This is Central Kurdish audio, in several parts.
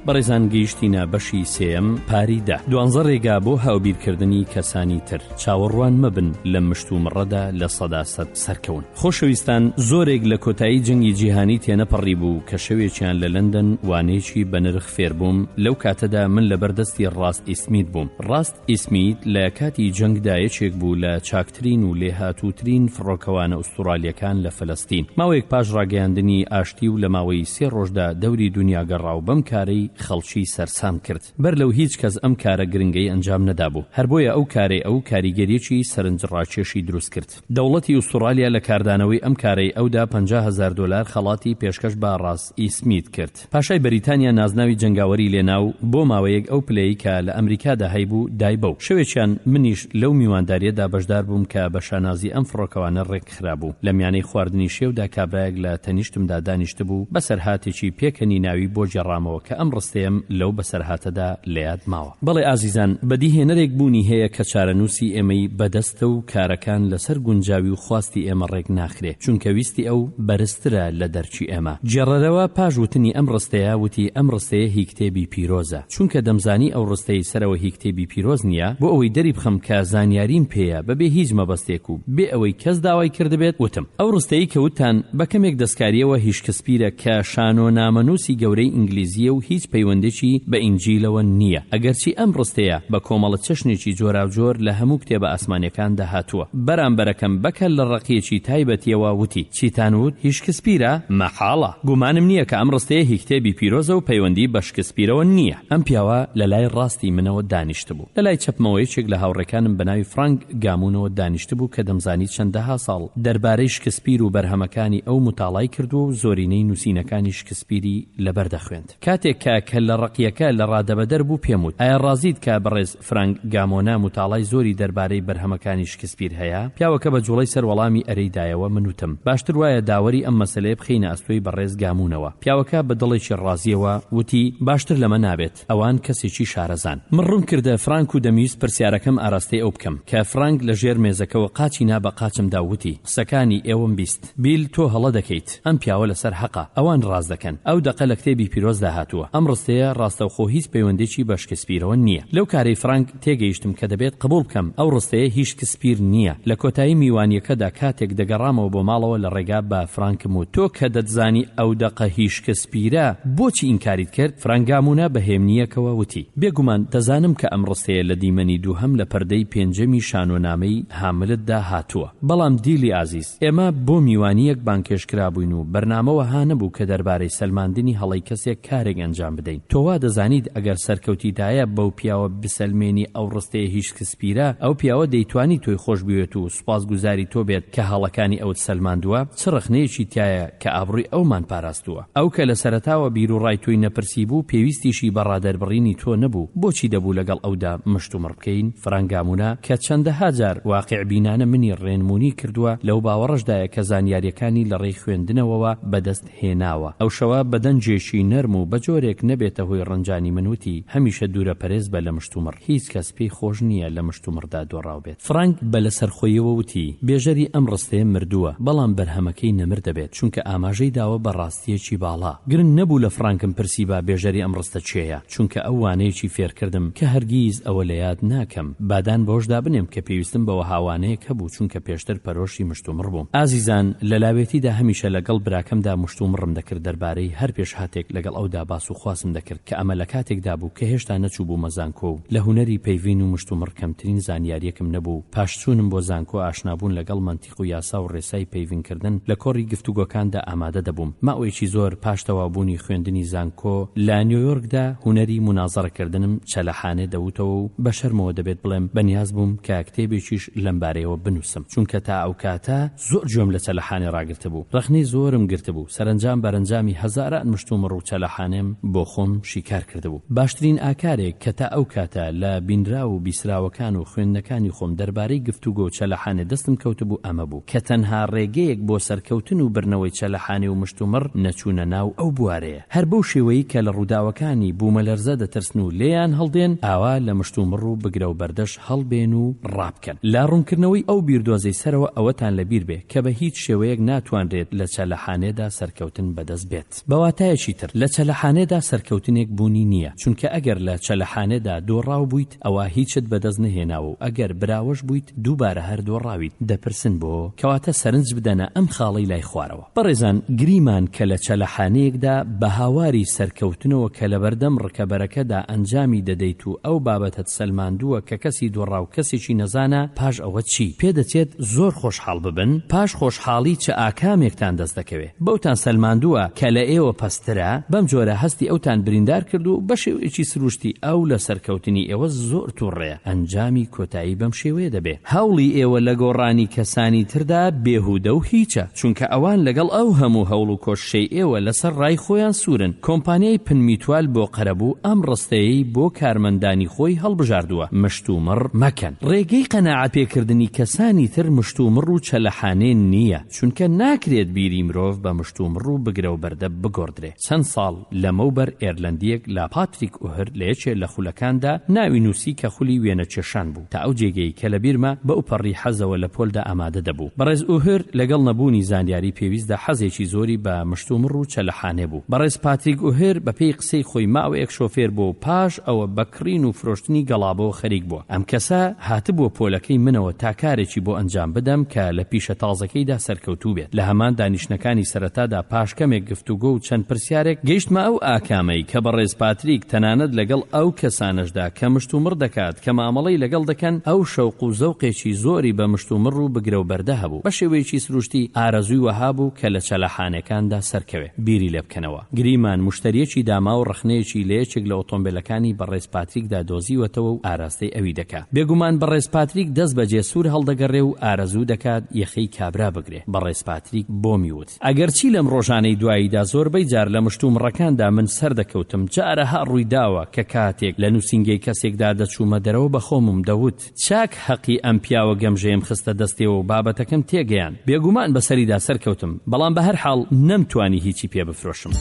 بەڕێزان گەیشتینە بەشی سێیەم پاری دە. دوانزە ڕێگا بۆ هاوبیرکردنی کەسانی تر. چاوەڕوان مەبن لەم مشتومڕەدا 100% سەرکەون. خۆشەویستان زۆرێک لە کۆتایی جەنگی جیهانی تێنەپەڕیبوو کە شەوێکیان لە لەندەن وانەیەکی بەنرخ فێربووم، لەو کاتەدا من لەبەر دەستی ڕاست ئیسمیت بووم. ڕاست ئیسمیت لە کاتی جەنگدا یەکێک بوو لە چاکترین و لێهاتووترین فڕۆکەوانە ئوستوڕالییەکان لە فەلەستین. ماوەیەک پاش ڕاگەیاندنی ئاشتی و لە ماوەی سێ ڕۆژدا دەوری دونیا گەڕا و بەم کارەی خەڵکی سەرسام کرد. بەر لەو هیچ کەس ئەم کارە گرنگەی ئەنجام نەدابوو. هەر بۆیە ئەو کارەی ئەو کاریگەرییەکی سەرنجڕاکێشی دروست کرد. دەوڵەتی ئوستوڕالیا لە کاردانەوەی ئەم کارەی ئەودا 50 هەزار دۆلار خەڵاتی پێشکەش بە ڕاس ئیسمیت کرد. پاشای بەریتانیا نازناوی جەنگاوەری لێنا و بۆ ماوەیەک ئەو پلەی کە لە ئەمریکادا هەیبوو دای بەو. شەوێکیان منیش لەو میواندارییەدا بەشدار بووم کە بە شانازی ئەم فڕۆکەوانە ڕێک خرابوو. لە میانەی خواردنی شێودا کابرایەک لە تەنیشتمدا دانیشتبوو، بەسەرهاتێکی پێکەنیناوی بۆ گێڕامەوە کە ئەم ڕستەیەم لەو بەسەرهاتەدا لە یاد ماوە. بەڵێ ئازیزان، بەدیهێنەرێک بوونی هەیە کە چارەنووسی ئێمەی بەدەستە و کارەکان لەسەر گونجاوی و خواستی ئێمە ڕێک ناخرێ، چونکە ویستی ئەو بەرزترە لە دەرکی ئێمە. گێڕەرەوە پاش وتنی ئەم ڕستەیە وتی ئەم ڕستەیە هی کتێبی پیرۆزە. چونکە دەمزانی ئەو ڕستەی سەرەوە هی کتێبی پیرۆز نییە، بۆ ئەوەی دەریبخەم کە زانیاریم پێیە بەبێ هیچ مەبەستێک و بێ ئەوەی کەس داوای کردبێت وتم ئەو ڕستەی کە وتتان بە کەمێک دەستکارییەوە هی شکسپیرە کە شانۆنامەنووسی گەورەی ئینگلیزییە و هیچ پەیوەندێکی بە ئینجیلەوە نییە ئەگەرچی ئەم ڕستەیە بە کۆمەڵە چەشنێکی جۆراوجۆر لە هەموو کتێبە ئاسمانیەکاندا هاتووە. بەرامبەرەکەم بە کەللەڕەقییەکی تایبەتییەوە وتی، چیتان وت؟ هی شکسپیرە؟ مەحاڵە! گومانم نییە کە ئەم ڕستەیە هی کتێبی پیرۆزە و پەیوەندی بە شکسپیرەوە نییە. ئەم پیاوە لە لای ڕاستی منەوە دانیشتبوو. لە لای چەپمەوە یەکێک لە هاوڕێکانم بە ناوی فرانک گامونەوە دانیشتبوو کە دەمزانی چەندەها ساڵ دەربارەی شکسپیر و بەرهەمەکانی ئەو موتاڵای کردووە و زۆرینەی نووسینەکانی شکسپیری لەبەر دەخوێند. کاتێک کە کەللەڕەقییەکە لە ڕادەبەدەر بوو پێم وت، ئایا ڕازیت کە بەڕێز فرانک گامۆنا موتاڵای زۆری دەربارەی بەرهەمەکانی شکسپیر هەیە؟ پیاوەکە بە جوڵەی سەر وەڵامی ئەرێی دایەوە، من وتم، باشتر وایە داوەری ئەم مەسەلەیە بخەینە ئەستۆی بەڕێز گامونەوە. پیاوەکە بە دڵێکی ڕازییەوە وتی، باشتر لەمە نابێت. ئەوان کەسێکی شارەزان. من ڕووم کردە فرانک و دەمویست پرسیارەکەم ئاراستەی ئەو بکەم، کە فرانک لە ژێر مێزەکەوە قاچی نا بە قاچمدا و وتی، قسەکانی ئێوەم بیست. بیل تۆ هەڵە دەکەیت. ئەم پیاوە لەسەر هەقە. ئەوان ڕاست دەکەن. ئەو دەقە لە کتێبی پیرۆزدا هاتووە. ئەم ڕستەیە ڕاستەوخۆ هیچ پەیوەندێکی بە شکسپیرەوە نییە. لەو کارەی فرانک تێگەیشتم کە دەبێت قبوڵ بکەم ئەو ڕستەیە هی شکسپیر نییە. لە کۆتایی میوانییەکەدا کاتێک دەگەڕامەوە بۆ ماڵەوە لە ڕێگا بە فرانکم وت، تۆ کە دەتزانی ئەو دەقە هی شکسپیرە بۆچی ئینکاریت کرد؟ فرانک گامونا بە هێمنییەکەوە وتی، بێگومان دەزانم کە ئەم ڕستەیە لە دیمەنی دووهەم لە پەردەی پێنجەمی شانۆنامەی هاملتدا هاتووە. بەڵام دیلی ئازیز، ئێمە بۆ میوانییەک بانگهێشت کرابووین و بەرنامە وەها نەبوو کە دەربارەی سەلماندنی هەڵەی کەسێک کارێک ئەنجام بدەین. تۆ وا دەزانیت ئەگەر سەرکەوتیتایە بەو پیاوە بسەلمێنی ئەو ڕستەیە هی شکسپیرە، ئەو پیاوە دەیتوانی تۆی خۆش بوێت و سوپاسگوزاری تۆ بێت کە هەڵەکانی ئەوت سەلماندووە؟ چ ڕەخنەیەکی تیایە کە ئابڕووی ئەومان پاراستووە؟ ئەو کە لە سەرەتاوە بیروڕای تۆی نەپرسیبوو، پێویستیشی بە ڕادەربڕینی تۆ نەبوو، بۆچی دەبوو لەگەڵ ئەودا مشتومڕ بکەین؟ فرانک گامونا کە چەندەها جار واقیعبینانە منی ڕێنموونی کردووە، لەو باوەڕەشدایە کە زانیارییەکانی لە ڕێی خوێندنەوەوە بەدەست هێناوە. ئەو شەوە بە دەنگێکی نەرم و بە جۆرێک نەبێتە هۆی ڕەنجانی من وتی، هەمیشە دوورەپەرێز بە لە مشتومڕ. هیچ کەس پێی خۆش نییە لە مشتومڕدا دۆڕاو بێت. فرانک بە لەسەرخۆییەوە وتی، بێژەری ئەم ڕستەیە مردووە، بەڵام بەرهەمەکەی نەمر دەبێت، چونکە ئاماژەی داوە بە ڕاستییەکی باڵا. گرنگ نەبوو لە فرانکم پرسیبا بێژەری ئەم ڕستە کێیە، چونکە ئەو وانەیەکی فێرکردم کە هەرگیز ئەوە لە یاد ناکەم. با دان بەوەشدا بنێم کە پێویستم بە وەها وانەیەک هەبوو، چونکە پێشتر پەرۆشی مشتومڕ بووم. ئازیزان، لە لاوێتیدا هەمیشە لەگەڵ براکەمدا مشتومڕم دەکرد دەربارەی هەر پێشهاتێک لەگەڵ ئەودا باس و خواسم دەکرد، کە ئەمە لە کاتێکدا بوو کە هێشتا نەچووبوومە زانکۆ و لە هونەری پەیڤین و مشتومڕ کەمترین زانیارییەکم نەبوو و پاش چوونم بۆ زانکۆ ئاشنابوون لەگەڵ مەنتیق و یاسا و ڕێسای پەیڤینکردن لە کۆڕی گفتوگۆکاندا ئامادە دەبووم. ماوەیەکی زۆر پاش تەواوبوونی خوێندنی زانکۆ لە نیۆیۆرکدا هونەری مونازەرەکردنم چەلەحانێ دەوتەوە و بە شەرمەوە دەبێت بڵێم بەنیاز بووم کە کتێبێکیش لەمبارەیەوە بنووسم چونکە تا ئەوکاتە زۆر گوێم لە چەلەحانێ ڕاگرتبوو، ڕەخنەی زۆرم گرتبوو، سەرەنجام بەرەنجامی هەزاران مشتومڕ و چەلەحانێم بۆ خۆم شیکار کردبوو. باشترین ئاکارێک کە تا ئەو کاتە لە بینراو و بیسراوەکان و خوێندنەکانی خۆم دەربارەی گفتوگۆ و چەلەحانێ دەستم کەوتبوو ئەمە بوو کە تەنها ڕێگەیەک بۆ سەرکەوتن و بردنەوەی چەلەحانێ و مشتومڕ نەچوونە ناو ئەو بوارەیە. هەر بەو شێوەی کە لە ڕووداوەکانی بوومەلەرزە دەترسن و لێیان هەڵدێن، ئاوا لە مشتومڕ و بگرە و بەردەش هەڵبێن و ڕابکەن. لە ڕوونکردنەوەی ئەو بیردۆزەی سەرەوە ئەوەتان لە بیر بێ کە بە هیچ شێوەیەک ناتوانرێت لە چەلەحانێدا سەرکەوتن بەدەست بێت. بە واتایەکی تر لە چەلەحانێدا سەرکەوتن. سەرکەوتنێک بوونی نییە، چونکە ئەگەر لە چەلەحانێدا دۆڕاو بوویت ئەوا هیچت بەدەست نەهێناوە و ئەگەر براوەش بوویت دووبارە هەر دۆڕاویت، دەپرسن بۆ؟ کەواتە سەرنج بدەنە ئەم خاڵەی لای خوارەوە. بەڕێزان گریمان کە لە چەلەحانێیەکدا بە هاواری سەرکەوتنەوە کە لەبەردەم ڕکەبەرەکەدا ئەنجامی دەدەیت و ئەو بابەتەت سەلماندووە کە کەسی دۆڕاو کەسێکی نەزانە، پاش ئەوە چی؟ پێدەچێت زۆر خۆشحاڵ ببن؟ پاش خۆشحاڵی چ ئاکامێکتان دەست دەکەوێ؟ بەوتان سەلماندووە کە لە ئێوە پەستترە، بەم جۆرە هەستی ئەوتان بریندار کرد و بە شێوەیەکی سروشتی ئەو لە سەرکەوتنی ئێوە زۆر توڕەیە، ئەنجامی کۆتایی بەم شێوەیە دەبێ. هەوڵی ئێوە لە گۆڕانی کەسانی تردا بێهودە و هیچە، چونکە ئەوان لەگەڵ ئەو هەموو هەوڵ و کۆششەی ئێوە لەسەر ڕای خۆیان سوورن. کۆمپانیای پنمیتوال بۆ قەرەبوو ئەم ڕستەیەی بۆ کارمەندانی خۆی هەڵبژاردووە، مشتومڕ مەکەن. ڕێگەی قەناعەتپێکردنی کەسانی تر مشتومڕ و چەلەحانێ نییە. چونکە ناکرێت بیری مرۆڤ بە مشتومڕ و بگرە و بەردە بگۆڕدرێ. چەند ساڵ لەمەو بەر ئێرلەندییەک لە پاتریک ئوهر لە یەکێ لە خولەکاندا ناوی نووسی کە خولی وێنەکێشان بوو. تا ئەو جێگەی کە لە بیرمە بەوپەڕی حەزەوە لە پۆلدا ئامادە دەبوو. بەڕێز ئوهر لەگەڵ نەبوونی زانیاری پێویستدا حەزێکی زۆری بە مشتومڕ و چەلەحانێ بوو. بەڕێز پاتریک ئوهر بە پێی قسەی خۆی ماوەیەک شۆفێر بووە و پاش ئەوە بە کڕین و فرۆشتنی گەڵابەوە خەریک بووە. ئەم کەسە هاتبووە پۆلەکەی منەوە تا کارێکی بۆ ئەنجام بدەم کە لە پیشە تازەکەیدا سەرکەوتوو بێت. لە هەمان دانیشتنەکانی سەرەتادا پاش کەمێک گفتوگۆ و چەند پرسیارێک گەیشتمە ئەو ئاکامەی کە بەڕێز پاتریک تەنانەت لەگەڵ ئەو کەسانەشدا کە مشتومڕ دەکات کە مامەڵەی لەگەڵ دەکەن ئەو شەوق و زەوقێکی زۆری بە مشتومڕ و بگرە و بەردە هەبوو. بە شێوەیەکی سروشتی ئارەزووی وەها بوو کە لە چەلەحانێکاندا سەرکەوێ. بیری لێ بکەنەوە. گریمان موشتەرییەکی داماو ڕەخنەیەکی لە یەکێک لە ئۆتۆمبێلەکانی بەڕێز پاتریکدا دۆزیوەتەوە و ئاراستەی ئەوی دەکا. بێگومان بەڕێز پاتریک دەست بەجێ سوور هەڵدەگەڕێ و ئارەزوو دەکات یەخەی کابرا بگرێ. بەڕێز پاتریک بۆمی وت. ئەگەرچی لەم ڕۆژانەی دواییدا زۆربەی جار لە مشتومڕەکاندا من سەردەکەوتم، جارەها ڕووی داوە کە کاتێک لە نووسینگەی کەسێکدا دەچوومە دەرەوە بە خۆمم دەوت، چاک هەقی ئەم پیاوە گەمژەیەم خستە دەستێوە و بابەتەکەم تێگەیاند. بێگومان بەسەریدا سەرکەوتم، بەڵام بەهەرحاڵ نەمتوانی هیچی پێ بفرۆشم.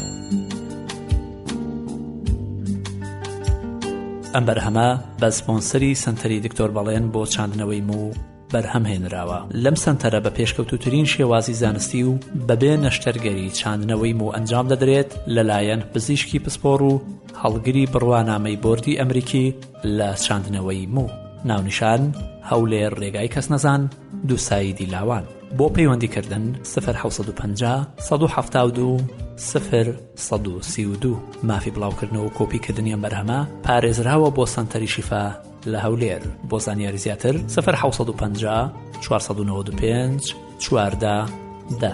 ئەم بەرهەمە بە سپۆنسەری سەنتەری دکتۆر بەڵێن بۆ چاندنەوەی موو بەرهەم هێنراوە. لەم سەنتەرە بە پێشکەوتووترین شێوازی زانستی و بەبێ نەشتەرگەری چاندنەوەی موو ئەنجام دەدرێت لەلایەن پزیشکی پسپۆڕ و هەڵگری بڕوانامەی بۆردی ئەمریکی لە چاندنەوەی موو. ناونیشان، هەولێر رێگای کەسنەزان، دووسایدی لاوان. بۆ پەیوەندی کردن، سفر 750 172 سفر 132. مافی بڵاوکردنەوە و کۆپی کردنی ئەم بەرهەمە پارێزراوە بۆ سەنتەری شیفا لە هەولێر. بۆ زانیاری زیاتر، سفر 750 495 14 دە.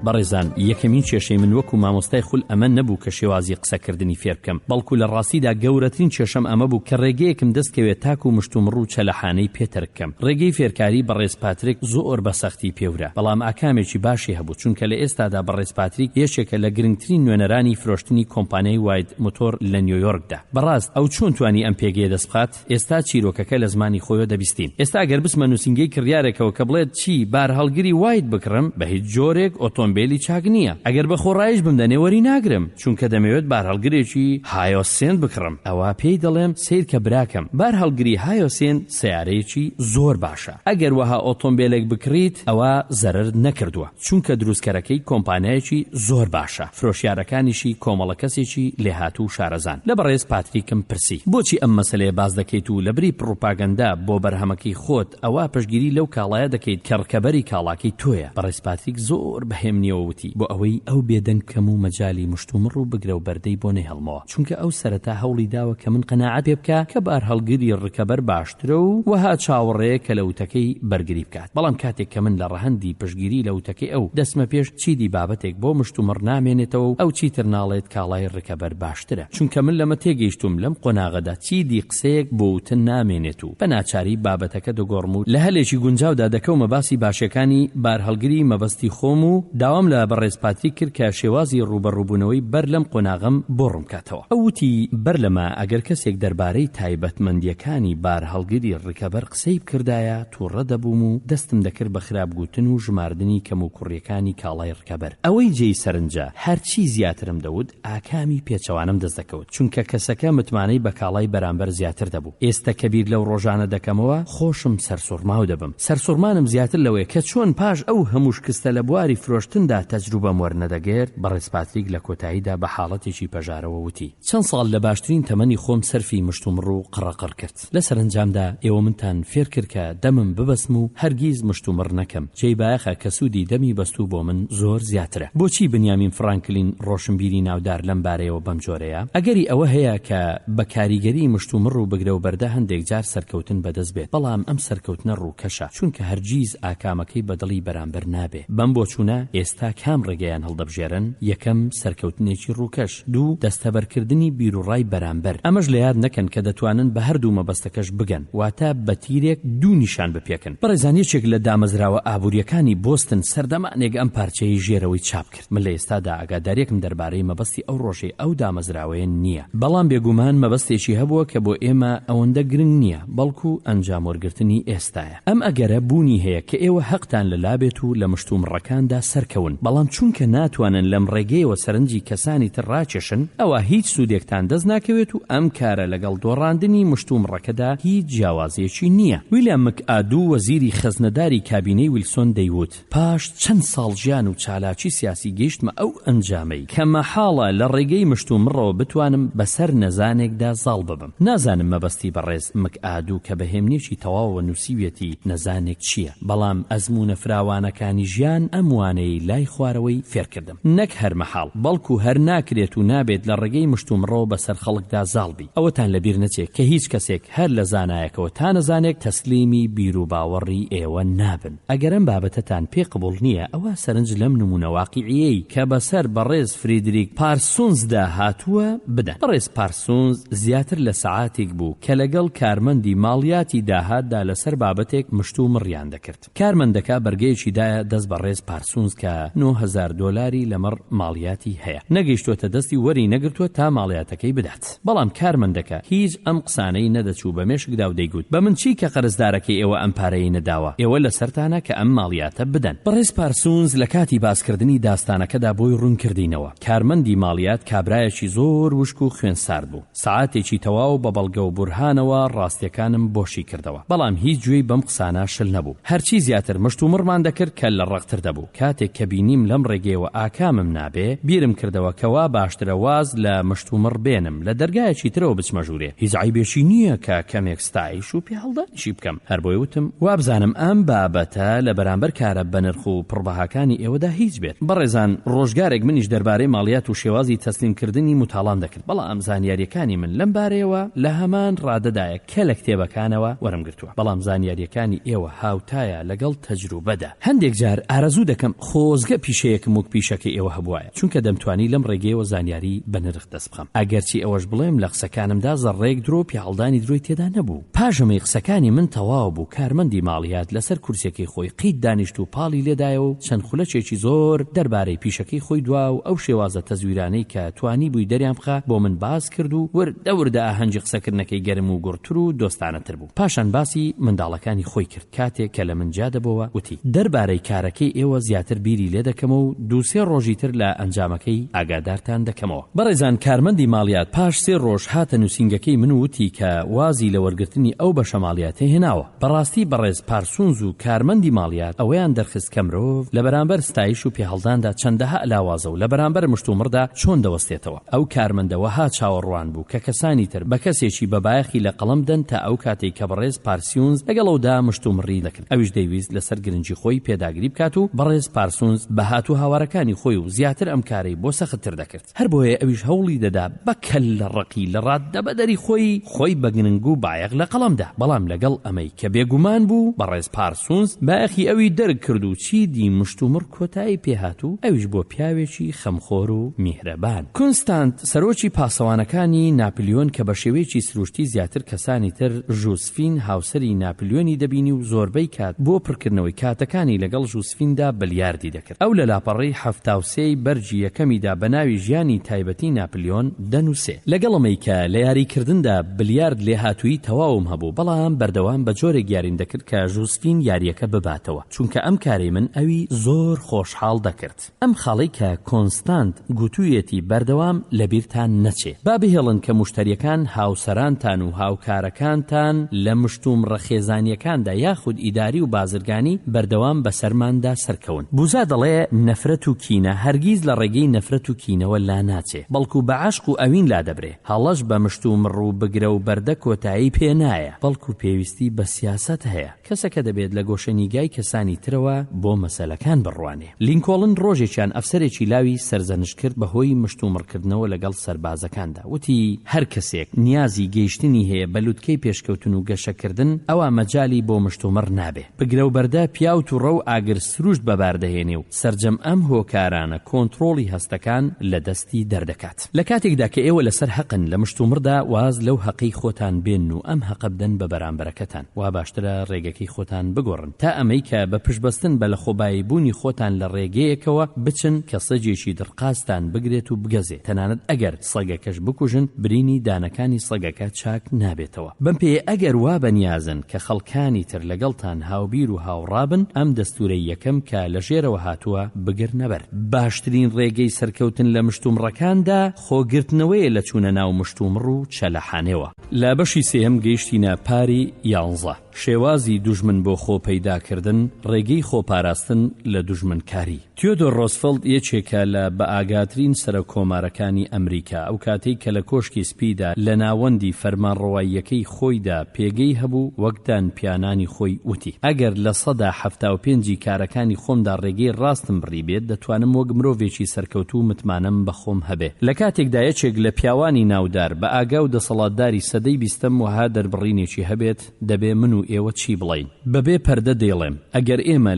بەڕێزان یەکەمین کێشەی من وەکو مامۆستای خول ئەمە نەبوو کە شێوازی قسەکردنی فێر بکەم بەڵکو لە ڕاستیدا گەورەترین کێشەم ئەمە بوو کە ڕێگەیەکم دەست کەوێت تاکو مشتومڕ و چەلەحانەی پێ تەرک کەم ڕێگەی فێرکاری بەڕێز پاترک زۆر بە سەختی پێورا بەڵام ئاکامێکی باشی هەبوو چونکە لە ئێستادا بەڕێز پاتریک یەکێکە لە گرنگترین نوێنەرانی فرۆشتنی کۆمپانیای واید موتۆر لە نیۆیۆرکدا. بەڕاست ئەو چۆن توانی ئەم پێگەیە دەست بخات؟ ئێستا چیرۆکەکە لە زمانی خۆیەوە دەبیستین. ئێستا گەر بچمە نووسینگەی کڕیارێکەوە کە بڵێت چی بارهەڵگری واید بکڕم، بە هیچ جۆرێک ئۆتۆمبێلی چاک نییە. ئەگەر بە خۆڕاییش بمدەنێ وەریناگرم، چونکە دەمەوێت بارهەڵگرێکی هایۆسێنت بکڕم. ئەوا پێی دەڵێم سەیرکە براکەم، بارهەڵگری هایۆسێنت سەیارەیەکی زۆر باشە. ئەگەر وەها ئۆتۆمبێلێک بکڕیت ئەوا زەرەرت نەکردووە، چونکە دروستکەرەکەی کۆمپانیایەکی زۆر باشە، فرۆشیارەکانیشی کۆمەڵە کەسێکی لێهاتوو و شارەزان. لە بەڕێز پاتریکم پرسی، بۆچی ئەم مەسەلەیە باس دەکەیت و لەبری پڕوپاگەندە بۆ بەرهەمەکەی خۆت ئەوا پشتگیری لەو کاڵایە دەکەیت کە ڕکەبەری کاڵاکەی تۆیە؟ بەڕێز پاتریک زۆر بە هێمنیەوە وتی، بۆ ئەوەی ئەو بێدەنگ بکەم و مەجالی مشتومڕ و بگرە و بەردەی بۆ نەهێڵمەوە، چونکە ئەو سەرەتا هەوڵی داوە کە من قەناعەت پێ بکا کە بارهەڵگری ڕکەبەر باشترە و وەها چاوەڕێیە کە لە وتەکەی بەرگری بکات. بەڵام کاتێک کە من لە ڕەهەندی پشتگیری لە وتەکەی ئەو دەچمە پێش چیدی بابەتێک بۆ مشتومڕ نامێنێتەوە و ئەو چیتر ناڵێت کاڵای ڕکەبەر باشترە چونکە من لەمە تێگەیشتووم لەم قۆناغەدا چیدی قسەیەک بۆ وتن نامێنێت و بە ناچاری بابەتەکە دەگۆڕم و لە هەلێکی گونجاودا دەکەومە باسی باشیەکانی بارهەڵگری مەبەستی خۆم و داوا. داوام لە بەڕێز پاتریک کرد کە شێوازی ڕووبەڕووبوونەوەی بەر لەم قۆناغەم بۆ ڕوون بکاتەوە. ئەو وتی، بەر لەمە ئەگەر کەسێک دەربارەی تایبەتمەندییەکانی بارهەڵگری ڕکەبەر قسەی بکردایە، تووڕە دەبووم و دەستم دەکرد بە خراپ گوتن و ژماردنی کەموکوڕییەکانی کاڵای ڕکەبەر. ئەوەی جێی سەرنجە، هەرچی زیاترم دەوت، ئاکامی پێچەوانەم دەست دەکەوت، چونکە کەسەکە متمانەی بە کاڵای بەرامبەر زیاتر دەبوو. ئێستە کە بیر لەو ڕۆژانە دەکەمەوە، خۆشم سەرسوڕماو دەبم. سەرسوڕمانم زیاتر لەوەیە کە چۆن پاش ئەو هەموو شکستە لە بواری فرۆشتندا تەجروبەم وەرنەدەگرت، بەڕێز پاتریک لە کۆتاییدا بە حاڵەتێکی پەژارەوە وتی، چەند ساڵ لە باشترین تەمەنی خۆم سەرفی مشتومڕ و قڕەقڕ کرد. لە سەرەنجامدا ئێوە منتان فێر کرد کە دەمم ببەستم و هەرگیز مشتومڕ نەکەم. جێی بایەخە کە سوودی دەمی بەستوو بۆ من زۆر زیاترە. بۆچی بنیامین فڕانکلین ڕۆشنبیری ناودار لەم بارەیەوە بەم جۆرەیە؟ ئەگەری ئەوە هەیە کە بە کاریگەری مشتومڕ و بگرە و بەردە هەندێک جار سەرکەوتن بەدەست بێت، بەڵام ئەم سەرکەوتنە ڕووکەشە، چونکە هەرگیز ئاکامەکەی بە دڵی بەرامبەر نابێ. بەم بۆچوونە ئێستا کام ڕێگەیان هەڵدەبژێرن؟ یەکەم، سەرکەوتنێکی ڕووکەش. دوو، دەستەبەرکردنی بیروڕای بەرامبەر. ئەمەش لە یاد نەکەن کە دەتوانن بە هەردوو مەبەستەکەش بگەن، واتە بە تیرێک دوو نیشان بپێکن. بەڕێزان یەکێک لە دامەزراوە ئابوورییەکانی بۆستن سەردەمانێک ئەم پارچەیەی ژێرەوەی چاپ کرد. من لە ئێستادا ئاگادارییەکم دەربارەی مەبەستی ئەو ڕۆژەی ئەو دامەزراوەیە نییە. بەڵام بێگومان مەبەستێکی هەبووە کە بۆ ئێمە ئەوەندە گرنگ نییە، بەڵکو ئەنجام وەرگرتنی ئێستایە. ئەم ئەگەرە بوونی هەیە کە ئێوە هەقتان لە لا بێت و لە مشتومڕەکاندا سەرکەون، بەڵام چونکە ناتوانن لەم ڕێگەیەوە سەرنجی کەسانی تر ڕاکێشن، ئەوا هیچ سوودێکتان دەست ناکەوێت و ئەم کارە لەگەڵ دۆڕاندنی مشتومڕەکەدا هیچ جیاوازییەکی نییە. ویلیام مکئادو وەزیری خەزنەداری کابینەی ویلسۆن دەیوت. پاش چەند ساڵ ژیان و چالاکی سیاسی گەیشتمە ئەو ئەنجامەی کە مەحاڵە لە ڕێگەی مشتومڕەوە بتوانم بەسەر نەزانێکدا زاڵ ببم. نازانم مەبەستی بەڕێز مکئادو کە بە هێمنێکی تەواوەوە نووسیویەتی نەزانێک چییە، بەڵام ئەزموونە فراوانەکانی ژیان ئەم وانەیەی لای خوارەوەی فێرکردم. نەک هەر مەحاڵ، بەڵکو هەر ناکرێت و نابێت لە ڕێگەی مشتومڕەوە بەسەر خەڵکدا زاڵ بی. ئەوەتان لەبیر نەچێ کە هیچ کەسێک هەر لە زانایەکەوە تا نەزانێک تەسلیمی بیروباوەڕی ئێوە نابن. ئەگەر ئەم بابەتەتان پێ قبوڵ نییە ئەوا سەرنج لەم نموونە واقیعییەی کە بەسەر بەڕێز فریدریک پارسونزدا هاتووە بدەن. بەڕێز پارسونز زیاتر لە سەعاتیک بوو کە لەگەڵ کارمەندی ماڵیاتی داهاتدا لەسەر بابەتێک مشتومڕیان دەکرد. کارمەندەکە بەرگەیەکی دایە دەست بەڕێز پارسونز کە 9000 دۆلاری لەمەڕ ماڵیاتی هەیە نەگەیشتووەتە دەستی و وەری نەگرتووە تا ماڵیاتەکەی بدات. بەڵام کارمەندەکە هیچ ئەم قسانەی نەدەچوو بە مێشکدا و دەیگوت، بە من چی کە قەرزدارەکەی ئێوە ئەم پارەیەی نەداوە، ئێوە لەسەرتانە کە ئەم ماڵیاتە بدەن. بەڕێز پارسونز لە کاتی باسکردنی داستانەکەدا بۆی ڕوون کردینەوە، کارمەندی ماڵیات کابرایەکی زۆر وشک و خوێن سارد بوو. سەعاتێکی تەواو بە بەڵگە و بورهانەوە ڕاستیەکانم بۆ شی کردەوە. بەڵام هیچ گوێی بەم قسانە شل نەبوو. هەرچی زیاتر مشتومڕمان دەکرد کەللە ڕەقتر دەبوو. کاتێک کە بینیم لەم ڕێگەیەوە ئاکامم نابێ، بیرم کردەوە کە وا باشترە واز لە مشتومڕ بێنم، لە دەرگایەکی ترەوە بچمە ژوورێ. هیچ عەیبێکی نییە کە کەمێک ستایش و پێهەڵدانیشی بکەم. هەر بۆیە وتم، وابزانم ئەم بابەتە لە بەرامبەر کارە بەنرخ و پڕبەهاکانی ئێوەدا هیچ بێت. بەڕێزان، ڕۆژگارێک منیش دەربارەی ماڵیات و شێوازی تەسلیمکردنی موتاڵام دەکرد، بەڵام زانیارییەکانی من لەم بارەیەوە لە هەمان ڕادەدایە کە لە کتێبەکانەوە وەرمگرتووە. بەڵام زانیارییەکانی ئێوە هاوتایە لەگەڵ تەجروبەدا. هەندێک جار ئارەزوو دەکەم خۆزگە پیشەیەکم وەک پیشەکەی ئێوە هەبوایە، چونکە دەمتوانی لەم ڕێگەیەوە زانیاری بەنرخ دەست بخەم. ئەگەرچی ئەوەش بڵێم لە قسەکانمدا زەڕڕەیەک درۆ و پیاهەڵدانی درۆی تێدا نەبوو. پاش ئەمەی قسەکانی من تەواو بوو، کارمەندی ماڵیات لەسەر کورسیەکەی خۆی قیت دانیشت و پاڵی لێدایەوە و چەند خولەکێکی زۆر دەربارەی پیشەکەی خۆی دوا و ئەو شێوازە تەزویرانەی کە توانیبووی دەریان بخا بۆ من باس کرد و وردە وردە ئاهەنگی قسەکردنەکەی گەرم و گوڕتر و دۆستانەتر بوو. پاشان باسی منداڵەکانی خۆی کرد. کاتێک کە لە من جیا دەبۆوە وتی. دەربارەی کارەکەی ئێوە زیاتر بیری لێ دەکەمەوە و دوو سێ ڕۆژی تر لە ئەنجامەکەی ئاگادارتان دەکەمەوە. بەڕێزان کارمەندی ماڵیات پاش سێ ڕۆژ هاتە نووسینگەکەی من و وتی کە وازی لە وەرگرتنی ئەو بەشە ماڵیاتە هێناوە. بەڕاستی بەڕێز پارسونز و کارمەندی ماڵیات ئەوەیان دەرخست کە مرۆڤ لە بەرامبەر ستایش و پێهەڵداندا چەندەها لاوازە و لە بەرامبەر مشتومڕدا چۆن دەوەستێتەوە. ئەو کارمەندە وەها چاوەڕوان بوو کە کەسانی تر بە کەسێکی بە بایەخی لە قەڵەم بدەن تا ئەو کاتەی کە بەڕێز پارسیونز لەگەڵ ئەودا مشتومڕی دەکرد ئەویش دەیویست لەسەر گرنگی خۆی پێداگری بکات و بەڕێز پارسونز بە هاتوهاوارەکانی خۆی و زیاتر ئەم کارەی بۆ سەختتر دەکرد هەربۆیە ئەویش هەوڵی دەدا بە کەللە ڕەقی لە ڕاددەبەدەری خۆی خۆی بە گرنگ و بایەخ لە قەڵەم دا بەڵام لەگەڵ ئەمەی کە بێگومان بوو بەڕێز پارسونز بایەخی ئەوی دەرک کرد و چیدی مشتومڕ کۆتایی پێهات و ئەویش بووە پیاوێکی خەمخۆر و میهرەبان. کونستانت سەرۆکی پاسەوانەکانی ناپلیۆن کە بە شێوەیەکی سروشتی زیاتر کەسانی تر ژوسفین هاوسەری ناپلیۆنی دەبینی و زۆربەی کات بۆ پڕکردنەوەی کاتەکانی لەگەڵ ژوسفیندا بلیاردی دەکرد. دەکرد. ئەو لە لاپەڕەی 73 ی بەرگی یەکەمیدا بە ناوی ژیانی تایبەتی ناپلیۆن دەنووسێ. لەگەڵ ئەمەی کە لە یاریکردندا بلیارد لێهاتوویی تەواوم هەبوو، بەڵام بەردەوام بە جۆرێک یاریم دەکرد کە ژوزفین یارییەکە بباتەوە، چونکە ئەم کارەی من ئەوی زۆر خۆشحاڵ دەکرد. ئەم خاڵەی کە کۆنستانت گوتوویەتی بەردەوام لەبیرتان نەچێ. با بهێڵن کە موشتەریەکان، هاوسەرانتان و هاوکارەکانتان لە مشتومڕە خێزانییەکاندا یاخود ئیداری و بازرگانی بەردەوام بەسەرماندا سەرکەون. بوزا دەڵێ نەفرەت و کینە هەرگیز لە ڕێگەی نەفرەت و کینەوە لاناچێ، بەڵکو بە عەشق و ئەوین لادەبرێ. هەڵەش بە مشتومڕ و بگرە و بەردە کۆتایی پێ نایە، بەڵکو پێویستی بە سیاسەت هەیە. کەسەکە دەبێت لە گۆشەنیگای کەسانی ترەوە بۆ مەسەلەکان بڕوانێ. لینکۆڵن ڕۆژێکیان ئەفسەرێکی لاوی سەرزەنشت کرد بەهۆی مشتومڕکردنەوە لەگەڵ سەربازەکاندا، وتی، هەر کەسێک نیازی گەیشتنی هەیە بە لوتکەی پێشکەوتن و گەشەکردن، ئەوا مەجالی بۆ مشتومڕ نابێ. بگرە و بەردە پیاو توڕە و ئاگر سروشت بەبار دەهێنێ و سەرجەم ئەم هۆکارانە کۆنتڕۆڵی هەستەکان لە دەستی دەردەکات. لە کاتێکدا کە ئێوە لەسەر هەقن لە مشتومڕدا واز لەو هەقەی خۆتان بێنن و ئەم هەقە بدەن بە بەرامبەرەکەتان. وا باشترە ڕێگەکەی خۆتان بگۆڕن تا ئەمەی کە بە پشتبەستن بە لەخۆبایی بوونی خۆتان لە ڕێگەیەکەوە بچن کە سەگێکی دڕقازتان بگرێت و بگەزێ تەنانەت ئەگەر سەگەکەش بکوژن برینی دانەکانی سەگەکە چاک نابێتەوە. بەم پێیە ئەگەر وا بەنیازن کە خەڵکانی تر لەگەڵتان هاوبیر و هاوڕا بن ئەم دەستوورەی یەکەم کە لە ژێرەوە هاتووە بگرنە بەر. باشترین ڕێگەی سەرکەوتن لە مشتومڕەکاندا خۆگرتنەوەیە لە چوونە ناو مشتومڕ و چەلەحانێوە. لە بەشی سێیەم گەیشتینە پاری یانزە، شێوازی دوژمن بۆ خۆ پەیدا کردن، ڕێگەی خۆ پاراستن لە دوژمنکاری. تیۆدۆر ڕۆزفڵت یەکێکە لە بەئاگاترین سەرۆک کۆمارەکانی ئەمریکا، ئەو کاتەی کە لە کۆشکی سپیدا لە ناوەندی فەرمانڕەواییەکەی خۆیدا پێگەی هەبوو وەک دان پیانانی خۆی وتی، ئەگەر 75% ی کارەکانی خۆمدا ڕێگەی ڕاستم بڕیبێت دەتوانم وەک مرۆڤێکی سەرکەوتوو متمانەم بە خۆم هەبێ. لە کاتێکدا یەکێک لە پیاوانی ناودار، بە ئاگا و دەسەڵاتداری سەدەی بیستەم وەها دەربڕینێکی هەبێت، دەبێ من و ئێوە چی بڵێین؟ بە بێ پەردە دەیڵێم، ئەگەر ئێمە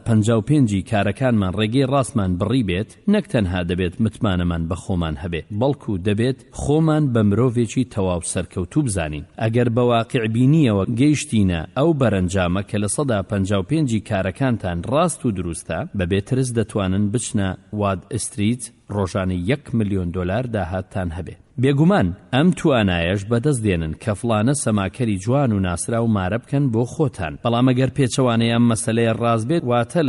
55% ی کارەکانمان ڕێگەی ڕاستمان بڕیبێت، نەک تەنها دەبێت متمانەمان بە خۆمان هەبێ، بەڵکو دەبێت خۆمان بە مرۆڤێکی تەواو سەرکەوتوو بزانین. ئەگەر بە واقیعبینییەوە گەیشتینە ئەو بەرەنجامە کە 55% ی کارەکانتان ڕاست و دروستە، بەبێ ترس دەتوانن بچنە واد ئستریت ڕۆژانە یەک ملیۆن دۆلار داهاتتان هەبێ. بێگومان ئەم توانایەش بەدەست دێنن کە فڵانە سەماکەری جوان و ناسراو مارە بکەن بۆ خۆتان، بەڵام ئەگەر پێچەوانەی ئەم مەسەلەیە ڕاست بێت واتە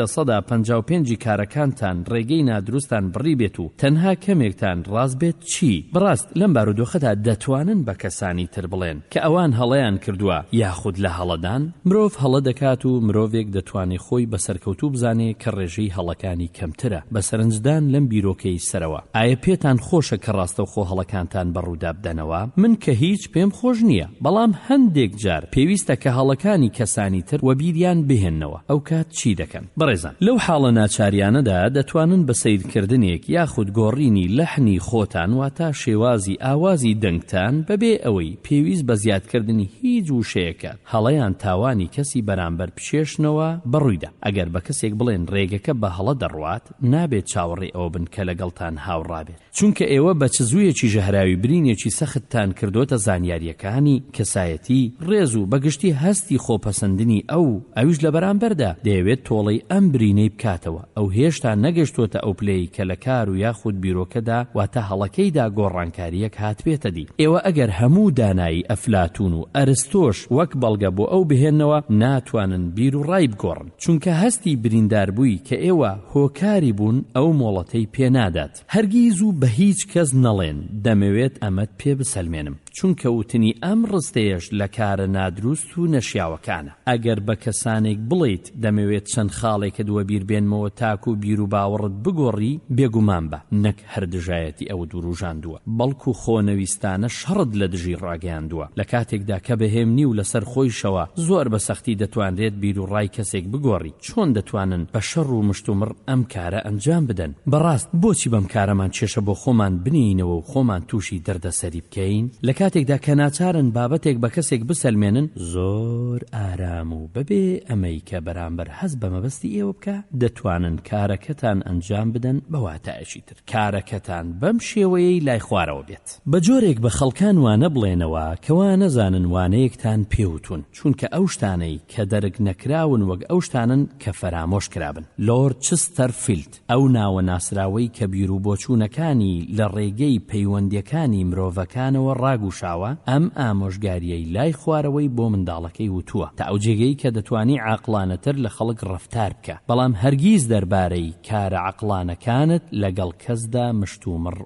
55% ی کارەکانتان ڕێگەی نادروستان بڕیبێت و تەنها کەمێکتان ڕاست بێت چی؟ بەڕاست لەم بارودۆخەدا دەتوانن بە کەسانی تر بڵێن کە ئەوان هەڵەیان کردووە یاخود لە هەڵەدان؟ مرۆڤ هەڵە دەکات و مرۆڤێک دەتوانێ خۆی بە سەرکەوتوو بزانێ کە ڕێژەی هەڵەکانی کەمترە، بە سەرنجدان لەم بیرۆکەی سەرەوە، ئایە پێتان خۆشە کە ڕاستەوخۆ هەڵەکانتان بە ڕوودا بدەنەوە؟ من کە هیچ پێم خۆش نییە، بەڵام هەندێک جار پێویستە کە هەڵەکانی کەسانی تر وەبیریان بهێننەوە، ئەوکات چی دەکەن؟ بەڕێزان، لەو حاڵە ناچاریانەدا دەتوانن بە سەیرکردنێک یاخود گۆڕینی لەحنی خۆتان واتە شێوازی ئاوازی دەنگتان بەبێ ئەوەی پێویست بە زیادکردنی هیچ وشەیەکە هەڵە یان تاوانی کەسی بەرامبەر بکێشنەوە بەڕوویدا. ئەگەر بە کەسێک بڵێن ڕێگەکە بە هەڵە دەڕوات، نابێت چاوەڕێی ئەوە بن کە لەگەڵتان هاوڕا بێت، چونکە ئێوە بە چزوویەکی ژەهراوی برینێکی سەختتان کردۆتە زانیارییەکانی، کەسایەتی، ڕێز و بە گشتی هەستی خۆپەسەندنی ئەو، ئەویش لە بەرامبەردا دەیەوێت تۆڵەی ئەم برینەی بکاتەوە، ئەو هێشتا نەگەشتۆتە ئەو پلەی کە لە کار و یاخود بیرۆکەدا واتە هەڵەکەیدا گۆڕانکارییەک هاتبێتە دی. ئێوە ئەگەر هەموو دانایی ئەفلاتوون و ئەرستۆش وەک بەڵگە بۆ ئەو بهێننەوە ناتوانن بیروڕای بگۆڕن، چونکە هەستی برینداربووی کە ئێوە هۆکاری بوون ئەو مۆڵەتەی پێ نادات. هەرگیز و بە هیچ کەس نەڵێن دەمەوێت ئەمەت پێ بسەلمێنم، چونکە وتنی ئەم ڕستەیەش لە کارە نادروست و نەشیاوەکانە. ئەگەر بە کەسانێک بڵێیت دەمەوێت چەند خاڵێکت وەبیر بێنمەوە تاکو بیروباوەڕت بگۆڕی، بێگومان بە نەک هەر دژایەتی ئەوت وروژاندووە، بەڵکو خۆنەویستانە شەڕت لە دژی ڕاگەیاندووە، لە کاتێکدا کە بە هێمنی و لەسەر خۆیشەوە زۆر بە سەختی دەتوانرێت بیروڕای کەسێک بگۆڕی، چۆن دەتوانن بە شەڕ و مشتومڕ ئەم کارە ئەنجام بدەن؟ بەڕاست بۆچی بەم کارەمان کێشە بۆ خۆمان بنێینەوە و خۆمان تووشی دەردەسەری بکەین؟ لە کاتێکدا. کاتێکدا کە ناچارن بابەتێک بە کەسێک بسەلمێنن، زۆر ئارام و بەبێ ئەمەی کە بەرامبەر هەست بە مەبەستی ئێوە بکا، دەتوانن کارەکەتان ئەنجام بدەن بە واتایەکی تر کارەکەتان بەم شێوەیەی لای خوارەوە بێت. بە جۆرێک بە خەڵکان وانە بڵێنەوە کە وا نەزانن وانەیەکتان پێ وتوون، چونکە ئەو شتانەی کە دەرک نەکراون وەک ئەو شتانەن کە فەرامۆش کرابن. لۆرد چستەرفیلد. ئەو ناوە ناسراوەی کە بیروبۆچوونەکانی لە ڕێگەی پەیوەندییەکانی مرۆڤەکانەوە ڕاگوشاوە، ئەم ئامۆژگارییەی لای خوارەوەی بۆ منداڵەکەی وتووە، تا ئەو جێگەی کە دەتوانی عاقڵانەتر لە خەڵک ڕەفتار بکە، بەڵام هەرگیز دەربارەی کارە عەقڵانەکانت لەگەڵ کەسدا مشتومڕ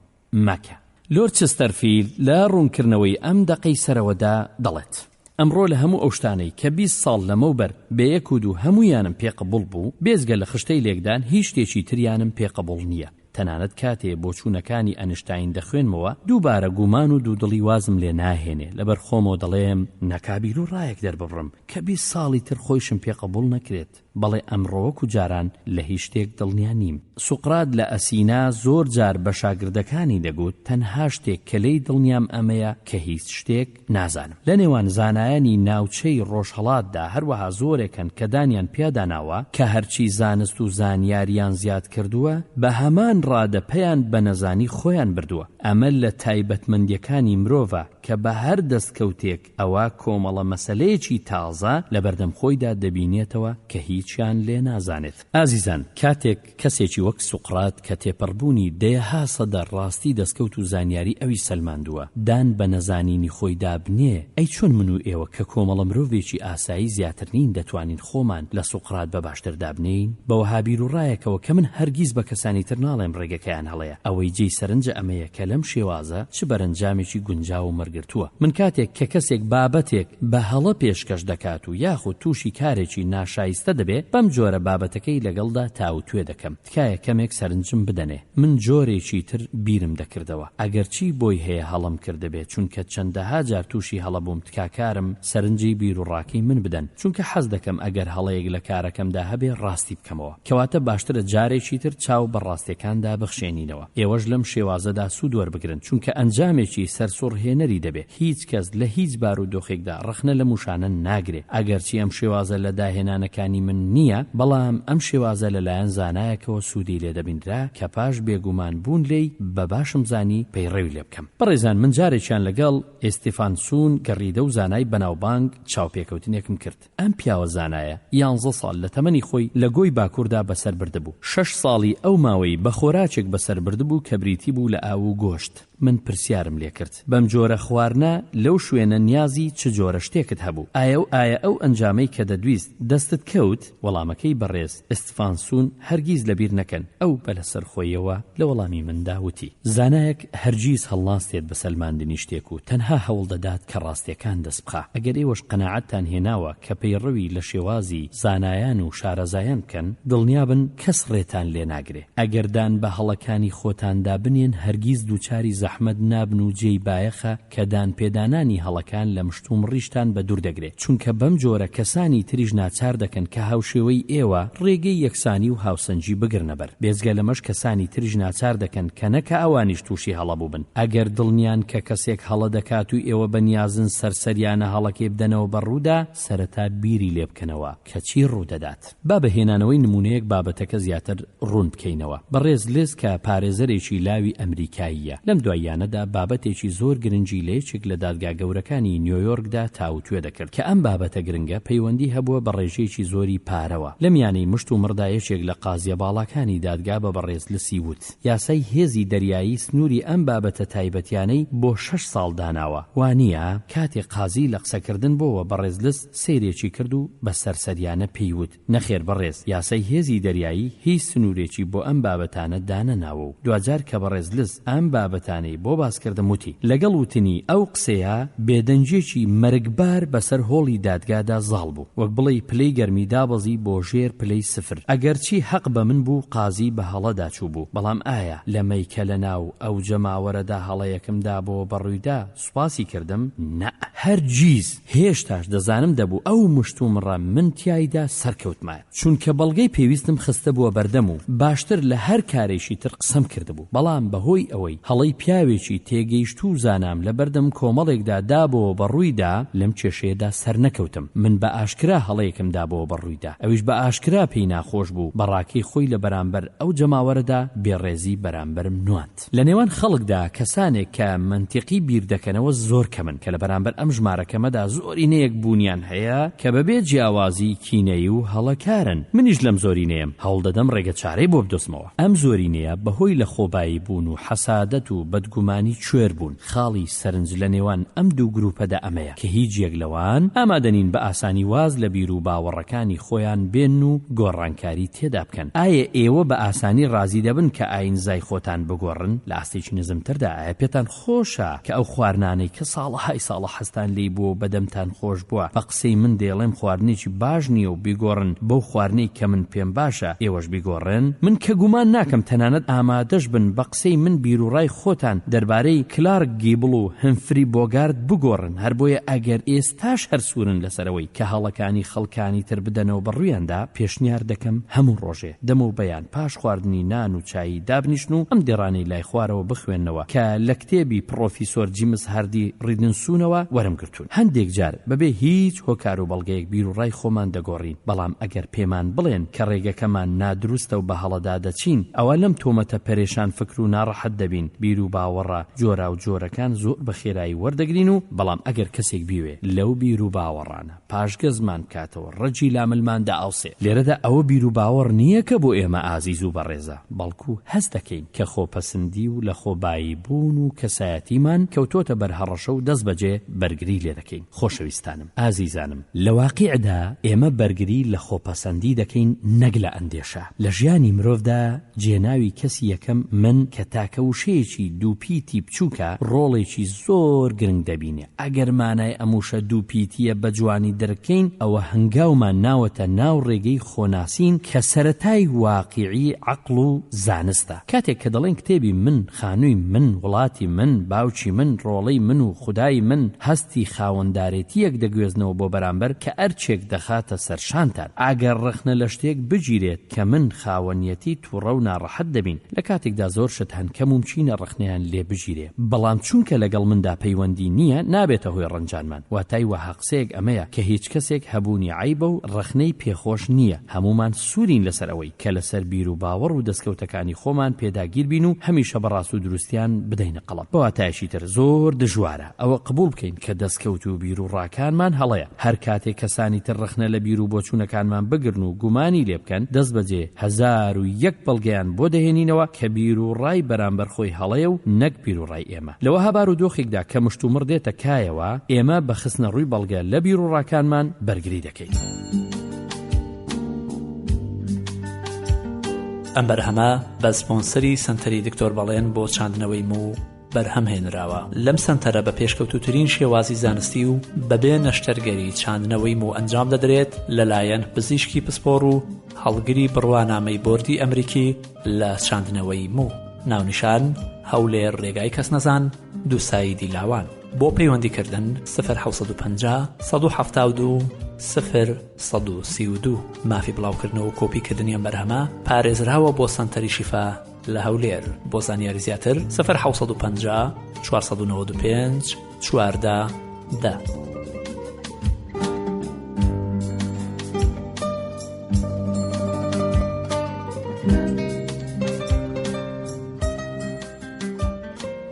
مەکە. لۆرد چستەرفیلد لە ڕوونکردنەوەی ئەم دەقەی سەرەوەدا دەڵێت، ئەمڕۆ لە هەموو ئەو شتانەی کە 20 ساڵ لەمەوبەر بە یەک و دوو هەموویانم پێ قبوڵ بوو، بێجگە لە خشتەی لێکدان هیچ شتێکی تریانم پێ قبوڵ نییە. تەنانەت کاتێ بۆچوونەکانی ئەنشتاین دەخوێنمەوە، دووبارە گومان و دوودڵی وازم لێ ناهێنێ، لەبەر خۆمەوە دەڵێم نەکا بیروڕایەک دەرببڕم کە 20 ساڵی تر خۆیشم پێ قبوڵ نەکرێت. بەڵێ ئەمڕۆ وەکو جاران لە هیچ شتێک دڵنیا نیم. سوقرات لە ئەسینا زۆر جار بە شاگردەکانی دەگوت تەنها شتێک کە لێی دڵنیام ئەمەیە کە هیچ شتێک نازانم. لە نێوان زانایانی ناوچەی ڕۆژهەڵاتدا هەروەها زۆرێک هەن کە دانیان پیادا ناوە کە هەرچی زانست و زانیاریان زیاد کردووە بە هەمان ڕادە پەیان بە نەزانی خۆیان بردووە. ئەمە لە تایبەتمەندیەکانی مرۆڤە کە بە هەر دەستکەوتێک ئەوا کۆمەڵە مەسەلەیەکی تازە لەبەردەم خۆیدا دەبینێتەوە کە هیچیان لێ نازانێت. ئازیزان کاتێک کەسێکی وەک سوقرات کە تێپەڕبوونی دەیەها سەدە ڕاستی دەستکەوت و زانیاری ئەوی سەلماندووە دان بە نەزانینی خۆی دابنێ ئەی چۆن من و ئێوە کە کۆمەڵە مرۆڤێکی ئاسایی زیاتر نین دەتوانین خۆمان لە سوقرات بە باشتر دابنێین؟ بە وەها بیروڕایەکەوە کە من هەرگیز بە کەسانی تر ناڵێم ڕێگەکەیان هەڵەیە ئەوەی جێی سەرنجە ئەمەیە کە لەم شێوازە چ بەرەنجامێکی گونجاوم وەرگرتووە. من کاتێک کە کەسێک بابەتێک بە هەڵە پێشکەش دەکات و یاخود تووشی کارێکی ناشایستە دەبێ، بەم جۆرە بابەتەکەی لەگەڵدا تاوتوێ دەکەم. تکایە کەمێک سەرنجم بدەنێ. من جۆرێکی تر بیرم دەکردەوە. ئەگەرچی بۆی هەیە هەڵەم کردبێ، چونکە چەندەها جار تووشی هەڵە بووم، تکاکارم سەرنجی بیروڕاکەی من بدەن، چونکە حەز دەکەم ئەگەر هەڵەیەک لە کارەکەمدا هەبێ ڕاستی بکەمەوە. کەواتە باشترە جارێکی تر چاو بە ڕاستیەکاندا بخشێنینەوە. ئێوەش لەم شێوازەدا سوود وەربگرن، چونکە ئەنجامێکی سەرسوڕهێنەری دەبێ. هیچ کەس لە هیچ بارودۆخێکدا ڕەخنە لەم وشانە ناگرێ. ئەگەرچی ئەم شێوازە لە داهێنانەکانی من نییە، بەڵام ئەم شێوازە لە لایەن زانایەکەوە سوودی لێ دەبینرا کە پاش بێگومان بوون لێی بە باشم زانی پەیڕەوی لێ بکەم. بەڕێزان من جارێکیان لەگەڵ ئێستیفانسون گەڕیدە و زانای بەناوبانگ چاوپێکەوتنێکم کرد. ئەم پیاوە زانایە یانزە ساڵ لە تەمەنی خۆی لە گۆی باکووردا بەسەر بردبوو. شەش ساڵی ئەو ماوەی بە خۆراکێک بەسەر بردبوو کە بریتی بوو لە ئاو و گۆشت. من پرسیارم لێ کرد، بەم جۆرە خواردنە لەو شوێنە نیازی چ جۆرە شتێکت هەبوو؟ ئایا و ئایا ئەو ئەنجامەی کە دەتویست دەستت کەوت؟ وەڵامەکەی بەڕێز ئستفانسون هەرگیز لەبیر نەکەن، ئەو بە لەسەرخۆیەوە لە وەڵامی مندا وتی. زانایەک هەرگیز هەڵناستێت بە سەلماندنی شتێک و تەنها هەوڵدەدات کە ڕاستیەکان دەست بخا. ئەگەر ئێوەش قەناعەتتان هێناوە کە پەیڕەوی لە شێوازی زانایان و شارەزایان بکەن، دڵنیابن کەس ڕێتان لێ ناگرێ. ئەگەر دان بە هەڵەکانی خۆتاندا بنێن هەرگیز دووچاری زەحمەت نابن و جێی بایەخە کە دانپێدانانی هەڵەکان لە مشتومڕیشتان بەدوور دەگرێ، چونکە بەم جۆرە کەسانی تریش ناچار دەکەن کە هاوشێوەی ئێوە ڕێگەی یەکسانی و هاوسەنگی بگرنە بەر. بێجگە لەمەش کەسانی تریش ناچار دەکەن کە نەکا ئەوانیش تووشی هەڵە بووبن. ئەگەر دڵنیان کە کەسێک هەڵە دەکات و ئێوە بەنیازن سەرسەریانە هەڵەکەی بدەنەوە بە ڕوودا، سەرەتا بیری لێ بکەنەوە کە چی ڕوودەدات. با بە هێنانەوەی نموونەیەک بابەتەکە زیاتر ڕوون بکەینەوە. بەڕێز لز کە پارێزەرێکی لاوی ئەمریکاییە، لەم دواییانەدا بابەتێکی زۆر گرنگی لە یەکێک لە دادگا گەورەکانی نیۆیۆرکدا تاوتوێ دەکرد کە ئەم بابەتە گرنگە پەیوەندی هەبووە بە ڕێژەیەکی زۆری پارەوە. لە میانەی مشت و مڕدا یەکێک لە قازیە باڵاکانی دادگا بە بەڕێز لسی وت، یاسای هێزی دەریایی سنووری ئەم بابەتە تایبەتیانەی بۆ شەش ساڵ داناوە، وانییە؟ کاتێ قازی لە قسەکردن بۆوە بەڕێز لس سەیرێکی کرد و بە سەرسەریانە پێی وت، نەخێر بەڕێز، یاسای هێزی دەریایی هیچ سنوورێکی بۆ ئەم بابەتانە دانەناوە و دواجار کە بەڕێز لس ئەم بابەتانەی بۆ باس کردم وتی، لەگەڵ وتنی ئەو قسەیە بێدەنگییەکی مەرگبار بەسەر هۆڵی دادگادا زاڵ بوو، وەک بڵێی پلەی گەرمی دابەزی بۆ ژێر پلەی سفر. ئەگەرچی هەق بە من بوو قازی بە هەڵەدا چووبوو، بەڵام ئایا لەمەی کە لەناو ئەو جەماوەرەدا هەڵەیەکم دابۆوە بە ڕوویدا سوپاسی کردم؟ نەء هەرگیز! هێشتاش دەزانم دەبوو ئەو مشتومڕە من تیایدا سەرکەوتمایە، چونکە بەڵگەی پێویستم خستبووە بەردەم و باشتر لە هەر کارێکی تر قسەم کردبوو، بەڵام بەهۆی ئەوەی هەڵەی پیاوێک. پیاوێکی تێگەیشتوو و زانام لە بەردەم کۆمەڵێکدا دابۆوە بە ڕوویدا، لەم کێشەیەدا سەرنەکەوتم. من بە ئاشکرا هەڵەیەکم دابۆوە بە ڕوویدا. ئەویش بە ئاشکرا پێی ناخۆش بوو، بە ڕاکەی خۆی لە بەرامبەر ئەو جەماوەرەدا بێڕێزی بەرامبەرم نواند. لە نێوان خەڵکدا کەسانێک کە مەنتیقی بیر دەکەنەوە زۆر کەمن، کە لە بەرامبەر ئەم ژمارە کەمەدا زۆرینەیەک بوونیان هەیە کە بەبێ جیاوازی کینەیی و هەڵەکارن. منیش لەم زۆرینەیەم، هەوڵدەدەم ڕێگە چارەی بۆ بدۆزمەوە. ئەم زۆرینەیە بەهۆی لەخۆبایی بوون و حەسادەت و بەدگومانی کوێر بوون. خاڵی سەرنج لە نێوان ئەم دوو گروپەدا ئەمەیە کە هیچ یەک لەوان ئامادەنین بە ئاسانی واز لە بیروباوەڕەکانی خۆیان بێنن و گۆڕانکاری تێدا بکەن. ئایە ئێوە بە ئاسانی ڕازی دەبن کە ئایینزای خۆتان بگۆڕن؟ لە ئاستێکی نزمتردا ئایا پێتان خۆشە کە ئەو خواردنانەی کە ساڵەهای ساڵە حەزتان لێی بووە و بە دەمتان خۆش بووە بە قسەی من دەیڵێم خواردنێکی باش نییە و بیگۆڕن بەو خواردنەی کە من پێم باشە ئێوەش بیگۆڕن؟ من کە گومان ناکەم تەنانەت ئامادەش بن بە قسەی من بیروڕای خۆتان دەربارەی کلارک گیبڵ و هەمفری بۆگارت بگۆڕن هەر بۆیە ئەگەر ئێستاش هەر سوورن لەسەر ئەوەی کە هەڵەکانی خەڵکانی تر بدەنەوە بە ڕوویاندا پێشنیار دەکەم هەموو ڕۆژێ دەمەو بەیان پاش خواردنی نان و چایی دابنیشن و ئەم دێڕانەی لای خوارەوە بخوێننەوە کە لە کتێبی پڕۆفیسۆر جیمس هاردی ڕیدنسونەوە وەرم گرتوون. هەندێک جار بەبێ هیچ هۆکار و بەڵگەیەک بیروڕای خۆمان دەگۆڕین، بەڵام ئەگەر پێمان بڵێن کە ڕێگەکەمان نادروستە و بە هەڵەدا دەچین، ئەوا لەم تۆمەتە پەرێشان فکر و ناڕەحەت دەبین، بیروباوەڕە جۆراوجۆرەکان زۆر بە خێرایی وەردەگرین و بەڵام ئەگەر کەسێک بیوێ لەو بیروباوەڕانە پاشگەزمان بکاتەوە ڕەگی لاملمان دەئاوسێ. لێرەدا ئەوە بیروباوەڕ نییە کە بۆ ئێمە ئازیز و بەڕێزە، بەڵکو هەست دەکەین کە خۆپەسندی و لەخۆبایی بوون و کەسایەتیمان کەوتۆتە بەر هەڕەشە و دەستبەجێ بەرگری لێدەکەین. خۆشەویستانم، ئازیزانم، لە واقیعدا ئێمە بەرگری لە خۆپەسەندی دەکەین نەک لە ئەندێشە. لە ژیانی مرۆڤدا جێناوی کەسی یەکەم، من، کە تاکە وشەیەکی دووپیتی بچووکە، ڕۆڵێکی زۆر گرنگ دەبینێ. ئەگەر مانای ئەم وشە دووپیتییە بە جوانی دەرک کەین، ئەوە هەنگاومان ناوەتە ناو ڕێگەی خۆناسین کە سەرەتای واقیعی عەقڵ و زانستە. کاتێک کە دەڵێن کتێبی من، خانووی من، وڵاتی من، باوکی من، ڕۆڵەی من و خودای من، هەستی خاوەندارێتییەک دەگوێزنەوە بۆ بەرامبەر کە ئەرکێک دەخاتە سەر شانتان. ئەگەر ڕەخنە لە شتێک بگیرێت کە من خاوەنیەتی توڕە و ناڕەحەت دەبین، لە کاتێکدا زۆر شت هەن کە مومکینە ڕەخنەیان لێ بگیرێ، بەڵام چونکە لەگەڵ مندا پەیوەندی نییە نابێتە هۆی ڕەنجانمان. واتای وەها قسەیەک ئەمەیە کە هیچ کەسێک هەبوونی عەیبە و ڕەخنەی پێ خۆش نییە، هەموومان سوورین لەسەر ئەوەی کە لەسەر بیروباوەڕ و دەستکەوتەکانی خۆمان پێداگیر بین و هەمیشە بە ڕاست و دروستیان بدەینە قەڵەم. بە واتایەکی تر زۆر دژوارە ئەوە قبووڵ بکەین کە دەستکەوت و بیروڕاکانمان هەڵەیە. هەر کاتێک کەسانی تر ڕەخنە لە بیروبۆچوونەکانمان بگرن و گومانی لێ بکەن، دەستبەجێ 1001 بەڵگەیان بۆ دەهێنینەوە کە بیروڕای بەرامبەر خۆی هەڵەیە و نەک بیروڕای ئێمە. لە وەها بارودۆخێکدا کە مشتومڕ دێتە کایەوە، ئێمە بە خستنەڕووی بەڵگە لە بیروڕاکانمان بەرگری دەکەین. ئەم بەرهەمە بە سپۆنسەری سەنتەری دکتۆر بەڵێن بۆ چاندنەوەی موو بەرهەم هێنراوە. لەم سەنتەرە بە پێشکەوتووترین شێوازی زانستی و بەبێ نەشتەرگەری چاندنەوەی موو ئەنجام دەدرێت لەلایەن پزیشکی پسپۆڕ و هەڵگری بڕوانامەی بۆردی ئەمریکی لە چاندنەوەی موو. ناونیشان، هەولێر رێگای کەسنەزان، دووسایدی لاوان. بۆ پەیوەندی کردن، سفر 750 172 سفر 132. مافی بڵاوکردنەوە و کۆپی کردنی ئەم بەرهەمە پارێزراوە بۆ سەنتەری شیفا لە هەولێر. بۆ زانیاری زیاتر، سفر 750 495 14 دە.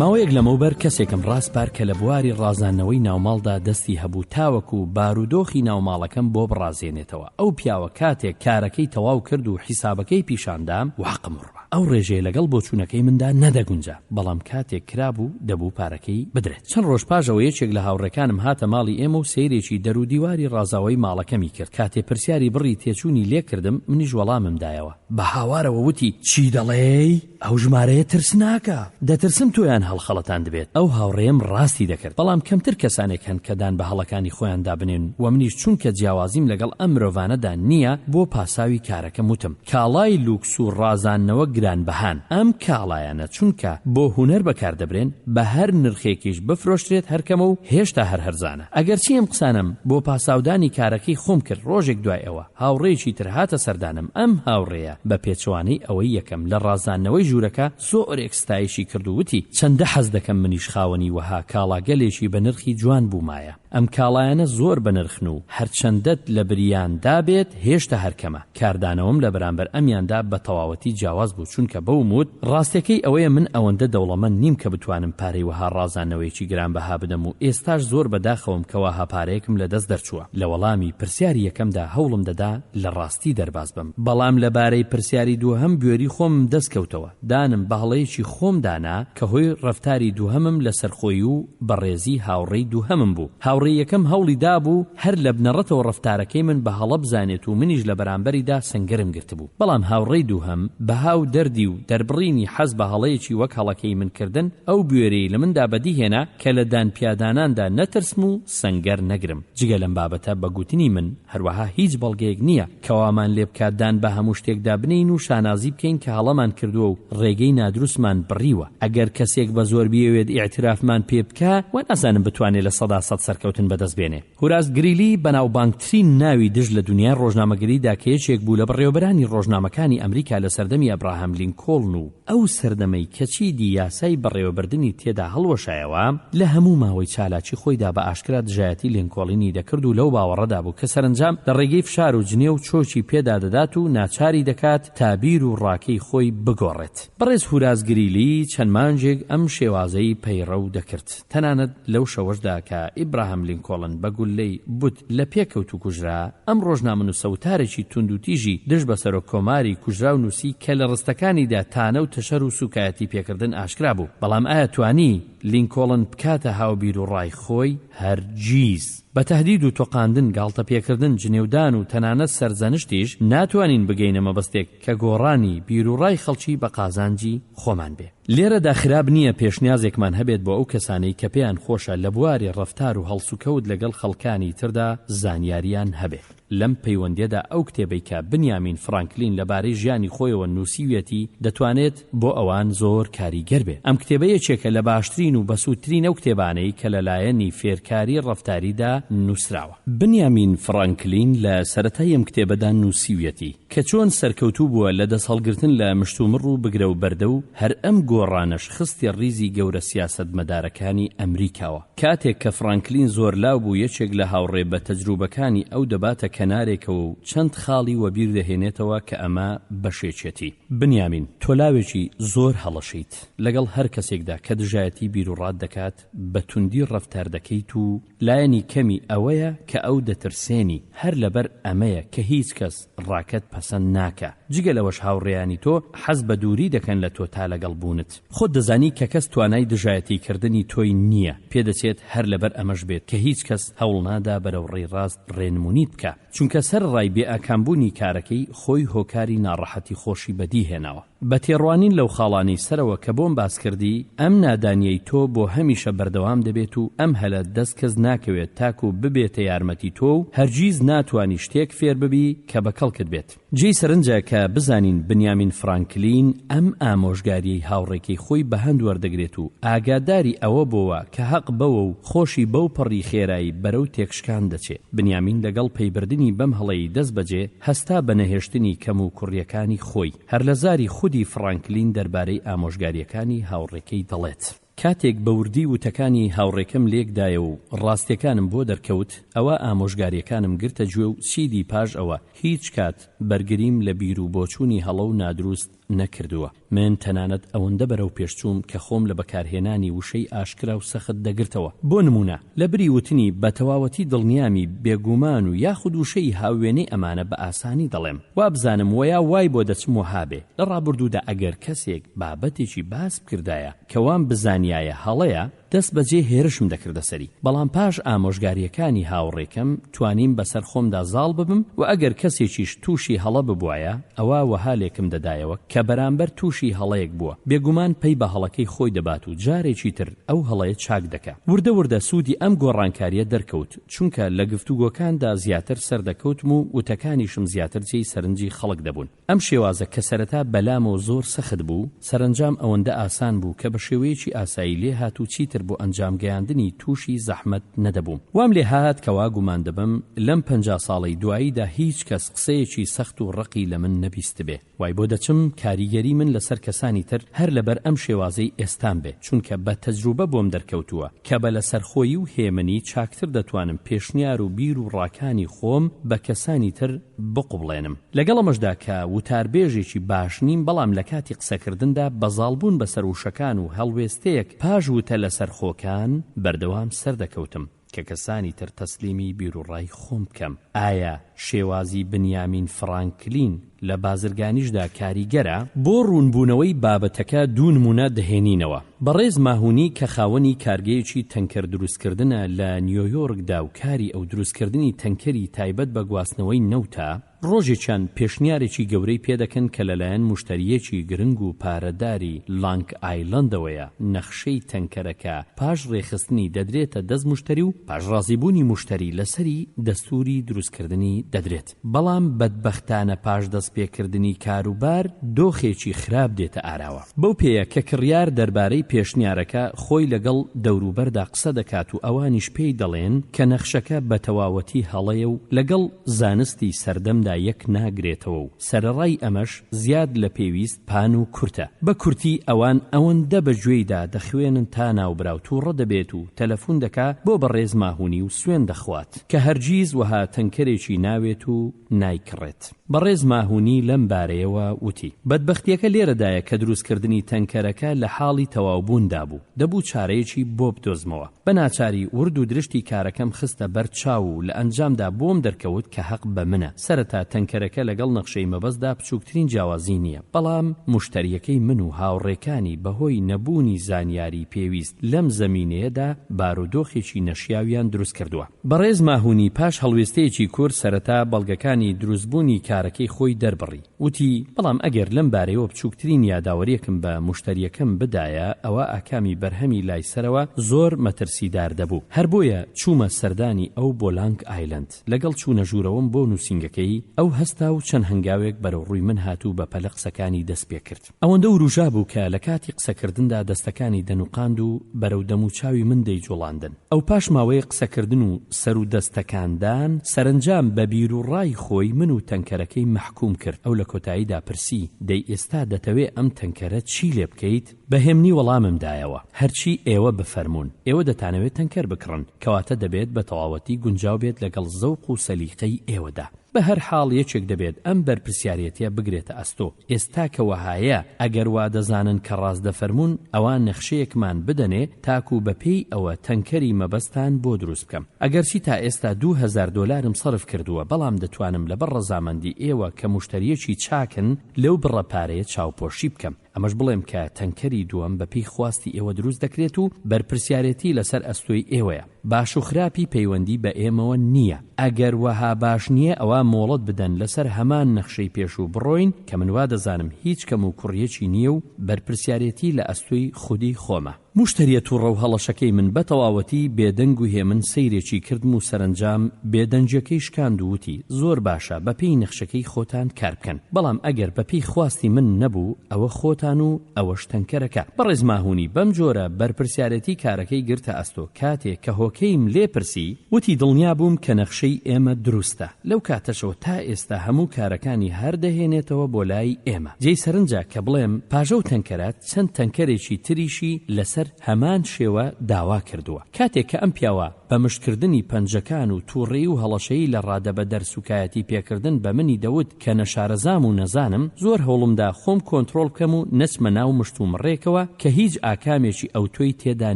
ماوەیەک لەمەوبەر کەسێکم ڕاسپارد کە لە بواری ڕازاندنەوەی ناوماڵدا دەستی هەبوو تاوەکو بارودۆخی ناوماڵەکەم بۆ بڕازێنێتەوە ئەو پیاوە کاتێک کارەکەی تەواو کرد و حیسابەکەی پیشاندام واقم وڕما ئەو ڕێژەیە لەگەڵ بۆچوونەکەی مندا نەدەگونجا، بەڵام کاتێک کرابوو دەبوو پارەکەی بدرێت. چەند ڕۆژ پاش ئەوە یەکێک لە هاوڕێکانم هاتە ماڵی ئێمە و سەیرێکی دەر و دیواری ڕازاوەی ماڵەکەمی کرد. کاتێ پرسیاری بڕی تێچوونی لێ کردم، منیش وەڵامم دایەوە. بە هاوارەوە وتی، چی دەڵێی؟ ئەو ژمارەیە ترسناکە! دەترسم تۆیان هەڵخەڵەتاندبێت. ئەو هاوڕێیەم ڕاستی دەکرد، بەڵام کەمتر کەسانێک هەن کە دان بە هەڵەکانی خۆیاندا بنێن و منیش چونکە جیاوازیم لەگەڵ ئەم مرۆڤانەدا نییە، بۆ پاساوی کارەکەم وتم، کاڵای لوکس و ڕازاندنەوە گران. گرانبەهان. ئەم کاڵایانە چونکە بۆ هونەر بەکار دەبرێن، بە هەر نرخێکیش بفرۆشرێت هەر کەمە و هێشتا هەر هەرزانە. ئەگەرچی ئەم قسانەم بۆ پاساودانی کارەکەی خۆم کرد، ڕۆژێک دوای ئەوە هاوڕێیەکی تر هاتە سەردانم، ئەم هاوڕێیە بە پێچەوانەی ئەوەی یەکەم لە ڕازاندنەوەی ژوورەکە زۆرێک ستایشی کرد و وتی، چەندە حەز دەکەم منیش خاوەنی وەها کاڵاگەلێکی بە نرخی جوان بوومایە. ئەم کاڵایانە زۆر بەنرخن و هەرچەندەت لە بریان دابێت هێشتا هەر کەمە. کاردانەوەم لە بەرامبەر ئەمیاندا بە تەواوەتی جیاواز بوو چونکە بەوم وت، ڕاستیەکەی ئەوەیە من ئەوەندە دەوڵەمەند نیم کە بتوانم پارەی وەها ڕازاندنەوەیەکی گرانبەها بدەم و ئێستاش زۆر بە داخەوەم کە وەها پارەیەکم لە دەست دەرچووە. لە وەڵامی پرسیاری یەکەمدا هەوڵم دەدا لە ڕاستی دەرباز بم، بەڵام لە بارەی پرسیاری دووهەم بوێری خۆمم دەست کەوتەوە، دانم بە هەڵەیەکی خۆمدا نا کە هۆی ڕەفتاری دووهەمم لەسەرخۆیی و بەڕێزی هاوڕێی دووهەمم بوو. هاوڕێی یەکەم هەوڵی دابوو هەر لە بنەڕەتەوە ڕەفتارەکەی من بە هەڵە بزانێت و منیش لە بەرامبەریدا سەنگەرم گرتبوو. بەڵام هاوڕێی دووهەم بەها و دەردی و دەربڕینی حەز بە هەڵەیەکی وەک هەڵەکەی من کردن ئەو بوێریەی لە مندا بەدی هێنا کە لە دانپیاداناندا نەترسم و سەنگەر نەگرم. جگە لەم بابەتە بە گوتنی من هەروەها هیچ بەڵگەیەک نییە کە وامان لێ بکات دان بە هەموو شتێکدا بنێین و شانازی بکەین کە هەڵەمان کردووە و ڕێگەی نادروستمان بڕیوە. ئەگەر کەسێک بە زۆر بیەوێت ئیعترافمان پێ بکا، وا نازانم بتوانێ 100% سەرکەوتن بەدەست بێنێ. هوراس گریلی بەناوبانگترین ناوی دژ لە دونیای ڕۆژنامەگەریدا کە یەکێک بوو لە بەڕێوەبەرانی ڕۆژنامەکانی ئەمریکا لە سەردەمی ئەبراهام لینکۆڵن و ئەو سەردەمەی کە چیدی یاسای بەڕێوەبردنی تێدا هەڵوەشایەوە، لە هەموو ماوەی چالاکی خۆیدا بە ئاشکرا دژایەتی لینکۆڵنی دەکرد و لەو باوەڕەدا بوو کە سەرەنجام لە ڕێگەی فشار و جنێو چۆکی پێدا دەدات و ناچاری دەکات تا بیر و ڕاکەی خۆی بگۆڕێت. بەڕێز هوراس گریلی چەند مانگێک ئەم شێوازەی پەیڕەو دەکرد. تەنانەت لەو شەوەشدا کە ئیبراهام لینکۆڵن بە گوللەی بت لە پێ کەوت و کوژرا، ئەم ڕۆژنامەنووسە وتارێکی توندوتیژی دژ بە سەرۆک کۆماری کوژراو نووسی کە لە ڕستەکانیدا تانە و تەشەر و سووکایەتی پێکردن ئاشکرا بوو. بەڵام ئایا توانی لینکۆڵن بکاتە هاوبیروڕای خۆی؟ هەرگیز! بە تەهدید و تۆقاندن، گاڵتەپێکردن، جنێودان و تەنانەت سەرزەنشتیش ناتوانین بگەینە مەبەستێک کە گۆڕانی بیروڕای خەڵکی بە قازانجی خۆمان بێ. لێرەدا خراپ نییە پێشنیازێکمان هەبێت بۆ ئەو کەسانەی کە پێیان خۆشە لە بواری ڕەفتار و هەڵسوکەوت لەگەڵ خەڵکانی تردا زانیارییان هەبێ. لەم پەیوەندییەدا ئەو کتێبەی کە بنیامین فرانکلین لە بارەی ژیانی خۆیەوە نووسیویەتی دەتوانێت بۆ ئەوان زۆر کاریگەر بێ. ئەم کتێبە یەکێکە لە باشترین و بەسوودترین ئەو کتێبانەی کە لە لایەنی فێرکاری ڕەفتاریدا نووسراوە. بنیامین فرانکلین لە سەرەتای ئەم کتێبەدا نووسیویەتی. کە چۆن سەرکەوتوو بووە لە دەستهەڵگرتن لە مشتومڕ و بگرە و بەردە و هەر ئەم گۆڕانەش خستیە ڕیزی گەورە سیاسەتمەدارەکانی ئەمریکاوە. کاتێک کە فڕانکلین زۆر لاو بوو یەکێک لە هاوڕێ بە تەجروبەکانی ئەو دەباتە کەنارێکەوە و چەند خاڵی وەبیر دەهێنێتەوە کە ئەمە بەشێکیەتی. بنیامین، تۆ لاوێکی زۆر هەڵەشەیت. لەگەڵ هەر کەسێکدا کە دژایەتی بیروڕات دەکات بە توندی ڕەفتار دەکەیت و لایەنی کەمی ئەوەیە کە ئەو دەترسێنی، هەر لەبەر ئەمەیە کە هیچ کەس ڕاکەت پەسەند ناکا. جگە لەوەش هاوڕێیانی تۆ حەز بە دووری دەکەن لە تۆ تا لەگەڵ بوونت. خۆت دەزانی کە کەس توانای دژایەتی کردنی تۆی نییە، پێدەچێت هەر لەبەر ئەمەش بێت کە هیچ کەس هەوڵنادا بەرەو ڕێی ڕاست ڕێنمونیت بکا. چونکە سەرەڕای بێ ئاکام بوونی کارەکەی خۆی هۆکاری ناڕەحەتی خۆشی بەدی هێناوە. بە تێڕوانین لەو خاڵانەی سەرەوە کە بۆم باس کردی، ئەم نادانیەی تۆ بۆ هەمیشە بەردەوام دەبێت و ئەم هەلە دەست کەس ناکەوێت تاکو ببێتە یارمەتی تۆ و هەرگیز ناتوانی شتێک فێر ببی کە بە کەڵکت بێت. جێی سەرنجە کە بزانین بنیامین فرانکلین ئەم ئامۆژگاریەی هاوڕێکەی خۆی بە هەند وەردەگرێت و ئاگاداری ئەوە بۆوە کە هەق بەوە و خۆشی بەو پەڕی خێرایی بەرەو تێکشکان دەچێ. بنیامین لەگەڵ پەیبردنی بەم هەڵەی دەست بەجێ هەستا بە نەهێشتنی کەم و کوڕیەکانی خۆی. هەر لە زاری خودی فڕانکلین دەربارەی ئامۆژگاریەکانی هاوڕێکەی دەڵێت. کاتێک بە وردی وتەکانی هاوڕێکەم لێک دایەوە و ڕاستیەکانم بۆ دەرکەوت، ئەوا ئامۆژگاریەکانم گرتە گوێ و چیدی پاش ئەوە هیچ کات بەرگریم لە بیر و بۆچوونی هەڵە و نادروست نەکردووە. من تەنانەت ئەوەندە بەرەو پێش چووم کە خۆم لە بەکارهێنانی وشەی ئاشکرا و سەخت دەگرتەوە. بۆ نموونە، لە بری وتنی بە تەواوەتی دڵنیامی بێگومان و یاخود وشەی هاووێنەی ئەمانە بە ئاسانی دەڵێم وابزانم وەیا وای بۆ دەچم وەها بێ. لە ڕابوردوودا ئەگەر کەسێک بابەتێکی باس بکردایە کە وام بزانیایە هەڵەیە، دەست بەجێ هێرشم دەکردە سەری، بەڵام پاش ئامۆژگارییەکانی هاوڕێکەم توانیم بەسەر خۆمدا زاڵ ببم و ئەگەر کەسێکیش تووشی هەڵە ببوایە ئەوا وەها لێکم دەدایەوە کە بەرامبەر تووشی هەڵەیەک بووە، بێگومان پەی بە هەڵەکەی خۆی دەبات و جارێکی تر ئەو هەڵەیە چاک دەکا. وردە وردە سوودی ئەم گۆڕانکارییە دەرکەوت، چونکە لە گفتوگۆکاندا زیاتر سەردەکەوتم و وتەکانیشم زیاتر جێی سەرنجی خەڵک دەبوون. ئەم شێوازە کە سەرەتا بەلامەوە زۆر سەخت بوو، سەرەنجام ئەوەندە ئاسان بوو کە بە شێوەیەکی ئاسایی لێهات و چیتر بۆ ئەنجام گەیاندنی تووشی زەحمەت نەدەبووم. وام لێهات کە وا گومان دەبەم لەم 50 ساڵەی دواییدا هیچ کەس قسەیەکی سەخت و ڕەقی لە من نەبیستبێ. وای بۆ دەچم کاریگەری من لەسەر کەسانی تر هەر لەبەر ئەم شێوازەی ئێستام بێ، چونکە بە تەجروبە بۆم دەرکەوتووە کە بە لەسەرخۆیی و هێمنی چاکتر دەتوانم پێشنیار و بیر و ڕاکانی خۆم بە کەسانی تر بقوبڵێنم. لەگەڵ ئەمەشدا کە وتاربێژێکی باش نیم بەڵام لە کاتی قسەکردندا بە زاڵبوون بەسەر وشەکان و هەڵوێستەیەک پاش وتە لەسەرخۆکان بەردەوام سەردەکەوتم کە کەسانی تر تەسلیمی بیروڕای خۆم بکەم. ئایا شێوازی بنیامین فڕانکلین لە بازرگانیشدا کاریگەرە؟ بۆ ڕوونبوونەوەی بابەتەکە دوو نموونە دەهێنینەوە. بەڕێز ماهونی کە خاوەنی کارگەیەکی تەنکەر دروستکردنە لە نیۆیۆرکدا و کاری ئەو دروستکردنی تەنکەری تایبەت بە گواستنەوەی نەوتە، ڕۆژێکیان پێشنیارێکی گەورەی پێدەکەن کە لەلایەن موشتەرییەکی گرنگ و پارەداری لانگ ئایلەندەوەیە، نەخشەی تەنکەرەکە پاش ڕێکخستنی دەدرێتە دەست موشتەری و پاش ڕازیبوونی موشتەری لەسەری دەستووری دروستکردنی دەدرێت. بەڵام بەدبەختانە پاش دەستپێکردنی کاروبار دۆخێکی خراپ دێتە ئاراوە. بەو پێیە کە کڕیار دەربارەی پێشنیارەکە خۆی لەگەڵ دەوروبەردا قسە دەکات و ئەوانیش پێی دەڵێن کە نەخشەکە بە تەواوەتی هەڵەیە و لەگەڵ زانستی سەردەمدا یەک ناگرێتەوە و سەرەڕای ئەمەش زیاد لە پێویست پان و کورتە. بە کورتی ئەوان ئەوەندە بە گوێیدا دەخوێنن تا ناوبراو تووڕە دەبێت و تەلەفون دەکا بۆ بەڕێز ماهونی و سوێند دەخوات کە هەرگیز وەها تەنکەرێکی ناوێت و نایکڕێت. بەڕێز ماهونی لەم بارەیەوە وتی. بەدبەختیەکە لێرەدایە کە دروستکردنی تەنکەرەکە لە حاڵی تەواوبووندا بوو، دەبوو چارەیەکی بۆ بدۆزمەوە. بە ناچاری ورد و درشتی کارەکەم خستە بەر چاو و لە ئەنجامدا بۆم دەرکەوت کە هەق بە منە. سەرەتا تەنکەرەکە لەگەڵ نەخشەی مەبەستدا بچووکترین جیاوازی نییە، بەڵام موشتەرییەکەی من و هاوڕێکانی بەهۆی نەبوونی زانیاریی پێویست لەم زەمینەیەدا بارودۆخێکی نەشیاویان دروست کردووە. بەڕێز ماهونی پاش هەڵوێستەیەکی کورت سەرەتا بەڵگەکانی دروستبوونی کارەکەی خۆی دەربڕی. وتی، بەڵام ئەگەر لەم بارەیەوە بچووکترین یاداوەرییەکم بە موشتەرییەکەم بدایە ئەوا ئاکامی بەرهەمی لای سەرەوە زۆر مەترسیدار دەبوو. هەر بۆیە چوومە سەردانی ئەو بۆ لانگ ئایلەند. لەگەڵ چوونە ژوورەوەم بۆ نووسینگەکەی، ئەو هەستا و چەند هەنگاوێک بەرەو ڕووی من هات و بە پەلە قسەکانی دەست پێ کرد. ئەوەندە وروژا بوو کە لە کاتی قسەکردندا دەستەکانی دەنوقاند و بەرەو دەموچاوی من دەیجوڵاندن. ئەو پاش ماوەیەک قسەکردن و سەر و دەست تەکاندان، سەرەنجام بە بیروڕای خۆی من و تەنکەرەکەی مەحکووم کرد. ئەو لە کۆتاییدا پرسی، دەی ئێستا دەتەوێ ئەم تەنکەرە چی لێ بکەیت؟ بە هێمنی وەڵامم دایەوە، هەرچی ئێوە بفەرموون. ئێوە دەتانەوێ تەنکەر بکڕن، کەواتە دەبێت بە تەواوەتی گونجاو بێت لەگەڵ زەوق و سەلیقەی ئێوەدا. بە هەر حاڵ یەکێک دەبێت ئەم بەرپرسیارێتیە بگرێتە ئەستۆ. ئێستا کە وەهایە، ئەگەر وا دەزانن کە ڕاست دەفەرموون، ئەوا نەخشەیەکمان بدەنێ تاکوو بە پێی ئەوە تەنکەری مەبەستتان بۆ دروست بکەم. ئەگەرچی تا ئێستا 2000 دۆلارم سەرف کردووە، بەڵام دەتوانم لەبەر ڕەزامەندی ئێوە کە موشتەرییەکی چاکن، لەو بڕە پارەیە چاوپۆشی بکەم. ئەمەش بڵێم کە تەنکەری دووەم بە پێی خواستی ئێوە دروست دەکرێت و بەرپرسیارێتی لەسەر ئەستۆی ئێوەیە. باش و خراپی پەیوەندی بە ئێمەوە نییە. ئەگەر وەها باش نییە ئەوا مۆڵەت بدەن لەسەر هەمان نەخشەی پێشوو بڕۆین کە من وا دەزانم هیچ کەموکوڕییەکی نییە و بەرپرسیارێتی لە ئەستۆی خودی خۆمە. موشتەریە توڕە و هەڵەشەکەی من بە تەواوەتی بێدەنگ و هێمن سەیرێکی کردم و سەرەنجام بێدەنگیەکەی شکاند و وتی، زۆر باشە بە پێی نەخشەکەی خۆتان کار بکەن، بەڵام ئەگەر بە پێی خواستی من نەبوو ئەوە خۆتان و ئەوەش تەنکەرەکە. بەڕێز ماهونی بەم جۆرە بەرپرسیارێتی کارەکەی گرتە ئەستۆ، کاتێ کە هۆکەیم لێ پرسی، وتی دڵنیا بووم کە نەخشەی ئێمە دروستە، لەو کاتەشەوە تا ئێستا هەموو کارەکانی هەر دەهێنێتەوە بۆ لای ئێمە. جێی سەرنجە کە بڵێم پاژە و تەنکەرە چەند تەنکەرێکی تریشی لەسەر هەمان شێوە داوا کردووە. کاتێک کە ئەم پیاوە بە مشتکردنی پەنجەکان و تووڕەیی و هەڵەشەیی لە ڕادەبەدەر سووکایەتی پێکردن بە منی دەوت کە نەشارەزام و نەزانم، زۆر هەوڵمدا خۆم کۆنترۆڵ بکەم و نەچمە ناو مشتومڕێکەوە کە هیچ ئاکامێکی ئەوتۆی تێدا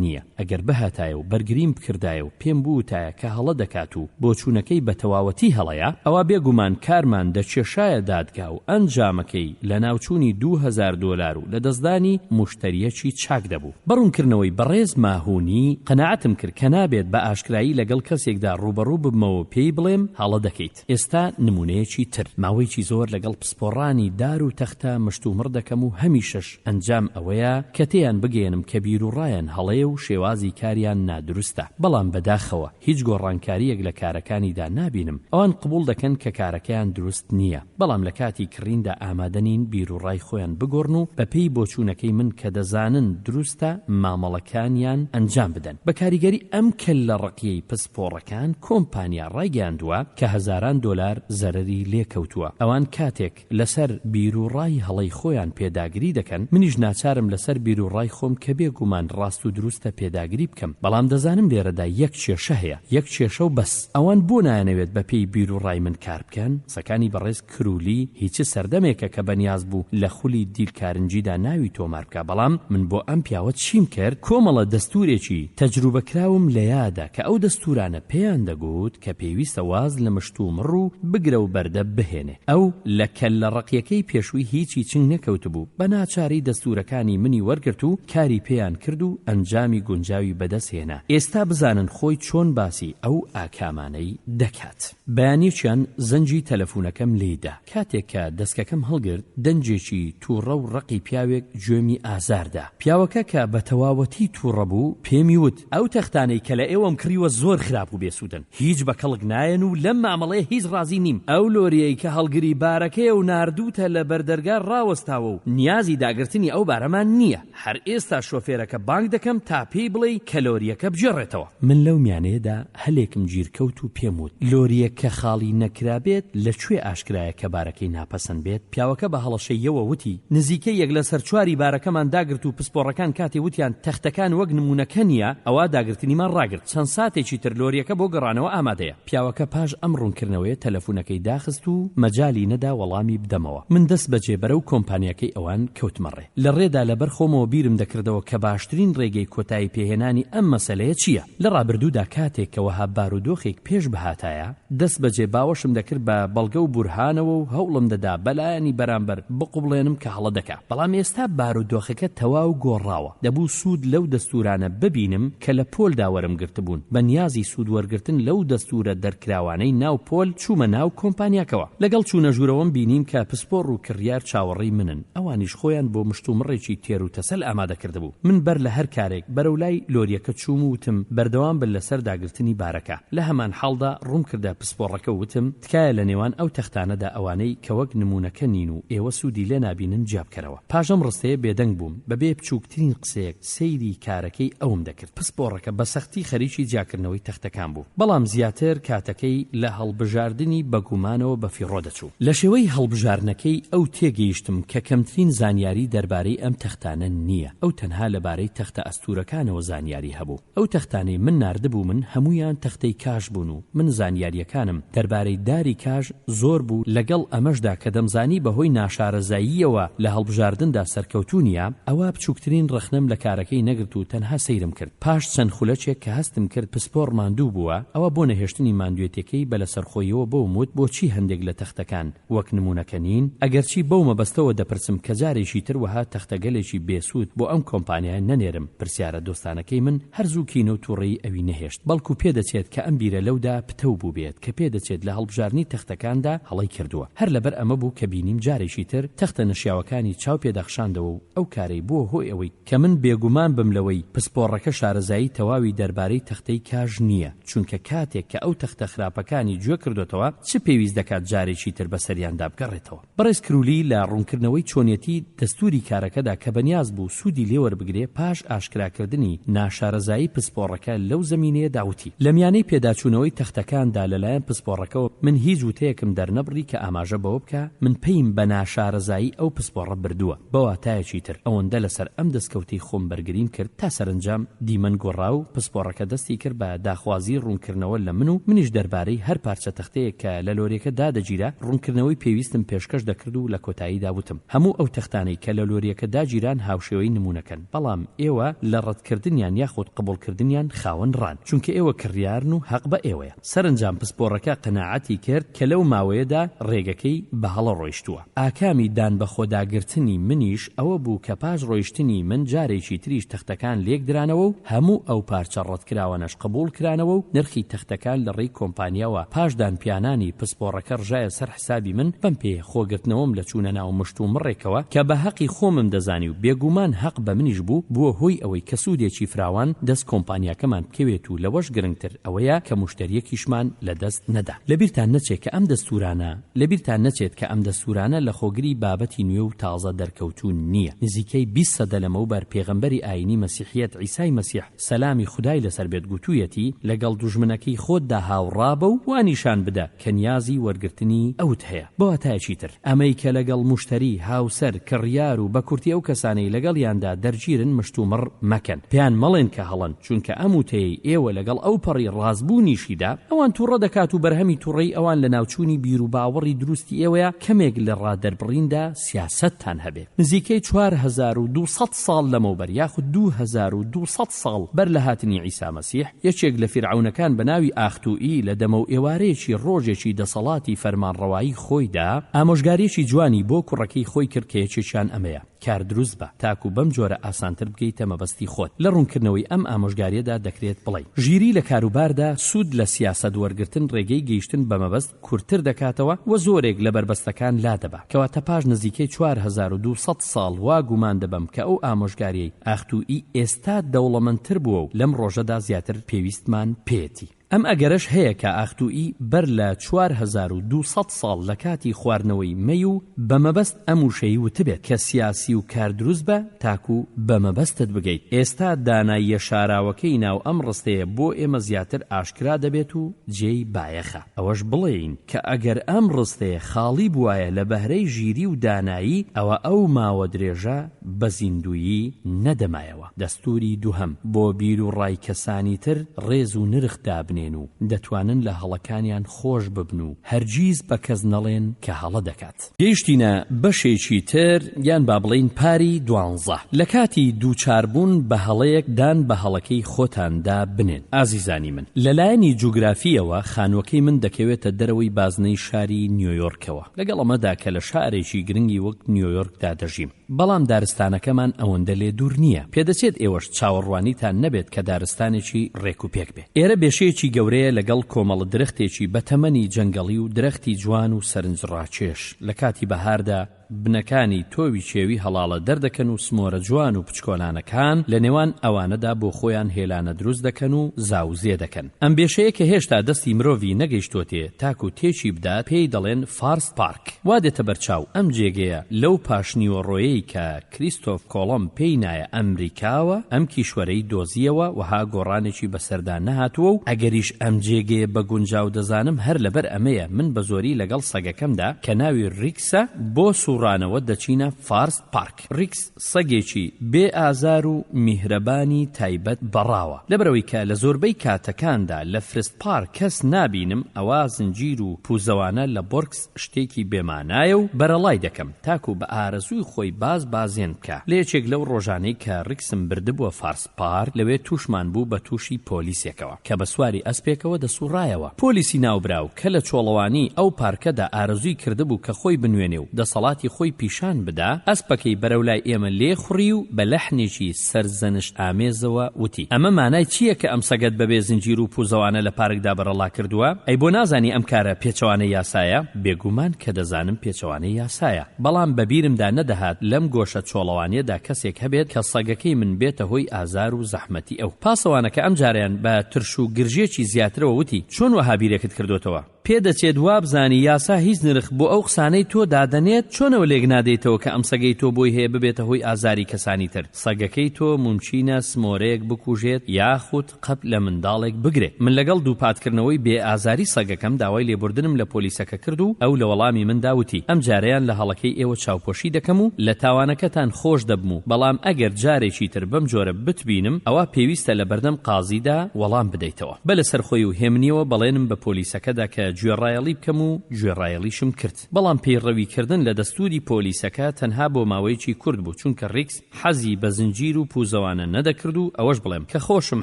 نییە. ئەگەر بهاتایە و بەرگریم بکردایە و پێم بووتایە کە هەڵە دەکات و بۆچوونەکەی بە تەواوەتی هەڵەیە، ئەوا بێ گومان کارمان دەکێشایە دادگا و ئەنجامەکەی لەناوچوونی 2000 دۆلار و لەدەستدانی موشتەرییەکی چاک دەبوو. بە ڕوونکردنەوەی بەڕێز ماهونی قەناعەتم کرد کە نابێت بە ئاشکرا. ئاشکرایی لەگەڵ کەسێکدا ڕووبەڕوو ببمەوە و پێی بڵێم هەڵە دەکەیت. ئێستا نموونەیەکی تر، ماوەیەکی زۆر لەگەڵ پسپۆڕانی دار و تەختە مشتومڕ دەکەم و هەمیشەش ئەنجام ئەوەیە کە تێیان بگەیەنم کە بیروڕایان هەڵەیە و شێوازی کاریان نادروستە، بەڵام بەداخەوە هیچ گۆڕانکارییەک لە کارەکانیدا نابینم. ئەوان قبوڵ دەکەن کە کارەکەیان دروست نییە، بەڵام لە کاتی کڕیندا ئامادە نین بیروڕای خۆیان بگۆڕن و بەپێی بۆچوونەکەی من کە دەزانن دروستە مامەڵەکانیان ئەنجام بدەن. بە کاریگەری ئەم کەللەڕەقییەی پسپۆڕەکان، کۆمپانیا ڕایگەیاندووە کە هەزاران دۆلار زەرەری لێکەوتووە. ئەوان کاتێک لەسەر بیروڕای هەڵەی خۆیان پێداگری دەکەن، منیش ناچارم لەسەر بیروڕای خۆم کە بێ گومان ڕاست و دروستە پێداگری بکەم. بەڵام دەزانم لێرەدا یەک کێشە هەیە، یەک کێشە و بەس. ئەوان بۆ نایانەوێت بە پێی بیروڕای من کار بکەن؟ قسەکانی بەڕێز کرولی هی چ سەردەمێکە کە بەنیاز بوو لە خولی دیل کارنجیدا ناوی تۆمار بکا، بەڵام من بۆ ئەم پیاوە چیم کرد؟ کۆمەڵە دەستوورێکی تەجروبەکراوم لە یادە کە ئەو دەستوورانە پێیان دەگوت کە پێویستە واز لە مشتومڕ و بگرە و بەردە بهێنێ. ئەو لە کەللە ڕەقیەکەی پێشووی هیچی چنگ نەکەوتبوو، بە ناچاری دەستوورەکانی منی وەرگرت و کاری پێیان کرد و ئەنجامی گونجاوی بەدەست هێنا. ئێستا بزانن خۆی چۆن باسی ئەو ئاکامانەی دەکات. بەیانیەکیان زەنگی تەلەفونەکەم لێی دا. کاتێک کە دەسکەکەم هەڵگرت، دەنگێکی تووڕە و ڕەقی پیاوێک گوێمی ئازار دا. پیاوەکە کە بە تەواوەتی تووڕە بوو، پێمی وت، ئەو تەختانەی کە لە ئێوەم کڕیوە زۆر خراپ و بێسوودن. هیچ بە کەڵک نایەن و لەم مامەڵەیە هیچ ڕازی نیم. ئەو لۆریەی کە هەڵگری بارەکەیە و ناردووتە لە بەردەرگا ڕاوەستاوە و نیازی داگرتنی ئەو بارەمان نییە. هەر ئێستا شۆفێرەکە بانگ دەکەم تا پێی بڵێی کە لۆرییەکە بگێڕێتەوە. من لەو میانەیەدا هەلێکم گیر کەوت و پێم وت، لۆرییەک کە خاڵی نەکرابێت لە کوێ ئاشکرایە کە بارەکەی ناپەسەند بێت؟ پیاوەکە بە هەڵەشەییەوە وتی، نزیکەی یەک لەسەر چواری بارەکەمان داگرت و پسپۆڕەکان کاتێ وتیان تەختەکان وەک نموونەکە نییە، ئەوا داگرتنیمان ڕاگرت. چەند ساتێکی تر لۆرییەکە بۆ گەڕانەوە ئامادەیە. پیاوەکە پاش ئەم ڕوونکردنەوەیە تەلەفونەکەی داخست و مەجالی نەدا وەڵامی بدەمەوە. من دەست بەجێ بەرەو کۆمپانیاکەی ئەوان کەوتمە ڕێ. لە ڕێدا لەبەر خۆمەوە بیرم دەکردەوە کە باشترین ڕێگەی کۆتایی پێهێنانی ئەم مەسەلەیە چییە؟ لە ڕابردوودا کاتێک کە وەها بارودۆخێک پێش بهاتایە، دەست بەجێ باوەشم دەکرد بە بەڵگە و بورهانەوە و هەوڵم دەدا بە لایەنی بەرامبەر بقوبڵێنم کە هەڵە دەکا. بەڵام ئێستا بارودۆخەکە تەواو گۆڕاوە. دەبوو سوود لەو دەستوورانە ببینم کە لە پۆلدا وەرم گرتبوون. بە نیازی سوود وەرگرتن لەو دەستوورە دەرکراوانەی ناو پۆل چوومە ناو کۆمپانیاکەوە. لەگەڵ چوونە ژوورەوەم بینیم کە پسپۆڕ و کڕیار چاوەڕێی منن. ئەوانیش خۆیان بۆ مشتومڕێکی تێروتەسەل ئامادە کردبوو. من بەر لە هەر کارێک بەرەو لای لۆرییەکە چووم و وتم بەردەوام بن لەسەر داگرتنی بارەکە. لە هەمانحاڵدا ڕووم کردە پسپۆڕەکە و وتم تکایە لە نێوان ئەو تەختانەدا ئەوانەی کە وەک نموونەکە نین و ئێوە سوودی لێ نابینن جیا بکەرەوە. پاش ئەم ڕستەیە بێدەنگ بووم، بە بێ بچووکترین قسەیەک سەیری کارەکەی ئەوم دەکرد. پسپۆڕەکە بە سەختی خەریکی جیاکردنەوەی تەختەکان بوو، بەڵام زیاتر کاتەکەی لە هەڵبژاردنی بە گومانەوە بەفیڕۆ دەچوو. لە شێوەی هەڵبژاردنەکەی ئەو تێگەیشتم کە کەمترین زانیاری دەربارەی ئەم تەختانە نییە، ئەو تەنها لەبارەی تەختە ئەستوورەکانەوە زانیاری هەبوو. ئەو تەختانەی من ناردبوومن هەموویان تەختەی کاژ بوون و من زانیارییەکانم دەربارەی داری کاژ زۆر بوو، لەگەڵ ئەمەشدا کە دەمزانی بەهۆی ناشارەزاییەوە لە هەڵبژاردندا سەرکەوتوو نییە، ئەوا بچووکترین ڕەخنەم لە کارەکەی نەگرت و تەنها سەیرم کرد. پاش چەند خولەکێک کە هەستم کرد پسپۆڕ ماندوو بووە، ئەوا بۆ نەهێشتنی ماندوێتیەکەی بە لەسەرخۆییەوە بەوم وت بۆچی هەندێک لە تەختەکان وەک نموونەکە نین؟ ئەگەرچی بەو مەبەستەوە دەپرسم کە جارێکی تر وەها تەختەگەلێکی بێسوود بۆ ئەم کۆمپانیایە نەنێرم. پرسیارە دۆستانەکەی من هەر زوو کینە و تووڕەیی ئەوی نەهێشت، بەڵکو پێدەچێت کە ئەم بیرە لەودا پتەو بووبێت کە پێدەچێت لە هەڵبژاردنی تەختەکاندا هەڵەی کردووە. هەر لەبەر ئەمە بوو کە بینیم جارێکی تر تەختە نەشیاوەکانی چاو پێداخشاندەوە و ئەو کارەی بووە هۆی ئەوەی کە من بێگومان بم لەوەی پسپۆڕەکە شارەزایی تەواوی دەربارەی تەختەی کاژ نییە، چونکە کاتێک کە ئەو تەختە خراپەکانی جوێ کردۆتەوە چ پێویست دەکات جارێکی تر بەسەریاندا بگەڕێتەوە. بەڕێز کرولی لە ڕوونکردنەوەی چۆنیەتی دەستووری کارەکەدا کە بەنیاز بوو سوودی لێ وەربگرێ پاش ئاشکراکردنی ناشارەزایی پسپۆڕەکە لەو زەمینەیەدا وتی، لە میانەی پێداچوونەوەی تەختەکاندا لەلایەن پسپۆڕەکەوە من هیچ وتەیەکم دەرنەبڕی کە ئاماژە بەوە بکا من پەیم بە ناشارەزایی ئەو پسپۆڕە بردووە. بە واتایەکی تر ئەوەندە لەسەر ئەم دەستکەوتەی خۆم بەرگریم کرد تا سەرەنجام دیمەن گۆڕا و پسپۆڕەکە دەستی کرد بە داخوازی ڕوونکردنەوە لە من و منیش دەربارەی هەر پارچە تەختەیەک کە لە لۆریەکە دادەگیرا ڕوونکردنەوەی پێویستم پێشکەش دەکرد و لە کۆتاییدا وتم هەموو ئەو تەختانەی کە لە لۆریەکە داگیران هاوشێوەی نموونەکەن بەڵام ئێوە لە ڕەتکردنیان یاخود قبوڵکردنیان خاوەن ڕان چونکە ئێوە کڕیارن و هەق بە ئێوەیە. سەرەنجام پسپۆڕەکە قەناعەتی کرد کە لەو ماوەیەدا ڕێگەکەی بە هەڵە ڕۆیشتووە. ئاکامی دانبەخۆداگرتنی منیش ئەوە بوو کە پاش ڕۆیشتنی من جارێکی تریش تەختەکان لێکدرانەوە و هەموو ئەو پارچە ڕەتکراوانە. ئەوانەش قبوڵ کرانەوە و نرخی تەختەکان لە ڕێی کۆمپانیاوە پاش دانپیانانی پسپۆڕەکە ڕژایە سەر حسابی من، بەم پێیە خۆگرتنەوەم لە چوونە ناو مشتومڕێکەوە کە بە هەقی خۆمم دەزانی و بێگومان هەق بە منیش بوو، بووە هۆی ئەوەی کە سوودێکی فراوان دەست کۆمپانیاکەمان بکەوێت و لەوەش گرنگتر ئەوەیە کە موشتەرییەکیشمان لە دەست نەدا. لەبیرتان نەچێ کە ئەم دەستوورانە لەبیرتان نەچێت کە ئەم دەستوورانە لەخۆگری بابەتی نوێ و تازە دەرکەوتوو نییە. نزیکەی 20 سەدە لەمەوبەر پێغەمبەری ئایینی مەسیحییەت عیسای مەسیح سەلامی خودای لەسەر بێت گوتوویەتی، لەگەڵ دوژمنەکەی خۆتدا هاوڕا بە و وا نیشان بدە کە نیازی وەرگرتنی ئەوت هەیە. بە واتایەکی تر، ئەمەی کە لەگەڵ موشتەری، هاوسەر، کڕیار و بە کورتی ئەو کەسانەی لەگەڵیاندا دەرگیرن مشتومڕ مەکەن. پێیان مەڵێن کە هەڵەن، چونکە ئەم وتەیەی ئێوە لەگەڵ ئەوپەڕی ڕاستبوونیشیدا، ئەوان تووڕە دەکات و بەرهەمی تووڕەیی ئەوان لەناوچوونی بیروباوەڕی دروستی ئێوەیە، کەمێک لە ڕادەربڕیندا سیاسەتتان هەبێ. نزیکەی 4200 ساڵ لەمەوبەر یاخود 2200 ساڵ بەر لە هاتنی عیسا مەسیح، یەکێک لە فیرعەونەکان بە ناوی ئاختوئی لە دەمەو ئێوارەیەکی ڕۆژێکی دەسەڵاتی فەرمانڕەوایی خۆیدا، ئامۆژگارییەکی جوانی بۆ کوڕەکەی خۆی کرد کە یەکێکیان ئەمەیە، کار دروست بە، تاکو بەم جۆرە ئاسانتر بگەیتە مەبەستی خۆت. لە ڕوونکردنەوەی ئەم ئامۆژگارییەدا دەکرێت بڵێین، ژیری لە کاروباردا سوود لە سیاسەت وەرگرتن ڕێگەی گەیشتن بە مەبەست کورتتر دەکاتەوە و زۆرێک لە بەربەستەکان لادەبا. کەواتە پاش نزیکەی 4200 ساڵ وا گومان دەبەم کە ئەو ئامۆژگارییەی ئاختوئی ئێستا دەوڵەمەندتر بووە و لەم ڕۆژەدا زیاتر پێویستمان پێیەتی. ئەم ئەگەرەش هەیە کە ئاختوئی بەر لە 4200 ساڵ لە کاتی خواردنەوەی مەی و بە مەبەست ئەم وشەی وتبێت کە سیاسی و کار دروست بە تاکو بە مەبەستت بگەیت. ئێستا داناییە شاراوەکەی ناو ئەم ڕستەیە بۆ ئێمە زیاتر ئاشکرا دەبێت و جێی بایەخە ئەوەش بڵێین کە ئەگەر ئەم ڕستەیە خاڵی بوایە لە بەهرەی ژیری و دانایی ئەوە ئەو ماوە درێژە بە زیندوویی نەدەمایەوە. دەستووری دووهەم، بۆ بیر و ڕای کەسانی تر ڕێز و نرخ دابنێن و دەتوانن لە هەڵەکانیان خۆش ببن و هەرگیز بە کەس نەڵێن کە هەڵە دەکات. گەیشتینە بەشێکی تر یان با بڵێین پاری دوانزە. لە کاتی دووچار بوون بە هەڵەیەک دان بە هەڵەکەی خۆتاندا بنێن. ئازیزانی من، لە لایەنی جوگرافییەوە خانووەکەی من دەکەوێتە دەرەوەی بازنەی شاری نیۆیۆرکەوە. لەگەڵ ئەمەدا کە لە شارێکی گرنگی وەک نیۆیۆرکدا دەژیم. بەڵام دارستانەکەمان ئەوەندە لێ دوور نییە. پێدەچێت ئێوەش چاوەڕوانیتان نەبێت کە دارستانێکی ڕێک و پێک بێ. ئێرە بێشەیەکی گەورەیە لەگەڵ کۆمەڵە درەختێکی بەتەمەنی جەنگەڵی و درەختی جوان و سەرنجڕاکێش. لە کاتی بەهاردا بنەکانی تۆوی کێوی هەڵاڵە دەردەکەن و سمۆرە جوان و پچکۆلانەکان لە نێوان ئەوانەدا بۆ خۆیان هێلانە دروست دەکەن و زاوزێ دەکەن. ئەم بێشەیە کە هێشتا دەستی مرۆڤی نەگەیشتۆتێ تاکو تێکی بدات پێی دەڵێن فارست پارک. وا دێتە بەرچاو ئەم جێگەیە لەو پاشنیوەڕۆیەی کە کریستۆف کۆڵۆم پێی نایە ئەمریکاوە ئەم کیشوەرەی دۆزییەوە وەها گۆڕانێکی بەسەردا نەهاتووە و ئەگەریش ئەم جێگەیە بە گونجاو دەزانم هەر لەبەر ئەمەیە من بە زۆری لەگەڵ سەگەکەمدا کە ناوی ریکسە بۆ سوڕانەوە دەچینە فارست پارک. ریکس سەگێکی بێ ئازار و میهرەبانی تایبەت بە ڕاوە. لەبەرئەوەی کە لە زۆربەی کاتەکاندا لە فرست پارک کەس نابینم ئەوا زنجیر و پوزەوانە لە بۆرکس شتێکی بێ مانایە و بەرەڵای دەکەم تاکو بە ئارەزووی خۆی باز بازێن بکا. لە یەکێک لەو ڕۆژانەی کە ریکسم بردبووە فارس پارک لەوێ تووشمان بوو بە تووشی پۆلیسێکەوە کە بە سواری ئەسپێکەوە دەسووڕایەوە. پۆلیسی ناوبراو کە لە چۆڵەوانیی ئەو پارکەدا ئارەزووی کردبوو کە خۆی بنوێنێ و دەسەڵاتی خۆی پیشان بدا، ئەسپەکەی بەرەو لای ئێمە لێ خوڕی و بە لەحنێکی سەرزەنشت ئامێزەوە وتی، ئەمە مانای چییە کە ئەم سەگەت بەبێ زنجیر و پووزەوانە لە پارکدا بەرەڵا کردووە؟ ئەی بۆ نازانی ئەم کارە پێچەوانەی یاسایە؟ بێگومان کە دەزانم پێچەوانەی یاسایە. بەڵام بە بیرمدا نەدەهات لەم گۆشە چۆڵەوانیەدا کەسێک هەبێت کە سەگەکەی من بێتە هۆی ئازار و زەحمەتی ئەو. پاسەوانەکە ئەمجارەیان بە ترش و گرژیەکی زیاترەوە وتی، چۆن وەها بیرێکت کردۆتەوە؟ پێدەچێت وابزانی یاسا هیچ نرخ بۆ ئەو قسانەی تۆ دادەنێت، چۆنەوە لێک نادەیتەوە کە ئەم سەگەی تۆ بۆی هەیە ببێتە هۆی ئازاری کەسانی تر؟ سەگەکەی تۆ مومکینە سمۆرەیەک بکوژێت یاخود قەپ لە منداڵێک بگرێ. من لەگەڵ دووپاتکردنەوەی بێ ئازاری سەگەکەم داوای لێبوردنم لە پۆلیسەکە کرد و ئەو لە وەڵامی مندا وتی، ئەمجارەیان لە هەڵەکەی ئێوە چاوپۆشی دەکەم و لە تاوانەکەتان خۆش دەبم و بەڵام ئەگەر جارێکی تر بەم جۆرە بتبینم ئەوا پێویستە لە بەردەم قازیدا وەڵام بدەیتەوە. بە لەسەرخۆی و هێمنیەوە بەڵێنم بە پۆلیسەکەدا کە. گوێڕایەڵی بکەم و گوێڕایەڵیشم کرد. بەڵام پەیڕەوی کردن لە دەستووری پۆلیسەکە تەنها بۆ ماوەیەکی کورت بوو چونکە ڕیکس حەزی بە زنجیر و پوزەوانە نەدەکرد و ئەوەش بڵێم کە خۆشم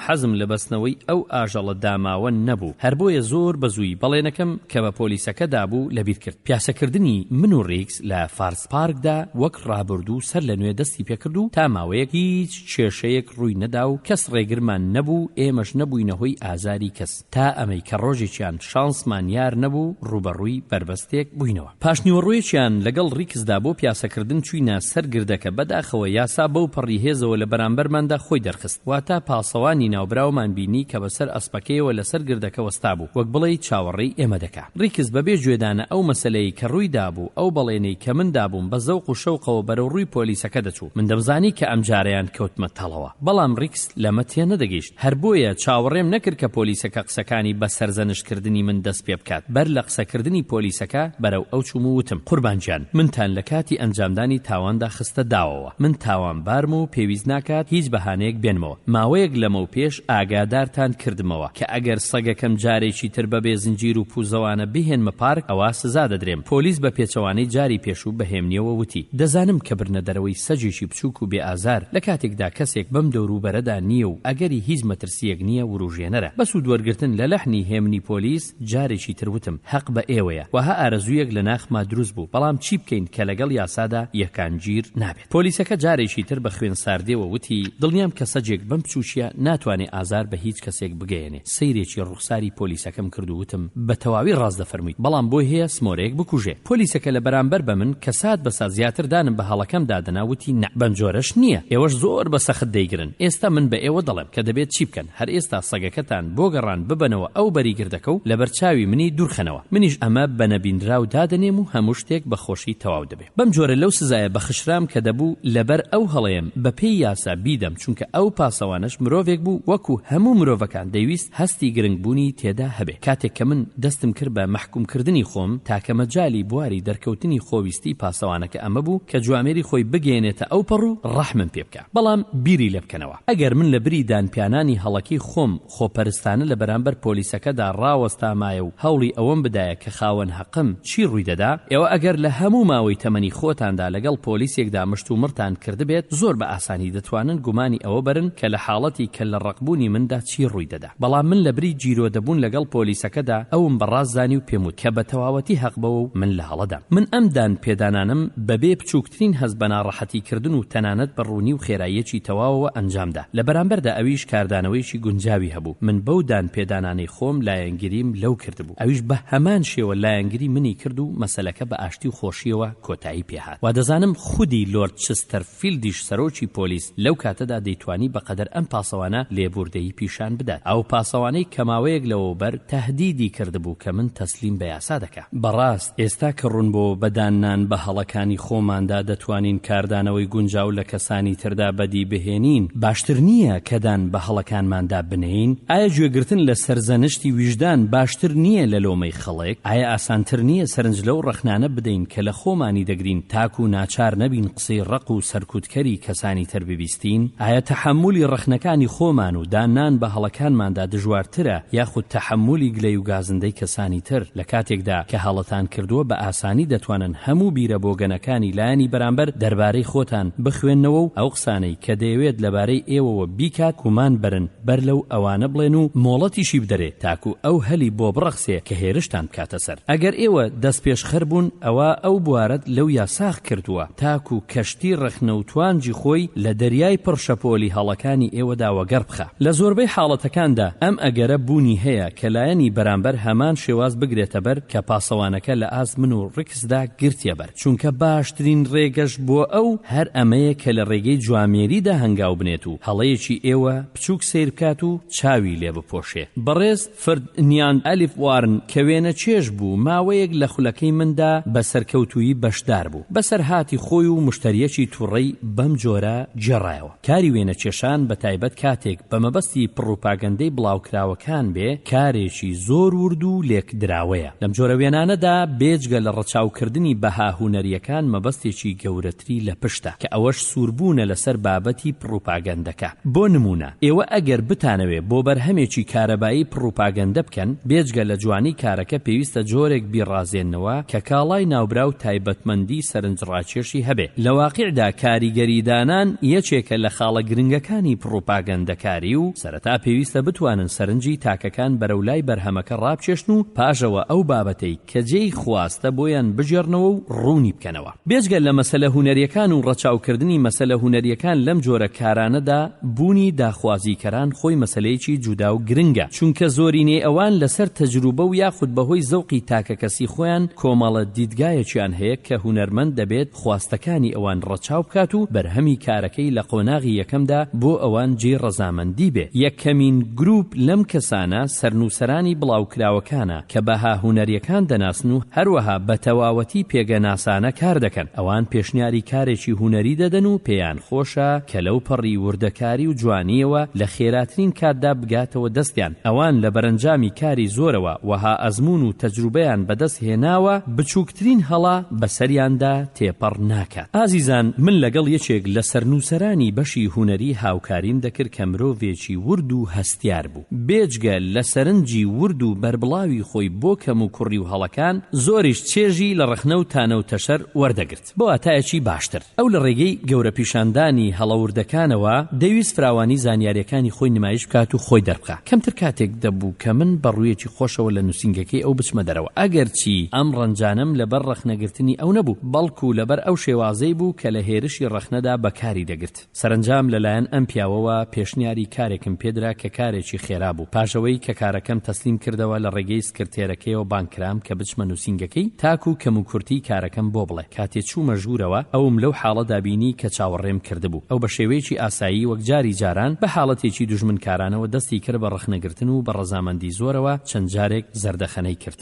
حەزم لە بەستنەوەی ئەو ئاژەڵە داماوە نەبوو هەر بۆیە زۆر بە زوویی بەڵێنەکەم کە بە پۆلیسەکە دابوو لەبیر کرد. پیاسەکردنی من و ڕیکس لە فارس پارکدا وەک ڕابوردوو سەر لە نوێ دەستی پێکرد و تا ماوەیەک هیچ کێشەیەک ڕووی نەدا و کەس ڕێگرمان نەبوو و ئێمەش نەبووینە هۆی ئازاری کەس تا ئەمەی کە ڕۆژێکیان شانسمان یار نەبوو ڕووبەڕووی بەربەستێک بووینەوە. پاشنیوەڕۆیەکیان لەگەڵ ڕیکسدا بۆ پیاسەکردن چووینە سەر گردەکە، بەداخەوە یاسا بەو پەڕی هێزەوە لە بەرامبەرماندا خۆی دەرخست، واتە پاسەوانی ناوبراومان بینی کە بەسەر ئەسپەکەیەوە لەسەر گردەکە وەستابوو، وەک بڵێی چاوەڕێی ئێمە دەکا. ڕیکس بەبێ گوێدانە ئەو مەسەلەی کە ڕووی دابوو، ئەو بەڵێنەی کە من دابووم بە زەوق و شەوقەوە بەرەو ڕووی پۆلیسەکە دەچوو. من دەمزانی کە ئەمجارەیان کەوتمە تەڵەوە. بەڵام ڕیکس لەمە تێنەدەگەیشت. هەر بۆیە چاوەڕێم نەکرد کە پۆلیسەکە قسەکانی بە سەرزەنشت کردنی من دەست پێ بکات. بەر لە قسەکردنی پۆلیسەکە بەرەو ئەو چووم و وتم، قوربان گیان، منتان لە کاتی ئەنجامدانی تاواندا خستە داوەوە. من تاوانبارم و پێویست ناکات هیچ بەهانەیەک بێنمەوە. ماوەیەک لەمەوپێش ئاگادارتان کردمەوە کە ئەگەر سەگەکەم جارێکی تر بەبێ زنجیر و پوزەوانە بهێنمە پارک ئەوا سزا دەدرێم. پۆلیس بە پێچەوانەی جاری پێشوو بە هێمنیەوە وتی، دەزانم کە بردنە دەرەوەی سەگێکی بچووک و بێ ئازار لە کاتێکدا کەسێک بەم دەوروبەرەدا نییە و ئەگەری هیچ مەترسییەک نییە وروژێنەرە. بە سوودوەرگرتن لە لەحنی هێمنی پۆلیس جارێکی تر وتم، هەق بە ئێوەیە. وەها ئارەزوویەک لە ناخما دروست بوو، بەڵام چی بکەین کە لەگەڵ یاسادا یەکانگیر نابێت. پۆلیسەکە جارێکی تر بە خوێن ساردێوە وتی، دڵنیام کە سەگێک بەم بچووکییە ناتوانێ ئازار بە هیچ کەسێک بگەیەنێ. سەیرێکی ڕوخساری پۆلیسەکەم کرد و وتم، بە تەواوی ڕاست دەفەرموویت، بەڵام بۆی هەیە سمۆرەیەک بکوژێ. پۆلیسەکە لە بەرامبەر بە من کە سات بە سات زیاتر دانم بە هەڵەکەمدا دەنا وتی، نا، بەم جۆرەش نییە. ئێوەش زۆر بە سەخت دەیگرن. ئێستا من بە ئێوە دەڵێم کە دەبێت چی بکەن. هەر ئێستا سەگەکەتان بۆ گەڕان ببەنەوە ئەو بەری گردەکە و لەبەر چاوی منی دوورخەنەوە. منیش ئەمە بە نەبینراو دادەنێم و هەموو شتێک بە خۆشی تەواو دەبێ. بەم جۆرە لەو سزایە بەخشرام کە دەبوو لەبەر ئەو هەڵەیەم بە پێی یاسا بیدەم چونکە ئەو پاسەوانەش مرۆڤێک بوو وەکو هەموو مرۆڤەکان دەیویست هەستی گرنگ بوونی تێدا هەبێ کاتێک کە من دەستم کرد بە مەحکوم کردنی خۆم تاکە مەجالی بواری دەرکەوتنی خۆویستی پاسەوانەکە ئەمە بوو کە جوامێری خۆی بگەیەنێتە ئەو پەڕ و ڕەحمم پێ بکا بەڵام بیری لێ بکەنەوە ئەگەر من لە بری دانپیانانی هەڵەکەی خۆم خۆپەرستانە لە بەرامبەر پۆلیسەکەدا ڕاوەستامایە و هەوڵی ئەوەم بدایە کە خاوەن هەقم، چی ڕووی دەدا؟ ئێوە ئەگەر لە هەموو ماوەی تەمەنی خۆتاندا لەگەڵ پۆلیسێکدا مشتومڕتان کردبێت، زۆر بە ئاسانی دەتوانن گومانی ئەوە بەرن کە لە حاڵەتی کەللەڕەقبوونی مندا چی ڕووی دەدا. بەڵام من لەبری گیرۆدەبوون لەگەڵ پۆلیسەکەدا، ئەوم بە ڕاست زانی و پێم وت کە بە تەواوەتی هەق بەوە و من لە هەڵەدام. من ئەم دانپێدانانەم بەبێ بچووکترین هەست بە ناڕەحەتی کردن و تەنانەت بە ڕوونی و خێراییەکی تەواوەوە ئەنجام دا. لە بەرامبەردا ئەویش کاردانەوەیەکی گونجاوی هەبوو. من بەو دان پێدانانەی خۆم لایەنگریم لەو کردبوو. ئەویش بە هەمان شێوە لایەنگری منی کرد و مەسەلەکە بە ئاشتی و خۆشییەوە کۆتایی پێ هات. وادەزانم خودی لۆرد چستەرفیلدیش سەرۆکی پۆلیس لەو کاتەدا دەیتوانی بە قەدەر ئەم پاسەوانە لێبووردەیی پیشان بدات. ئەو پاسەوانەی کە ماوەیەک لەوەوبەر تەهدیدی کردبوو کە من تەسلیم بە یاسا دەکا. بەڕاست ئێستا کە ڕوون بۆوە بە داننان بە هەڵەکانی خۆماندا دەتوانین کاردانەوەی گونجاو لە کەسانی تردا بەدی بهێنین، باشتر نییە کە دان بە هەڵەکانماندا بنێین؟ ئایا گوێگرتن لە سەرزەنشتی ویژدان باشتر نییە لە لۆمەی خەڵک؟ ئایا ئاسانتر نییە سەرنج لەو ڕەخنانە بدەین کە لە خۆمانی دەگرین تاکوو ناچار نەبین قسەی ڕەق و سەرکوتکەری کەسانی تر ببیستین؟ ئایا تەحەمولی ڕەخنەکانی خۆمان و داننان بە هەڵەکانماندا دژوارترە یاخود تەحەمولی گلەی و گازندەی کەسانی تر؟ لە کاتێکدا کە هەڵەتان کردووە بە ئاسانی دەتوانن هەموو بیرە بۆگەنەکانی لایەنی بەرامبەر دەربارەی خۆتان بخوێننەوە و ئەو قسانەی کە دەیەوێت لەبارەی ئێوەوە بیکات گومان بەرن بەر لەو ئەوانە بڵێن و مۆڵەتیشی بدەرێ تاکو ئەو هەلی بۆ بڕەخسێ کە هێرشتان بکاتە سەر. ئەگەر ئێوە دەستپێشخەر بوون ئەوا ئەو بوارەت لەو یاساغ کردووە تاکو کەشتی ڕەخنە و توانجی خۆی لە دەریای پڕ شەپۆلی هەڵەکانی ئێوەدا وەگەڕ بخا. لە زۆربەی حاڵەتەکاندا ئەم ئەگەرە بوونی هەیە کە لایەنی بەرامبەر هەمان شێواز بگرێتە بەر کە پاسەوانەکە لە ئاست من و ڕیکسدا گرتیە بەر، چونکە باشترین ڕێگەش بۆ ئەو هەر ئەمەیە کە لە ڕێگەی جوامێریدا هەنگاو بنێت و هەڵەیەکی ئێوە بچووک سەیر بکات و چاوی لێ بپۆشێ. بەڕێز فردنیاند ئەلیف وارن کە وێنەکێش بوو ماوەیەک لە خولەکەی مندا بە سەرکەوتوویی بەشدار بوو. بەسەرهاتی خۆی و مشتەرییەکی تووڕەی بەم جۆرە گێڕایەوە. کاری وێنەکێشان بە تایبەت کاتێک بە مەبەستی پڕوپاگەندەی بڵاوکراوەکان بێ، کارێکی زۆر ورد و لێکدراوەیە. لەم جۆرە وێنانەدا بێجگە لە ڕەچاوکردنی بەها هونەرییەکان مەبەستێکی گەورەتری لە پشتە کە ئەوەش سووربوونە لەسەر بابەتی پڕوپاگەندەکە. بۆ نموونە ئێوە ئەگەر بتانەوێ بۆ بەرهەمێکی کارەبایی پڕوپاگەندە بکەن، بێجگە لە جوانی. چاوەڕوانی کارەکە پێویستە جۆرێک بیڕازێننەوە کە کاڵای ناوبراو تایبەتمەندی سەرنجڕاکێشی هەبێ. لە واقیعدا کاریگەریدانان یەکێکە لە خاڵە گرنگەکانی پڕوپاگەندەکاری و سەرەتا پێویستە بتوانن سەرنجی تاکەکان بەرەو لای بەرهەمەکە ڕابکێشن و پاشەوە ئەو بابەتەی کە جێی خواستە بۆیان بگێڕنەوە و ڕوونی بکەنەوە. بێجگە لە مەسەلە هونەریەکان و ڕەچاوکردنی مەسەلە هونەریەکان لەم جۆرە کارانەدا بوونی داخوازیکەران خۆی مەسەلەیەکی جودا و گرنگە چونکە زۆرینەی ئەوان لەسەر تەجروبە و یاخود بەهۆی زەوقی تاکەکەسی خۆیان کۆمەڵە دیدگایەکیان هەیە کە هونەرمەند دەبێت خواستەکانی ئەوان ڕەچاو بکات و بەرهەمی کارەکەی لە قۆناغی یەکەمدا بۆ ئەوان جێی ڕەزامەندی بێ. یەکەمین گروپ لەم کەسانە سەرنووسەرانی بڵاوکراوەکانە کە بەها هونەریەکان دەناسن و هەروەها بە تەواوەتی پێگەناسانە کار دەکەن. ئەوان پێشنیاری کارێکی هونەری دەدەن و پێیان خۆشە کە لەو پەڕی وردەکاری و جوانییەوە لە خێراترین کاتدا بگاتەوە دەستیان. ئەوان لە بەرەنجامی کاری زۆرەوە وەها ئەزموون و تەجروبەیان بەدەست هێناوە بچووکترین هەڵە بەسەریاندا تێپەڕ ناکات. ئازیزان من لەگەڵ یەکێک لە سەرنووسەرانی بەشی هونەری هاوکاریم دەکرد کە مرۆڤێکی ورد و هەستیار بوو. بێجگە لە سەرنجی ورد و بەربڵاوی خۆی بۆ کەموکوڕی و هەڵەکان، زۆریش چێژی لە ڕەخنە و تانە و تەشەر وەردەگرت. بە واتایەکی باشتر، ئەو لە ڕێگەی گەورە پیشاندانی هەڵە وردەکانەوە، دەیویست فراوانی زانیارییەکانی خۆی نمایش بکات و خۆی دەربخا. کەمتر کاتێک دەبوو کە من بە ڕوویەکی خۆشەوە لە نووسینگەکەی ئەو بچمە دەرەوە. ئەگەرچی ئەم ڕەنجانەم لەبەر ڕەخنەگرتنی ئەو نەبوو، بەڵکوو لەبەر ئەو شێوازەی بوو کە لە هێرشی ڕەخنەدا بەکاری دەگرت. سەرەنجام لەلایەن ئەم پیاوەوە پێشنیاری کارێکم پێدرا کە کارێکی خێرا بوو. پاش ئەوەی کە کارەکەم تەسلیم کردەوە لە ڕێگەی سکرتێرەکەیەوە بانگ کرام کە بچمە نووسینگەکەی تاکوو کەموکورتیی کارەکەم بۆ بڵێ. کاتێ چوومە ژوورەوە ئەوم لەو حاڵەدا بینی کە چاوەڕێم کردبوو. ئەو بە شێوەیەکی ئاسایی وەک جاری جاران بە حاڵەتێکی دوژمنکارانەوە دەستی کرد بە ڕەخنەگرتن و بە ڕەزامەندی زۆرەوە چەند جارێک زەردەخەنەی کرد.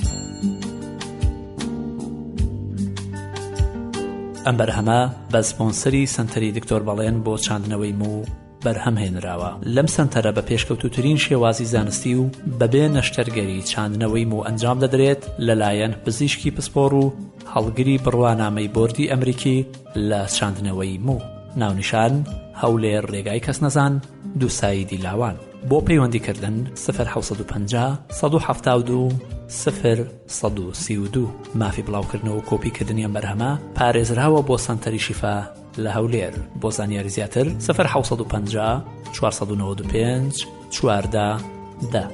ئەم بەرهەمە بە سپۆنسەری سەنتەری دکتۆر بەڵێن بۆ چاندنەوەی موو بەرهەم هێنراوە. لەم سەنتەرە بە پێشکەوتووترین شێوازی زانستی و بەبێ نەشتەرگەری چاندنەوەی موو ئەنجام دەدرێت لەلایەن پزیشکی پسپۆڕ و هەڵگری بڕوانامەی بۆردی ئەمریکی لە چاندنەوەی موو. ناونیشان، هەولێر ڕێگای کەسنەزان، دووسایدی لاوان. بۆ پەیوەندی کردن، سفر 750 172 سفر 132. مافی بڵاوکردنەوە و کۆپی کردنی ئەم بەرهەمە پارێزراوە بۆ سەنتەری شیفا لە هەولێر. بۆ زانیاری زیاتر سفر 750 495 14 دە.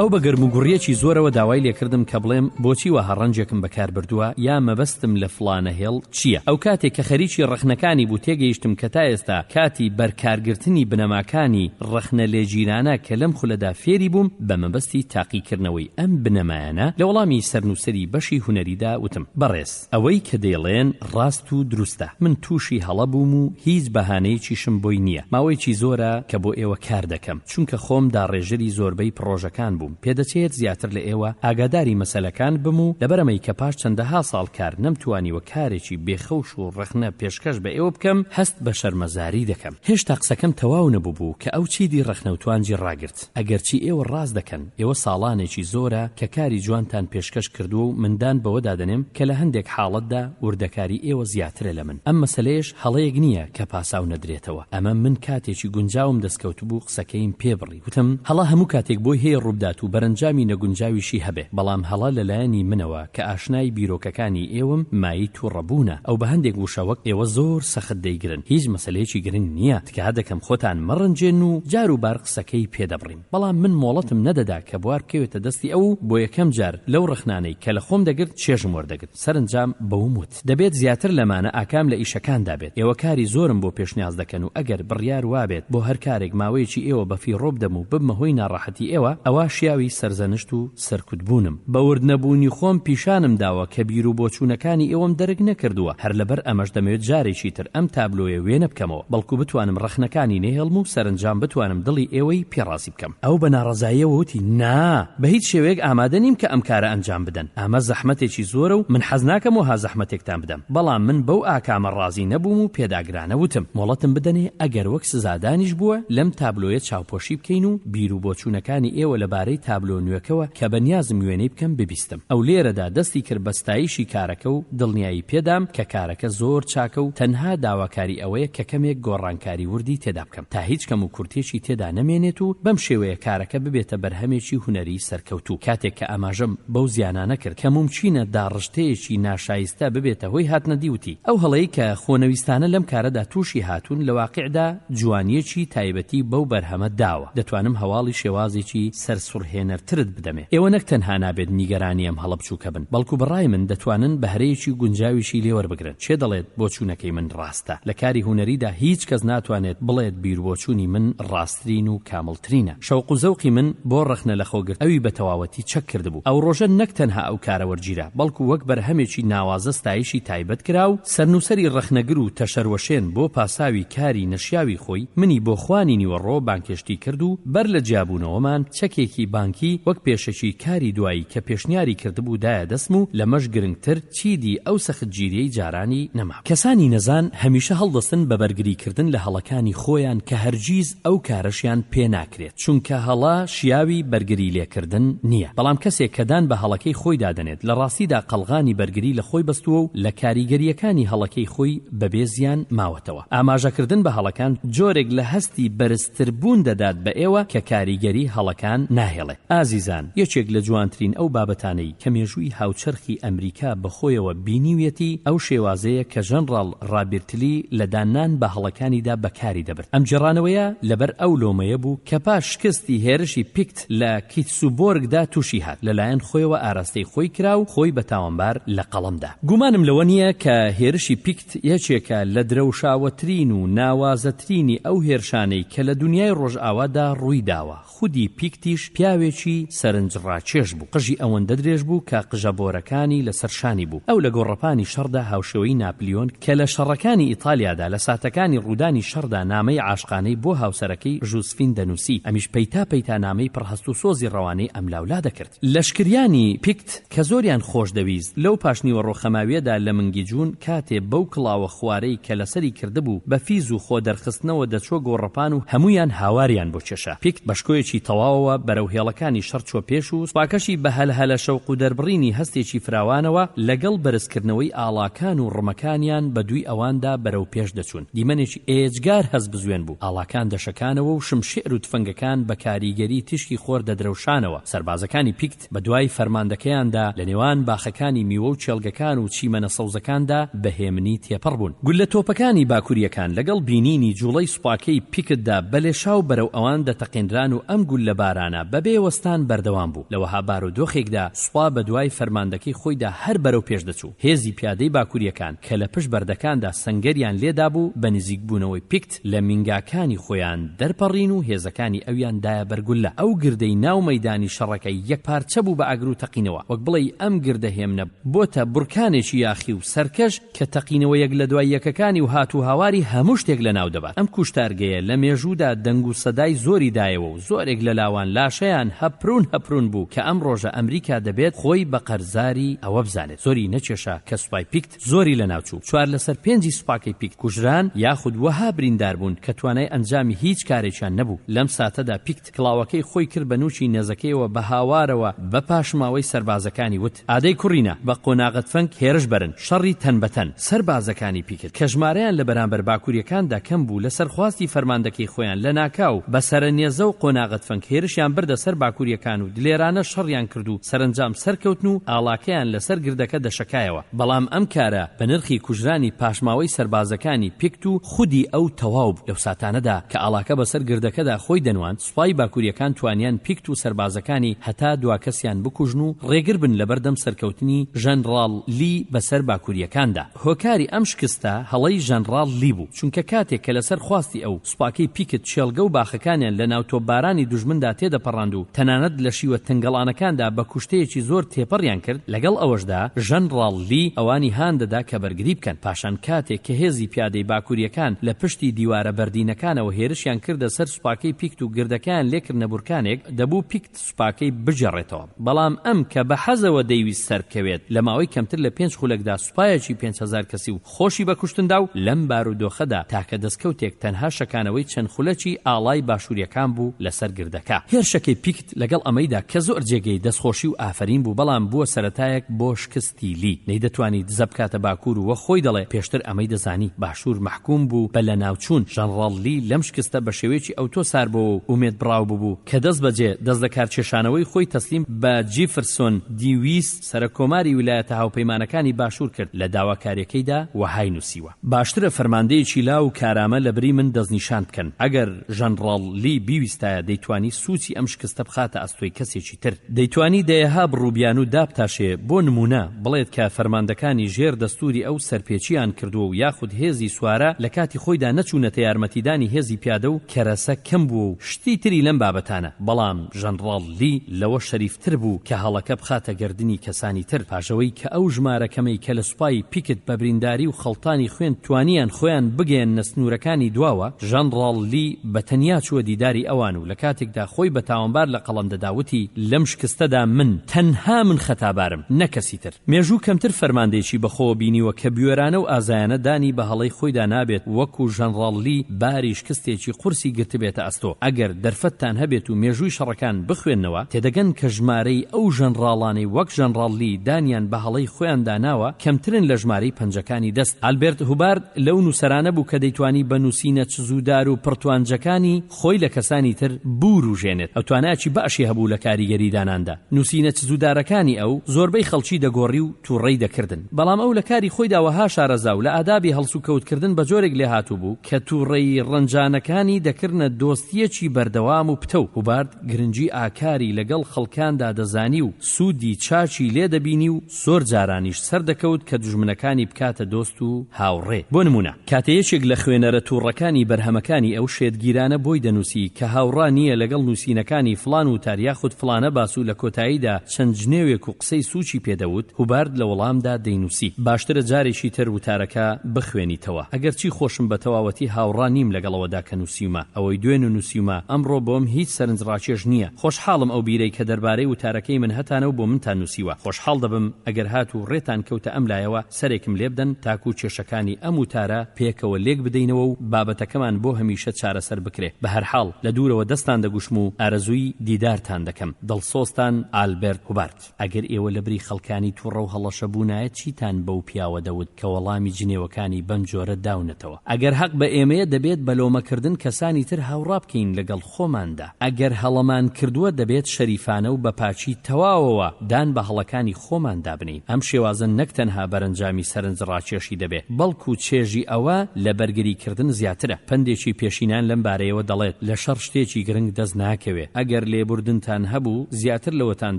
ئەو بە گەرموگوڕییەکی زۆرەوە داوای لێکردم کە بڵێم بۆچی وەها ڕەنجێکم بەکار بردووە یا مەبەستم لە فڵانە هێڵ چییە. ئەو کاتێک کە خەریکی ڕەخنەکانی بوو تێگەیشتم کە تا ئێستا کاتی بەرکارگرتنی بنەماکانی ڕەخنە لێگیرانە کە لەم خولەدا فێری بووم بە مەبەستی تاقیکردنەوەی ئەم بنەمایانە لە وەڵامی سەرنووسەری بەشی هونەریدا وتم بەڕێز ئەوەی کە دەیڵێن ڕاست و دروستە من تووشی هەڵە بووم و هیچ بەهانەیەکیشم بۆی نییە ماوەیەکی زۆرە کە بۆ ئێوە کار دەکەم چونکە خۆم داڕێژەری زۆربەی پڕۆژەکان بووم پێدەچێت زیاتر لە ئێوە ئاگاداری مەسەلەکان بم و لەبەرئەمەی کە پاش چەندەها ساڵ کار نەمتوانیوە کارێکی بێ خەوش و ڕەخنە پێشکەش بە ئێوە بکەم هەست بە شەرمەزاری دەکەم. هێشتا قسەکەم تەواو نەبووبوو کە ئەو چیدی ڕەخنە و توانجی ڕاگرت. ئەگەرچی ئێوە ڕاست دەکەن، ئێوە ساڵانێکی زۆرە کە کاری جوانتان پێشکەش کردووە و من دان بەوەدا دەنێم کە لە هەندێک حاڵەتدا وردەکاری ئێوە زیاترە لە من. ئەم مەسەلەیەش هەڵەیەک نییە کە پاساو نەدرێتەوە. ئەمە من کاتێکی گونجاوم دەستکەوتبوو قسەکەیم پێ بڕی. وتم، هەڵە هەموو کاتێک بۆی هەیە ڕووبدات و بەرەنجامی نەگونجاویشی هەبێ، بەڵام هەڵە لە لایەنی منەوە کە ئاشنای بیرۆکەکانی ئێوەم مایەی توڕەبوونە. ئەو بە هەندێک وشە وەک ئێوە زۆر سەخت دەیگرن. هیچ مەسەلەیەکی گرنگ نییە. تکا دەکەم خۆتان مەڕەنجێن و جار و بار قسەکەی پێ دەبڕیم. بەڵام من مۆڵەتم نەدەدا کە بوار بکەوێتە دەستی ئەو و بۆ یەکەم جار لەو ڕەخنانەی کە لە خۆم دەگرت چێژم وەردەگرت. سەرەنجام بەوم وت. دەبێت زیاتر لەمانە ئاکام لە ئیشەکاندا بێت. ئێوە کاری زۆرم بۆ پێشنیاز دەکەن و ئەگەر بڕیار وابێت بۆ هەر کارێک ماوەیەکی ئێوە بە فیڕۆ بدەم و ببمە هۆی ناڕەحەتی ئێوە، ئەوا شیاوی سەرزەنشت و سەرکوت بوونم. بە ورد نەبوونی خۆم پیشانم داوە کە بیروبۆچوونەکانی ئێوەم دەرک نەکردووە، هەر لەبەر ئەمەش دەمەوێت جارێکی تر ئەم تابلۆیە وێنە بکەمەوە، بەڵکو بتوانم ڕەخنەکانی نەهێڵم و سەرەنجام بتوانم دڵی ئێوەی پێ ڕازی بکەم. ئەو بە ناڕەزاییەوە وتی، نا، بە هیچ شێوەیەک ئامادە نیم کە ئەم کارە ئەنجام بدەن. ئەمە زەحمەتێکی زۆرە و من حەز ناکەم وەها زەحمەتێکتان بدەم. بەڵام من بەو ئاکامە ڕازی نەبووم و پێداگرانە وتم، مۆڵەتم بدەنێ ئەگەر وەک سزادانیش بووە لەم تابلۆیە چاوپۆشی بکەین و بیروبۆچوونەکانی ئێوە لەبارەی. لەبارەی تابلۆ نوێکەوە کە بەنیازم وێنەی بکەم ببیستم. ئەو لێرەدا دەستی کرد بە ستایشی کارەکە و دڵنیایی پێدام کە کارەکە زۆر چاکە و تەنها داواکاری ئەوەیە کە کەمێک گۆڕانکاری وردی تێدا بکەم تا هیچ کەموکورتیەکی تێدا نەمێنێت و بەم شێوەیە کارەکە ببێتە بەرهەمێکی هونەری سەرکەوتوو. کاتێک کە ئاماژەم بەو زیانانە کرد کە مومکینە داڕشتەیەکی ناشایستە ببێتە هۆی هاتنەدی وتی، ئەو هەڵەی کە خۆنەویستانە لەم کارەدا تووشی هاتوون لە واقیعدا جوانییەکی تایبەتی بەو بەرهەمە داوە. دەتوانم هەواڵی شێوازێکی سەرسوڕهێنەرترت بدەمێ. ئێوە نەک تەنها نابێت نیگەرانی ئەم هەڵە بچووکە بن، بەڵکو بە ڕای من دەتوانن بەهرەیەکی گونجاویشی لێ وەربگرن. کێ دەڵێت بۆچوونەکەی من ڕاستە؟ لە کاری هونەریدا هیچ کەس ناتوانێت بڵێت بیروبۆچوونی من ڕاستترین و کامڵترینە. شەوق و زەوقی من بۆ ڕەخنە لەخۆگرتن ئەوی بە تەواوەتی چەک کردبوو. ئەو ڕۆژە نەک تەنها ئەو کارە وەرگیرا، بەڵکو وەک بەرهەمێکی ناوازە ستایشی تایبەت کرا و سەرنووسەری ڕەخنەگر و تەشەروەشێن بۆ پاساوی کاری نەشیاوی خۆی، منی بۆ خوانی نیوەڕۆ بانگهێشتی کرد و بەر لە جیابوونەوەمان چەکێکی بانکی وەک پێشەکی کاری دوایی کە پێشنیاری کردبوو دایە دەستم و لەمەش گرنگتر چیدی ئەو سەختگیریەی جارانی نەما. کەسانی نەزان هەمیشە هەڵدەستن بە بەرگری کردن لە هەڵەکانی خۆیان کە هەرگیز ئەو کارەشیان پێ ناکرێت چونکە هەڵە شیاوی بەرگری لێکردن نییە بەڵام کەسێک کە دان بە هەڵەکەی خۆیدا دەنێت لە ڕاستیدا قەڵغانی بەرگری لە خۆی بەستووە و لە کاریگەرییەکانی هەڵەکەی خۆی بەبێ زیان ماوەتەوە. ئاماژەکردن بە هەڵەکان جۆرێک لە هەستی بەرزتربوون دەدات بە ئێوە کە کاریگەری هەڵەکان ناهێڵێت. ئازیزان یەکێک لە جوانترین ئەو بابەتانەی کە مێژووی هاوچەرخی ئەمریکا بەخۆیەوە بینیویەتی ئەو شێوازەیە کە ژەنڕاڵ ڕابیرتلی لە داننان بە هەڵەکانیدا بەکاری دەبرد. ئەم گێڕانەوەیە لەبەر ئەو لۆمەیە بوو کە پاش شکستی هێرشی پیکت لە کیتسوبۆرگدا تووشی هات، لەلایەن خۆیەوە ئاراستەی خۆی کرا و خۆی بە تاوانبار لە قەڵەم دا. گومانم لەوە نییە کە هێرشی پیکت یەکێکە لە درەوشاوەترین و ناوازەترینی ئەو هێرشانەی کە لە دونیای ڕۆژئاوادا ڕووی داوە. خودی پیکتیش پیاوێکی سەرنجڕاکێش بوو، قژی ئەوەندە درێژ بوو کە قژە بۆرەکانی لەسەر شانی بوو. ئەو لە گۆڕەپانی شەڕدا هاوشێوەی ناپلیۆن کە لە شەڕەکانی ئیتالیادا لە ساتەکانی ڕوودانی شەڕدا نامەی عاشقانەی بۆ هاوسەرەکەی ژوزفین دەنووسی، ئەمیش پەیتا پەیتا نامەی پڕ هەست و سۆزی ڕەوانەی ئەملاولا دەکرد. لەشکریانی پیکت کە زۆریان خۆش دەویست، لەو پاشنیوەڕۆ خەماویەدا لە منگی جوون، کاتێ بەو کڵاوە خوارەی کە لەسەری کردبوو، بە فیز و خۆ دەرخستنەوە دەچووە گۆڕەپان و هەموویان هاواریان بۆ کێشا. پیکت بە شکۆیەکی تەواوەوە بەرەو هێڵەکانی شەڕ چووە پێش و سوپاکەشی بە هەلهەلە شەوق و دەربڕینی هەستێکی فراوانەوە لەگەڵ بەرزکردنەوەی ئاڵاکان و ڕمەکانیان بە دووی ئەواندا بەرەو پێش دەچوون. دیمەنێکی ئێجگار هەستبزوێن بوو. ئاڵاکان دەشەکانەوە و شمشێر و تفەنگەکان بە کاریگەری تیشکی خۆر دەدرەوشانەوە. سەربازەکانی پیکت بە دوای فەرماندەکەیاندا لە نێوان باخەکانی میوە و کێڵگەکان و چیمەنە سەوزەکاندا بە هێمنی تێپەڕ بوون. گوللە تۆپەکانی باکورییەکان لەگەڵ بینینی جوڵەی سوپاکەی پیکتدا بە لێشاو بەرەو ئەوان دەتەقێنران و ئەم گوللە بارانە بە بێ وەستان بەردەوام بوو. لە وەها بارودۆخێکدا سوپا بە دوای فەرماندەکەی خۆیدا هەر بەرەو پێش دەچوو. هێزی پیادەی باکورییەکان کە لە پشت بەردەکاندا سەنگەریان لێ دابوو بە نزیکبوونەوەی پیکت لە مینگاکانی خۆیان دەرپەڕین و هێزەکانی ئەویان دایە بەر گوللە. ئەو گردەی ناو مەیدانی شەڕەکە یەکپارچە بوو بە ئاگر و تەقینەوە، وەک بڵێی ئەم گردە هێمنە بۆتە بورکانێکی یاخی و سەرکەش کە تەقینەوە یەک لە دوای یەکەکانی و هات و هاواری هەموو شتێک لە ناو دەبات. ئەم کوشتارگەیە لە مێژوودا دەنگ و سەدای زۆری دایەوە و زۆرێک لە لاوان لاشەیان هەپرون هەپرون بوو کە ئەم ڕۆژە ئەمریکا دەبێت خۆی بە قەرزاری ئەوە بزانێت. زۆری نەکێشا کە سوپای پیکت زۆری لەناوچوو، چوار لەسەر پێنجی سوپاکەی پیکت کوژران یاخود وەها بریندار بوون کە توانای ئەنجامی هیچ کارێکیان نەبوو، لەم ساتەدا پیکت کڵاوەکەی خۆی کرد بە نوکی نێزەکەیەوە بە هاوارەوە بە پاشماوەی سەربازەکانی وت، ئادەی کوڕینە، بە قۆناغە تفەنگ هێرش بەرن، شەڕی تەن بە تەن. سەربازەکانی پیکت کە ژمارەیان لە بەرامبەر باکوریەکاندا کەم بوو لەسەر خواستی فەرماندەکەی خۆیان لەناکاو بە سەرە نێزە و قۆناغە تفەنگ هێرشیان بردە سەر باکوریەکان و دلێرانە شەڕیان کرد و سەرەنجام سەرکەوتن و ئاڵاکەیان لەسەر گردەکە دەشەکایەوە، بەڵام ئەم کارە بە نرخی کوژرانی پاشماوەی سەربازەکانی پیکت و خودی ئەو تەواو بوو. لەو ساتانەدا کە ئاڵاکە بەسەر گردەکەدا خۆی دەنواند، سوپای باکورییەکان توانیان پیکت و سەربازەکانی هەتا دواکەسیان بکوژن و ڕێگر بن لەبەردەم سەرکەوتنی ژەنڕاڵ لی بەسەر باکورییەکاندا. هۆکاری ئەم شکستە هەڵەی ژەنڕاڵ لی بوو، چونکە کاتێک کە لەسەر خواستی ئەو، سوپاکەی پیکت کێڵگە و باخەکانیان لە ناو تۆپبارانی دوژمندا تێدەپەڕاند و تەنانەت لە شیوە تەنگەڵانەکاندا بە کوشتەیەکی زۆر تێپەڕیان کرد، لەگەڵ ئەوەشدا ژەنڕاڵ لی ئەوانی هان دەدا کە بەرگری بکەن. پاشان کاتێک کە هێزی پیادەی باکورییەکان لە پشتی دیوارە بەردینەکانەوە هێرشیان کردە سەر سوپاکەی پیکت و گردەکەیان لێکردنە بورکانێک، دەبوو پیکت سوپاکەی بگێڕێتەوە. بەڵام ئەم کە بە حەزەوە دەیویست سەربکەوێت، لە ماوەی کەمتر لە پێنج خولەکدا سوپایەکی 5000 کەسی و خۆشی بە کوشتن دا و لەم بارودۆخەدا تاکە دەستکەوتێک تەنها شەکانەوەی چەند خولەکی ئاڵای باشوورییەکان بوو لەسەر گردەکە. هێرشەکەی. پیکت لەگەڵ ئەمەیدا کە زۆر جێگەی دەستخۆشی و ئافەرین بوو بەڵام بووە سەرەتایەک بۆ شکستی لی. نەیدەتوانی دزە بکاتە باکوور و وەک خۆی دەڵێ پێشتر ئەمەی دەزانی. باشوور مەحکووم بوو بە لەناوچوون. ژەنڕاڵ لی لەم شکستە بە شێوەیەکی ئەوتۆ ساربۆوە و ئومێدبڕاو ببوو کە دەستبەجێ دەستلەکارکێشانەوەی خۆی تەسلیم بە جیفرسۆن دیویس سەرەککۆماری ویلایەتە هاوپەیمانەکانی باشوور کرد. لە داواکارییەکەیدا وەهای نووسیوە. باشترە فەرماندەیەکی لاو و کارامە لە بری من دەستنیشان بکەن. ئەگەر ژەنڕاڵ لی بیویستایە دەیتوانی سووچی ئەم شکستە بخاتە ئەستۆی کەسێکی تر. دەیتوانی دەیەها بڕوبیانوو دابتاشێ، بۆ نموونە بڵێت کە فەرماندەکانی ژێر دەستووری ئەو سەرپێچییان کردووە و یاخود هێزی سوارە لە کاتی خۆیدا نەچوونەتە یارمەتیدانی هێزی پیادە و کەرەسە کەم بووە و شتی تری لەم بابەتانە. بەڵام ژەنڕاڵ لی لەوە شەریفتر بوو کە هەڵەکە بخاتە گەردنی کەسانی تر. پاش ئەوەی کە ئەو ژمارە کەمەی کە لە سوپای پیکت بە برینداری و خەڵتانی خوێن توانیان خۆیان بگەیەننە سنوورەکانی دواوە، ژەنڕاڵ لی بە تەنیا چووە دیداری ئەوان و لە کاتێکدا خۆی بە تاوانبار لە قەڵەم دەدا وتی، لەم شکستەدا من، تەنها من خەتابارم، نە کەسی تر. مێژوو کەمتر فەرماندەیەکی بەخۆوە بینیوە کە بوێرانە و ئازایانە دانی بە هەڵەی خۆیدا نابێت وەکو ژەنڕاڵ لی باری شکستێکی قورسی گرتبێتە ئەستۆ. ئەگەر دەرفەتتان هەبێت و مێژووی شەڕەکان بخوێننەوە، تێدەگەن کە ژمارەی ئەو ژەنڕاڵانەی وەک ژەنڕاڵ لی دانیان بە هەڵەی خۆیاندا ناوە کەمترن لە ژمارەی پەنجەکانی دەست. ئالبێرت هوبارد لەو نووسەرانە بوو کە دەیتوانی بە نووسینە چزودار و پڕتوانجەکانی خۆی لە کەسانی تر بوروژێنێت. ئەو توانایەکی باشی هەبوو لە کاریگەری داناندا. نووسینە چزودارەکانی ئەو زۆربەی خەڵکی دەگۆڕی و تووڕەی دەکردن. بەڵام ئەو لە کاری خۆیدا وەها شارەزا و لە ئادابی هەڵسوکەوتکردن بە جۆرێک لێهاتوو بوو کە تووڕەیی ڕەنجانەکانی دەکردنە دۆستییەکی بەردەوام و پتەو. هوبارد گرنگی ئاکاری لەگەڵ خەڵکاندا دەزانی و سوودی چاکی لێ دەبینی و زۆر جارانیش سەردەکەوت کە دوژمنەکانی بکاتە دۆست و هاوڕێ. بۆ نموونە، کاتێ یەکێک لە خوێنەرە تووڕەکانی بەرهەمەکانی ئەو شێتگیرانە بۆی دەنووسی کە هاوڕا نییە لەگەڵ نووسینەکانی فڵان وتار یاخود فڵانە باس و لە کۆتاییدا چەند جنێوێک و قسەی سووکی پێ دەوت، هوبارد لە وەڵامدا دەینووسی، باشترە جارێکی تر وتارەکە بخوێنیتەوە. ئەگەرچی خۆشم بە تەواوەتی هاوڕا نیم لەگەڵ ئەوەدا کە نووسیومە. ئەوەی دوێنێ نووسیومە، ئەمڕۆ بۆم هیچ سەرنجڕاکێش نییە. خۆشحاڵم ئەو بیرەی کە دەربارەی وتارەکەی من هەتانە و بۆ منتان نووسیوە. خۆشحاڵ دەبم ئەگەر هاتوو ڕێتان کەوتە ئەم لایەوە سەرێکم لێبدەن تاکوو کێشەکانی ئەم وتارە پێکەوە لێک بدەینەوە و بابەتەکەمان بۆ هەمیشە چارەسەر بکرێ. بە هەرحاڵ لە دوورەوە دەستان دەگوشم و ئارەزووی دیدارتان دەکەم. دڵسۆزتان ئالبێرت هوبارد. ئەگەر ئێوە لەبری خەڵکانی توڕە و هەڵەشە بوونایە چیتان بەو پیاوە دەوت کە وەڵامی جنێوەکانی بەم جۆرە داونەتەوە؟ ئەگەر هەق بە ئێمەیە دەبێت بە لۆمەکردن کەسانی تر هاوڕا بکەین لەگەڵ خۆماندا. ئەگەر هەڵەمان کردووە دەبێت شەریفانە و بە پاکی تەواوەوە دان بە هەڵەکانی خۆماندا بنێین. ئەم شێوازە نەک تەنها بەرەنجامی سەرنجڕاکێشی دەبێ، بەڵکو چێژی ئەوە لە بەرگریکردن زیاترە. پەندێکی پێشینان لەم بارەیەوە دەڵێت، لە شەڕ شتێکی گرنگ دەست ناکەوێ. ئەگەر لێبوردنتان هەبوو، زیاتر لەوەتان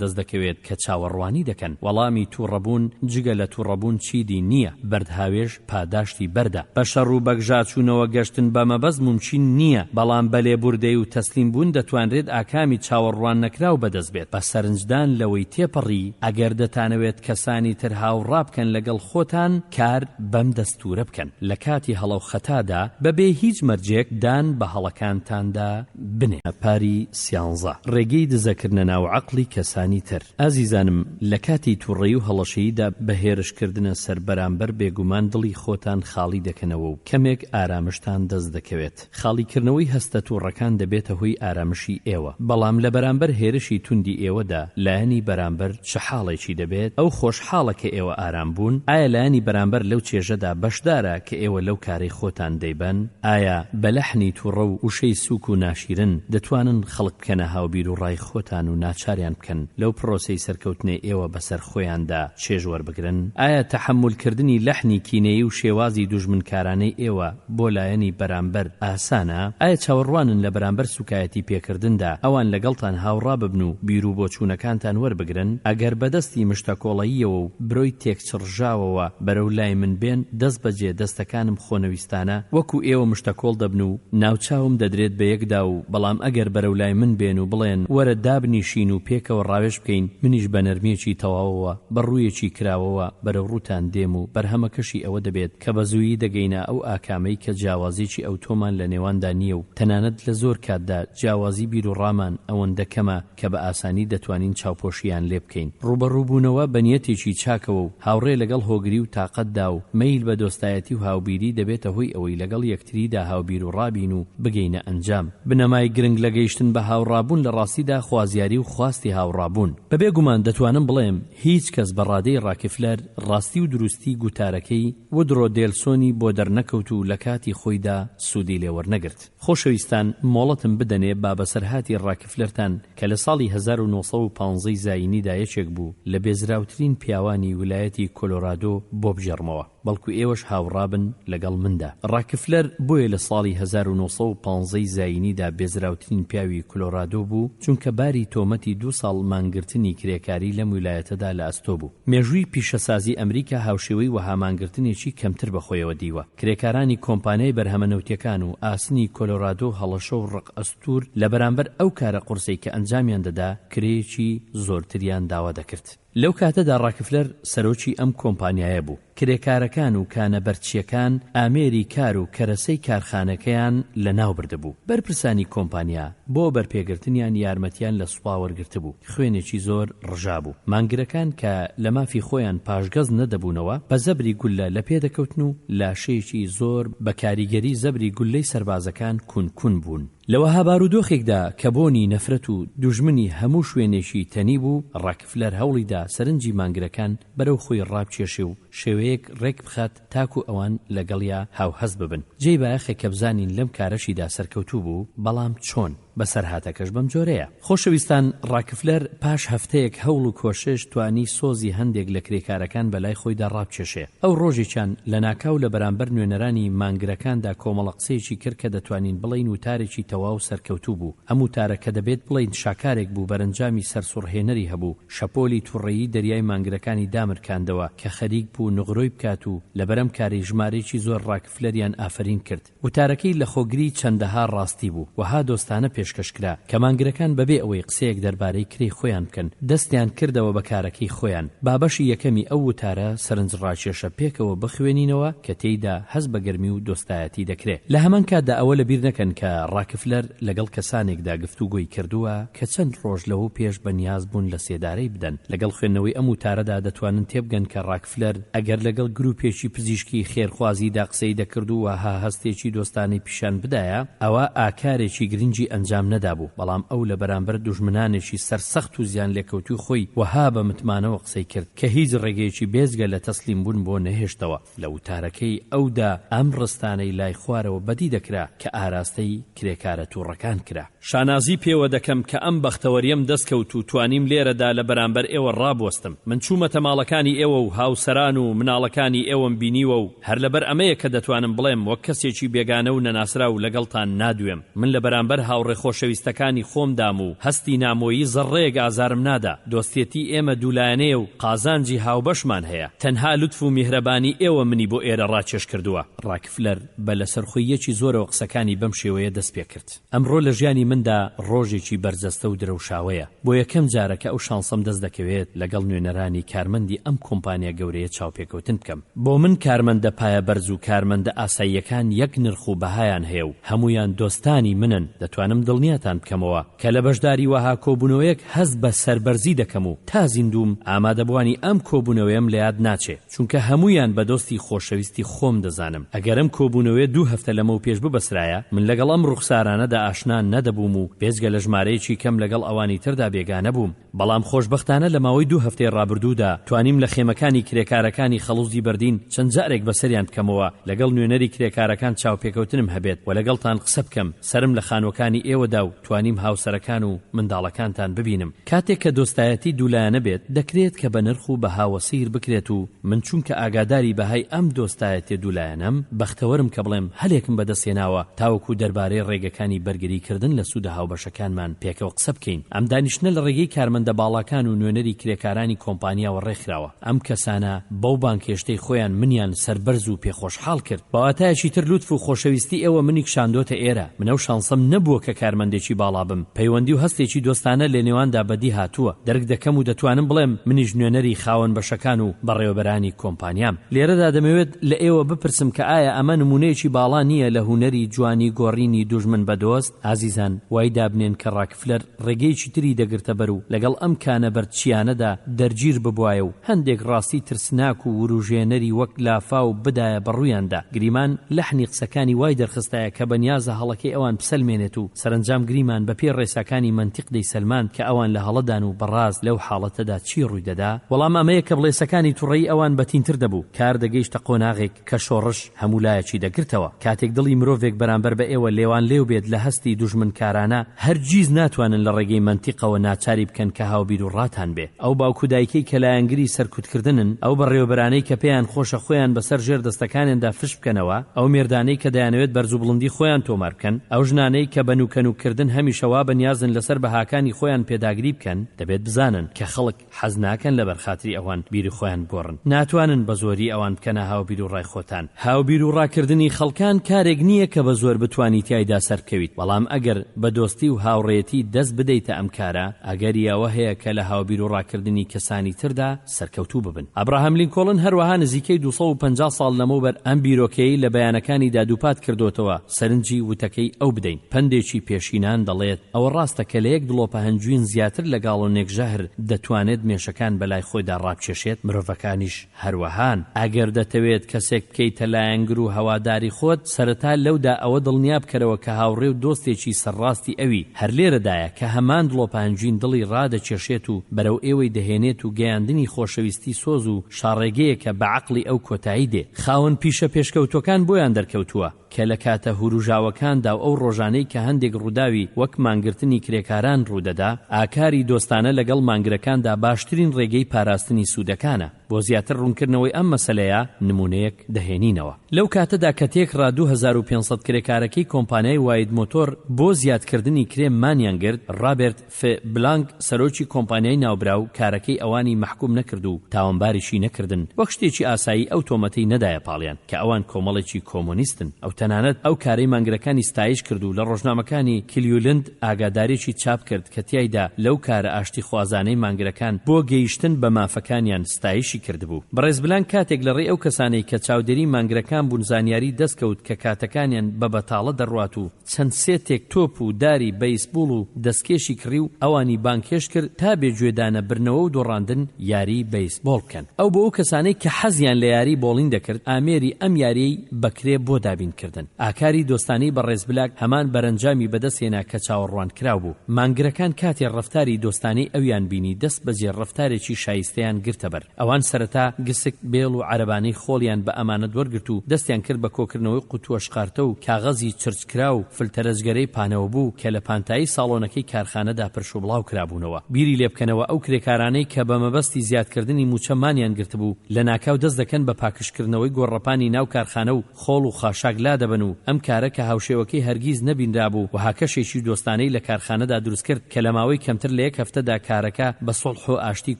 دەست دەکەوێت کە چاوەڕوانی دەکەن. وەڵامی تووڕەبوون جگە لە تووڕەبوون چیدی نییە. بەردهاوێژ پاداشتی بەردە. بە شەڕ و بەگژاچوونەوە گەشتن بە مەبەست مومکین نییە، بەڵام بە لێبوردەی و تەسلیم بوون دەتوانرێت ئاکامی چاوەڕواننەکراو بەدەست بێت. بە سەرنجدان لەوەی تێپەڕی، ئەگەر دەتانەوێت کەسانی تر هاوڕا بکەن لەگەڵ خۆتان، کار بەم دەستوورە بکەن. لە کاتی هەڵە و خەتادا، بەبێ هیچ مەرجێک دان بە هەڵەکانتاندا بنێن. پاری سیانزە، ڕێگەی دزەکردنە ناو عەقڵی کەسانی تر. ئازیزانم لە کاتی توڕەیی و هەڵەشەییدا بە هێرش کردنە سەر بەرامبەر بێگومان دڵی خۆتان خاڵی دەکەنەوە و کەمێک ئارامشتان دەست دەکەوێت. خاڵی کردنەوەی هەستە توڕەکان دەبێتە هۆی ئارامشی ئێوە، بەڵام لە بەرامبەر هێرشی توندی ئێوەدا لایەنی بەرامبەر چ حاڵێکی دەبێت؟ ئەو خۆشحاڵە کە ئێوە ئارام بوون؟ ئایا لایەنی بەرامبەر لەو چێژەدا بەشدارە کە ئێوە لەو کارەی خۆتان دەیبەن؟ ئایا بە لەحنی توڕە و وشەی سووک و ناشیرن دەتوانن خەڵک بکەنە هاوبیروڕای خۆتان و ناچاریان بکەن لەو پرۆسەی سەرکەوتنەی ئێوە بەسەر خۆیاندا چێژ وەربگرن؟ ئایا تەحەمول کردنی لەحنی کینەیی و شێوازی دوژمنکارانەی ئێوە بۆ لایەنی بەرامبەر ئاسانە؟ ئایا چاوەڕوانن لە بەرامبەر سوکایەتی پێکردندا ئەوان لەگەڵتان هاوڕا ببن و بیروبۆچوونەکانتان وەربگرن؟ ئەگەر بەدەستی مشتەکۆڵەییەوە و برۆی تێکچڕژاوەوە بەرەو لای من بێن، دەستبەجێ دەستەکانم خۆنەویستانە وەکو ئێوە مشتەکۆڵ دەبن و ناوچاوم دەدرێت بە یەکدا و بەڵام ئەگەر بەرەو لای من بێن و بڵێن وەرە دابنیشین و پێکەوە ڕاوێژ بکەین منیش بە نەرمییەکی تەواوەوە بە ڕوویەکی کراوەوە بەرەو ڕووتان دێم و بەرهەمەکەشی ئەوە دەبێت کە بە زوویی دەگەینە ئەو ئاکامەی کە جیاوازیی ئەوتۆمان لە نێواندا نییە و تەنانەت لە زۆر کاتدا جیاوازی بیروڕامان ئەوەندە کەمە کە بە ئاسانی دەتوانین چاوپۆشییان لێ بکەین. ڕووبەڕووبوونەوە بە نیەتێکی چاکەوە و هاوڕێ لەگەڵ هۆگری و تاقەتدا و مەیل بە دۆستایەتی و هاوبیری دەبێتە هۆی ئەوەی لەگەڵ یەکتریدا هاوبیروڕا بین و بگەینە ئەنجام. بنەمای گرنگ لە گەیشتن بە هاوڕابوون. هاوڕابوون لە ڕاستیدا خوازیاری و خواستی هاوڕابوون. بەبێ گومان دەتوانم بڵێم هیچ کەس بە ڕادەی ڕاکفلەر ڕاستی و دروستی گوتارەکەی ودرۆ دێلسۆنی بۆ دەرنەکەوت و لە کاتی خۆیدا سوودی لێ وەرنەگرت. خۆشەویستان مۆڵەتم بدەنێ با بەسەرهاتی ڕاکفلەرتان کە لە ساڵی 1915 ی زایینیدا یەکێک بوو لە بێزراوترین پیاوانی ولایەتی کۆلۆرادۆ بۆ بگێڕمەوە. بەڵکو ئێوەش هاوڕابن لەگەڵ مندا. ڕاکفلەر بۆیە لە ساڵی 1915 ی زایینیدا بێزراوترین پیاوی کلۆرادۆ بوو، چونکە باری تۆمەتی دوو ساڵ مانگرتنی کرێکاری لەم ویلایەتەدا لە ئەستۆ بوو. مێژووی پیشەسازی ئەمریکا هاوشێوەی وەها مانگرتنێکی کەمتر بە خۆیەوە دیوە. کرێکارانی کۆمپانیای بەرهەمە نەوتیەکان و ئاسنی کۆلۆرادۆ هەڵەشە و ڕق ئەستوور لە بەرامبەر ئەو کارە قورسەی کە ئەنجامیان دەدا کرێیەکی زۆرتریان داوا دەکرد. لەو کاتەدا ڕاکفلەر سەرۆکی ئەم کۆمپانیایە بوو. کرێکارەکان و کانە بەردچییەکان ئامێری کار و کەرەسەی کارخانەکەیان لە ناو بردبوو. بەرپرسانی کۆمپانیا بۆ بەرپێگرتنیان یارمەتیان لە سوپا وەرگرتبوو. خوێنێکی زۆر ڕژابوو. مانگرەکان کە لە مافی خۆیان پاشگەز نەدەبوونەوە، بە زەبری گوللە لە پێ دەکەوتن و لاشەیەکی زۆر بە کاریگەری زەبری گوللەی سەربازەکان کون کون بوون. لە وەها بارودۆخێکدا کە بۆنی نەفرەت و دوژمنی هەموو شوێنێکی تەنی بوو، ڕاکفلەر هەوڵی دا سەرنجی مانگرەکان بەرەو خۆی ڕابکێشێ و شێوەیەک ڕێک بخات تاکوو ئەوان لەگەڵیا هاوهەست ببن. جێی بایەخە کە بزانین لەم کارەشیدا سەرکەوتوو بوو، بەڵام چۆن؟ بەسەرهاتەکەش بەم جۆرەیە. خۆشەویستان، ڕاکفلەر پاش هەفتەیەک هەوڵ و کۆشش توانی سۆزی هەندێک لە کرێکارەکان بە لای خۆیدا ڕابکێشێ. ئەو ڕۆژێکیان لەناکاو لە بەرامبەر نوێنەرانی مانگرەکاندا کۆمەڵە قسەیەکی کرد کە دەتوانین بڵێین وتارێکی تەواو سەرکەوتوو بوو. ئەم وتارە کە دەبێت بڵێین شاکارێک بوو بەرەنجامی سەرسوڕهێنەری هەبوو، شەپۆلی توڕەیی دەریای مانگرەکانی دامرکاندەوە کە خەریک بوو نغرۆی بکات و لەبەر ئەم کارەی ژمارەیەکی زۆر ڕاکفلەریان ئافەرین کرد. وتارەکەی لەخۆگری چەندەها ڕاستی بوو، وەها دۆستانە پێشکەش کرا، کە مانگرەکان بەبێ ئەوەی قسەیەک دەربارەی کرێی خۆیان بکەن، دەستیان کردەوە بە کارەکەی خۆیان. با بەشی یەکەمی ئەو وتارە سەرنجڕاکێشە پێکەوە بخوێنینەوە کە تێیدا هەست بە گەرمی و دۆستایەتی دەکرێ. لە هەمان کاتدا ئەوە لەبیر نەکەن کە ڕاکفلەر لەگەڵ کەسانێکدا گفتوگۆی کردووە کە چەند ڕۆژ لەوەو پێش بە نیاز بوون لە سێدارەی بدەن. لەگەڵ خوێندنەوەی ئەم وتارەدا دەتوانن تێبگەن کە ڕاکفلەر ئەگەر لەگەڵ گروپێکی پزیشکی خێرخوازیدا قسەی دەکرد و وەها هەستێکی دۆستانەی پیشان بدایە، ئەوا ئاکارێکی گرنگی ئەنجام نەدابوو، بەڵام ئەو لە بەرامبەر دوژمنانێکی سەرسەخت و زیانلێکەوتووی خۆی وەها بە متمانەوە قسەی کرد کە هیچ ڕێگەیەکی بێجگە لە تەسلیمبوون بۆ نەهێشتەوە. لە وتارەکەی ئەودا ئەم ڕستانەی لای خوارەوە بەدی دەکرا کە ئاراستەی کرێکارە تووڕەکان کرا. شانازی پێوە دەکەم کە ئەم بەختەوەریەم دەست کەوت و توانیم لێرەدا لە بەرامبەر ئێوە ڕابوەستم. من چوومەتە ماڵەکانی ئێوە و هاوسەران و مناڵەکانی ئێوەم بینیوە و هەر لەبەر ئەمەیە کە دەتوانم بڵێم وەک کەسێکی بێگانە و نەناسراو لەگەڵتان نادوێم. من لە بەرامبەر هاوڕێ خۆشەویستەکانی خۆمدام و هەستی نامۆیی زەڕڕەیەک ئازارم نادا. دۆستێتی ئێمە دوولایەنەیە و قازانجی هاوبەشمان هەیە. تەنها لوتف و میهرەبانی ئێوە منی بۆ ئێرە ڕاکێش کردووە. ڕاکفلەر بە لەسەرخۆییەکی زۆرەوە قسەکانی بەم شێوەیە دەست پێ کرد. ئەمڕۆ لە ژیانی مندا ڕۆژێکی بەرجەستە و درەوشاوەیە. بۆ یەکەم جارە کە ئەو شانسەم دەست دەکەوێت لەگەڵ نوێنەرانی کارمەندی ئەم کۆمپانیا گەورەیە چاوپێکەوتن بکەم. بۆ من کارمەندە پایەبەرز و کارمەندە ئاساییەکان یەک نرخ و بەهایان هەیە و هەموویان دۆستانی منن، دەتوانم دڵنیاتان بکەمەوە کە لە بەشداری وەها کۆبوونەوەیەک هەست بە سەربەرزی دەکەم و تا زیندووم ئامادەبووانی ئەم کۆبوونەوەیەم لەیاد ناچێ. چونکە هەموویان بە دۆستی خۆشەویستی خۆم دەزانم، ئەگەر ئەم کۆبوونەوەیە دوو هەفتە لەمەو پێش ببەسرایە، من لەگەڵ ئەم ڕوخسارانەدا ئاشنا نەدەبووم و بێجگە لە ژمارەیەکی کەم لەگەڵ ئەوانی تردا بێگانە بووم. بەڵام خۆشبەختانە لە ماوەی دوو هەفتەی ڕابردوودا توانیم لە خێمەکانی کرێکارەکانی خەڵوزی بەردین چەند جارێک بەسەریان بکەمەوە، لەگەڵ نوێنەری کرێکارەکان چاوپێکەوتنم هەبێت و لەگەڵتان قسە بکەم، سەرم لە خانووەکانی ئێوە دا و توانیم هاوسەرەکان و منداڵەکانتان ببینم. کاتێک کە دۆستایەتی دوولایەنە بێت، دەکرێت کە بە نرخ و بەهاوە سەیر بکرێت و من چونکە ئاگاداری بەهای ئەم دۆستایەتیە دوولایەنەم، بەختەوەرم کە بڵێم هەلێکم بەدەست هێناوە تاوەکو دەربارەی ڕێگەکانی بەرگری کردن لە سوودە هاوبەشەکانمان پێکەوە قسە بکەین. ئەم دانیشتنە لە ڕێگەی کارمەندە باڵاکان و نوێنەری کرێکارانی کۆمپانیاوە ڕێکخراوە. ئەم کەسانە بەو بانگهێشتەی خۆیان منیان سەربەرز و پێخۆشحاڵ کرد. بە واتایەکی تر لوتف و خۆشەویستی ئێوە منی کشاندۆتە ئێرە. من ئەو شانسەم نەبووە کە کارمەندێکی باڵا بم. پەیوەندی و هەستێکی دۆستانە لە نێواندا بەدی هاتووە. دەرک دەکەم و دەتوانم بڵێم منیش نوێنەری خاوەن بەشەکان و بەڕێوەبەرانی کۆمپانیام. لێرەدا دەمەوێت لە ئێوە بپرسم کە ئایا ئەمە نموونەیەکی باڵا نییە لە هونەری جوانی گۆڕینی دوژمن بە دۆست؟ ئازیزان وای دابنێن کە ڕاکفلەر ڕێگەیەکی تری دەگرتە بەر و لەگەڵ ئەم کانە بەردچییانەدا دەرگیر ببوایە و هەندێک ڕاستی ترسناک و وروژێنەری وەک لافاو بدایە بە ڕوویاندا. گریمان لەحنی قسەکانی وای دەرخستایە کە بەنیازە هەڵەکەی ئەوان بسەلمێنێت و. سەرەنجام گریمان بە پێی ڕێساکانی مەنتیق دەیسەلماند کە ئەوان لە هەڵەدان و بەڕاست لەو حاڵەتەدا چی ڕووی دەدا؟ وەڵام ئەمەیە کە بڵێسەکانی توڕەیی ئەوان بەتینتر دەبوو. کار دەگەیشتە قۆناغێک کە شۆڕش هەموو لایەکی دەگرتەوە. کاتێک دڵی مرۆڤێک بەرامبەر بە ئێوە لێوانلێو بێت لە هەستی دوژمنکارانە، هەرگیز ناتوانن لە ڕێگەی مەنتیقەوە ناچاری بکەن کە هاوبیروڕاتان بێ. ئەو باوک و دایکەی کە لایەنگری سەرکوتکردنن، ئەو بەڕێوەبەرانەی کە پێیان خۆشە خۆیان بەسەر ژێر دەستەکانێندا فش بکەنەوە، ئەو مێردانەی کە دەیانەوێت بەرزوبڵندی خۆیان تۆمار بکەن، ئەو ژنانەی کە بە نوکەنوککردن هەمیشە وا بەنیازن لەسەر بەهاکانی خۆیان پێداگری بکەن، دەبێت بزانن کە خەڵک حەز ناکەن لەبەر خاتری ئەوان بیری خۆیان بگۆڕن. ناتوانن بە زۆری ئەوان بکەنە هاوبیروڕای خۆتان. هاوبیروڕاکردنی خەڵکان کارێک نییە کە بە زۆر بتوانی تیایدا سەربکەویت، بەڵام ئەگەر بە دۆستی و هاوڕێیەتی دەست بدەیتە ئەم کارە، ئەگەری ئەوە هەیە کە لە هاوبیروڕاکردنی کەسانی تردا سەرکەوتوو ببن. ئەبراهام لینکۆڵن هەروەها نزیکەی 250 ساڵ لەمەوبەر ئەم بیرۆکەیەی لە بەیانەکانیدا دووپات کردۆتەوە، سەرنجی وتەکەی ئەو بدەین. پەندێکی پێشینان دەڵێت، ئەوە ڕاستە کە لە یەک دڵۆپە هەنجوین زیاتر لە گاڵۆنێک ژەهر دەتوانێت مێشەکان بەلای خۆیدا ڕابکێشێت، مرۆڤەکانیش هەروەهان. ئەگەر دەتەوێت کەسێک بکەیتە لایەنگر و هەواداری خۆت، سەرەتا لەودا ئەوە دڵنیا بکەرەوە کە هاوڕێ و دۆستێکی سەرڕاستی ئەوی. هەر لێرەدایە کە هەمان دڵۆپە هەنجوین دڵی ڕادەکێشێت و بەرەو ئێوەی دەهێنێت و گەیاندنی خۆشەویستی سۆز و شاڕێگەیەکە بە عەقڵی ئەو کۆتایی دێ. خاوەن پیشە پێشکەوتووەکان بۆیان دەرکەوتووە کە لە کاتە هوروژاوەکاندا و ئەو ڕۆژانەی کە هەندێک ڕووداوی وەک مانگرتنی کرێکاران ڕوودەدا، ئاکاری دۆستانە لەگەڵ مانگرەکاندا باشترین ڕێگەی پاراستنی سوودەکانە. بۆ زیاتر ڕوونکردنەوەی ئەم مەسەلەیە نموونەیەک دەهێنینەوە. لەو کاتەدا کە تێکڕا 2500 کرێکارەکەی کۆمپانیای واید مۆتۆر بۆ زیادکردنی کرێ مانیان گرت، ڕابێرت ف. بلانک سەرۆکی کۆمپانیای ناوبراو کارەکەی ئەوانی مەحکوم نەکرد و تاوانباریشی نەکردن، وەک شتێکی ئاسایی ئەو تۆمەتەی نەدایە پاڵیان کە ئەوان کۆمەڵێکی کۆمۆنیستن. ئەو تەنانەت ئەو کارەی مانگرەکانی ستایش کرد و لە ڕۆژنامەکانی کلیولند ئاگاداریی چاپ کرد کە تیایدا لەو کارە ئاشتیخوازانەی مانگرەکان بۆ گەیشتن بە مافەکانیان ستایشی کردبوو. بەڕێز بلانک کاتێک لە ڕێی ئەو کەسانەی کە چاودێری مانگرەکان بوون زانیاری دەستکەوت کە کاتەکانیان بە بەتاڵە دەڕوات و چەند سێتێک تۆپ و داری بەیسبوڵ و دەستکێشی کڕی و ئەوانی بانگهێشت کرد تا بێ گوێدانە برنەوە و دۆڕاندن یاریی بەیسبۆڵ بکەن. ئەو بۆ ئەو کەسانەی کە حەزیان لە یاریی بۆڵین دەکرد ئامێری ئەم یارییەی بە کرێ بۆ دابین کردن. ئاکاری دۆستانەی بەڕێز بلاک هەمان بەرەنجامی بەدەست هێنا کە چاوەڕوانکراو بوو. مانگرەکان کاتێ ڕەفتاری دۆستانەی ئەویان بینی دەست بەجێ ڕەفتارێکی شایستەیان گرتە بەر. ئەوان سەرەتا گسک، بێڵ و عەرەبانەی خۆڵیان بە ئەمانەت وەرگرت و دەستیان کرد بە کۆکردنەوەی قوتووە شقارتە و کاغەزی چرچکراو و فلتەرەجگەرەی پانەوەبوو کە لە پانتایی ساڵۆنەکەی کارخانەدا پرشوبڵاو کرابوونەوە. بیری لێ بکەنەوە ئەو کرێکارانەی کە بە مەبەستی زیادکردنی مووچە مانیان گرتبوو، لەناکاو دەست دەکەن بە پاکژکردنەوەی گۆڕەپانی ناو کارخانە و خۆڵ و خاشاک لادەبەن و ئەم کارە کە هاوشێوەکەی هەرگیز نەبینرابوو وەها کەشێکی دۆستانەی لە کارخانەدا دروستکرد کە لە ماوەی کەمتر لە یەک هەفتەدا کارەکە بە سوڵح و ئاشتی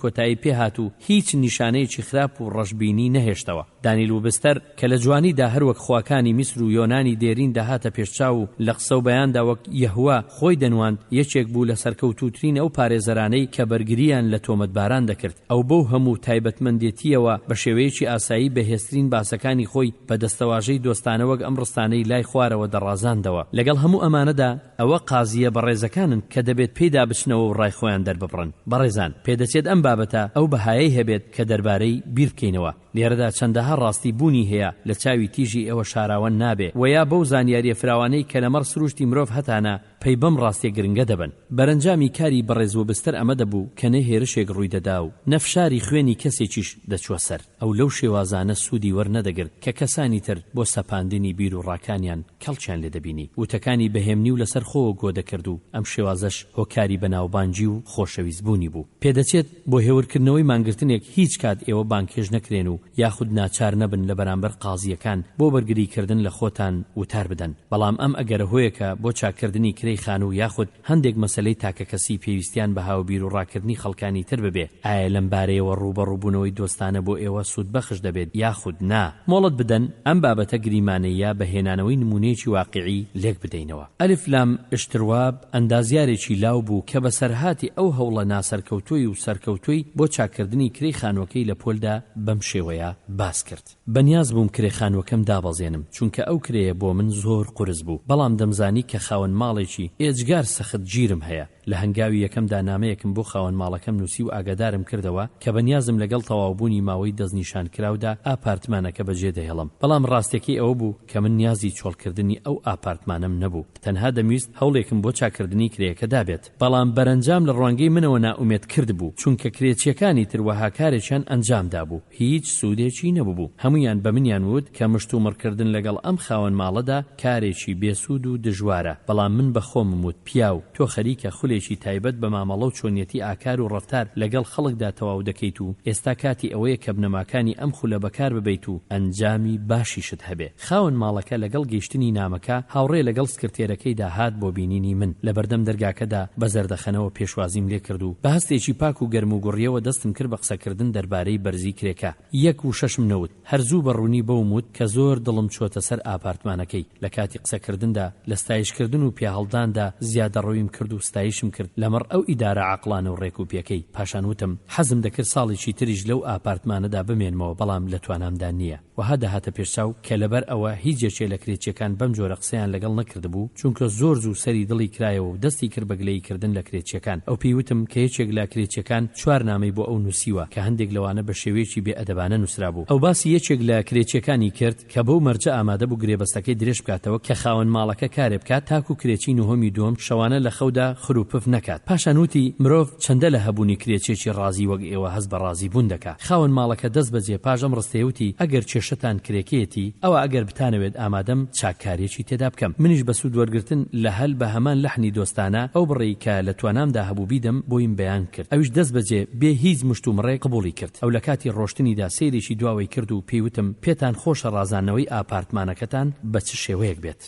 کۆتایی پێهات و هیچ نیشانەیەکی خراپ و ڕەشبینی نەهێشتەوە. دانیل وبستەر کە لە جوانیدا هەر وەک خواکانی میسر و یۆنانی دێرین دەهاتە پێش چاو و لە قسە و بەیاندا وەک یەهوە خۆی دەنواند یەکێک بوو لە سەرکەوتووترین ئەو پارێزەرانەی کە بەرگرییان لە تۆمەتباران دەکرد. ئەو بەو هەموو تایبەتمەندێتییەوە بە شێوەیەکی ئاسایی بەهێزترین باسەکانی خۆی بە دەستەواژەی دۆستانە وەک ئەم ڕستانەی لای خوارەوە دەڕازاندەوە، لەگەڵ هەموو ئەمانەدا ئەوە قازییە بەڕێزەکانن کە دەبێت پێیدا بچنەوە و ڕای خۆیان دەرببڕن. بەڕێزان، پێدەچێت ئەم بابەتە ئەو بەهایەی هەبێت کە دەربارەی بیر بکەینەوە. لێرەدا چەندەها ڕاستی بوونی هەیە لە چاوی تیژی ئێوە شاراوە نابێ وە یا بەو زانیاریە فراوانەی کە لەمەڕ سروشتی مرۆڤ هەتانە پەی بەم ڕاستیە گرنگە دەبەن. بەرەنجامی کاری بەڕێز وبستەر ئەمە دەبوو کە نە هێرشێک ڕووی دەدا و نە فشاری خوێنی کەسێکیش دەچووە سەر. ئەو لەو شێوازانە سوودی وەرنەدەگرت کە کەسانی تر بۆ سەپاندنی بیروڕاکانیان کەڵکیان لێ دەبینی. وتەکانی بە هێمنی و لەسەر خۆوە گۆ دەکرد و ئەم شێوازەش هۆکاری بەناوبانگی و خۆشەویست بوونی بوو. پێدەچێت بۆ هێورکردنەوەی مانگرتنێک هیچ کات ئێوە بانگهێشت نەکرێن و یاخود ناچار نەبن لە بەرامبەر قازییەکان بۆ بەرگریکردن لە خۆتان وتار بدەن، بەڵام ئەم ئەگەرە هۆیەکە بۆ چاککردنی کرێی خانوو یاخود هەندێک مەسەلەی تاکەکەسی پێویستیان بە هاوبیروڕاکردنی خەڵکانی تر ببێ، ئایا لەم بارەیەوە ڕووبەڕووبوونەوەی دۆستانە بۆ ئێوە سوودبەخش دەبێت یاخود نا؟ مۆڵەت بدەن ئەم بابەتە گریمانەییە بە هێنانەوەی نموونەیەکی واقیعی لێک بدەینەوە. ئەلف لام اشترواب ئەندازیارێکی لاو بوو کە بەسەرهاتی ئەو هەوڵە ناسەرکەوتووی و سەرکەوتووی بۆ چاککردنی کرێی خانووەکەی نامەکەی لە پۆلدا بەم شێوەیە باس کرد. بەنیاز بووم کرێ خانووەکەم دابەزێنم، چونکە ئەو کرێیە بۆ من زۆر قورس بوو، بەڵام دەمزانی کە خاوەن ماڵێکی ئێجگار سەخت گیرم هەیە. لە هەنگاوی یەکەمدا نامەیەکم بۆ خاوەن ماڵەکەم نووسی و ئاگادارم کردەوە کە بەنیازم لەگەڵ تەواوبوونی ماوەی دەستنیشانکراودا ئاپارتمانەکە بەجێدەهێڵم. بەڵام ڕاستیەکەی ئەوە بوو کە من نیازی چۆڵکردنی ئەو ئاپارتمانەم نەبوو. تەنها دەمویست هەوڵێکم بۆ چاککردنی کرێیەکە دابێت. بەڵام بەرەنجام لە ڕوانگەی منەوە نائومێد کردبوو، چونکە کرێچییەکانی تر وەها کارێکیان ئەنجام دابوو، هیچ سوودێکی نەببوو. هەموویان بە منیان وت کە مشتومڕکردن لەگەڵ ئەم خاوەن ماڵەدا کارێکی بێ سوود و دژوارە، بەڵام من بە خۆمم وت پیاو، تۆ خەریکە خولێکی تایبەت بە مامەڵە و چۆنیەتی ئاکار و ڕەفتار لەگەڵ خەڵکدا تەواو دەکەیت و ئێستا کاتی ئەوەیە کە بنەماکانی ئەم خولە بەکار ببەیت و ئەنجامی باشیشت هەبێ. خاوەن ماڵەکە لەگەڵ گەیشتنی نامەکە، هاوڕێ لەگەڵ سکرتێرەکەیدا هات بۆ بینینی من. لەبەردەم دەرگاکەدا بە زەردەخەنەوە پێشوازیم لێکرد و بە هەستێکی پاک و گەرموگوڕییەوە دەستم کرد بە قسەکردن دەربارەی بەرزی کرێکە. یەک وشەشم نەوت. هەر زوو بە ڕوونی بەوم وت کە زۆر دڵم چۆتە سەر ئاپارتمانەکەی. لە کاتی قسەکردندا، لە ستایشکردن و پیاهەڵداندا زیادەڕەویم کرد و ستایشم کرد لەمەڕ ئەو ئیدارە عەقڵانە و ڕێکوپێکەی. پاشان وتم، حەزم دەکرد ساڵێکی تریش لەو ئاپارتمانەدا بمێنمەوە بەڵام لە توانامدا نییە. وەها دەهاتە پێش چاو کە لەبەر ئەوە هیچ یەکێ لە کرێچیەکان بەم جۆرە قسەیان لەگەڵ نەکردبوو، چونکە زۆر زوو سەری دڵی کرایەوە و دەستی کرد بە گلەیی کردن لە کرێچیەکان. ئەو پێی وتم کە یەکێک لە کرێچیەکان چوار نامەی بۆ ئەو نووسیوە کە هەندێک لەوانە بە شێوەیەکی بێ ئەدەبانە نووسرابوو. ئەو باسی یەکێک لە کرێچیەکانی کرد کە بەو مەرجە ئامادە بوو گرێبەستەکەی درێژ بکاتەوە کە خاوەن ماڵەکە کارێ بکات تاکوو کرێچی نهۆمی دووەم شەوانە لە خەودا خروپف نەکات. پاشان وتی، مرۆڤ چەندە لە هەبوونی کرێچیەکی ڕازی وەک ئێوە هەست بە ڕازی بوون دەکا. خاوەن ماڵەکە دەست بەجێ پاش ئەم ڕستەیە وتی، ئەگەر کێشەتان کرێکەیەتی، ئەوا ئەگەر بتانەوێت ئامادەم چاککاریەکی تێدا بکەم. منیش بە سوود وەرگرتن لە هەل بە هەمان لەحنی دۆستانە ئەو بڕەی کە لە توانامدا هەبوو بیدەم بۆیم بەیان کرد. ئەویش دەست بەجێ بێ هیچ مشتومڕێک قبوڵی کرد. ئەو لە کاتی ڕۆشتنیدا سەیرێکی دواوەی کرد و پێی وتم، پێتان خۆشە ڕازاندنەوەی ئاپارتمانەکەتان بە چ شێوەیەک بێت؟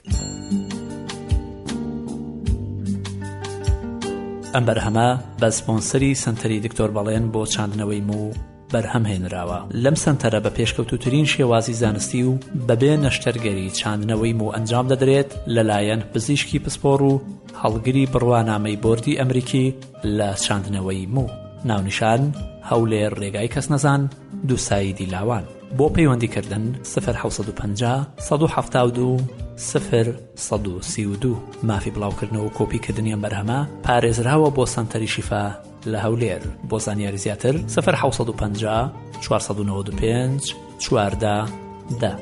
ئەم بەرهەمە بە سپۆنسەری سەنتەری دکتۆر بەڵێن بۆ چاندنەوەی موو بەرهەم هێنراوە لەم سەنتەرە بە پێشکەوتوترین شێوازی زانستی و بەبێ نەشتەرگەری چاندنەوەی موو ئەنجام دەدرێت لەلایەن پزیشکی پسپۆڕ و هەڵگری بڕوانامەی بۆردی ئەمریکی لە چاندنەوەی موو ناونیشان هەولێر ڕێگای کەسنەزان دووسایدی لاوان بۆ پەیوەندی کردن سفر 750 172 سفر 132 مافی بڵاوکردنەوە و کۆپیکردنی ئەم بەرهەمە پارێزراوە بۆ سەنتەری شیفا لە هەولێر بۆ زانیاری زیاتر سفر 750 495 14 دە.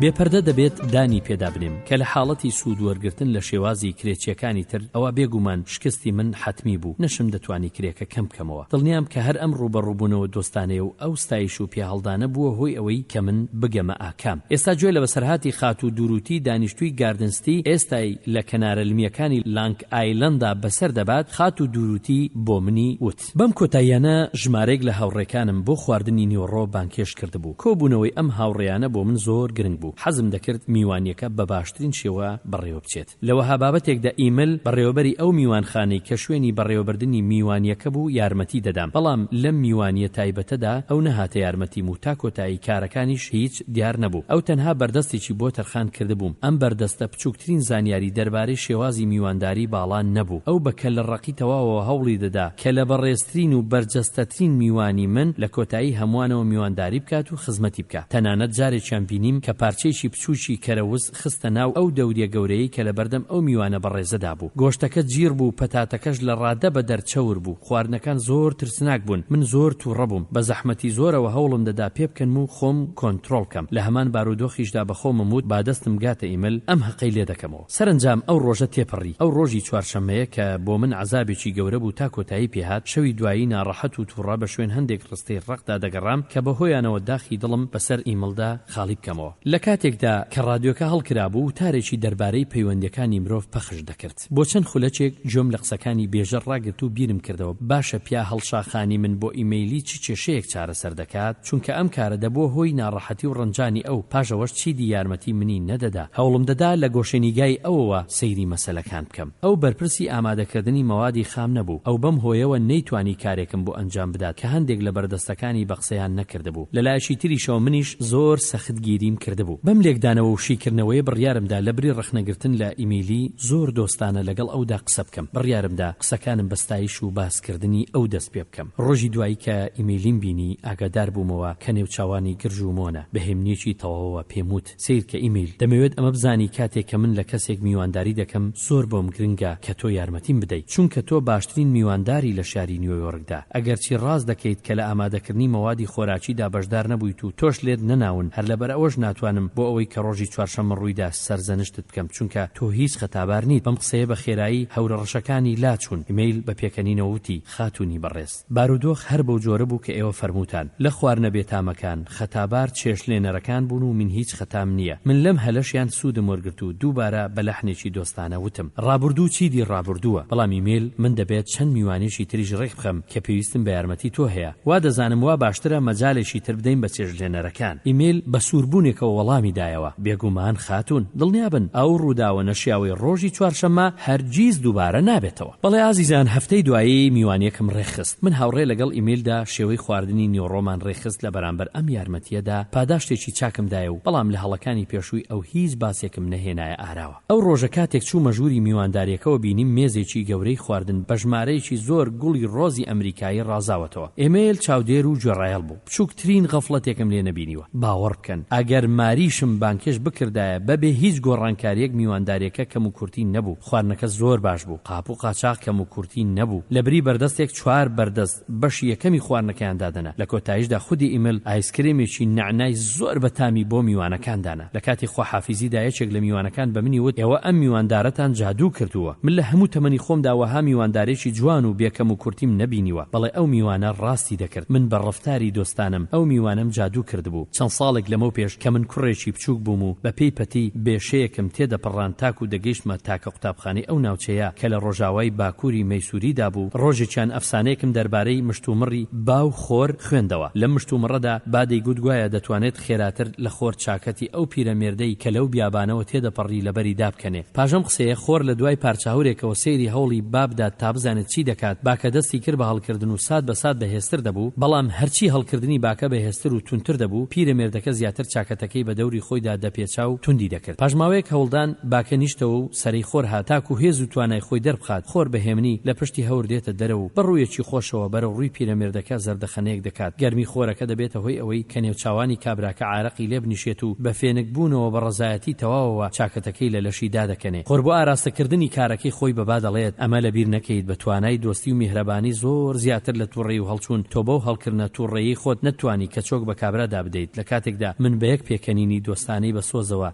بێ پەردە دەبێت دانی پێدا بنێم کە لە حاڵەتی سوود وەرگرتن لە شێوازی کرێچیەکانی تر ئەوا بێگومان شکستی من حەتمی بوو نەشم دەتوانی کرێکە کەم بکەمەوە دڵنیام کە هەر ئەم ڕووبەڕووبوونەوە دۆستانەیە و ئەو ستایش و پێهەڵدانە بووە هۆی ئەوەی کە من بگەمە ئاکام ئێستا گوێ لە بەسەرهاتی خاتوو دوروتی دانیشتووی گاردن ستی ئێستای لە کەنارە لمییەکانی لانگ ئایلەندا بەسەر دەبات خاتوو دوروتی بۆ منی وت. بەم کۆتاییانە ژمارەیەک لە هاوڕێکانم بۆ خواردنی نیوەڕۆ بانگهێشت کردبوو. کۆبوونەوەی ئەم هاوڕێیانە بۆ من زۆر گرنگ بوو. حەزم دەکرد میوانییەکە بە باشترین شێوە بەڕێوە بچێت. لە وەها بابەتێکدا ئیمل، بەڕێوەبەری ئەو میوانخانەی کە شوێنی بەڕێوەبردنی میوانییەکە بوو، یارمەتی دەدام. بەڵام لەم میوانییە تایبەتەدا ئەو نەهاتە یارمەتیم و تا کۆتایی کارەکانیش هیچ دیار نەبوو. ئەو تەنها بەردەستێکی بۆ تەرخان کردبووم. ئەم بەردەستە بچووکترین زانیاری دەربارەی شێوازی میوانداری باڵا نەبوو. ئەو بە کەللەڕەقی تەواوەوە هەوڵی دەدا کە لە بەڕێزترین و بەرجەستەترین میوانی من لە کۆتایی هەمووانەوە میوانداری بکات و خزمەتی بکا. تەنانەت جارێکیان بینیم کە پارچەیەکی بچووکی کەرەوز خستە ناو ئەو دەوریە گەورەیەی کە لەبەردەم ئەو میوانە بەڕێزەدا بوو. گۆشتەکە جیڕ بوو و پەتاتەکەش لە ڕادە بەدەر چەور بوو. خواردنەکان زۆر ترسناک بوون. من زۆر تووڕە بووم. بە زەحمەتی زۆرەوە هەوڵم دەدا پێبکەنم و خۆم کۆنترۆڵ کەم. لە هەمان بارودۆخیشدا بە خۆمم وت با دەستم گاتە ئیمل، ئەم هەقەی لێ دەکەمەوە. سەرەنجام ئەو ڕۆژە تێپەڕی. ئەو ڕۆژی چوارشەممەیە کە بۆ من عەزابێکی گەورە بوو تا کۆتایی پێ هات، شەوی دوایی ناڕەحەت و تووڕە بە شوێن هەندێک ڕستەی ڕەقدا دەگەڕام کە بە هۆیانەوە داخی دڵم بە سەر ئیملدا خاڵی بکەمەوە. لە کاتێکدا کە ڕادیۆکە هەڵکرابوو، وتارێکی دەربارەی پەیوەندییەکانی مرۆڤ پەخش دەکرد. بۆ چەند خولەکێک گوێم لە قسەکانی بێژەر ڕاگرت و بیرم کردەوە باشە پیا هەڵشاخانی من بۆ ئیمەیلی چ کێشەیەک چارەسەر دەکات، چونکە ئەم کارە دەبووە هۆی ناڕەحەتی و ڕەنجانی ئەو، پاش ئەوەش چیدی یارمەتی منی نەدەدا. هەوڵمدەدا لە گۆشەنیگای ئەوەوە سەیری مەسەلەکان بکەم. ئەو بەرپرسی ئامادەکردنی مەوادی خام نەبوو، ئەو بەم هۆیەوە نەیتوانی کارێکم بۆ ئەنجام بدات کە هەندێک لە بەردەستەکانی بە قسەیان نەکردبوو. لە لایەکی تریشەوە منیش زۆر سەختگیریم کردبوو. بوو. بەم لێکدانەوە و شیکردنەوەیە بڕیارم دا لەبری ڕەخنەگرتن لە ئیمیلی زۆر دۆستانە لەگەڵ ئەودا قسە بکەم. بڕیارم دا قسەکانم بە ستایش و باسکردنی ئەو دەست پێ بکەم. ڕۆژی دوایی کە ئیمیلیم بینی ئاگادار بوومەوە کە نێوچاوانی گرژ و مۆنە. بە هێمنییەکی تەواوەوە پێم وت. سەیرکە ئیمیل، دەمەوێت ئەمە بزانی کاتێک کە من لە کەسێک میوانداری دەکەم زۆر بۆم گرنگە کە تۆ یارمەتیم بدەیت چونکە تۆ باشترین میوانداری لە شاری نیۆیۆرکدا ئەگەرچی ڕاست دەکەیت کە لە ئامادەکردنی مەوادی خۆراکیدا بەشدار نەبوویت و تۆش لێت نەناون هەر لەبەرئەوەش ناتوانم بۆ ئەوەی کە ڕۆژی چوارشەممە ڕوویدا سەرزەنشتت بکەم چونکە تۆ هیچ خەتابار نیت بەم قسەیە بە خێرایی هەورە ڕەشەکانی لاچوون ئیمیل بە پێکەنینەوە وتی خاتوونی بەڕێز. بارودۆخ هەر بەو جۆرە بوو کە ئێوە فەرمووتان. لە خواردنە بێتامەکان، خەتابار چێشتلێنەرەکان بوون و من هیچ خەتام نییە. من لەم هەلەشیان سوودم وەرگرت و دووبارە بە لەحنێکی دۆستانە وتم. ڕابوردوو چیدی ڕابوردووە. بەڵام ئیمیل، من دەبێت چەند میوانێکی تریش ڕێک بخەم کە پێویستم بە یارمەتی تۆ هەیە. وا دەزانم وا باشترە مەجالێکی تر بدەین بە چێشتلێنەرەکان. ئیمیل بە سووربوونێکەوە وەڵامی دایەوە. بێگومان خاتوون. دڵنیابن ئەو ڕووداوە نەشیاوەی ڕۆژی چوارشەممە هەرگیز دووبارە نابێتەوە. بەڵێ ئازیزان هەفتەی دوایی میوانیەکم ڕێکخست من هاوڕێ لەگەڵ ئیمیلدا شێوەی خواردنی نیوەڕۆمان ڕێکخست لە بەرامبەر ئەم یارمەتیەدا پاداشتێکی چاکم دایە و بەڵام لە هەڵەکانی پێشووی ئەو هیچ باسێکم نەهێنایە ئاراوە ئەو ڕۆژە کاتێک چوومە ژووری میوانداریەکەوە بینیم مێزێکی گەورەی خواردن بە ژمارەیەکی زۆر گوڵی ڕۆزی ئەمریکایی ڕازاوەتەوە ئێمیل چاودێر و گوێڕایەڵ بوو بچووکترین غەفڵەتێکم لێ نەبینیوە. باوەڕ بکەن ئەگەر ماریشم بانگهێشت بکردایە بەبێ هیچ گۆڕانکارییەک میواندارییەکە کەموکورتی نەبوو. خواردنەکە زۆر باش بوو. قاپ و قاچاغ کەموکورتی نەبوو. لەبری بەردەستێک چوار بەردەست بەشی یەکەمی خواردنەکەیان دادەنا. لە کۆتاییشدا خودی ئیمل ئایسکرێمێکی نەعنای زۆر بەتامی بۆ میوانەکان دانا. لە کاتی خواحافیزیدا یەکێک لە میوانەکان بە منی وت ئێوە ئەم میواندارەتان جادوو کردووە. من لە هەموو تەمەنی خۆمدا وەها میواندارێکی جوان و بێ کەموکورتیم نەبینیوە. بەڵێ ئەو میوانە ڕاستی دەکرد. من بە ڕەفتاری دۆستانم ئەو میوانەم جادوو کردبوو. چەند ساڵێک لەمەو پێش کە من کوڕێکی بچووک بووم و بە پێی پەتی بێشەیەکم تێدەپەڕاند تاکوو دەگەیشتمە تاکە قوتابخانەی ئەو ناوچەیە کە لە ڕۆژاوای باکووری مەیسووریدا بوو، ڕۆژێکیان ئەفسانەیەکم دەربارەی مشتومڕی با و خۆر خوێندەوە. لەم مشتومڕەدا با دەیگوت گوایە دەتوانێت خێراتر لە خۆر چاکەتی ئەو پیرەمێردەی کە لەو بیابانەوە تێدەپەڕی لەبەری دابکەنێ. پاش ئەم قسەیە خۆر لە دوای پارچە هەورێکەوە سەیری هەوڵی با بدات تا بزانێت چی دەکات، باکە دەستی کرد بە هەڵکردن و سات بە سات بەهێزتر دەبوو، بەڵام هەرچی هەڵکردنی باکە بەهێزتر و توندتر دەبوو، پیرەمێردەکە زیاتر چاکەتەکەی بە دەوری خۆیدا دەپێچا و توندی دەکرد. پاش ماوەیەک هەوڵدان، باکە نیشتەوە و سەرەی خۆر هات تاکوو هێز و توانای خۆی دەربخات، خۆر بە هێمنی لە پشتی هەور دێتە دەرەوە و بە ڕوویەکی خۆشەوە بەرەو ڕووی پیرەمێردەکە زەردەخەنەیەک دەکات، گەرمی خۆرەکە دەبێتە هۆی ئەوەی کە نێوچاوانی کابراکە عارەقی لێ بنیشێت و بە فێنک بوونەوە بە ڕەزایەتی تەواوەوە چاکەتەکەی لە لەشی دادەکەنێ. خۆر بۆ ئاراستە کردنی کارەکەی خۆی بە با دەڵێت، ئەمە لە بیر نەکەیت بە توانای دۆستی و میهرەبانی زۆر زیاتر لە توڕەیی و هەڵچوون تۆ بەو هەڵکردنە توڕەیەی خۆت نەتتوانی کە چۆک بە کابرا دابدەیت لە کاتێکدا من بە یەک پێکەنینی دۆستانەی بە سۆزەوە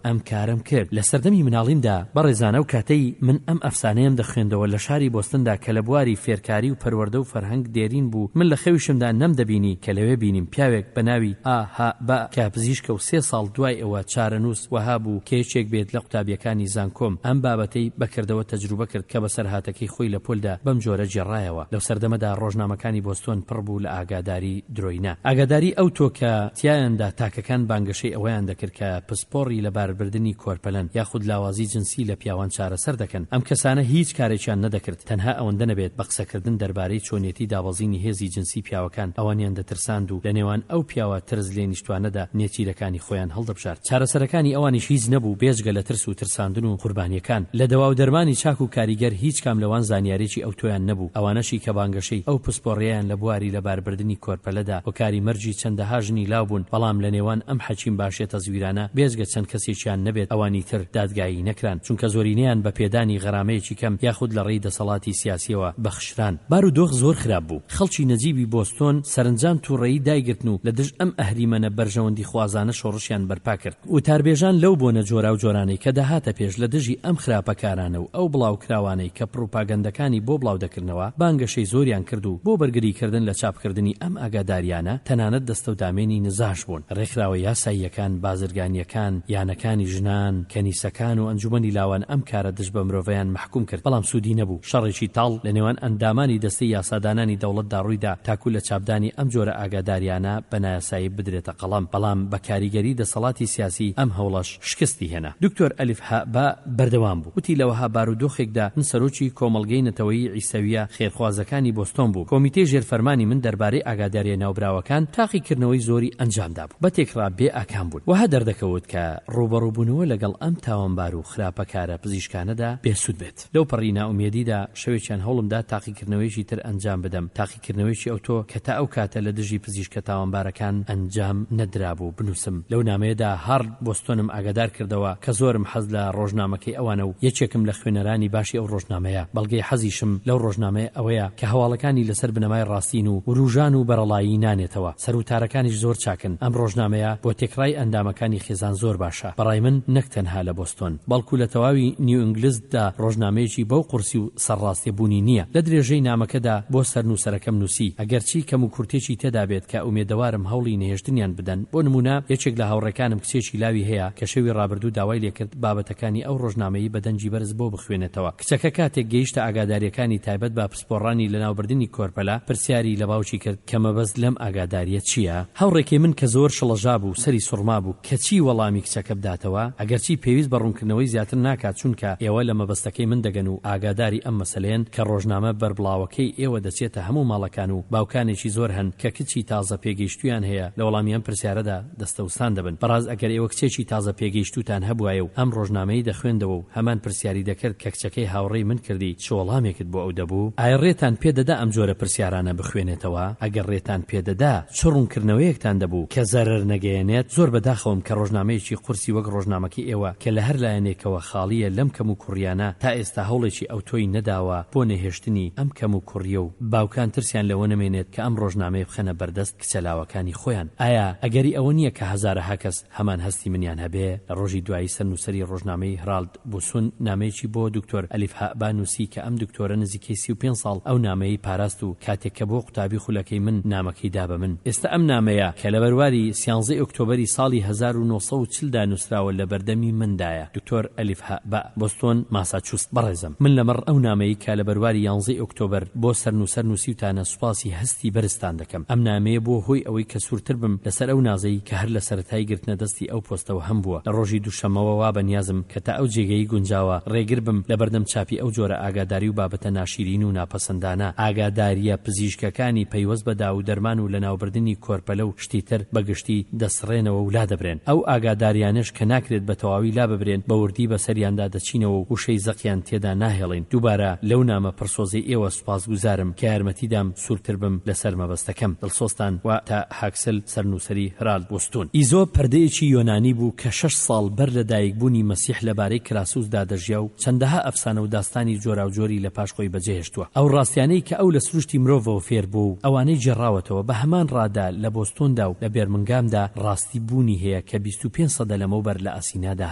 ئەم کارەم کرد. لە سەردەمی مناڵیمدا بەڕێزان ئەو کاتەی من ئەم ئەفسانەیەم دەخوێندەوە لە شاری بۆستندا کە لە بواری فێرکاری و پەروەردە و فەرهەنگ دێرین بوو من لە خەویشمدا نەمدەبینی کە لەوێ بینیم پیاوێک بە ناوی، ئا. ه. ب، کە پزیشکە و سێ ساڵ دوای ئەوە چارەنووس وەها بوو کە یەکێک بێت لە قوتابییەکانی زانکۆم ئەم بابەتەی بە کردەوە تەجروبە کرد کە بەسەرهاتەکەی خۆی لە پۆلدا بەم جۆرە گێڕایەوە لەو سەردەمەدا ڕۆژنامەکانی بۆستۆن پڕ بوو لە ئاگاداری درۆینە ئاگاداری ئەوتۆ کە تیایاندا تاکەکان بانگەشەی ئەوەیان دەکرد کە پسپۆڕی لەباربردنی کۆرپەلەن یاخود لاوازی جنسی لە پیاوان چارەسەر دەکەن ئەم کەسانە هیچ کارێکیان نەدەکرد تەنها ئەوەندە نەبێت بە قسەکردن دەربارەی چۆنیەتی دابەزینی هێزی جنسی پیاوەکان ئەوانیان دەترساند و لە نێوان ئەو پیاوە ترس لێنیشتوانەدا نێچیرەکانی خۆیان هەڵدەبژارد. چارەسەرەکانی ئەوانیش هیچ نەبوو بێجگە لە ترس و ترساندن و قوربانیەکان. لە دەوا و دەرمانی چاک و کاریگەر هیچ کام لەوان زانیارێکی ئەوتۆیان نەبوو. ئەوانەشی کە بانگەشەی ئەو پسپۆڕیەیان لە بواری لەباربردنی کۆرپەلەدا هۆکاری مەرگی چەندەها ژنی لاو بوون، بەڵام لە نێوان ئەم حەکیم باشیە تەزویرانە بێجگە چەند کەسێکیان نەبێت ئەوانی تر دادگایی نەکران، چونکە زۆرینەیان بە پێدانی غەرامەیەکی کەم یاخود لە ڕێی دەسەڵاتی سیاسیەوە بەخشران. بارودۆخ زۆر خراپ بوو. خەڵکی نەجیبی بۆستۆن سەرنجام تووڕەیی دایگرتن و لە دژ ئەم ئەهریمەنە بەرژەوەندیخوازانە شۆڕشیان بەرپا کرد. وتاربێژان لەو بۆنە جۆراوجۆرانەی کە دەهاتە پێش لە دژی ئەم خراپەکارانە و ئەو بڵاوکراوانەی کە پڕوپاگەندەکانی بۆ بڵاو دەکردنەوە بانگەشەی زۆریان کرد و بۆ بەرگریکردن لە چاپکردنی ئەم ئاگاداریانە تەنانەت دەستەودامێنی نزاش بوون. ڕێکخراوە یاساییەکان، بازرگانییەکان، یانەکانی ژنان، کەنیسەکان و ئەنجومەنی لاوان ئەم کارە دژ بە مرۆڤیان مەحکوم کرد، بەڵام سوودی نەبوو. شەڕێکی تاڵ لە نێوان ئەندامانی دەستەی یاسادانانی دەوڵەتدا ڕوویدا تاکوو لە چاپدانی ئەم جۆرە ئاگاداریانە بە نایاسایی بدرێتە قەڵەم، بەڵام بە کاریگەری دەسەڵاتی سیاسی ئەم هەوڵەش شکستی هێنا. دکتۆر ئەلیف هە بە بەردەوام بوو وتی لە وەها بارودۆخێکدا من سەرۆکی کۆمەڵگەی نەتەوەیی عیسەوییە خێرخوازەکانی بۆستۆن بووم. کۆمیتەی ژێر فەرمانی من دەربارەی ئاگادارییە ناوبراوەکان تاقیکردنەوەی زۆری ئەنجام دابوو. بە تێکڕا بێ ئاکام بوون. وەها. دەردەکەوت کە ڕووبەڕووبوونەوە لەگەڵ ئەم تاوانبار و خراپەکارە پزیشکانەدا بێسوود بێت. لەو پەڕی نائومێدیدا شەوێکیان هەوڵم دا تاقیکردنەوەیەکی تر ئەنجام بدەم، تاقیکردنەوەیەکی ئەوتۆ کە تا ئەو کاتە لە دژی پزیشکە تاوانبارەکان ئەنجام نەدرابوو بنووسم. لەو نامەیەدا هارڵد بۆستۆنم ئاگادار کردەوە کە زۆرم حەز لە ڕۆژنامەکەی ئەوانە و یەکێکم لە خوێنەرانی باشی ئەو ڕۆژنامەیە. بەڵگەی حەزیشم لەو ڕۆژنامەیە ئەوەیە کە هەواڵەکانی لەسەر بنەمای ڕاستین و ورووژان و بەرەڵایی نانێتەوە. سەروتارەکانیش زۆر چاکن. ئەم ڕۆژنامەیە بۆ تێکڕای ئەندامەکانی خێزان زۆر باشە. بەڕای من نەک تەنها لە بۆستۆن، بەڵکو لە تەواوی نیو ئینگلزدا ڕۆژنامەیەکی بەو قورسی و سەرڕاستیە بوونی نییە. لە درێژەی نامەکەدا بۆ سەرنووسەرەکەم نووسی، ئەگەرچی کەموکورتێکی تێدا بێت کە ئومێدەوارم هەوڵی نەهێشتنیان بدەن. بۆ نموونە یەکێک لە هاوڕێکانم کچێکی لاوی هەیە کە شەوی ڕابردوو داوای لێکرد بابەتەکانی ئەو ڕۆژنامەیەی بە دەنگی بەرز بۆ بخوێنێتەوە. کچەکە کاتێک گەیشتە ئاگادارییەکانی تایبەت بە پسپۆڕانی لەناوبردنی کۆرپەلە، پرسیاری لە باوکی کرد کە مەبەست لەم ئاگادارییە چییە؟ هاوڕێکەی من کە زۆر شڵەژابوو، سەری سوڕمابوو کە چی وەڵامی کچەکە بداتەوە، ئەگەرچی پێویست بە ڕوونکردنەوەی زیاتر ناکات چونکە ئێوە لە مەبەستەکەی من دەگەن و ئاگاداری ئەم مەسەلەیەن کە ڕۆژنامە بەربڵاوەکەی ئێوە دەچێتە هەموو ماڵەکان و باوکانێکی زۆر هەن کە کچی تازە پێگەیشتوویان هەیە لە وەڵامی ئەم پرسیارەدا دەستەوسان دەبن. بەڕاست ئەگەر ئێوە کچێکی تازە پێگەیشتووتان هەبوایە و ئەم ڕۆژنامەی دەخوێندەوە و هەمان پرسیاری دەکرد کە کچەکەی هاوڕێی من کردی چ وەڵامێکت بۆ ئەو دەبوو؟ ئایا ڕێتان پێ دەدا ئەم جۆرە پرسیارانە بخوێنێتەوە؟ ئەگەر ڕێتان پێ دەدا چ ڕوونکردنەوەیەکتان دەبوو کە زەرەر نەگەیەنێت؟ زۆر بەداخەوەم کە ڕۆژنامەیەکی قورسی وەک ڕۆژنامەکەی ئێوە کە لە هەر لایەنێکەوە خاڵییە لەم کەموکوڕییانە تا ئێستا هەوڵێکی ئەوتۆی نەداوە بۆ نەهێشتنی ئەم کەموکوڕییە و باوکان ترسیان لەوە نەمێنێت کە ئەم ڕۆژنامەیە بخەنە بەردەست کچە لاوەکانی خۆیان. ئایا ئەگەری ئەوە نییە کە هەزارەها کەس هەمان هەستی منیان هەبێ؟ لە ڕۆژی دوایی سەرنووسەری ڕۆژنامەی هرالد بوسون نامەیەکی بۆ دکتۆر ئەلیف هەئبا نووسی کە ئەم دکتۆرە نزیکەی 35 ساڵ ئەو نامەیەی پاراست و کاتێک کە بووە قوتابی خولەکەی من نامەکەی دا بە من. ئێستا ئەم نامەیە کە لە بەرواری سیانزەی ئۆکتۆبەری ساڵی 1940 دا نووسراوە لە بەردەمی مندایە. دکتۆر ئەلیف هەئبا، بۆستۆن، ماساچوست. بەڕێزم، من لەمەڕ ئەو نامەی کە لە بەرواری یانزەی ئۆکتۆبەر بۆ سەرنووسەر نووسیوتانە سوپاسی هەستی بەرزتان دەکەم. ئەم نامەیە بووە هۆی ئەوەی کە سوورتر بم لەسەر ئەو نازەی کە هەر لە سەرەتای گرتنە دەستی ئەو پۆستەوە هەمبووە. لە ڕۆژی دووشەممەوە وا بە نیازم کە تا ئەو جێگەی گونجاوە ڕێگر بم لە بەردەم چاپی ئەو جۆرە ئاگاداری و بابەتە ناشیرین و ناپەسەندانە. ئاگادارییە پزیشکەکانی پەیوەست بە داوو دەرمان و لەناوبردنی کۆرپەلە و شتی تر بە گشتی دەسڕێنەوە و لادەبرێن. ئەو ئاگاداریانەش کە ناکرێت بە تەواوی لاببرێن بە وردی بەسەریاندا دەچینەوە و وشەی زەقیان تێدا ناهێڵین. دووبارە لەو نامە پڕسۆزەی ئێوە سوپاسگوزارم کە یارمەتی دام سوورتر بم لەسەر مەبەستەکەم. دڵسۆزتان و تا هاکسل سەرنووسەری هرالد بوستون. ئیزۆپ پەردەیەکی یۆنانی بوو کە شەش ساڵ بەر لە دایکبوونی مەسیح لەبارەی کراسوسدا دەژیا و چەندەها ئەفسانە و داستانی جۆراوجۆری لە پاش خۆی بەجێهێشتووە. ئەو ڕاستیانەی کە ئەو لە سروشتی مرۆڤەوە فێر بووە و ئەوانەی گێڕاوەتەوە بە هەمان ڕادە لە بۆستۆندا و لە بێرمنگامدا ڕاستی بوونی هەیە کە 25 سەدە لەمەوبەر لە ئەسینادا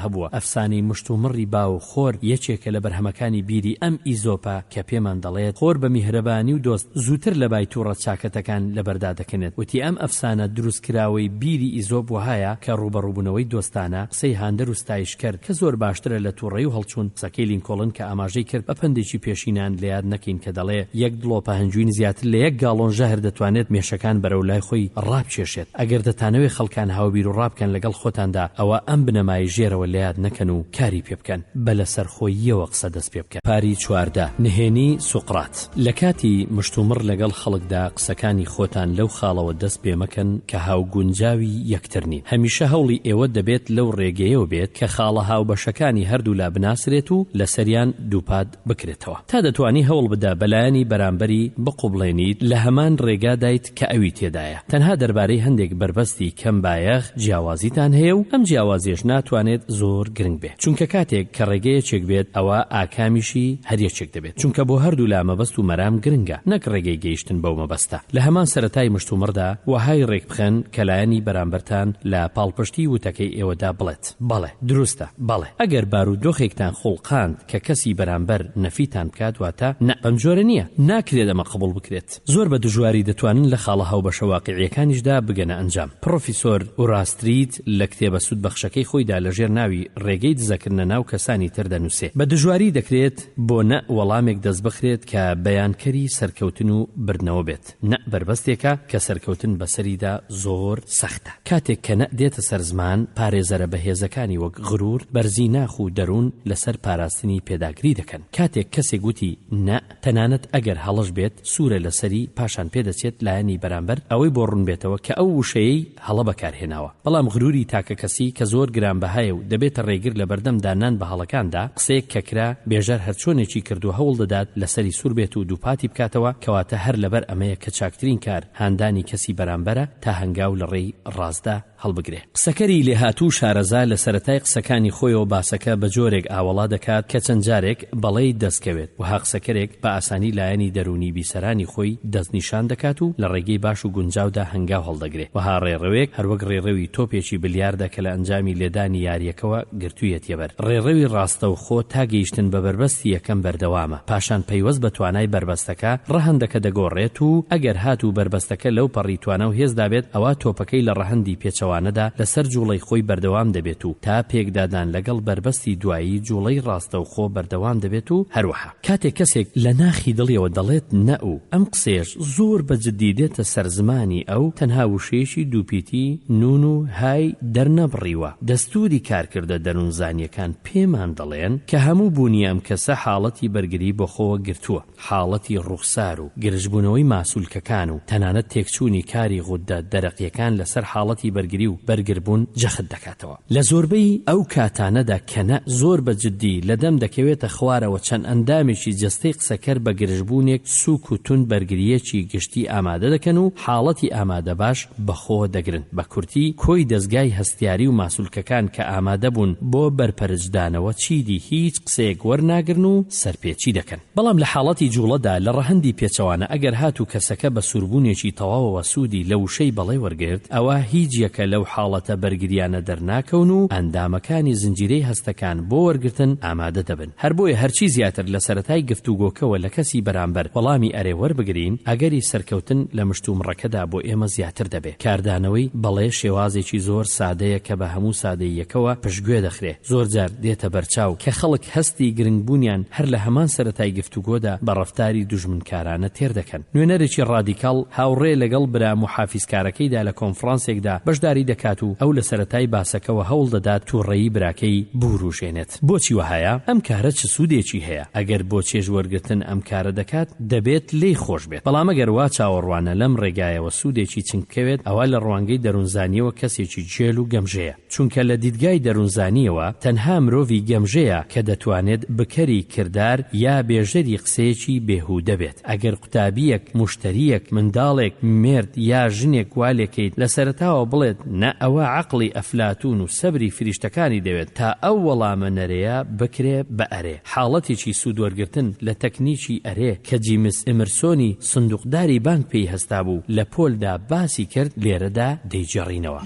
هەبووە. ئەفسانەی مشتومڕی با و خۆر یەکێکە لە بەرهەمەکانی بیری ئەم ئیزۆپە کە پێمان دەڵێت خۆر بە میهرەبانی و دۆست زووتر لە بای تووڕە چاکەتەکان لەبەردا دەکەنێت. وتی ئەم ئەفسانە دروستکراوەی بیری ئیزۆپ وەهایە کە ڕووبەڕووبوونەوەی دۆستانە، قسەی هاندەر و ستایشکەر کە زۆر باشترە لە تووڕەیی و هەڵچوون، قسەکەی لینکۆڵن کە ئاماژەی کرد بە پەندێکی پێشینان لە یاد نەکەین کە دەڵێ یەک دڵۆپە هەنگوین زیاتر لە یەک گاڵۆن ژەهر دەتوانێت مێشەکان بەرەو لای خۆی ڕابکێشێت. ئەگەر دەتانەوێ خەڵکان هاوبیروڕا بکەن لەگەڵ خۆتاندا ئەوە ئەم بنەمایەی ژێرەوە لە یاد نەکەن و کاری پێ بکەن. بە لەسەرخۆییەوە قسە دەست پێ بکەن. پاری 14، نهێنی سوقرات. لە کاتی مشتومڕ لەگەڵ خەڵکدا قسەکانی خۆتان لەو خاڵەوە دەست پێ مەکەن کە هاوگونجاوی یەکتر نین. هەمیشە هەوڵی ئێوە دەبێت لەو ڕێگەیەوە بێت کە خاڵە هاوبەشەکانی هەردوولا بناسرێت و لەسەریان دووپات بکرێتەوە. تا دەتوانی هەوڵ بدە بە لایەنی بەرامبەری بقوبڵێنیت لە هەمان ڕێگادایت کە ئەوی تێدایە. تەنها دەربارەی هەندێک بەربەستی کەم بایەخ جیاوازیتان هەیە و ئەم جیاوازیەش ناتوانێت زۆر گرنگ بێ چونکە کاتێک کە ڕێگە یەکێک بێت ئەوا ئاکامیشی هەر یەکێک دەبێت چونکە بۆ هەردوولا مەبەست و مەرام گرنگە نەک ڕێگەی گەیشتن بەو مەبەستە لە هەمان سەرەتای مشتومڕدا وەهای ڕێکبخەن کە لایەنی بەرامبەرتان لە پاڵپشتی وتەکەی ئێوەدا بڵێت بەڵێ دروستە بەڵێ ئەگەر بارودۆخێکتان خوڵقاند کە کەسی بەرامبەر نەفیتان بکات واتە نە بەمجۆرە نیە ناکرێت ئەمە قبوڵ بکرێت. زۆر بە دژواری دەتوانن لە خاڵە هاوبەشە واقیعییەکانیشدا بگەنە ئەنجام. پڕۆفیسۆر ئوراسترید لە کتێبە سوودبەخشەکەی خۆیدا لە ژێر ناوی ڕێگەی دزەکردنە ناو کەسانی تر دەنووسێ، بە دژواری دەکرێت بۆ نە وەڵامێک دەست بخرێت کە بەیانکەری سەرکەوتن و بردنەوە بێت. نە بەربەستێکە کە سەرکەوتن بەسەریدا زۆر سەختە. کاتێک کە نە دێتە سەر زمان، پارێزەرە بەهێزەکانی وەک غرور، بەرزی ناخ و دەروون لەسەر پاراستنی پێداگری دەکەن. کاتێک کەسێک وتی نە، تەنانەت ئەگەر هەڵەش بێت سوورە لەسەری، پاشان پێدەچێت لایەنی بەرامبەر ئەوەی بۆ ڕوون بێتەوە کە ئەو وشەیەی هەڵە بەکارهێناوە. بەڵام غرور. غروری تاکەکەسی کە زۆر گرانبەهایە و دەبێتە ڕێگر لەبەردەم داننان بە هەڵەکاندا، قسەیەک کە کرا، بێژەر هەرچۆنێکی کردووە هەوڵ دەدات لەسەری سوور بێت و دووپاتی بکاتەوە، کەواتە هەر لەبەر ئەمەیە کە چاکترین کار هاندانی کەسی بەرامبەرە تا هەنگاو لە ڕێی ڕاستدا هەڵبگرێ. قسەکەری لێهاتوو و شارەزا لە سەرەتای قسەکانی خۆیەوە باسەکە بە جۆرێک ئاوەڵا دەکات کە چەند جارێک بەڵێی دەست کەوێت، وەها قسەکەرێک بە ئاسانی لایەنی دەروونی بیسەرانی خۆی دەستنیشان دەکات و لە ڕێگەی باش و گونجاودا هەنگاو هەڵدەگرێ. وەها ڕێڕەوێک هەروەک ڕێڕەوی تۆپێکی بلیاردە کە لە ئەنجامی لێدانی یارییەکەوە گرتوویەتیە بەر. ڕێڕەوی ڕاستەوخۆ تا گەیشتن بە بەربەستی یەکەم بەردەوامە، پاشان پەیوەست بە توانای بەربەستەکە، ڕەهەندەکە دەگۆڕێت و ئەگەر هاتوو بەربەستەکە لەو پەڕی توانا و هێزدا بێت ئەوا تۆپەکەی لە ڕەهەندی پێچەوانەدا لەسەر جوڵەی خۆی بەردەوام دەبێت و تا پێکدادان لەگەڵ بەربەستی دوایی جوڵەی ڕاستەوخۆ بەردەوام دەبێت و هەروەها. کاتێک کەسێک لە ناخی دڵیەوە دەڵێت نە و ئەم قسەیەش زۆر بە جدی دێتە سەر زمانی ئەو تەنها وشەیەکی دووپیتی نون و های دەرنەبڕیوە، دەستوری کارکردە دەروونزانیەکان پێمان دەڵێن کە هەموو بوونی ئەم کەسە حاڵەتی بەرگری بۆخۆوە گرتووە، حاڵەتی ڕووخسار و گرژبوونەوەی ماسولکەکان و تەنانەت تێکچوونی کاری غوددە دەرەقیەکان لەسەر حاڵەتی بەرگری و بەرگربوون جەخت دەکاتەوە. لە زۆربەی ئەو کاتانەدا کە نە زۆر بە جدی لە دەم دەکەوێتە خوارەوە چەند ئەندامێکی جەستەی قسەکەر بە گرژبوونێک سووک و توند بەرگرییەکی گشتی ئامادە دەکەن و حاڵەتی ئامادەباش بە خۆوە دەگرن بە کورتی کۆی دەزگای هەستیاری و ماسولکەکان کە ئامادە بوون بۆ بەرپەرچدانەوە چیدی هیچ قسەیەک وەرناگرن و سەرپێچی دەکەن. بەڵام لە حاڵەتی جوڵەدا لە ڕەهەندی پێچەوانە ئەگەر هاتوو کەسەکە بە سووربوونێکی تەواوەوە سوودی لە وشەی بەڵێ وەرگرت ئەوا هیچ یەکە لەو حاڵەتە بەرگریانە دەرناکەون و ئەندامەکانی زنجیرەی هەستەکان بۆ وەرگرتن ئامادە دەبن هەر بۆیە هەرچی زیاتر لە سەرەتای گفتوگۆکەوە لە کەسی بەرامبەر وەڵامی ئەرێ وەربگرین ئەگەری سەرکەوتن لە مشتومڕەکەدا بۆ ئێمە زیاتر دەبێ کاردانەوەی بەڵێ شێوازێکی زۆر سادەیە کە بە هەموو سادەییەکەوە پشتگوێ دەخرێ زۆر جار دێتە بەرچاو کە خەڵک هەستی گرنگبوونیان هەر لە هەمان سەرەتای گفتوگۆدا بە ڕەفتاری دوژمنکارانە تێر دەکەن. نوێنەرێکی ڕادیکاڵ هاوڕێ لەگەڵ برا موحافیزکارەکەیدا لە کۆنفڕانسێکدا بەشداری دەکات و ئەو لە سەرەتای باسەکەوە هەوڵ دەدات تووڕەیی براکەی بوروژێنێت. بۆچی وەهایە؟ ئەم کارە چ سوودێکی هەیە؟ ئەگەر بۆ چێژ وەرگرتن ئەم کارە دەکات، دەبێت لێی خۆش بێت. بەڵام ئەگەر وا چاوەڕوانە لەم ڕێگایەوە سوودێکی چنگ بکەوێت، ئەوا لە ڕوانگەی دەروونزانییەوە کەسێکی گێل و گەمژەیە. چونکە لە دیدگای دەروونزانییەوە تەنها مرۆڤی گەمژەیە کە دەتوانێت بکەری کردار یا بێژەری قسەیەکی بێهوودە بێت. ئەگەر قوتابییەک، موشتەرییەک، منداڵێک، مێرد یا ژنێک وا لێکەیت لە سەرەتاوە بڵێت نە ئەوە عەقڵی ئەفلاتوون و سەبری فریشتەکانی دەوێت تا ئەو وەڵامە نەرێیە بکرێ بە ئەرێ. حاڵەتێکی سوودوەرگرتن لە تەکنیکی ئەرێ کە جیمس ئمرسۆنی سندوقداری بانک پێی هەستابوو لە پۆلدا باسی کرد لێرەدا دەیگێڕینەوە.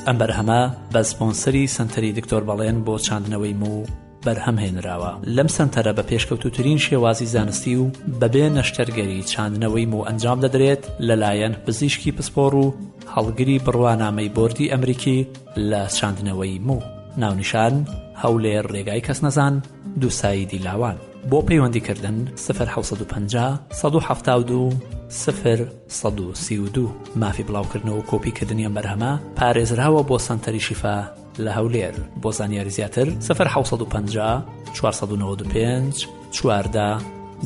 ئەم بەرهەمە بە سپۆنسەری سەنتەری دکتۆر بەڵێن بۆ چاندنەوەی موو بەرهەم هێنراوە. لەم سەنتەرە بە پێشکەوتووترین شێوازی زانستی و بەبێ نەشتەرگەری چاندنەوەی موو ئەنجام دەدرێت لەلایەن پزیشکی پسپۆڕ و هەڵگری بڕوانامەی بۆردی ئەمریکی لە چاندنەوەی موو. ناونیشان، هەولێر ڕێگای کەسنەزان، دووسایدی لاوان. بۆ پەیوەندی کردن، سفر 750 172 سفر 132. مافی بڵاوکردنەوە و کۆپی کردنی ئەم بەرهەمە پارێزراوە بۆ سەنتەری شیفا لە هەولێر. بۆ زانیاری زیاتر، سفر 750 495 14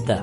دە.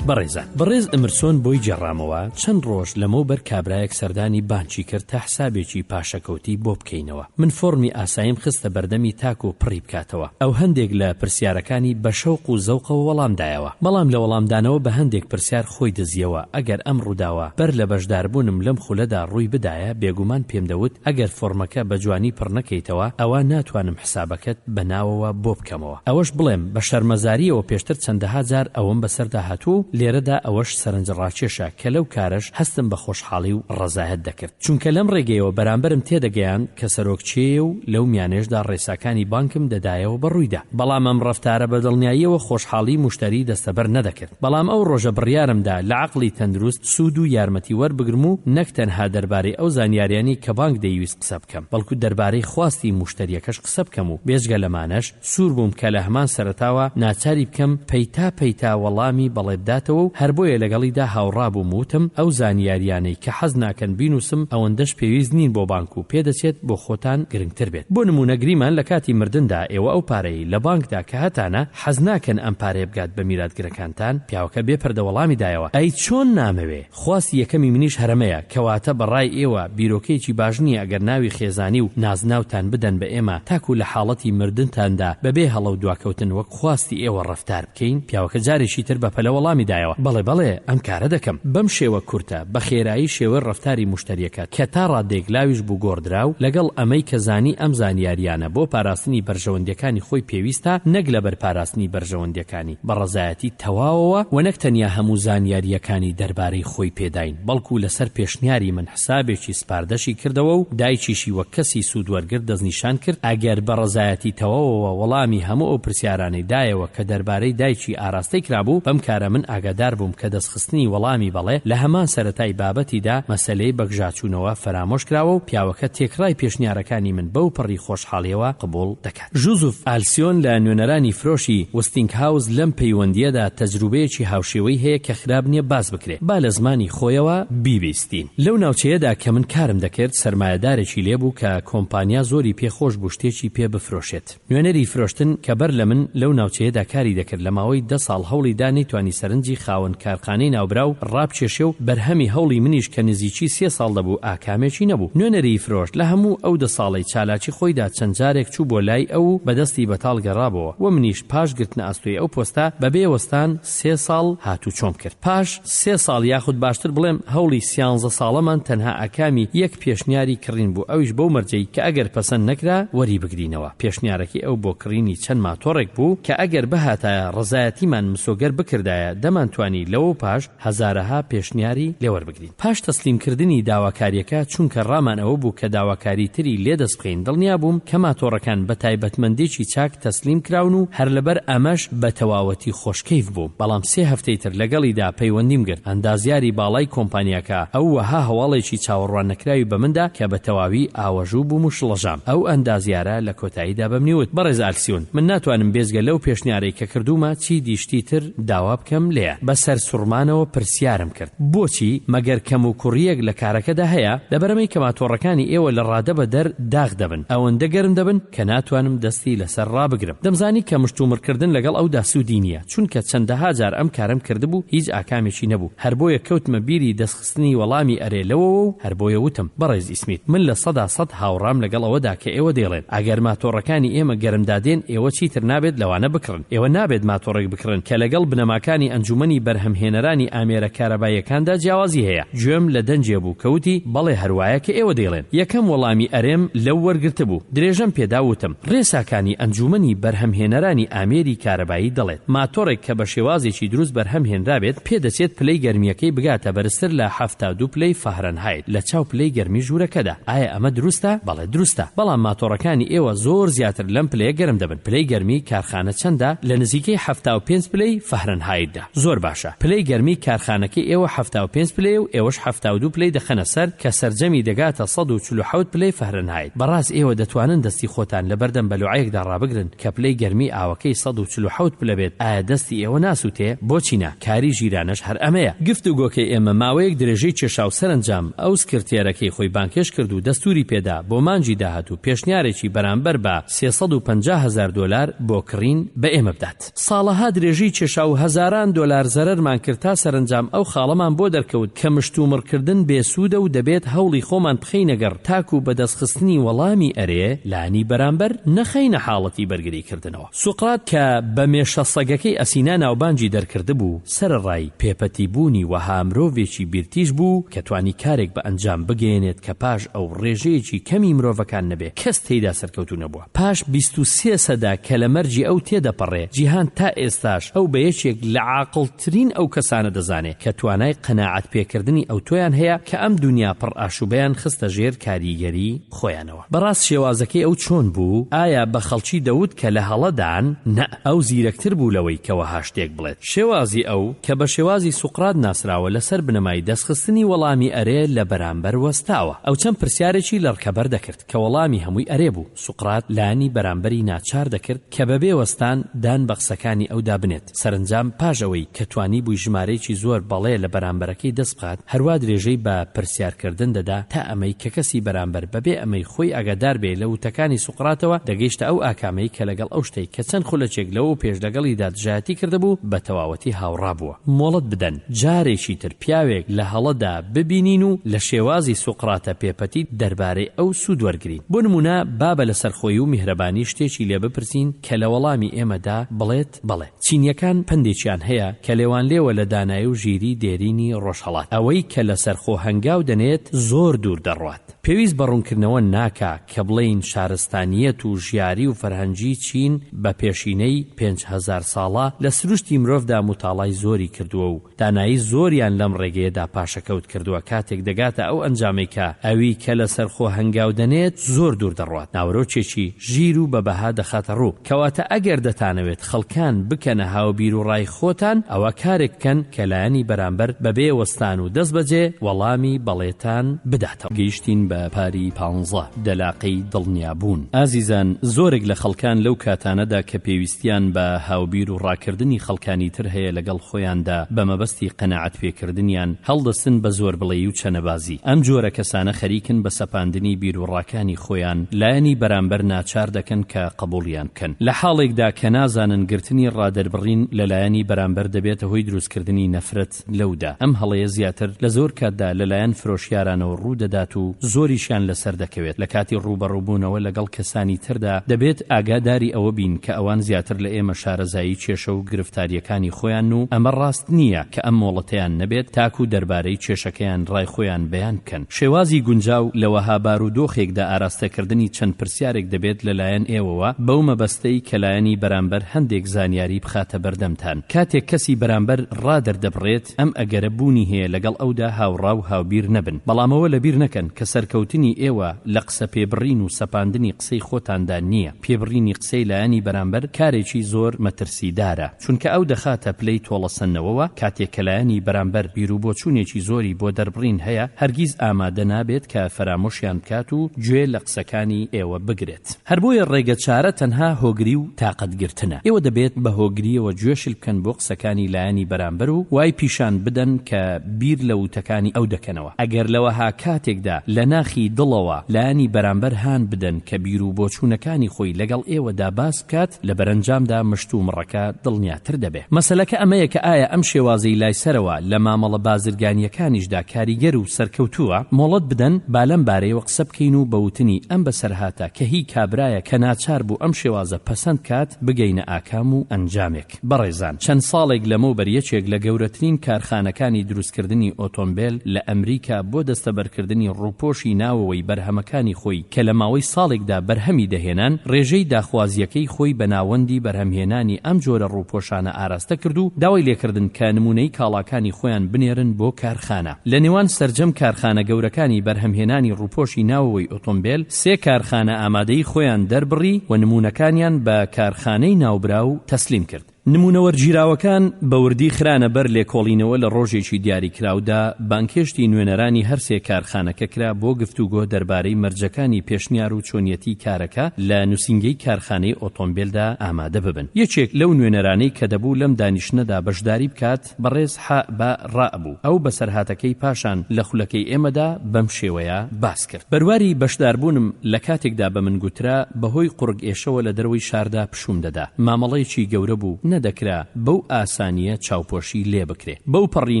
بەڕێزان بەڕێز ئمرسۆن بۆی گێڕامەوە چەند ڕۆژ لەمەوبەر کابرایەک سەردانی بانکی کرد تا حسابێکی پاشەکەوتی بۆ بکەینەوە من فۆڕمی ئاساییم خستە بەردەمی تاکو پڕی بکاتەوە ئەو هەندێک لە پرسیارەکانی بە شەوق و زەوقەوە وەڵام دایەوە بەڵام لە وەڵامدانەوە بە هەندێک پرسیار خۆی دزیەوە ئەگەر ئەم ڕووداوە بەر لە بەشداربوونم لەم خولەدا ڕووی بدایە بێگومان پێم دەوت ئەگەر فۆڕمەکە بە جوانی پڕ نەکەیتەوە ئەوا ناتوانم حسابەکەت بە ناوەوە بۆ بکەمەوە. ئەوەش بڵێم بە شەرمەزارییەوە پێشتر چەندەها جار ئەوەم بەسەردا هاتووە و لێرەدا ئەوەش سەرنجڕاکێشە کە لەو کارەش هەستم بە خۆشحاڵی و ڕەزایەت دەکرد چونکە لەم ڕێگەیەوە بەرامبەرم تێدەگەیاند کە سەرۆک کێیە و لەو میانەیشدا ڕێساکانی بانکم دەدایەوە بە ڕوویدا بەڵام ئەم ڕەفتارە بە دڵنیاییەوە خۆشحاڵی موشتەری دەستەبەر نەدەکرد بەڵام ئەو ڕۆژە بڕیارم دا لە عەقڵی تەندروست سوود و یارمەتی وەربگرم و نەک تەنها دەربارەی ئەو زانیاریانەی کە بانک دەیویست قسە بکەم بەڵکو دەربارەی خواستی موشتەریەکەش قسە بکەم و بێجگە لەمانەش سوور بووم کە لە هەمان سەرەتاوە ناچاری بکەم پەیتا پەیتا وەڵامی بەڵێ بداتەوە. بداتەوە و هەر بۆیە لەگەڵیدا هاوڕا بووم وتم ئەو زانیاریانەی کە حەز ناکەن بینووسم ئەوەندەش پێویست نین بۆ بانک و پێدەچێت بۆ خۆتان گرنگتر بێت. بۆ نموونە گریمان لە کاتی مردندا ئێوە ئەو پارەیەی لە بانکدا کە هەتانە حەز ناکەن ئەم پارەیە بگات بە میراتگرەکانتان؟ پیاوەکە بێ پەردە وەڵامی دایەوە ئەی چۆن نامەوێ؟ خواستی یەکەمی منیش هەرەمەیە، کەواتە بە ڕای ئێوە بیرۆکەیەکی باش نییە ئەگەر ناوی خێزانی و نازناوتان بدەن بە ئێمە تاکو لە حاڵەتی مردنتاندا بەبێ هەڵە و دواکەوتن وەک خواستی ئێوە ڕەفتار بکەین؟ پیاوەکە جارێکی تر بە پەلە وەڵامی دایەوە، بەڵێ بەڵێ ئەم کارە دەکەم. بەم شێوە کورتە، بە خێرایی شێوەی ڕەفتاری موشتەریەکە کە تا ڕادەیەک لاویش بوو گۆڕدرا و لەگەڵ ئەمەی کە زانی ئەم زانیاریانە بۆ پاراستنی بەرژەوەندیەکانی خۆی پێویستە نەک لەبەر پاراستنی بەرژەوەندیەکانی بە ڕەزایەتی تەواوەوە و نەک تەنیا هەموو زانیارییەکانی دەربارەی خۆی پێداین، بەڵکو لەسەر پێشنیاری من حسابێکی سپاردەشی کردەوە و دایکیشی وەک کەسی سوودوەرگر دەستنیشان کرد، ئەگەر بە ڕەزایەتی تەواوەوە وەڵامی هەموو ئەو پرسیارانەی دایەوە کە دەربارەی دایکی ئاراستەی کرابوو، بەم کارە من ئاگادار بووم کە دەستخستنی وەڵامی بەڵێ لە هەمان سەرەتای بابەتیدا مەسەلەی بەگژاچوونەوە فەرامۆش کراوە و پیاوەکە تێکڕای پێشنیارەکانی من بەوپەڕی خۆشحاڵیەوە قبوڵ دەکات. ژوزف ئالسیۆن لە نوێنەرانی فرۆشی وستینگهاوس لەم پەیوەندییەدا تەجروبەیەکی هاوشێوەی هەیە کە خراپ نییە باس بکرێ. با لە زمانی خۆیەوە بیبیستین. لەو ناوچەیەدا کە من کارم دەکرد سەرمایەدارێکی لێ بوو کە کۆمپانیا زۆری پێ خۆش بوو شتێکی پێ بفرۆشێت. نوێنەری فرۆشتن کە بەر لە من لەو ناوچەیەدا کاری دەکرد لە ماوەی دە ساڵ هەوڵی دا نەیتوانی سەرنجی خاوەن کارخانەی ناوبراو ڕابکێشێ و بەرهەمی هەوڵی منیش کە نزیکی سێ ساڵ دەبوو ئاکامێکی نەبوو. نوێنەری فرۆشت لە هەموو ئەو دە ساڵەی چالاکی خۆیدا چەند جارێک چوو بۆ لای ئەو و بە دەستی بەتاڵ گەڕابۆوە و منیش پاش گرتنە ئەستۆی ئەو پۆستە بە بێ وەستان سێ ساڵ هاتوچۆم کرد. پاش سێ ساڵ یاخود باشتر بڵێم هەوڵی سیانزە ساڵەمان تەنها ئاکامی یەک پێشنیاری کڕین بوو ئەویش بەو مەرجەی کە ئەگەر پەسەند نەکرا وەریبگرینەوە. پێشنیارەکەی ئەو بۆ کڕینی چەند ماتۆڕێک بوو کە ئەگەر بهاتایە ڕەزایەتیمان مسۆگەر بکردایە دەمانتوانی لەوەو پاش هەزارەها پێشنیاری لێ وەربگرین. پاش تەسلیم کردنی داواکاریەکە، چونکە ڕامان ئەوە بوو کە داواکاری تری لێ دەست بخەین، دڵنیا بووم کە ماتۆڕەکان بە تایبەتمەندێکی چاک تەسلیم کراون و هەر لەبەر ئەمەش بە تەواوەتی خۆشکەیف بووم. بەڵام سێ هەفتەی تر لەگەڵیدا پەیوەندیم گرت. ئەندازیاری باڵای کۆمپانیاکە، ئەو وەها هەواڵێکی چاوەڕواننەکراوی بە من دا کە بە تەواوی ئاوەژوو بووم و شڵەژام. ئەو ئەندازیارە لە کۆتاییدا بە منی وت، بەڕێز ئالسیون، من ناتوانم بێجگە لەو پێشنیارەی کە کردوومە چیدی شتی تر داوا بکەم لێیان. بە سەرسوڕمانەوە پرسیارم کرد، بۆچی؟ مەگەر کەموکوڕییەک لە کارەکەدا هەیە؟ لەبەرئەمەی کە ماتۆڕەکانی ئێوە لە ڕادە بە دەر داخ دەبن، ئەوەندە گەرم دەبن کە ناتوانم دەستی لەسەر ڕابگرم. دەمزانی کە مشتومڕکردن لەگەڵ ئەودا سوودی نییە، چونکە چەندەها جار ئەم کارەم کردبوو هیچ ئاکامێکی نەبوو، هەر بۆیە کەوتمە بیری دەستخستنی وەڵامی ئەرێ لەوەوە و هەر بۆیە وتم، بەڕێز ئیسمیت، من 100% هاوڕام لەگەڵ ئەوەدا کە ئێوە دەیڵێن، ئەگەر ماتۆڕەکانی ئێمە گەرم دادێن ئێوە چیتر نابێت لەوانە بکڕن. ئێوە نابێت ماتۆڕێک بکڕن کە لەگەڵ بنەماکانی ئەنجومەنی بەرهەمهێنەرانی ئامێرە کارەباییەکاندا جیاوازی هەیە. گوێم لە دەنگێ بوو کە وتی، بەڵێ هەروایە کە ئێوە دەیڵێن. یەکەم وەڵامی ئەرێم لەو وەرگرتبوو. درێژەم پێدا وتم، ڕێساکانی ئەنجومەنی بەرهەمهێنەرانی ئامێری کارەبایی دەڵێت، ماتۆڕێک کە بە شێوازێکی دروست بەرهەم هێنرابێت، پێدەچێت پلەی گەرمییەکەی بگاتە بەرزتر لە 72 پلەی فاهرەنهایت لە چاو پلەی گەرمی ژوورەکەدا. ئایا ئەمە دروستە؟ بەڵێ دروستە. بەڵام ماتۆڕەکانی ئێوە زۆر زیاتر لەم پلەیە گەرم دەبن. پلەی گەرمی کارخانە چەندە؟ لە نزیکەی 75 پلەی فاهرەنهایتدا. زۆر باشە. پلەی گەرمی کارخانەکەی ئێوە 75 پلەیە و ئێوەش 72 پلەی دەخەنە سەر کە سەرجەمی دەگاتە 147 پلەی فاهرەنهایت. بەڕاست ئێوە دەتوانن دەستی خۆتان لەبەردەم بەلوعەیەکدا ڕابگرن کە پلەی گەرمی ئاوەکەی 147 پلە بێت، ئایا دەستی ئێوە ناسووتێ؟ بۆچی نا؟ کاری ژیرانەش هەر ئەمەیە. گفتوگۆکەی ئێمە ماوەیەک درێژەی کێشا و سەرەنجام ئەو سکرتێرەکەی خۆی بانگهێشت کرد و دەستووری پێدا بۆ مانگی داهاتوو پێشنیارێکی بەرامبەر بە 350 هەزار دۆلار بۆ کڕین بە ئێمە بدات. ساڵەها درێژەی کێشا و هەزاران دۆلار زەرەرمان کرد تا سەرەنجام ئەو خاڵەمان بۆ دەرکەوت کە مشتومڕکردن بێ سوودە و دەبێت هەوڵی خۆمان بخەینە گەڕ تاکوو بە دەستخستنی وەڵامی ئەرێ لانی بەرامبەر نەخەینە حاڵەتی بەرگریکردنەوە. سوقرات کە بە مێشە سەگەکەی ئەسینا ناوبانگی دەرکردبوو، سەرەڕای پێپەتی بوونی وەها مرۆڤێکی بیرتیژ بوو کە توانی کارێک بە ئەنجام بگەیەنێت کە پاش ئەو ڕێژەیەکی کەمی مرۆڤەکان نەبێ کەس تێیدا سەرکەوتوو نەبووە. پاش 23 سەدە کە لە مەرگی ئەو تێدەپەڕێ، جیهان تا ئێستاش ئەو بە یەکێک لە عاقڵترین ئەو کەسانە دەزانێ کە توانای قەناعەت پێکردنی ئەوتۆیان هەیە کە ئەم دونیا پڕ ئاشوبەیان خستە ژێر کاریگەری خۆیانەوە. بەڕاست شێوازەکەی ئەو چۆن بوو؟ ئایا بە خەڵکی دەوت کە لە هەڵەدان؟ نەء، ئەو زیرەکتر بوو لەوەی کە وەها شتێک بڵێت. شێوازی ئەو، کە بە شێوازی سوقرات ناسراوە، لەسەر بنەمای دەستخستنی وەڵامی ئەرێ لە بەرامبەر وەستاوە. ئەو چەند پرسیارێکی لە ڕکەبەر دەکرد، کە وەڵامی هەمووی ئەرێ بوو. سوقرات لایەنی بەرامبەری ناچار دەکرد کە بەبێ وەستان دان بە قسەکانی ئەودا بنێت. سەرەنجام پاش ئەوەی. کە توانیبووی ژمارەیەکی زۆر بەڵێ لە بەرامبەرەکەی دەست بخات، هەروا درێژەی بە پرسیارکردن دەدا تا ئەمەی کە کەسی بەرامبەر بەبێ ئەمەی خۆی ئاگادار بێ لە وتەکانی سوقراتەوە دەگەیشتە ئەو ئاکامەی کە لەگەڵ ئەو شتەی کە چەند خولەکێک لەوەو پێش لەگەڵیدا دژایەتی کردبوو بە تەواوەتی هاوڕا بووە. مۆڵەت بدەن جارێکی تر پیاوێک لە هەڵەدا ببینین و لە شێوازی سوقراتە پێپەتی دەربارەی ئەو سوود وەرگرین. بۆ نموونە با بە لەسەرخۆیی و میهرەبانی شتێکی لێ بپرسین کە لە وەڵامی ئێمەدا بڵێت بەڵێ. چینییەکان پەندێکیان هەیە کە لێوانلێوە لە دانایی و ژیری دێرینی ڕۆژهەڵات، ئەوەی کە لەسەرخۆ هەنگاو دەنێت زۆر دوور دەڕوات. پێویست بە ڕوونکردنەوە ناکا کە بڵێین شارستانییەت و ژیاری و فەرهەنگی چین بە پێشینەی 5000 ساڵە لە سروشتی مرۆڤدا موتاڵای زۆری کردووە و دانایی زۆریان لەم ڕێگەیەدا پاشەکەوت کردووە کاتێک دەگاتە ئەو ئەنجامەی کە ئەوی کە لەسەرخۆ هەنگاو دەنێت زۆر دوور دەڕوات ناوەرۆکێکی ژیر و بە بەها دەخاتە ڕوو کەواتە ئەگەر دەتانەوێت خەڵکان بکەنە هاوبیروڕای خۆتان ئەوا کارێک بکەن کە لایەنی بەرامبەر بەبێ وەستان و دەستبەجێ وەڵامی بەڵێتان بداتەوە. گەیشتین بە پاری پانزە، دەلاقەی دڵنیابوون. ئازیزان زۆرێک لە خەڵکان لەو کاتانەدا کە پێویستیان بە هاوبیر و ڕاکردنی خەڵکانی تر هەیە لەگەڵ خۆیاندا بە مەبەستی قەناعەت پێکردنیان هەڵدەستن بە زۆربڵێی و چەنەبازی. ئەم جۆرە کەسانە خەریکن بە سەپاندنی بیروڕاکانی خۆیان لایەنی بەرامبەر ناچار دەکەن کە قبوڵیان بکەن لە حاڵێکدا کە نازانن گرتنی ڕادەربڕین لە لایەنی بەرامبەر دەبێتە هۆی دروستکردنی نەفرەت لەودا. ئەم هەڵەیە زیاتر لە زۆر کاتدا لە لایەن فرۆشیارانەوە ڕوو دەدات و زۆریشیان لەسەر دەکەوێت. لە کاتی ڕووبەڕووبوونەوە لەگەڵ کەسانی تردا دەبێت ئاگاداری ئەوە بین کە ئەوان زیاتر لە ئێمە شارەزایی کێشە و گرفتارییەکانی خۆیانن و ئەمە ڕاست نییە کە ئەم مۆڵەتەیان نەبێت تاکوو دەربارەی کێشەکەیان ڕای خۆیان بەیان بکەن. شێوازی گونجاو لە وەها بارودۆخێکدا ئاراستەکردنی چەند پرسیارێک دەبێت لە لایەن ئێوەوە بەو مەبەستەی کە لایەنی بەرامبەر هەندێک زانیاری بخاتە بەردەمتان. کاتێک کەسی بەرامبەر ڕا دەردەبڕێت ئەم ئەگەرە بوونی هەیە لەگەڵ ئەودا هاوڕا و هاوبیر نەبن. بەڵام ئەوە لەبیر نەکەن کە سەرکەوتنی ئێوە لە قسە پێبڕین و سەپاندنی قسەی خۆتاندا نییە. پێبڕینی قسەی لایەنی بەرامبەر کارێکی زۆر مەترسیدارە، چونکە ئەو دەخاتە پلەی تۆڵەسەندنەوەوە، کاتێک کە لایەنی بەرامبەر بیروبۆچوونێکی زۆری بۆ دەربڕین هەیە، هەرگیز ئامادە نابێت کە فەرامۆشیان بکات و گوێ لە قسەکانی ئێوە بگرێت. هەر بۆیە ڕێگە چارە تەنها هۆگری و تاقەت گرتنە. ئێوە دەبێت بە هۆگرییەوە گوێ شل بکەن بۆ قسەکانی لایەنی بەرامبەر و وای پیشان بدەن کە بیر لە وتەکانی ئەو دەکەنەوە. ئەگەر لە وەها کاتێکدا لە ناخی دڵەوە لایەنی بەرامبەر هان بدەن کە بیروبۆچوونەکانی خۆی لەگەڵ ئێوەدا باس بکات، لە بەرەنجامدا مشتومڕەکە دڵنیاتر دەبێ. مەسەلەکە ئەمەیە کە ئایا ئەم شێوازەی لای سەرەوە لە مامەڵە بازرگانییەکانیشدا کاریگەر و سەرکەوتووە؟ مۆڵەت بدەن با لەم بارەیەوە قسە بکەین و بە وتنی ئەم بەسەرهاتە کە هی کابرایە کە ناچار بوو ئەم شێوازە پەسەند بکات بگەینە ئاکام و ئەنجامێک. بەڕێزان چەند ساڵێک لەمەوبەر یەکێک لە گەورەترین کارخانەکانی دروستکردنی ئۆتۆمبێل لە ئەمریکا بۆ دەستەبەرکردنی ڕووپۆشی ناوەوەی بەرهەمەکانی خۆی کە لە ماوەی ساڵێکدا بەرهەمی دەهێنان ڕێژەی داخوازییەکەی خۆی بە ناوەندی بەرهەمهێنانی ئەم جۆرە ڕووپۆشانە ئاراستە کرد و داوای لێکردن کە نموونەی کاڵاکانی خۆیان بنێرن بۆ کارخانە. لە نێوان سەرجەم کارخانە گەورەکانی بەرهەمهێنانی ڕووپۆشی ناوەوەی ئۆتۆمبێل، سێ کارخانە ئامادەیی خۆیان دەربڕی و نموونەکانیان بە کارخانەی ناوبراو تەسلیم کرد. نموونە وەرگیراوەکان بە وردی خرانە بەر لێکۆڵینەوە لە ڕۆژێکی دیاریکراودا بانگهێشتی نوێنەرانی هەرسێ کارخانەکە کرا بۆ گفتوگۆ دەربارەی مەرجەکانی پێشنیار و چۆنیەتی کارەکە لە نووسینگەی کارخانەی ئۆتۆمبێلدا ئامادە ببن. یەکێک لەو نوێنەرانەی کە دەبوو لەم دانیشتنەدا بەشداری بکات بەڕێز ح ب ڕ بوو. ئەو بەسەرهاتەکەی پاشان لە خولەکەی ئێمەدا بەم شێوەیە باس کرد. بەرواری بەشداربوونم لە کاتێکدا بە من گوترا بەهۆی قوڕگ ئێشەوە لە دەرەوەی شاردا پشووم دەدا. مامەڵەیەکی گەورە بوو نەدەکرا بەو ئاسانییە چاوپۆشی لێ بکرێ. بەو پەڕی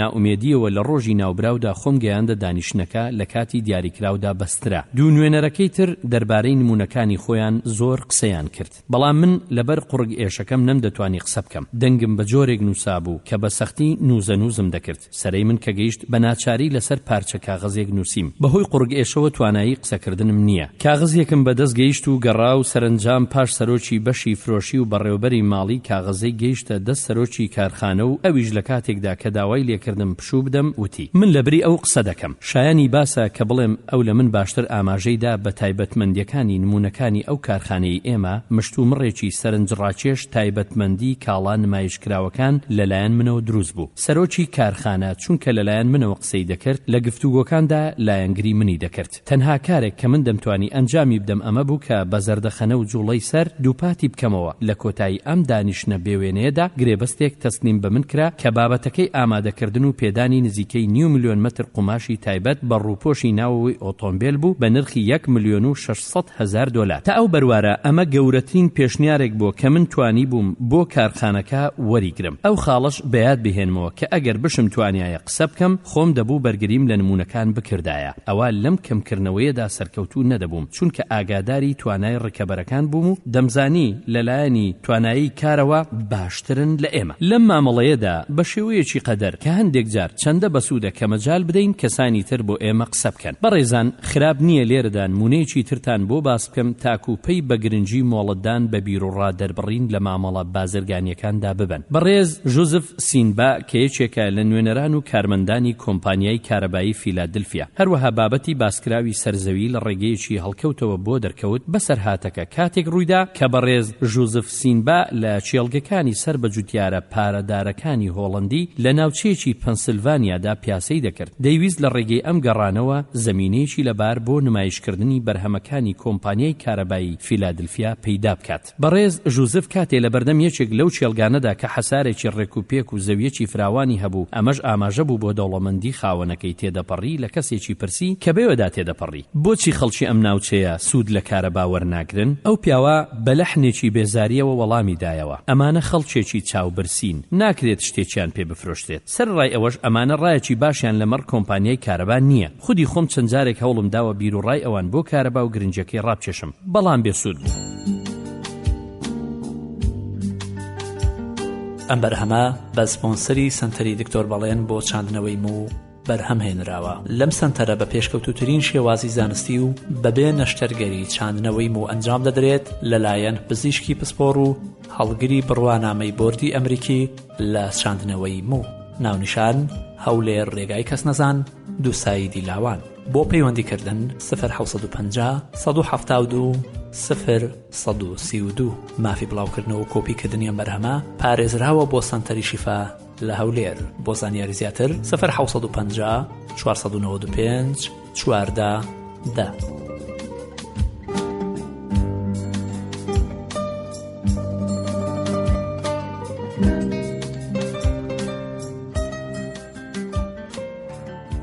نائومێدییەوە لە ڕۆژی ناوبراودا خۆم گەیاندە دانیشتنەکە لە کاتی دیاریکراودا بەسترا. دوو نوێنەرەکەی تر دەربارەی نموونەکانی خۆیان زۆر قسەیان کرد. بەڵام من لەبەر قوڕگ ئێشەکەم نەمدەتوانی قسە بکەم. دەنگم بە جۆرێک نووسابوو کە بە سەختی نووزەنووزم دەکرد. سەرەی من کە گەیشت بە ناچاری لەسەر پارچە کاغەزێک نووسیم. بەهۆی قوڕگ ئێشەوە توانایی قسەکردنم نییە. کاغەزێکم بە دەست گەیشت و گەڕا و سەرەنجام پاش سەرۆکی بەشی فرۆشی و بەڕێوەبەری ماڵی کاغەزەی گەیشتە دەست سەرۆکی کارخانە و ئەویش لە کاتێکدا کە داوای لێکردم پشوو بدەم وتی. من لەبری ئەو قسە دەکەم. شایانی باسە کە بڵێم ئەو لە من باشتر ئاماژەی دا بە تایبەتمەندییەکانی نموونەکانی ئەو کارخانەیەی ئێمە، مشتومڕێکی سەرنجڕاکێش تایبەتمەندی کاڵا نمایشکراوەکان لە لایەن منەوە دروست بوو. سەرۆکی کارخانە چونکە لە لایەن منەوە قسەی دەکرد، لە گفتوگۆکاندا لایەنگری منی دەکرد. تەنها کارێک کە من دەمتوانی ئەنجامی بدەم ئەمە بوو کە بە زەردەخەنە و جووڵەی سەر دووپاتی بکەمەوە لە کۆتایی ئەم دانیشتنە بێ وێنەیە. بێوێنەیەدا گرێبەستێک تەسلیم بە من کرا کە بابەتەکەی ئامادەکردن و پێدانی نزیکەی نیو ملیۆن مەتر قوماشی تایبەت بە ڕووپۆشی ناوەوەی ئۆتۆمبێل بوو بە نرخی یەک ملیۆن و 600,000 دۆلار. تا ئەو بەروارە ئەمە گەورەترین پێشنیارێک بووە کە من توانیبووم بۆ کارخانەکە وەریگرم. ئەو خاڵەش بەیاد بهێنمەوە کە ئەگەر بشمتوانیایە قسە بکەم، خۆم دەبوو بەرگریم لە نموونەکان بکردایە، ئەوا لەم کەمکردنەوەیەدا سەرکەوتوو نەدەبووم، چونکە ئاگاداری توانای ڕکەبەرەکان بووم و دەمزانی لە لایەنی توانایی کارەوە باشترن لە ئێمە. لەم مامەڵەیەدا بە شێوەیەکی قەدەر کە هەندێک جار چەندە بەسوودە کە مەجال بدەین کەسانی تر بۆ ئێمە قسە بکەن. بەڕێزان خراپ نییە لێرەدا نموونەیەکی ترتان بۆ باس بکەم تاکوو پەی بە گرنگی مۆڵەتدان بە بیروڕا دەربڕین لە مامەڵە بازرگانییەکاندا ببەن. بەڕێز ژوزف سینبا کە یەکێکە لە نوێنەران و کارمەندانی کۆمپانیای کارەبایی فیلادلفیا. هەروەها بابەتی باسکراوی سەر زەوی لە ڕێگەیەکی هەڵکەوتەوە بۆ دەرکەوت، بەسەرهاتەکە کاتێک ڕوویدا کە بەڕێز ژوزف سینبا لە کێڵگەکانی سەر بە جوتیارە پارەدارەکانی هۆڵەندی لە ناوچەیەکی پەنسلڤانیادا پیاسەی دەکرد. دەیویست لە ڕێگەی ئەم گەڕانەوە زەمینەیەکی لەبار بۆ نمایشکردنی بەرهەمەکانی کۆمپانیای کارەبایی فیلادلفیا پەیدا بکات. بەڕێز ژوزف کاتێ لەبەردەم یەکێک لەو کێڵگانەدا کە حەسارێکی ڕێکوپێک و زەویەکی فراوانی هەبوو، ئەمەش ئاماژە بوو بۆ دەوڵەمەندی خاوەنەکەی تێدەپەڕی لە کەسێکی پرسی کە بەوێدا تێدەپەڕی. بۆچی خەڵکی ئەم ناوچەیە سوود لە کارەبا وەرناگرن؟ ئەو پیاوە بە لەحنێکی بێزارییەوە وەڵامی دایەوە، ئەمانە خەڵکێکی چاوبرسین، ناکرێت شتێکیان پێ بفرۆشرێت. سەرەڕای ئەوەش ئەمانە ڕایەکی باشیان لەمەڕ کۆمپانیای کارەبا نییە. خودی خۆم چەند جارێک هەوڵم داوە بیروڕای ئەوان بۆ کارەبا و گرنگیەکەی ڕابکێشم، بەڵام بێ سوود بوو. ئەم بەرهەمە بە سپۆنسەری سەنتەری دکتۆر بەڵێن بۆ چاندنەوەی موو بەرهەم هێنراوە. لەم سەنتەرە بە پێشکەوتووترین شێوازی زانستی و بەبێ نەشتەرگەری چاندنەوەی موو ئەنجام دەدرێت لەلایەن پزیشکی پسپۆڕ و هەڵگری بڕوانامەی بۆردی ئەمریکی لە چاندنەوەی موو. ناونیشان، هەولێر ڕێگای کەسنەزان، دووسایدی لاوان. بۆ پەیوەندی کردن، سفر 750 172 سفر 132. مافی بڵاوکردنەوە و کۆپی کردنی ئەم بەرهەمە پارێزراوە بۆ سەنتەری شیفا لە هەولێر. بۆ زانیاری زیاتر، سفر 750 495 14 دە.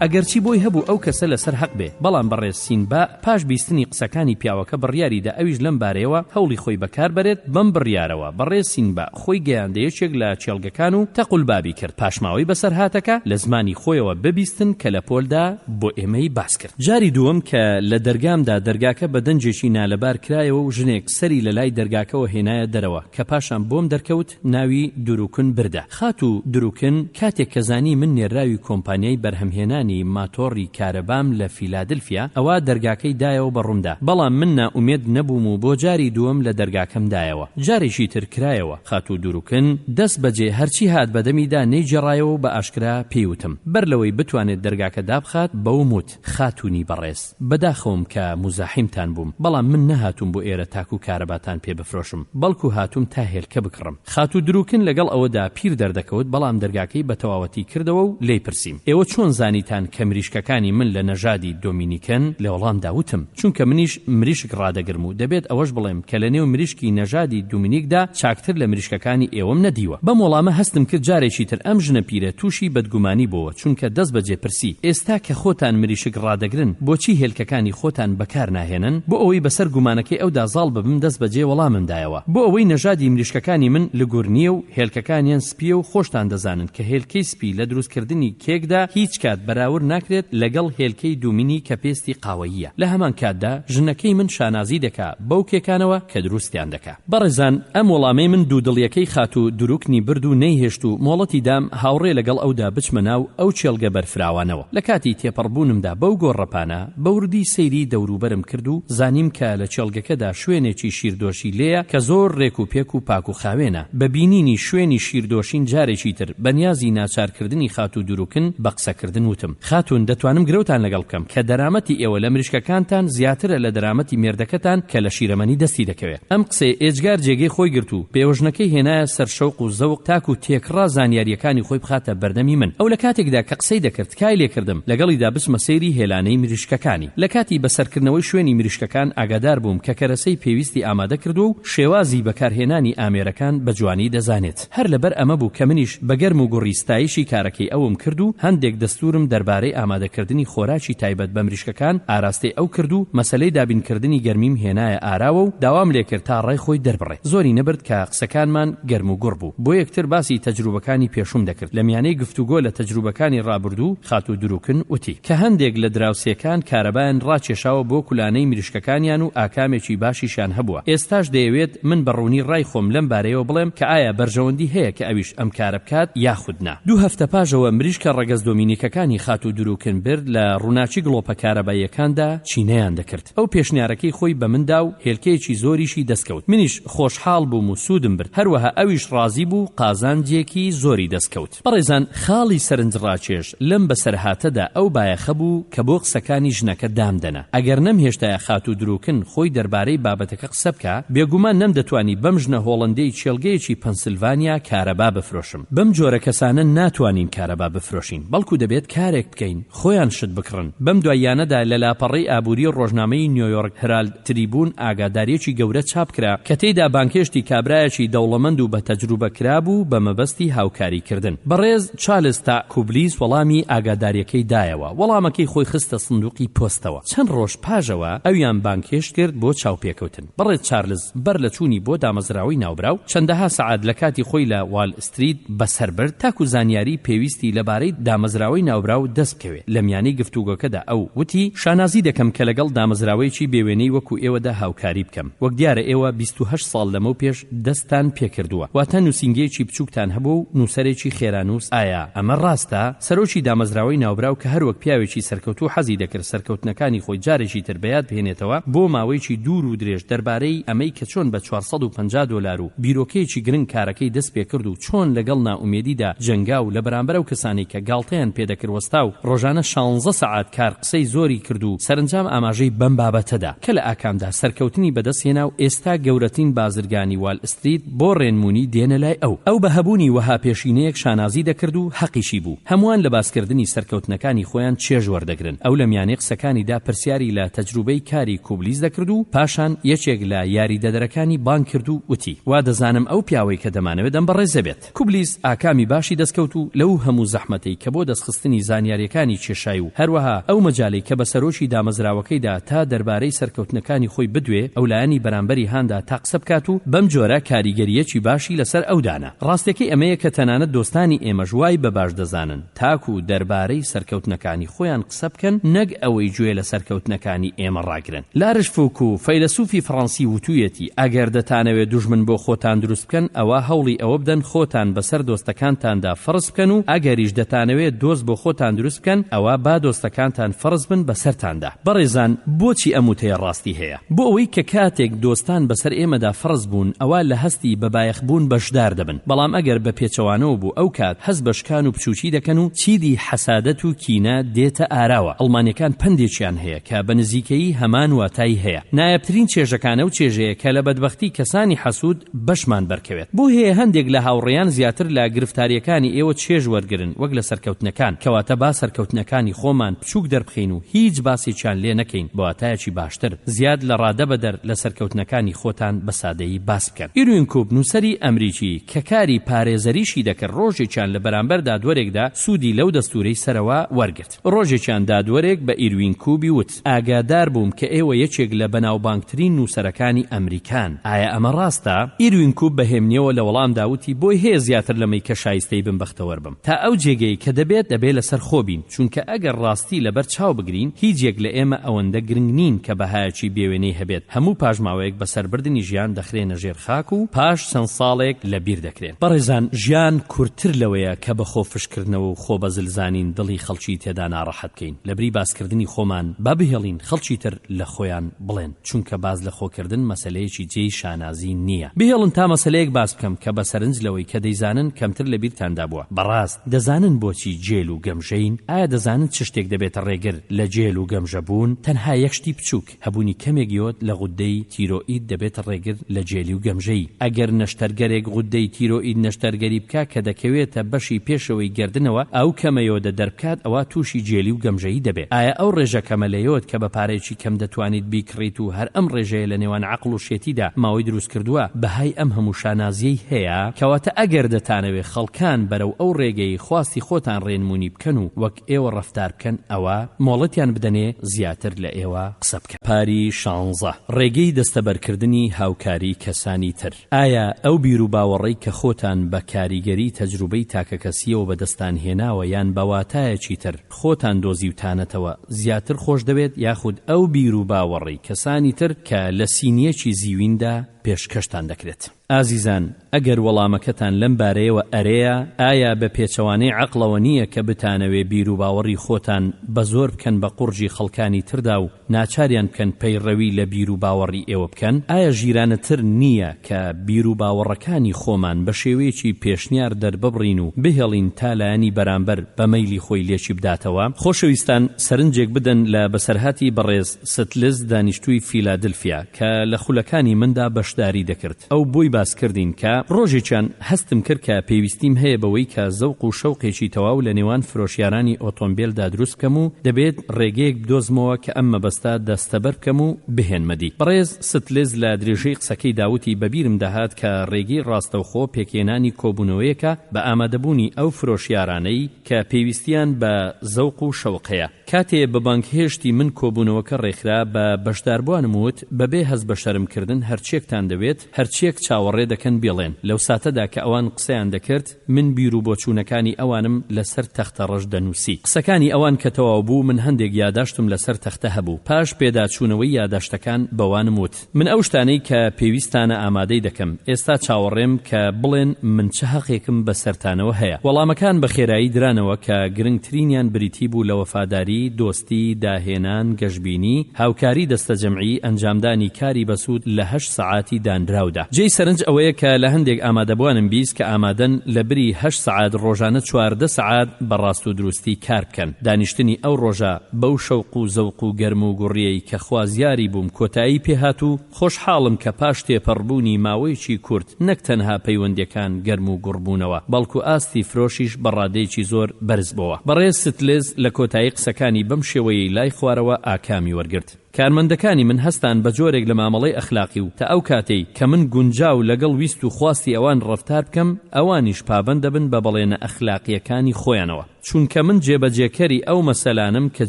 ئەگەرچی بۆی هەبوو ئەو کەسە لەسەر هەق بێ، بەڵام بەڕێز سینبا پاش بیستنی قسەکانی پیاوەکە بڕیاری دا ئەویش لەم بارەیەوە هەوڵی خۆی بەکار بەرێت، بەم بڕیارەوە بەڕێز سینبا خۆی گەیاندە یەکێک لە کێڵگەکان و تەقولبابی کرد پاشماوەی بەسەرهاتەکە لە زمانی خۆیەوە ببیستن کە لە پۆلدا بۆ ئێمەی باس کرد. جاری دووەم کە لە دەرگام دا دەرگاکە بە دەنگێکی نالەبار کرایەوە و ژنێک سەری لە لای دەرگاکەوە هێنایە دەرەوە کە پاشان بۆم دەرکەوت ناوی دروکن بردە. خاتوو دروکن کاتێک کە زانی من نێرراوی کۆمپانیای بەرهەمهێنانی ماتۆڕی کارەبام لە فیلادلفیا، ئەوا دەرگاکەی دایەوە بە ڕوومدا. بەڵام من نائومێد نەبووم و بۆ جاری دووەم لە دەرگاکەم دایەوە. جارێکی تر کرایەوە. خاتوو دروکن دەست بەجێ هەرچی هات بە دەمیدا نەیگێڕایەوە و بە ئاشکرا پێی وتم. بەر لەوەی بتوانێت دەرگاکە دابخات، بەوم وت، خاتوونی بەڕێز، بەداخەوەم کە موزاحیمتان بووم، بەڵام من نەهاتووم بۆ ئێرە تاکوو کارەباتان پێ بفرۆشم، بەڵکوو هاتووم تا هێلکە بکڕم. خاتوو دروکن لەگەڵ ئەوەدا پیر دەردەکەوت، بەڵام دەرگاکەی بە تەواوەتی کردەوە و لێی پرسیم، ئێوە چۆن زانیتان کە مریشکەکانی من لە نەژادی دۆمینیکن؟ لە وەڵامدا وتم، چونکە منیش مریشک ڕادەگرم و دەبێت ئەوەش بڵێم کە لە نێو مریشکی نەژادی دومینیکدا چاکتر لە مریشکەکانی ئێوەم نەدیوە. بەم وەڵامە هەستم کرد جارێکی تر ئەم ژنە پیرە تووشی بەدگومانی بۆوە، چونکە دەست بەجێ پرسی، ئێستا کە خۆتان مریشک ڕادەگرن بۆچی هێلکەکانی خۆتان بەکار ناهێنن؟ بۆ ئەوەی بەسەر گومانەکەی ئەودا زاڵ ببم دەست بەجێ وەڵامم دایەوە، بۆ ئەوەی نەژادی مریشکەکانی من لگور نییە و هێلکەکانیان سپییە و خۆشتان دەزانن کە هێلکەی سپی لە دروستکردنی کێکدا هیچ کات بەراورد ناکرێت لەگەڵ هێلکەی دومینی کە پێستی قاوەییە. لە هەمان کاتدا ژنەکەی من شانازی دەکا بەو کێکانەوە کە دروستیان دەکا. بەڕێزان ئەم وەڵامەی من دوودڵیەکەی خاتوو دروکنی برد و نەیهێشت و مۆڵەتی دام هاوڕێ لەگەڵ ئەودا بچمە ناو ئەو کێڵگە بەرفراوانەوە. لە کاتی تێپەڕبوونمدا بەو گۆڕەپانە بە وردی سەیری دەوروبەرم کرد و زانیم کە لە کێڵگەکەدا شوێنێکی شیردۆشی لێیە کە زۆر رێک و پێک و پاک و خاوێنە. بە بینینی شوێنی شیردۆشین جارێکی تر بە نیازی ناچارکردنی خاتوو دروکن بە قسەکردن وتم. خاتوون دەتوانم گرەوتان لەگەڵ بکەم کە دەرامەتی ئێوە لە مریشکەکانتان زیاترە لە دەرامەتی مێردەکەتان کە لە شیرەمەنی دەستی دەکەوێ. ئەم قسەیە ئێجگار جێگەی خۆی گرت و بێوەژنەکەی هێنایە سەر شەوق و زەوق تاکوو تێکڕا زانیارییەکانی خۆی بخاتە بەردەمی من. ئەو لە کاتێکدا کە قسەی دەکرد تکای لێ کردم لەگەڵیدا بچمە سەیری هێلانەی مریشکەکانی. لە کاتی بەسەرکردنەوەی شوێنی مریشکەکان ئاگادار بووم کە کەرەسەی پێویستی ئامادە کردووە و شێوازی بەکارهێنانی ئامێرەکان بە جوانی دەزانێت. هەر لەبەر ئەمە بوو کە منیش بە گەرم و گوڕی ستایشی کارەکەی ئەوم کرد و هەندێک دەستوورم دەربارەی ئامادەکردنی خۆراکی تایبەت بە مریشکەکان ئاراستەی ئەو کرد و مەسەلەی دابینکردنی گەرمیم هێنایە ئاراوە و داوام لێکرد تا ڕای خۆی دەربڕێ. زۆری نەبرد کە قسەکانمان گەرم و گوڕ بوو. بۆ یەکتر باسی تەجروبەکانی پێشووم دەکرد. لە میانەی گفتوگۆ لە تەجروبەکانی ڕابردوو، خاتوو دروکن وتی. کە هەندێک لە دراوسێکان کارەبایان ڕاکێشاوە بۆ کولانەی مریشکەکانیان و ئاکامێکی باشیشیان هەبووە. ئێستاش دەیەوێت من بە ڕوونی ڕای خۆم لەم بارەیەوە بڵێم کە ئایا بەرژەوەندی هەیە کە ئەویش ئەم کارە بکات یاخود نا. دوو هەفتە پاشەوە مریشکە ڕەگەز دۆمینیکەکانی خاتوو دروکن برد لە ڕووناکی گڵۆپە کارەباییەکاندا چینەیان دەکرد. ئەو پێشنیارەکەی خۆی بە من دا و هێلکەیەکی زۆریشی دەست کەوت. منیش خۆشحاڵ بووم و سوودم برد. هەروەها ئەویش ڕازی بوو و قازانجێکی زۆری دەست کەوت. بەڕێزان خاڵی سەرنجڕاکێش لەم بەسەرهاتەدا ئەو بایەخە بوو کە بۆ قسەکانی ژنەکە دامدەنا. ئەگەر نەمهێشتایە خاتوو دروکن خۆی دەربارەی بابەتەکە قسە بکا، بێگومان نەمدەتوانی بەم ژنە هۆڵەندیەی کێڵگەیەکی پەنسلڤانیا کارەبا بفرۆشم. بەم جۆرە کەسانە ناتوانین کارەبا بفرۆشین، بەڵکو دەبێت کارێک بکەین خۆیان شت بکڕن. بەم دواییانەدا لە لاپەڕەی ئابووری ڕۆژنامەی نیۆیۆرک هرالد تریبوون ئاگادارییەکی گەورە چاپ کرا کە تێیدا بانگهێشتی کابرایەکی دەوڵەمەند و بەتەجروبە کرابوو بە مەبەستی هاوکاری کردن. بەڕێز چالز تا کوبلیس وەڵامی ئاگادارییەکەی دایەوە، وەڵامەکەی خۆی خستە سندوقی پۆستەوە. چەند ڕۆژ پاش ئەوە ئەویان بانگهێشت کرد بۆ چاوپێکەوتن. بەڕێز چارلز بەر لە چوونی بۆ دامەزراوەی ناوبراو، چەندەها سەعات لە کاتی خۆی لە وال ستریت بەسەر برد تاکو زانیاری پێویستی لەبارەی دامەزراوەی ناوبراو دەست بکەوێ. لە میانەی گفتوگۆکەدا ئەو وتی، شانازی دەکەم کە لەگەڵ دامەزراوەیەکی بێوێنەی وەکو ئێوەدا هاوکاری بکەم. وەک دیارە ئێوە 28 ساڵ لەمەو پێش دەستتان پێکردووە، واتە نووسینگەیەکی بچووکتان هەبووە و نووسەرێکی خێرانووس، ئایا ئەمە ڕاستە؟ سەرۆکی دامەزراوەی ناوبراو کە هەروەک پیاوێکی سەرکەوتوو حەزی دەکرد سەرکەوتنەکانی خۆی جارێکی تر بەیاد بهێنێتەوە، بۆ ماوەیەکی دوور و درێژ دەربارەی ئەمەی کە چۆن بە 450 دۆلار و بیرۆکەیەکی گرنگ کارەکەی دەست پێکرد و چۆن لەگەڵ نائومێدیدا جەنگا و لە بەرامبەر ئەو کەسانەی کە گاڵتەیان پێدەکرد وەستا و ڕۆژانە شانزە سەعات کار قسەی زۆری کرد و سەرەنجام ئاماژەی بەم بابەتە دا کە لە ئاکامدا سەرکەوتنی بەدەست هێنا و ئێستا گەورەترین بازرگانی وال ستریت بۆ ڕێنموونی دێنە لای ئەو. ئەو بە هەبوونی وەها پێشینەیەک شانازی دەکرد و هەقیشی بوو. هەمووان لە باسکردنی سەرکەوتنەکانی خۆیان چێژ وەردەگرن. ئەو لە میانەی قسەکانیدا پرسیاری لە تەجروبەی کاری کوبلیس دەکرد و پاشان یەکێک لە یاریدەدەرەکانی بانگ کرد و وتی، وا دەزانم ئەو پیاوەی کە دەمانەوێت ئەم بەڕێزە بێت. کوبلیس ئاکامی باشی دەستکەوت و لەو هەموو زەحمەتەی کە بۆ دەستخستنی زانیارییەکانی کێشای و هەروەها ئەو مەجالەی کە بە سەرۆکی دامەزراوەکەی دا تا دەربارەی سەرکەوتنەکانی خۆی بدوێ، ئەو لایەنی بەرامبەری هاندا تا قسە بکات و بەم جۆرە کاریگەرییەکی باشی لەسەر ئەو دانا. ڕاستیەکەی ئەمەیە کە تەنانەت دۆستانی ئێمەش وای بە باش دەزانن تاکوو دەربارەی سەرکەوتنەکانی خۆیان قسە بکەن نەک ئەوەی گوێ لە سەرکەوتنەکانی ئێمە ڕاگرن. لارش فوکو، فەیلەسوفی فڕەنسی وتویەتی، ئەگەر دەتانەوێت دوژمن بۆ خۆتان دروست بکەن ئەوا هەوڵی ئەوە بدەن خۆتان بەسەر دۆستەکانتاندا فەرز بکەن و ئەگەریش دەتانەوێت دۆست بۆ خۆتان دروست بکەن ئەوا با دۆستەکانتان فەرز بن بەسەرتاندا. بەڕێزان بۆچی ئەم وتەیە ڕاستی هەیە؟ بۆ ئەوەی کە کاتێک دۆستان بەسەر ئێمەدا فەرز بوون ئەوا لە هەستی بە بایەخ بوون بەشدار دەبن، بەڵام ئەگەر بە پێچەوانەوە بوو ئەو کات هەست بە شکان و بچووکی دەکەن و چیدی حەسادەت و کینە دێتە ئاراوە، ئەڵمانیەکان پەندێکیان هەیە کە بە نزیکەیی هەمان واتای هەیە، نایابترین چێژەکان ئەو چێژەیە کە لە بەدبەختی کەسانی حەسوود بەشمان بەرکەوێت. بۆ هەیە هەندێک لە هاوڕێیان زیاتر لە گرفتاریەکانی ئێوە چێژ وەرگرن وەک لە سەرکەوتنەکان، کەواتە با سەرکەوتنەکانی خۆمان بچووک دەربخەین و هیچ باسێکیان لێ نەکەین بە واتایەکی باشتر زیاد لە ڕادە بەدەر لە سەرکەوتنەکانی خۆتان بە سادەیی باس بکەن. ئیروین کوب نووسەری ئەمریکی کە کاری پارێزەریشی دەکرد ڕۆژێکیان لە بەرامبەر دادوەرێکدا سوودی لەو دەستوورەی سەرەوە وەرگرت. ڕۆژێکیان دادوەرێک بە ئیروین کوبی وت، ئاگادار بووم کە ئێوە یەکێک لە بەناوبانگترین نووسەرەکانی ئەمریکان، ئایا ئەمە ڕاستە؟ ئیروین کوب بە هێمنییەوە لە وەڵامدا وتی، بۆی هەیە زیاتر لەمەی کە شایستەی بم بەختەوەر بم. تا ئەو جێگەی کە دەبێت، دەبێ لەسەر خۆ بین، چونکە ئەگەر ڕاستی لەبەر چاو بگرین، هیچ یەک لە ئێمە ئەوەندە گرنگ نین کە بەهایەکی بێوێنەی هەبێت، هەموو پاشماوەیەک بە سەربردنی ژیان دەخرێنە ژێر خاک و پاش چەند ساڵێک لە بیر دەکرێن. بەڕێزان ژیان کورتتر لەوەیە کە بە خۆ فشکردنەوە و خۆ بە زل زانین دڵی خەڵکی تێدا ناڕەحەت بکەین. لەبری باسکردنی خۆمان با بهێڵین خەڵکی تر لە خۆیان بڵێن، چونکە باس لە خۆکردن مەسەلەیەکی جێی شانازی نییە. بهێڵن تا مەسەلەیەک باس بکەم کە بە سەرنج لەوەی کە دەیزانن کەمتر لە بیرتاندا بووە. بەڕاست دەزانن بۆچی گێل و گەمژەین؟ گەمژەین؟ ئایا دەزانن چ شتێک دەبێتە ڕێگر لە گێل و گەمژە بوون؟ تەنها یەک شتی بچووک، هەبوونی کەمێک یۆد لە غوددەی تیرۆئید دەبێتە ڕێگر لە گێلی و گەمژەیی. ئەگەر نەشتەرگەرێک غوددەی تیرۆئید نەشتەرگەری بکا کە دەکەوێتە بەشی پێشەوەی گەردنەوە ئەو کەمە یۆدە دەربکات ئەوا تووشی گێلی و گەمژەیی دەبێ. ئایا ئەو ڕێژە کەمە لە یۆد کە بە پارەیەکی کەم دەتوانیت بیکڕیت و هەر ئەم ڕێژەیە لە نێوان عەقڵ و شێتیدا ماوەی دروست کردووە بەهای ئەم هەموو شانازیەی هەیە؟ کەواتە ئەگەر دەتانەوێ خەڵکان بەرەو ئەو ڕێگەیەی خواستی خۆتان ڕێنمونی بکەن و وەک ئێوە ڕەفتار بکەن ئەوا مۆڵەتیان بدەنێ زیاتر لە ئێوە قسە بکەن. پاری شانزە، ڕێگەی دەستەبەرکردنی هاوکاری کەسانی تر. ئایا ئەو بیروباوەڕەی کە خۆتان بە کاریگەری تەجروبەی تاکەکەسییەوە بەدەستتان هێناوە یان بە واتایەکی تر خۆتان دۆزیوتانەتەوە زیاتر خۆشدەوێت یاخود ئەو بیروباوەڕەی کەسانی تر کە لە سینییەکی زیویندا پێشکەشتان دەکرێت؟ ئازیزان ئەگەر وەڵامەکەتان لەم بارەیەوە ئەرێیە، ئایا بە پێچەوانەی عەقڵەوە نییە کە بتانەوێ بیروباوەڕی خۆتان بە زۆر بکەن بە قوڕگی خەڵکانی تردا و ناچاریان بکەن پەیڕەوی لە بیروباوەڕی ئێوە بکەن؟ ئایا ژیرانەتر نییە کە بیروباوەڕەکانی خۆمان بە شێوەیەکی پێشنیار دەرببڕین و بهێڵین تا لایەنی بەرامبەر بە مەیلی خۆی لێکی بداتەوە؟ خۆشەویستان سەرنجێک بدەن لە بەسەرهاتی بەڕێز ستلز دانیشتووی فیلادلفیا کە لە خولەکانی مندا بەشداری دەکرد. ئەو بۆی باس کردین کە ڕۆژێکیان هەستم کرد کە پێویستیم هەیە بەوەی کە زەوق و شەوقێکی تەواو لە نێوان فرۆشیارانی ئۆتۆمبێلدا دروست بکەم و دەبێت ڕێگەیەک بدۆزمەوە کە ئەم مەبەستە دەستەبەر بکەم و بهێنمە دی. بەڕێز ستلز لە درێژەی قسەکەیدا وتی بە بیرم دەهات کە ڕێگەی ڕاستەوخۆ پێکهێنانی کۆبوونەوەیەکە بە ئامادەبوونی ئەو فرۆشیارانەی کە پێویستیان بە زەوق و شەوق هەیە. کاتێ بە بانگهێشتی من کۆبوونەوەکە ڕێکخرا، بە بەشداربووانم وت، بەبێ هەست بە شەرمکردن هەرچیەکتان دەوێت، هەرچیەک چاوەڕێ دەکەن بیڵێن. لەو ساتەدا کە ئەوان قسەیان دەکرد، من بیر و بۆچوونەکانی ئەوانم لە سەر تەختە ڕەش دەنووسی. قسەکانی ئەوان کە تەواو بوو، من هەندێک یاداشتم لە سەر تەختە هەبوو. پاش پێداچوونەوەی یاداشتەکان، بەوانم وت. من ئەو شتانەی کە پێویستتانە ئامادەی دەکەم، ئێستا چاوەڕێم کە بڵێن من چ هەقێکم بەسەرتانەوە هەیە. وەڵامەکان بە خێرایی درانەوە کە گرنگترینیان بریتی بوو لە وەفاداری، دۆستی، داهێنان، گەشبینی، هاوکاری دەستەجەمعی، ئەنجامدانی کاری بەسوود لە هەشت سەعاتی دانراودا. جێی سەرنج ئەوەیە کە لە هەندێک ئامادەبووانم 20 کە ئامادەن لە بری هەشت سەعات ڕۆژانە 14 سەعات بە ڕاست و دروستی کار بکەن. دانیشتنی ئەو ڕۆژە بەو شەوق و زەوق و گەرم و گوڕیەی کە خوازیاری بووم کۆتایی پێ هات و خۆشحاڵم کە پاش تێپەڕبوونی ماوەیەکی کورت نەک تەنها پەیوەندیەکان گەرم و گوڕ بوونەوە بەڵکو ئاستی فرۆشیش بە ڕادەیەکی زۆر بەرز بۆوە. بەڕێز ستلز لە کۆتایی قسەکانی بەم شێوەیەی لای خوارەوە ئاکامی وەرگرت. کارمەندەکانی من هەستان بە جۆرێک لە مامەڵەی ئەخلاقی و تا ئەو کاتەی کە من گونجاو لەگەڵ ویست و خواستی ئەوان ڕەفتار بکەم ئەوانیش پابەند دەبن بە بەڵێنە ئەخلاقیەکانی خۆیانەوە. چونکە من جێبەجێکەری ئەو مەسەلانەم کە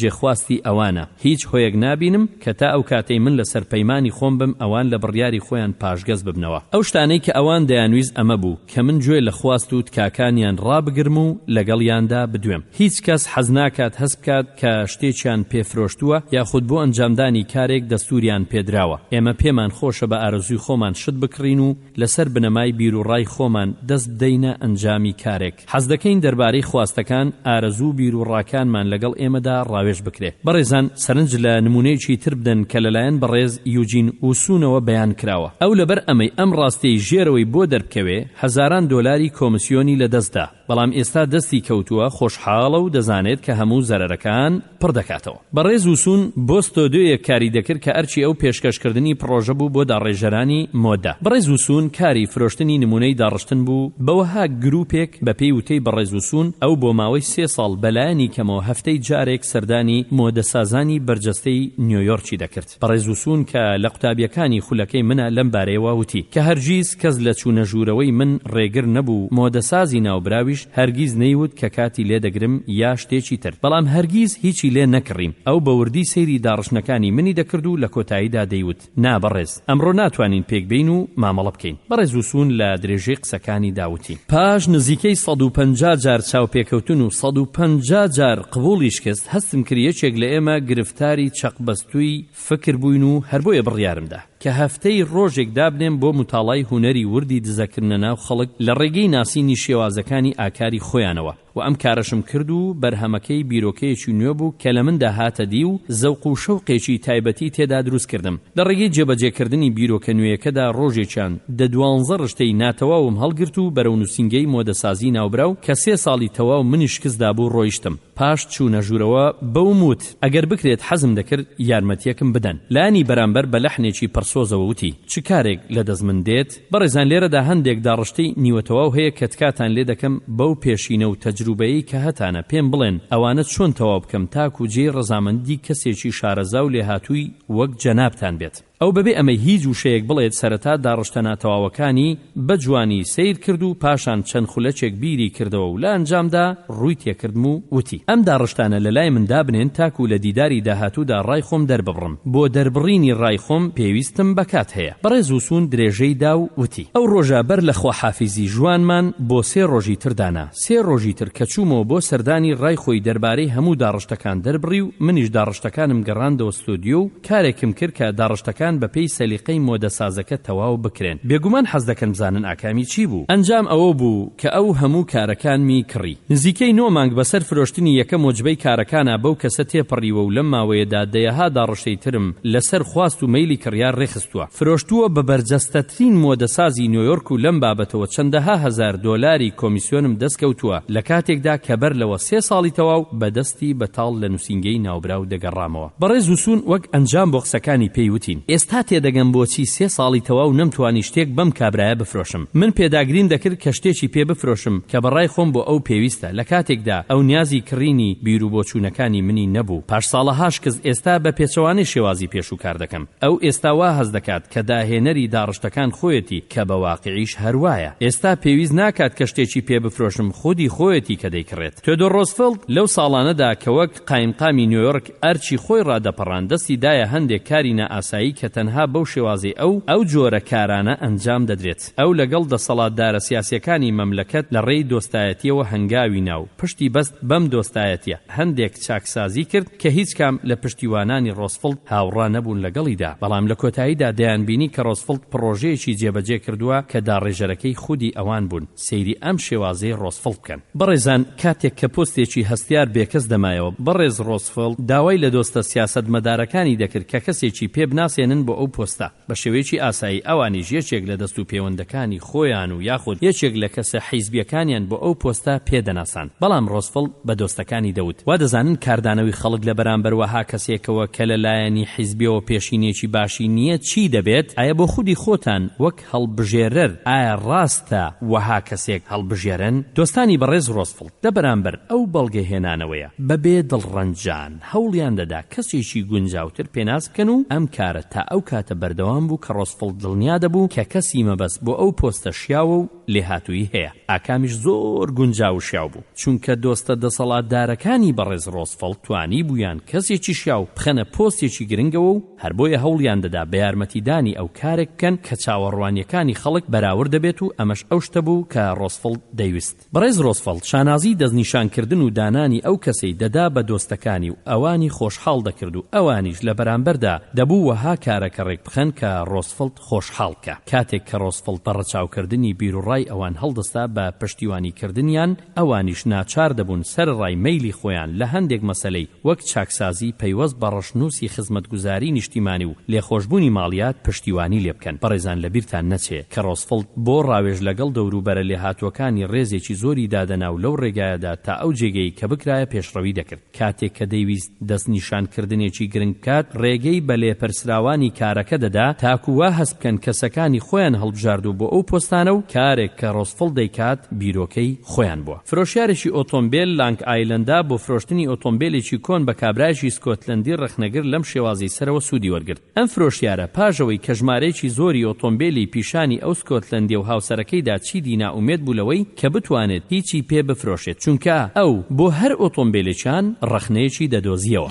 جێخواستی ئەوانە، هیچ هۆیەک نابینم کە تا ئەو کاتەی من لەسەر پەیمانی خۆم بم ئەوان لە بڕیاری خۆیان پاشگەز ببنەوە. ئەو شتانەی کە ئەوان دەیانویست ئەمە بوو کە من گوێ لە خواست و تکاکانیان ڕابگرم و لەگەڵیاندا بدوێم. هیچ کەس حەز ناکات هەست بکات کە شتێکیان پێ فرۆشتووە یاخود بۆ ئەنجامدانی کارێک دەستووریان پێ دراوە. ئێمە پێمان خۆشە بە ئارەزووی خۆمان شت بکڕین و لەسەر بنەمای بیروڕای خۆمان دەست بدەینە ئەنجامی کارێک. حەزدەکەین دەربارەی خواستەکان، ئارەزوو و بیروڕاکانمان لەگەڵ ئێمەدا ڕاوێژ بکرێ. بەڕێزان سەرنج لە نموونەیەکی تر بدەن کە لەلایەن بەڕێز یوجین ووسونەوە بەیان کراوە. ئەو لەبەر ئەمەی ئەم ڕاستیەی ژێرەوەی بۆ دەربکەوێ، هەزاران دۆلاری کۆمسیۆنی لەدەست دا. بەڵام ئێستا دەستی کەوتووە، خۆشحاڵە و دەزانێت کە هەموو زەرەرەکان پڕ دەکاتەوە. بەڕێز وسون بۆ ستۆدیۆیەک کاری دەکرد کە ئەرکی ئەو پێشکەشکردنی پڕۆژە بوو بۆ داڕێژەرانی مۆدە. بەڕێز وسون کاری فرۆشتنی نموونەی داڕشتن بوو بە وەها گرووپێک، بە پێی وتەی بەڕێز وسون ئەو بۆ ماوەی سێ ساڵ بە لایەنی کەمەوە هەفتەی جارێک سەردانی مۆدەسازانی بەرجەستەی نیۆیۆرکی دەکرد. بەڕێز وسون کە لە قوتابیەکانی خولەکەی منە لەم بارەیەوە وتی کە هەرگیز کەس لە چوونە ژوورەوەی من ڕێگر نەبوو و مۆدەسازی ناوبراویش هەرگیز نەیوت کە کاتی لێ دەگرم یا شتێکی تر بەڵام هەرگیز هیچی لێ نەکڕیم ئەو بە وردی سەیری داڕشتنەکانی منی دەکرد و لە کۆتاییدا دەیوت نا بەڕێز ئەمڕۆ ناتوانین پێک بێین و مامەڵە بکەین. بەڕێز وسون لە درێژەی قسەکانیدا وتی. پاش نزیکەی 150 جار چاوپێکەوتن و 150 جار قبوڵی شکست، هەستم کرد یەکێک لە ئێمە گرفتاری چەقبەستووی فکر بووین و هەر بۆیە بڕیارم دا کە هەفتەی ڕۆژێک دابنێم بۆ موتاڵای هونەری وردی دزەکردنە ناو خەڵک لە ڕێگەی ناسینی شێوازەکانی ئاکاری خۆیانەوە. وە ئەم کارەشم کرد و بەرهەمەکەی بیرۆکەیەکی نوێ بوو کە لە مندا هاتە دی و زەوق و شەوقێکی تایبەتی تێدا دروست کردم. لە ڕێگەی جێبەجێکردنی بیرۆکە نوێیەکەدا ڕۆژێکیان دە دوانزە ڕشتەی ناتەواوم هەڵگرت و بەرەو نووسینگەی مۆدەسازی ناوبراو کە سێ ساڵی تەواو منی شکست دابوو ڕۆیشتم. پاش چوونە ژوورەوە بەوم وت، ئەگەر بکرێت حەزم دەکرد یارمەتییەکم بدەن. لایەنی بەرامبەر بە لەحنێکی پڕسۆزەوە وتی، چ کارێک لە دەست من دێت؟ بەڕێزان لێرەدا هەندێک داڕشتەی نیوەتەواو هەیە کە تکاتان لێ دەکەم بەو پێشینە و تەجروبەیەی کە هەتانە پێم بڵێن ئەوانە چۆن تەواو بکەم تاکو جێی ڕەزامەندی کەسێکی شارەزا و لێهاتووی وەک جەنابتان بێت. ئەو بەبێ ئەمەی هیچ وشەیەک بڵێت سەرەتا داڕشتە ناتەواوەکانی بە جوانی سەیر کرد و پاشان چەند خولەکێک بیری کردەوە و لە ئەنجامدا ڕووی تێکردم و وتی، ئەم داڕشتانە لە لای من دابنێن تاکو لە دیداری داهاتوودا ڕای خۆم دەرببڕم. بۆ دەربڕینی ڕای خۆم پێویستم بە کات هەیە. بەڕێز وسوون درێژەی دا و وتی، ئەو ڕۆژە بەر لە خواحافیزی ژوانمان بۆ سێ ڕۆژی تر دانا. سێ ڕۆژی تر کە چوومەوە بۆ سەردانی ڕای خۆی دەربارەی هەموو داڕشتەکان دەربڕی و منیش داڕشتەکانم گەڕاندەوە ستۆدیۆ و کارێکم کرد کە داڕشتەکان بە پێی سەلیقەی مۆدەسازەکە تەواو بکرێن. بێگومان حەز دەکەن بزانن ئاکامی چی بوو. ئەنجام ئەوە بوو کە ئەو هەموو کارەکانمی کڕی. نزیکەی نۆ مانگ بەسەر فرۆشتنی یەکەم وەجبەی کارەکانا بەو کەسە تێپەڕیوە و لەم ماوەیەدا دەیەها داڕشتەی ترم لەسەر خواست و مەیلی کڕیار رێکخستووە. فرۆشتووە بە بەرجەستەترین مۆدەسازی نیۆیۆرک و لەم بابەتەوە چەندەها هەزار دۆلاری کۆمیسیۆنم دەستکەوتووە لە کاتێکدا کە بەر لەوە سێ ساڵی تەواو بە دەستی بەتاڵ لە نووسینگەی ناوبراو دەگەڕامەوە. بەڕێز وسوون وەک ئەنجام بۆ قسەکانی پێی وتین، ئێستا تێدەگەم بۆچی سێ ساڵی تەواو نەمتوانی شتێک بەم کابرایە بفرۆشم. من پێداگریم دەکرد کە شتێکی پێ بفرۆشم کە بە ڕای خۆم بۆ ئەو پێویستە، لە کاتێکدا ئەو نیازی کڕینی بیروبۆچوونەکانی منی نەبوو. پاش ساڵەها شکست ئێستا بە پێچەوانەی شێوازی پێشوو کار دەکەم. ئەو ئێستا وا هەست دەکات کە داهێنەری داڕشتەکان خۆیەتی کە بە واقیعیش هەر وایە. ئێستا پێویست ناکات کە شتێکی پێ بفرۆشم خودی خۆیەتی کە دەیکڕێت. تێۆدۆر ڕۆزفڵت لەو ساڵانەدا کە وەک قایمقامی نیۆیۆرک ئەرکی خۆی ڕادەپەڕاند دەستی دایە هەندێک کاری نائاسایی کە تەنها بەو شێوازەی ئەو ئەو جۆرە کارانە ئەنجام دەدرێت. ئەو لەگەڵ دەسەڵاتدارە سیاسیەکانی مەملەکەت لە ڕێی دۆستایەتیەوە هەنگاوی نا و پشتی بەست بەم دۆستایەتیە هەندێک چاکسازی کرد کە هیچ کام لە پشتیوانانی ڕۆزفڵت هاوڕا نەبوون لەگەڵیدا بەڵام لە کۆتاییدا دەیانبینی کە ڕۆزفڵت پڕۆژەیەکی جێبەجێ کردووە کە داڕێژەرەکەی خودی ئەوان بوون. سەیری ئەم شێوازەی ڕۆزفڵت بکەن. بەڕێزان کاتێک کە پۆستێکی هەستیار بێکەس دەمایەوە، بەڕێز ڕۆزفڵت داوای لە دۆستە سیاسەتمەدارەکانی دەکرد کە کەسێکی پێ بناسێنن بۆ ئەو پۆستە. بە شێوەیەکی ئاسایی ئەوانیش یەکێک لە دەست و پێوەندەکانی خۆیان و یاخود یەکێک لە کەسە حیزبیەکانیان بۆ ئەو پۆستە پێ دەناساند. بەڵام ڕۆزفڵت بە دۆستەکانی دەوت، وا دەزانن کاردانەوەی خەڵک لە بەرامبەر وەها کەسێکەوە کە لە لایەنی حیزبیەوە پێشینەیەکی باشی نییە چی دەبێت؟ ئایا بۆ خودی خۆتان وەک هەڵبژێرەر، ئایا ڕاستە وەها کەسێک هەڵبژێرن؟ دۆستانی بەڕێز ڕۆزفڵت لە بەرامبەر ئەو بەڵگە هێنانەوەیە بە بێ دڵڕەنجان هەوڵیان دەدا کەسێکی گونجاوتر پێناس بکەن و ئەم کارە تا ئەو کاتە بەردەوام بوو کە ڕۆزفڵت دڵنیا دەبوو کە کەسی مەبەست بۆ ئەو پۆستە شیاوە و لێهاتوویی هەیە. ئاکامیش زۆر گونجاو و شیاو بوو، چونکە دۆستە دەسەڵاتدارەکانی بەڕێز ڕۆزفڵت توانیبوویان کەسێکی شیاو بخەنە پۆستێکی گرنگەوە و هەر بۆیە هەوڵیان دەدا بە یارمەتیدانی ئەو کارێک بکەن کە چاوەڕوانییەکانی خەڵک بەراورد دەبێت و ئەمەش ئەو شتە بوو کە ڕۆزفڵت دەیوست. بەڕێز ڕۆزفڵت شانازی دەستنیشانکردن و دانانی ئەو کەسەی دەدا بە دۆستەکانی و ئەوانی خۆشحاڵ دەکرد و ئەوانیش لە بەرامبەردا دەبوو وەها کارەکە ڕێکبخەن کە ڕۆزفڵت خۆشحاڵ بکا. کاتێک کە ڕۆزفڵت بە ڕەچاوکردنی بیروڕای ئەوان هەڵدەستا بە پشتیوانیکردنیان، ئەوانیش ناچار دەبوون سەرەڕای مەیلی خۆیان لە هەندێک مەسەلەی وەک چاکسازی پەیوەست بە ڕەشنووسی خزمەتگوزاری نیشتیمانی و لێخۆشبوونی ماڵیات پشتیوانی لێ بکەن. بەڕێزان لەبیرتان نەچێ کە ڕۆزفڵت بۆ ڕاوێژ لەگەڵ دەوروبەرە لێهاتووەکانی ڕێزێکی زۆری دادەنا و لەو ڕێگایەدا تا ئەو جێگەی کە بکرایە پێشڕەوی دەکرد. کاتێک کە دەیویست دەستنیشانکردنێکی گرنگ بکات، ڕێگەی بە لێپرسراوانی کارەکە دەدا تاکو وا هەست بکەن کەسەکانی خۆیان هەڵبژاردوو بۆ ئەو پۆستانە و کارێک کە ڕۆزفڵ دەیکات بیرۆکەی خۆیان بووە. فرۆشیارێکی ئۆتۆمبێل لانگ ئایلەندا بۆ فرۆشتنی ئۆتۆمبێلێکی کۆن بە کابرایەکی سکۆتلەندی ڕەخنەگر لەم شێوازەی سەرەوە سوودی وەرگرت. ئەم فرۆشیارە پاش ئەوەی کە ژمارەیەکی زۆری ئۆتۆمبێلی پیشانی ئەو سکۆتلەندیە و هاوسەرەکەی دا چیدی نائومێد بوو لەوەی کە بتوانێت هیچی پێ بفرۆشێت چونکە ئەو بۆ هەر ئۆتۆمبێلێکیان ڕەخنەیەکی دەدۆزیەوە.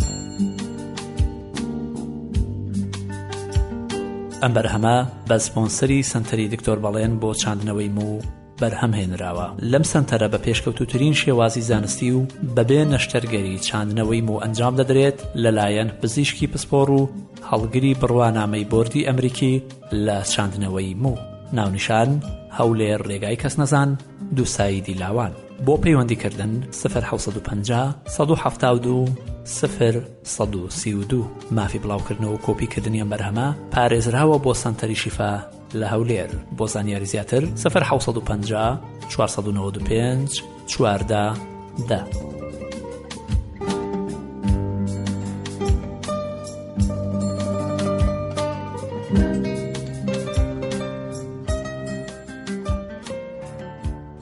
ئەم بەرهەمە بە سپۆنسەری سەنتەری دکتۆر بەڵێن بۆ چاندنەوەی موو بەرهەم هێنراوە. لەم سەنتەرە بە پێشکەوتووترین شێوازی زانستی و بەبێ نەشتەرگەری چاندنەوەی موو ئەنجام دەدرێت لەلایەن پزیشکی پسپۆڕ و هەڵگری بڕوانامەی بۆردی ئەمریکی لە چاندنەوەی موو. ناونیشان، هەولێر رێگای کەسنەزان، دووسایدی لاوان. بۆ پەیوەندی کردن سفر 750 172 سفر 132 مافی بڵاوکردنەوە و کۆپی کردنی ئەم بەرهەمە پارێزراوە بۆ سەنتەری شیفا لە هەولێر بۆ زانیاری زیاتر سفر 750 495 14 دە.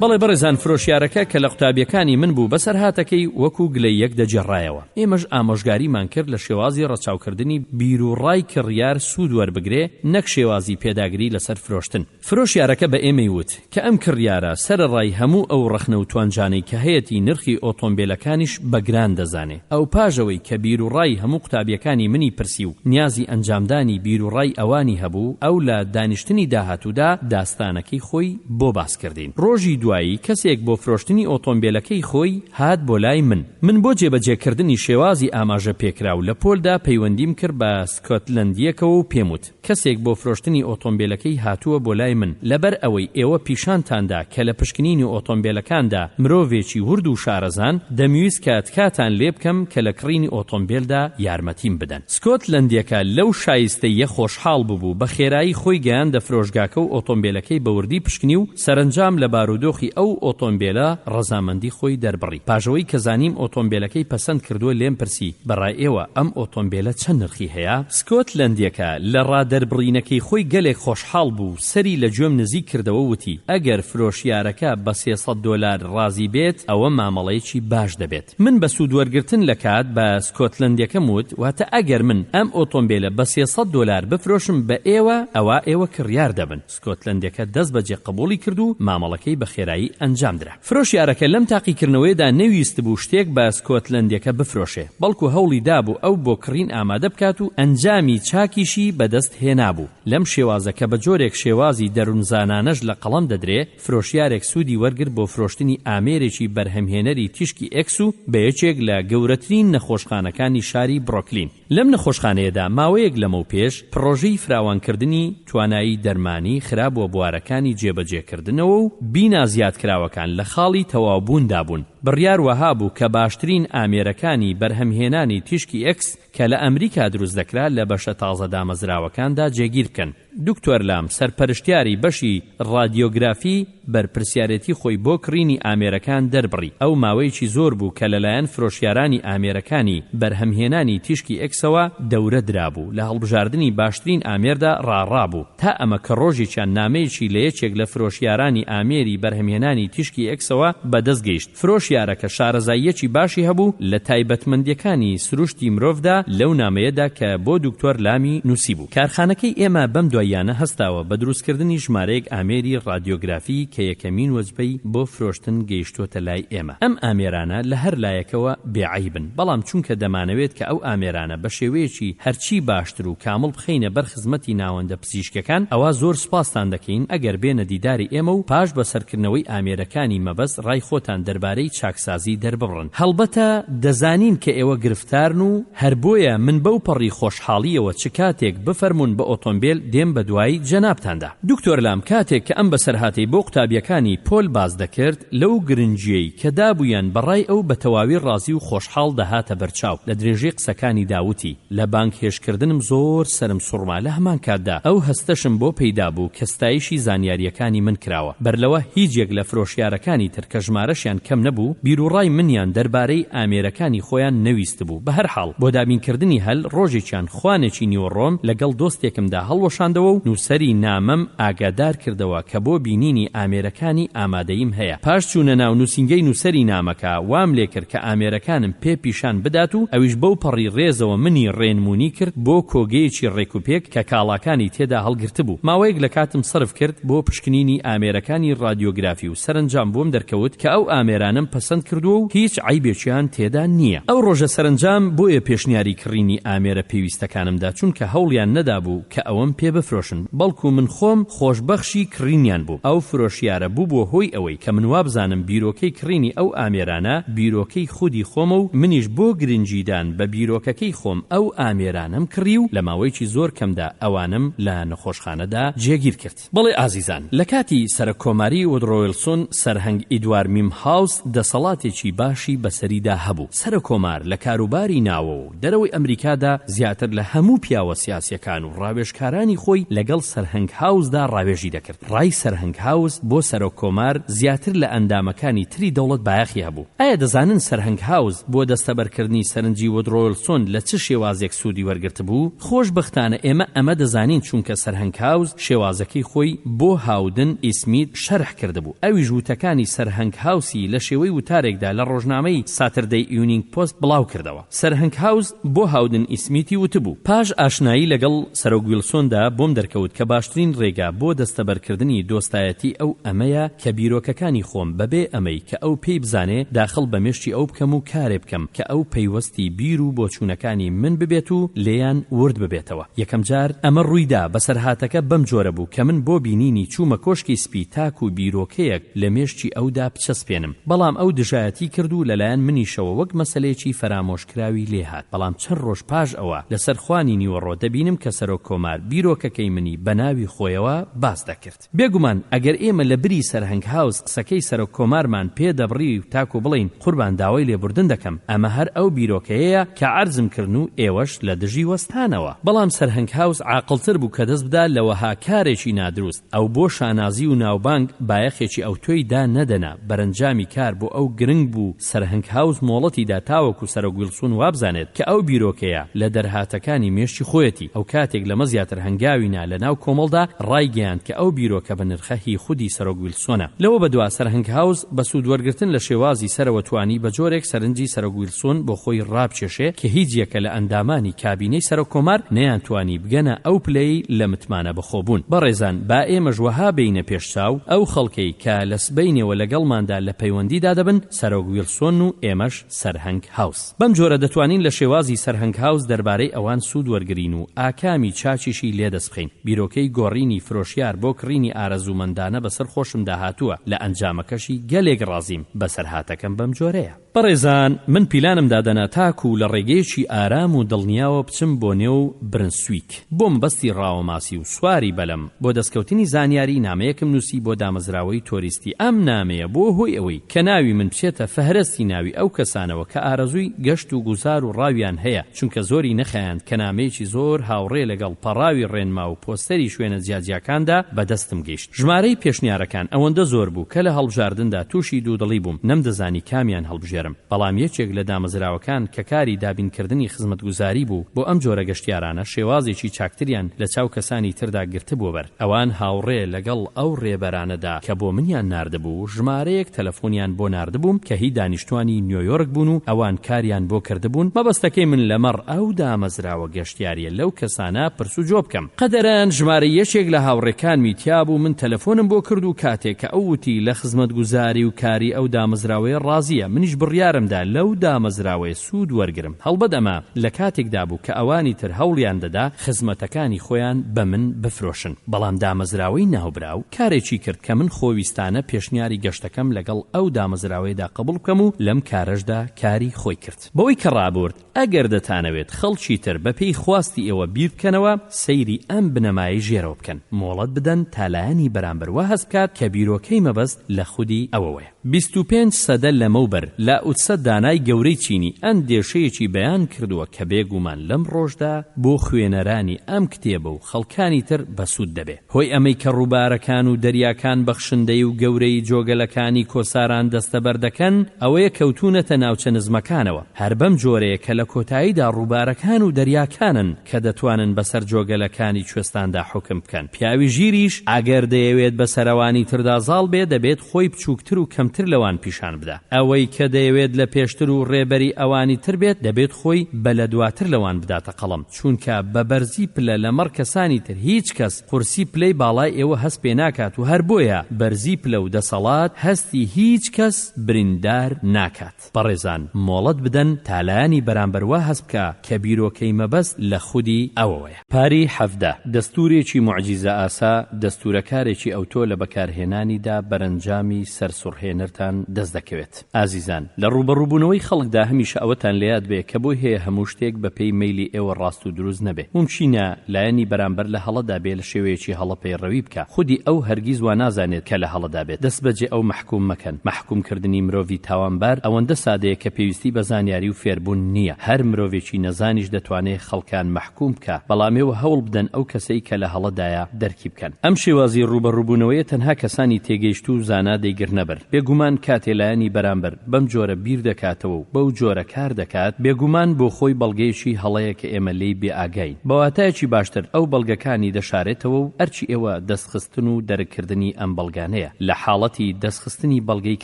بەڵێ بەڕێزان فرۆشیارەکە کە لە قوتابیەکانی من بوو بەسەرهاتەکەی وەکو گلەییەک دەگێڕایەوە. ئێمەش ئامۆژگاریمان کرد لە شێوازی ڕەچاوکردنی بیروڕای کڕیار سوود وەربگرێ نەک شێوازی پێداگری لەسەر فرۆشتن. فرۆشیارەکە بە ئێمەی وت کە ئەم کڕیارە سەرەڕای هەموو ئەو ڕەخنە و توانجانەی کە هەیەتی نرخی ئۆتۆمبێلەکانیش بە گران دەزانێ. ئەو پاش ئەوەی کە بیروڕای هەموو قوتابیەکانی منی پرسی و نیازی ئەنجامدانی بیروڕای ئەوانی هەبوو، ئەو لە دانیشتنی داهاتوودا داستانەکەی خۆی بۆ باس کردین. ڕۆژی دوایی کەسێک بۆ فرۆشتنی ئۆتۆمبێلەکەی خۆی هات بۆ لای من. من بۆ جێبەجێکردنی شێوازی ئاماژە پێکراو لە پۆلدا پەیوەندیم کرد بە سکۆتلەندییەکەوە و پێم وت، کەسێک بۆ فرۆشتنی ئۆتۆمبێلەکەی هاتووە بۆ لای من، لەبەر ئەوەی ئێوە پیشانتان دا کە لە پشکنینی ئۆتۆمبێلەکاندا مرۆڤێکی ورد و شارەزان، دەمویست کە تکاتان لێ بکەم کە لە کڕینی ئۆتۆمبێلدا یارمەتیم بدەن. سکۆتلەندییەکە لەو شایستەییە خۆشحاڵ ببوو، بە خێرایی خۆی گەیاندە فرۆشگاکە و ئۆتۆمبێلەکەی بە وردی پشکنی و سەرەنجام لە بارودۆخی ئەو ئۆتۆمبێلە ڕەزامەندی خۆی دەربڕی. پاش ئەوەی کە زانیم ئۆتۆمبێلەکەی پەسەند کردووە لێم پرسی، بە ڕای ئێوە ئەم ئۆتۆمبێلە چەند نرخی هەیە؟ سکۆتلەندییەکە لە ڕادەربڕینەکەی خۆی گەلێک خۆشحاڵ بوو و سەری لە گوێم نزیک کردەوە وتی، ئەگەر فرۆشیارەکە بە 300 دۆلار ڕازی بێت ئەوە مامەڵەیەکی باش دەبێت. من بە سوودوەرگرتن لە کات بە سکۆتلەندییەکەم وت، واتە ئەگەر من ئەم ئۆتۆمبێلە بە 300 دۆلار بفرۆشم بە ئێوە ئەوا ئێوە کڕیار دەبن. سکۆتلەندیەکە دەست بەجێ قبوڵی کرد و مامەڵەکەی بە خێرایی ئەنجام درا. فرۆشیارەکە لەم تاقیکردنەوەیەدا نەویستبوو شتێک بە سکۆتلەندیەکە بفرۆشێ، بەڵکو هەوڵی دابوو ئەو بۆ کڕین ئامادە بکات و ئەنجامی چاکیشی بەدەست هێنابوو. لەم شێوازە کە بە جۆرێک شێوازی دەروونزانانەش لە قەڵەم دەدرێ، فرۆشیارێک سوودی وەرگرت بۆ فرۆشتنی ئامێرێکی بەرهەمهێنەری تیشکی ئێکس و بە یەکێک لە گەورەترین نەخۆشخانەکانی شاری برۆکلین. لەم نەخۆشخانەیەدا ماوەیەک لەمەوپێش پڕۆژەی فراوانکردنی توانایی دەرمانی خرابووە بوارەکانی جێبەجێکردنەوە و بینا زیادکراوەکان لە خاڵی تەواوبووندا بوون. بڕیار وەها بوو کە باشترین ئامێرەکانی بەرهەمهێنانی تیشکی ئێکس کە لە ئەمریکا دروست دەکرا لە بەشە تازە دامەزراوەکاندا جێگیر بکەن. دکتۆر لام سەرپەرشتیاری بەشی ڕادیۆگرافی بەرپرسیارێتی خۆی بۆ کڕینی ئامێرەکان دەربڕی. ئەو ماوەیەکی زۆر بوو کە لەلایەن فرۆشیارانی ئامێرەکانی بەرهەمهێنانی تیشکی ئێکسەوە دەورە درابوو، لە هەڵبژاردنی باشترین ئامێردا ڕاڕا بوو. تا ئەمە کە ڕۆژێکیان نامەیەکی لە یەکێک لە فرۆشیارانی ئامێری بەرهەمهێنانی تیشکی ئێکسەوە بەدەست گەیشت. فرۆشیارەکە شارەزاییەکی باشی هەبوو لە تایبەتمەندییەکانی سروشتی مرۆڤدا لەو نامەیەدا کە بۆ دکتۆر لامی نووسیبوو. کارخانەکەی ئێمە بەم دواییانە هەستاوە بە دروستکردنی ژمارەیەک ئامێری ڕادیۆگرافی کە یەکەمین وەجبەی بۆ فرۆشتن گەیشتۆتە لای ئێمە. ئەم ئامێرانە لە هەر لایەکەوە بێ عەیبن، بەڵام چونکە دەمانەوێت کە ئەو ئامێرانە بە شێوەیەکی هەرچی باشتر و کامڵ بخەینە بەر خزمەتی ناوەندە پزیشکیەکان ئەوا زۆر سوپاستان دەکەین ئەگەر بێنە دیداری ئێمە و پاش بەسەرکردنەوەی ئامێرەکانی مەبەست ڕای خۆتان دەربارەی چاکسازی دەرببڕن. هەڵبەتە دەزانین کە ئێوە گرفتارن و هەر بۆیە من بەو پەڕی خۆشحاڵییەوە چ کاتێک بفەرموون بە ئۆتۆمبێل دێم بە دوای جەنابتاندا. دکتۆر لام کاتێک کە ئەم بەسەرهاتەی بۆ قوتابییەکانی پۆل باس دەکرد لەو گرنگییەی کە دابوویان بە ڕای ئەو بە تەواوی ڕازی و خۆشحاڵ دەهاتە بەرچاو لە درێژەی قسەکانیدا وتی لە بانگهێشتکردنم زۆر سەرم سوڕما لە هەمان کاتدا ئەو هەستەشم بۆ پەیدا بوو کە ستایشی زانیارییەکانی من کراوە بەرلەوە هیچ یەک لە فرۆشیارەکانی تر کە ژمارەشیان کەم نەبوو بیروڕای منیان دەربارەی ئامێرەکانی خۆیان نەویستبوو بەهەرحاڵ بۆ دابینکردنی هەل ڕۆژێکیان خوانێکی نیوەڕۆم لەگەڵ دۆستێکمدا هەڵوەشاندەوە و نووسەری نامەم ئاگادار کردەوە کە بۆ بینینی ئامێرەکانی ئامادەییم هەیە. پاش چوونە ناو نووسینگەی نووسەری نامەکە، وام لێ کرد کە ئامێرەکانم پێ پیشان بدات و ئەویش بەو پەڕی ڕێزەوە منی ڕێنموونی کرد بۆ کۆگەیەکی ڕێکوپێک کە کاڵاکانی تێدا هەڵگرتبوو. ماوەیەک لە کاتم سەرف کرد بۆ پشکنینی ئامێرەکانی ڕادیۆگرافی و سەرەنجام بۆم دەرکەوت کە ئەو ئامێرانەم پەسەند. پەسەند کردووە و هیچ عەیبێکیان تێدا نییە. ئەو ڕۆژە سەرەنجام بۆیە پێشنیاری کڕینی ئامێرە پێویستەکانم دا چونکە هەوڵیان نەدابوو کە ئەوەم پێ بفرۆشن بەڵکو من خۆم خۆشبەخشی کڕینیان بووم. ئەو فرۆشیارە بووبووە هۆی ئەوەی کە من وابزانم بیرۆکەی کڕینی ئەو ئامێرانە بیرۆکەی خودی خۆمە و منیش بۆ گرنگیدان بە بیرۆکەکەی خۆم ئەو ئامێرانەم کڕی و لە ماوەیەکی زۆر کەمدا ئەوانم لە نەخۆشخانەدا جێگیر کرد. بەڵێ ئازیزان، لە کاتی سەرەک کۆماری ودرۆ ویلسون سەرهەنگ ئیدوار میمهاوس دەسەڵاتێکی باشی بەسەریدا هەبوو. سەرەک کۆمار لە کاروباری ناوە و دەرەوەی ئەمریکادا زیاتر لە هەموو پیاوە سیاسیەکان و ڕاوێژکارانی خۆی لەگەڵ سەرهەنگ هاوسدا ڕاوێژی دەکرد. ڕای سەرهەنگ هاوس بۆ سەرۆک کۆمار زیاتر لە ئەندامەکانی تری دەوڵەت بایەخی هەبوو. ئایا دەزانن سەرهەنگ هاوس بۆ دەستەبەرکردنی سەرنجی ودرۆ ویلسون لە چ شێوازێک سوودی وەرگرتبوو؟ خۆشبەختانە ئێمە ئەمە دەزانین چونکە سەرهەنگ هاوس شێوازەکەی خۆی بۆ هاودن ئیسمیت شەرح کردبوو ئەویش وتەکانی سەرهەنگ هاوسی لە شێوەی وتارێکدا لە ڕۆژنامەی ساتردەی ئیونینگ پۆست بڵاو کردەوە. سەرهەنگ هاوس بۆ هاودن ئیسمیتی وتبوو، پاش ئاشنایی لەگەڵ سەرۆک ویڵسۆندا بۆم دەرکەوت کە باشترین ڕێگا بۆ دەستەبەرکردنی دۆستایەتی ئەو ئەمەیە کە بیرۆکەکانی خۆم بەبێ ئەمەی کە ئەو پێی بزانێ داخڵ بە مێشکی ئەو بکەم و کارێ بکەم کە ئەو پەیوەستی بیر و بۆچوونەکانی من ببێت و لێیان ورد ببێتەوە. یەکەم جار ئەمە ڕووی دا، بەسەرهاتەکە بەم جۆرە بوو کە من بۆ بینینی چوومە کۆشکی سپی تاکوو بیرۆکەیەک لە مێشکی ئەودا بچەسپێنم، بەڵام ئەو دژایەتی کرد و لەلایەن منیشەوە وەک مەسەلەیەکی فەرامۆشکراوی لێ هات. بەڵام چەند ڕۆژ پاش ئەوە لەسەر خوانی نیوەڕۆ دەبینم کە سەرۆک کۆمار بیرۆکەکەی منی بە ناوی خۆیەوە باس دەکرد. بێگومان ئەگەر ئێمە لە بری سەرهەنگ هاوس قسەکەی سەرۆک کۆمارمان پێ دەبڕی تاکو بڵێین قوربان داوای لێبوردن دەکەم ئەمە هەر ئەو بیرۆکەیەیە کە عەرزم کردن و ئێوەش لە دژی وەستانەوە. بەڵام سەرهەنگ هاوس عاقڵتر بوو کە دەست بدا لە وەها کارێکی نادروست. ئەو بۆ شانازی و ناوبانگ بایەخێکی ئەوتۆی دا نەدەنا، بەرەنجامی کار بۆ ئەو گرنگ بوو، سەرهەنگ هاوس مۆڵەتی دا تاوەکو سەرۆک ویڵسون وابزانێت کە ئەو بیرۆکەیە لە دەرهاتەکانی مێشکی خۆیەتی، ئەو کاتێک لەمە زیاتر هەنگاوی نا لە ناو کۆمەڵدا ڕایگەیاند کە ئەو بیرۆکە بەنرخە هی خودی سەرۆک ویڵسۆنە. لەوە بەدوا سەرهەنگ هاوس بە سوود وەرگرتن لە شێوازی سەرەوە توانی بە جۆرێک سەرنجی سەرۆک ویڵسۆن بۆ خۆی ڕابکێشێ کە هیچ یەکە لە ئەندامانی کابینەی سەرۆک کۆمار نەیانتوانی بگەنە ئەو پلەی لە متمانە بەخۆبوون. بەڕێزان با ئێمەش وەها بێینە پێش چاو ئەو خەڵکەی کە لە سبەینێوە لەگەڵماندا لە پەیوەندیدا دەبن، سەرۆک ویڵسۆن و ئێمەش سەرهەنگ هاوس. بەم جۆرە دەتوانین لە شێوازی سەرهەنگ هاوس دەربارەی ئەوان سوود وەرگرین و ئاکامی چاکیشی لێ دەست بخەین. بیرۆکەی گۆڕینی فرۆشیار بۆ کڕینی ئارەزوومەندانە بەسەر خۆشمدا هاتووە، لە ئەنجامەکەشی گەلێک ڕازیم، بەسەرهاتەکەم بەم جۆرەیە. بەڕێزان من پیلانم دادەنا تاکوو لە ڕێگەیەکی ئارام و دڵنیاوە بچم بۆ نێو برنسویک بۆ مەبەستی ڕاوەماسی و سواری بەلەم بۆ دەستکەوتنی زانیاری نامەیەکم نووسی بۆ دامەزراوەی تۆریستی ئەم نامەیە بووە هۆی ئەوەی کە ناوی من بچێتە فەهرەستی ناوی ئەو کەسانەوە کە ئارەزووی گەشت و گوزار و ڕاویان هەیە چونکە زۆری نەخایاند کە نامەیەکی زۆر هاوڕێ لەگەڵ پەڕاوی ڕێنما و پۆستەری شوێنە جیاجیاکاندا بە دەستم گەیشت. ژمارەی پێشنیارەکان ئەوەندە زۆر بوو کە لە هەڵبژاردندا تووشی دوودڵی بووم، نەمدەزانی کامیان هەڵبژێرم. بەڵام یەکێک لە دامەزراوەکان کە کاری دابینکردنی خزمەتگوزاری بوو بۆ ئەم جۆرە گەشتیارانە شێوازێکی چاکتریان لە چاو کەسانی تردا گرتبووە بەر. ئەوان هاوڕێ لەگەڵ ئەو ڕێبەرانەدا کە بۆ منیان ناردبوو، ژمارەیەک تەلەفۆنیان بۆ ناردبووم کە هی دانیشتوانی نیۆیۆرک بوون و ئەوان کاریان بۆ کردبوون، مەبەستەکەی من لەمەڕ ئەو دامەزراوە گەشتیاریە لەو کەسانە پرس و جۆ بکەم. قەدەرەن ژمارەی یەکێک لە هاوڕێکانمی تیابوو من تەلەفۆنم بۆ کرد و کاتێک کە ئەو وتی لە خزمەتگوزاری و کاری ئەو دامەزراوەیە ڕازیە منیش بڕیارمدا لەو دامەزراوەیە سوود وەرگرم هەڵبەت ئەمە لە کاتێکدا بوو کە ئەوانی تر هەوڵیان دەدا خزمەتەکانی خۆیان بە من بفرۆشن بەڵام دامەزراوەی ناوبراو کارێکی کرد کە من خۆویستانە پێشنیاری گەشتەکەم لەگەڵ ئەو دامەزراوەیەدا قبوڵ بکەم و لەم کارەشدا کاری خۆی کرد بەوەی کە ڕابورد ئەگەر دەتانەوێت خەڵکی تر بەپێی خواستی ئێوە بیر بکەنەوە، سەیری ئەم بنەمایەی ژێرەوە بکەن، مۆڵەت بدەن تا لایەنی بەرامبەر وا هەست بکات کە بیرۆکەی مەبەست لە خودی ئەوەوەیە. 25 سەدە لەمەوبەر لائوتسە دانای گەورەی چینی ئەندێشەیەکی بەیان کردووە کە بێگومان لەم ڕۆژدا بۆ خوێنەرانی ئەم کتێبە و خەڵکانی تر بەسوود دەبێ. هۆی ئەمەی کە ڕووبارەکان و دەریاکان بەخشندەیی و گەورەیی جۆگەلەکانی کۆساران دەستەبەر دەکەن ئەوەیە کەوتوونەتە ناوچە نزمەکانەوە. هەر بەم جۆرەیە کە لە کۆتاییدا ڕووبارەکان و دەریاکانن کە دەتوانن بەسەر جۆگەلەکانی کوێستاندا حوکم بکەن. پیاوی ژیریش ئەگەر دەیەوێت بەسەر ئەوانی تردا زاڵ بێ دەبێت خۆی بچووکتر و کەمتر. دواتر لەوان پیشان بدا. ئەوەی کە دەیەوێت لە پێشتر و ڕێبەری ئەوانی تر بێت، دەبێت خۆی بە لە دواتر لەوان بداتە قەڵەم، چوونکە بە بەرزی پلە لەمەڕ کەسانی تر هیچ کەس قورسی پلەی باڵای ئێوە هەست پێ ناکات و هەر بۆیە بەرزی پلە و دەسەڵات هەستی هیچ کەس بریندار ناکات. بەڕێزان مۆڵەت بدەن تا لایەنی بەرامبەر وا هەست بکا کە بیرۆکەی مەبەست لە خودی ئەوەوەیە. پاری 17، دەستوورێکی موعجیزەئاسا، دەستوورەکارێکی ئەوتۆ لە بەکارهێنانیدا بەرەنجامی سەرسوڕهێنەرتان دەست دەکەوێت. ئازیزان، لە ڕووبەڕووبوونەوەی خەڵکدا هەمیشە ئەوەتان لەیاد بێ کە بۆی هەیە هەموو شتێک بە پێی مەیلی ئێوە ڕاست و دروست نەبێ. مومکینە لایەنی بەرامبەر لە هەڵەدا بێ لە شێوەیەکی هەڵە پەیڕەوی بکا. خودی ئەو هەرگیز وا نازانێت کە لە هەڵەدا بێت. دەستبەجێ ئەو مەحکووم مەکەن. مەحکووم کردنی مرۆڤی تاوانبار ئەوەندە سادەیە کە پێویستی بە زانیاری و فێربوون نییە. هەر مرۆڤێکی نەزانیش دەتوانێ خەڵکان مەحکووم بکا. بەڵام ئێوە هەوڵ بدەن ئەو کەسەی کە لە هەڵەدایە دەرکی بکەن. ئەم شێوازی ڕووبەڕووبوونەوەیە تەنها کەسانی تێگەیشتوو و زانا دەیگرنە بەر. بێگومان کاتێ لایەنی بەرامبەر بەم جۆرە بیر دەکاتەوە و بەو جۆرە کار دەکات، بێگومان بۆ خۆی بەڵگەیەکی هەڵەیە کە ئێمە لێی بێ ئاگاین. بە واتایەکی باشتر ئەو بەڵگەکانی دەشارێتەوە و ئەرکی ئێوە دەستخستن و دەرککردنی ئەم بەڵگانەیە. لە حاڵەتی دەستخستنی بەڵگەی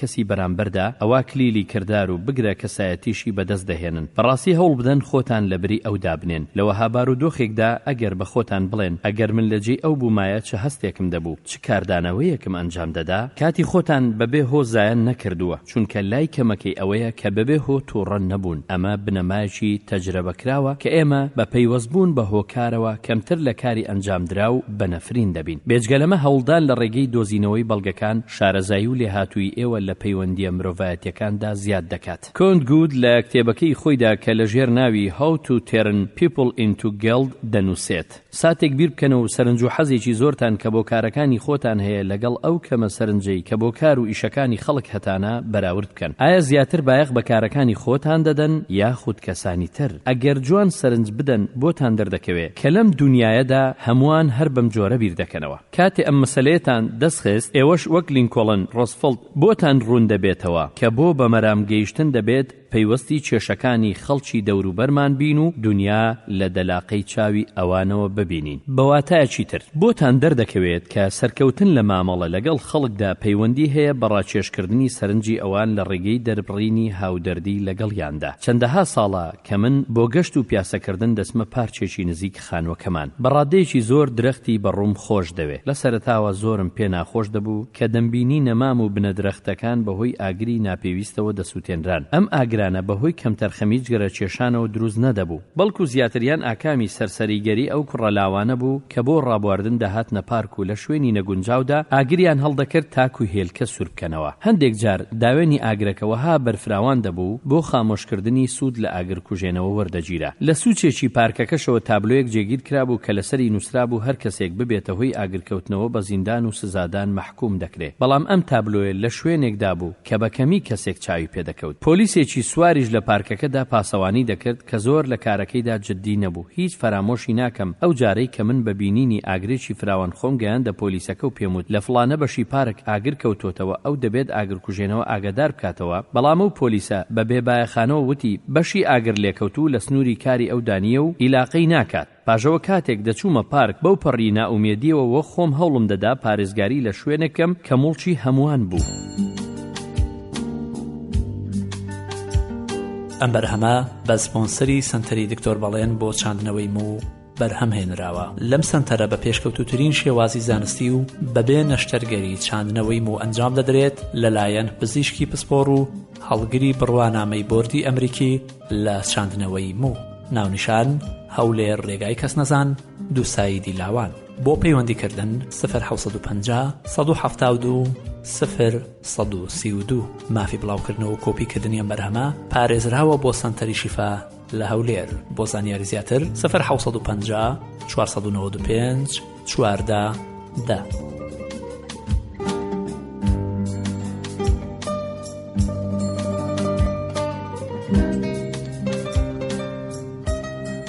کەسی بەرامبەردا، ئەوا کلیلی کردار و بگرە کەسایەتیشی بەدەست دەهێنن. بەڕاستی هەوڵبدەن خۆتان لە بری ئەو دابنێن. لە وەها بارودۆخێکدا ئەگەر بە خۆتان بڵێن، ئەگەر من لە جێی ئەو بوومایە چ هەستێکم دەبوو؟ چ کاردانەوەیەکم ئەنجام دەدا؟ کاتی خۆتان بەبێ هۆ زایە نەکردووە، چونکە لای کەمەکەی ئەوەیە کە بەبێ هۆ تووڕە نەبوون، ئەمە بنەمایەکی تەجرەبەکراوە کە ئێمە بە پەیوەستبوون بە هۆکارەوە کەمتر لە کاری ئەنجامدراو بەنەفرین دەبین. بێجگە لەمە هەوڵدان لە ڕێگەی دۆزینەوەی بەڵگەکان شارەزایی و لێهاتوویی ئێوە لە پەیوەندییە مرۆڤایەتییەکاندا زیاد دەکات. کۆنت گود لە کتێبەکەی خۆیدا کە لەژێر ناوی How to Turn People into Gold دەنووسێت، ساتێک بیر بکەنەوە و سەرنج و حەزێکی زۆرتان کە بۆ کارەکانی خۆتان هەیە لەگەڵ ئەو کەمە سەرنجەی کە بۆ کار و ئیشەکانی خەڵک هەتانە بەراورد بکەن. ئایا زیاتر بایەخ بە کارەکانی خۆتان دەدەن یاخود کەسانی تر؟ ئەگەر جوان سەرنج بدەن بۆتان دەردەکەوێ کە لەم دونیایەدا هەمووان هەر بەم جۆرە بیر دەکەنەوە. کاتێ ئەم مەسەلەیەتان دەست خست ئێوەش وەک لینکۆڵن ڕۆزفڵت بۆتان ڕوون دەبێتەوە کە بۆ بە مەرام گەیشتن دەبێت پەیوەستی کێشەکانی خەڵکی دەوروبەرمان بین و دونیا لە دەلاقەی چاوی ئەوانەوە ببینین. بە واتایەکی تر، بۆتان دەردەکەوێت کە سەرکەوتن لە مامەڵە لەگەڵ خەڵکدا پەیوەندی هەیە بە ڕاکێشکردنی سەرنجی ئەوان لە ڕێگەی دەربڕینی هاودەردی لەگەڵیاندا. چەندەها ساڵە کە من بۆ گەشت و پیاسەکردن دەچمە پارکێکی نزیک خانووەکەمان. بە ڕادەیەکی زۆر درەختی بەڕووم خۆش دەوێ. لە سەرەتاوە زۆرم پێ ناخۆش دەبوو کە دەمبینی نەمام و بنەدرەختەکان بە هۆی ئاگری ناپێویستەوە دەسووتێنران. ئەم ئاگرانە بە هۆی کەمتەرخەمی جگەرەکێشانەوە دروست نەدەبوو، بەڵکو زیاتر یان ئاکامی سەرسەریگەری ئەو کوڕە لاوانە بوو کە بۆ ڕابواردن دەهاتنە پارک و لە شوێنی نەگونجاودا ئاگریان هەڵدەکرد تاکو هێلکە سوور بکەنەوە. هەندێک جار داوێنی ئاگرەکە وەها بەرفراوان دەبوو بۆ خامۆشکردنی سوود لە ئاگرکوژێنەوە وەردەگیرا. لە سوچێکی پارکەکەشەوە تابلۆیەک جێگیر کرابوو کە لەسەری نووسرابوو هەر کەسێک ببێتە هۆی ئاگرکەوتنەوە بە زیندان و سزادان مەحکووم دەکرێ. بەڵام ئەم تابلۆیە لە شوێنێکدا بوو کە بە کەمی کەسێک چاوی پێ دەکەوت. پۆلیسێکی سواریش لە پارکەکەدا پاسەوانی دەکرد کە زۆر لە کارەکەیدا جددی نەبوو. هیچ فەرامۆشی ناکەم ئەو جارەی کە من بە بینینی ئاگرێکی فراوان خۆم گەیاندە پۆلیسەکە و پێم وت لە فڵانە بەشی پارک ئاگر کەوتۆتەوە ئەو دەبێت ئاگرکوژێنەوە ئاگادار بکاتەوە، بەڵام ئەو پۆلیسە بە بێبایەخانەوە وتی بەشی ئاگرلێکەوتوو لە سنووری کاری ئەودا نییە و ئیلاقەی ناکات. پاشەوە کاتێک دەچوومە پارک بەو پەڕی نائومێدییەوە وەک خۆم هەوڵم دەدا پارێزگاری لە شوێنێک بکەم کە موڵکی هەمووان بوو. ئەم بەرهەمە بە سپۆنسەری سەنتەری دکتۆر بەڵێن بۆ چاندنەوەی موو بەرهەم هێنراوە. لەم سەنتەرە بە پێشکەوتووترین شێوازی زانستی و بەبێ نەشتەرگەری چاندنەوەی موو ئەنجام دەدرێت لەلایەن پزیشکی پسپۆڕ و هەڵگری بڕوانامەی بۆردی ئەمریکی لە چاندنەوەی موو. ناونیشان، هەولێر ڕێگای کەسنەزان، دووسایدی لاوان. بۆ پەیوەندی کردن، سفر 750 172 سفر 132. مافی بڵاوکردنەوە و کۆپی کردنی ئەم بەرهەمە پارێزراوە بۆ سەنتەری شیفا لە هەولێر. بۆ زانیاری زیاتر، سفر 750 495 14 دە.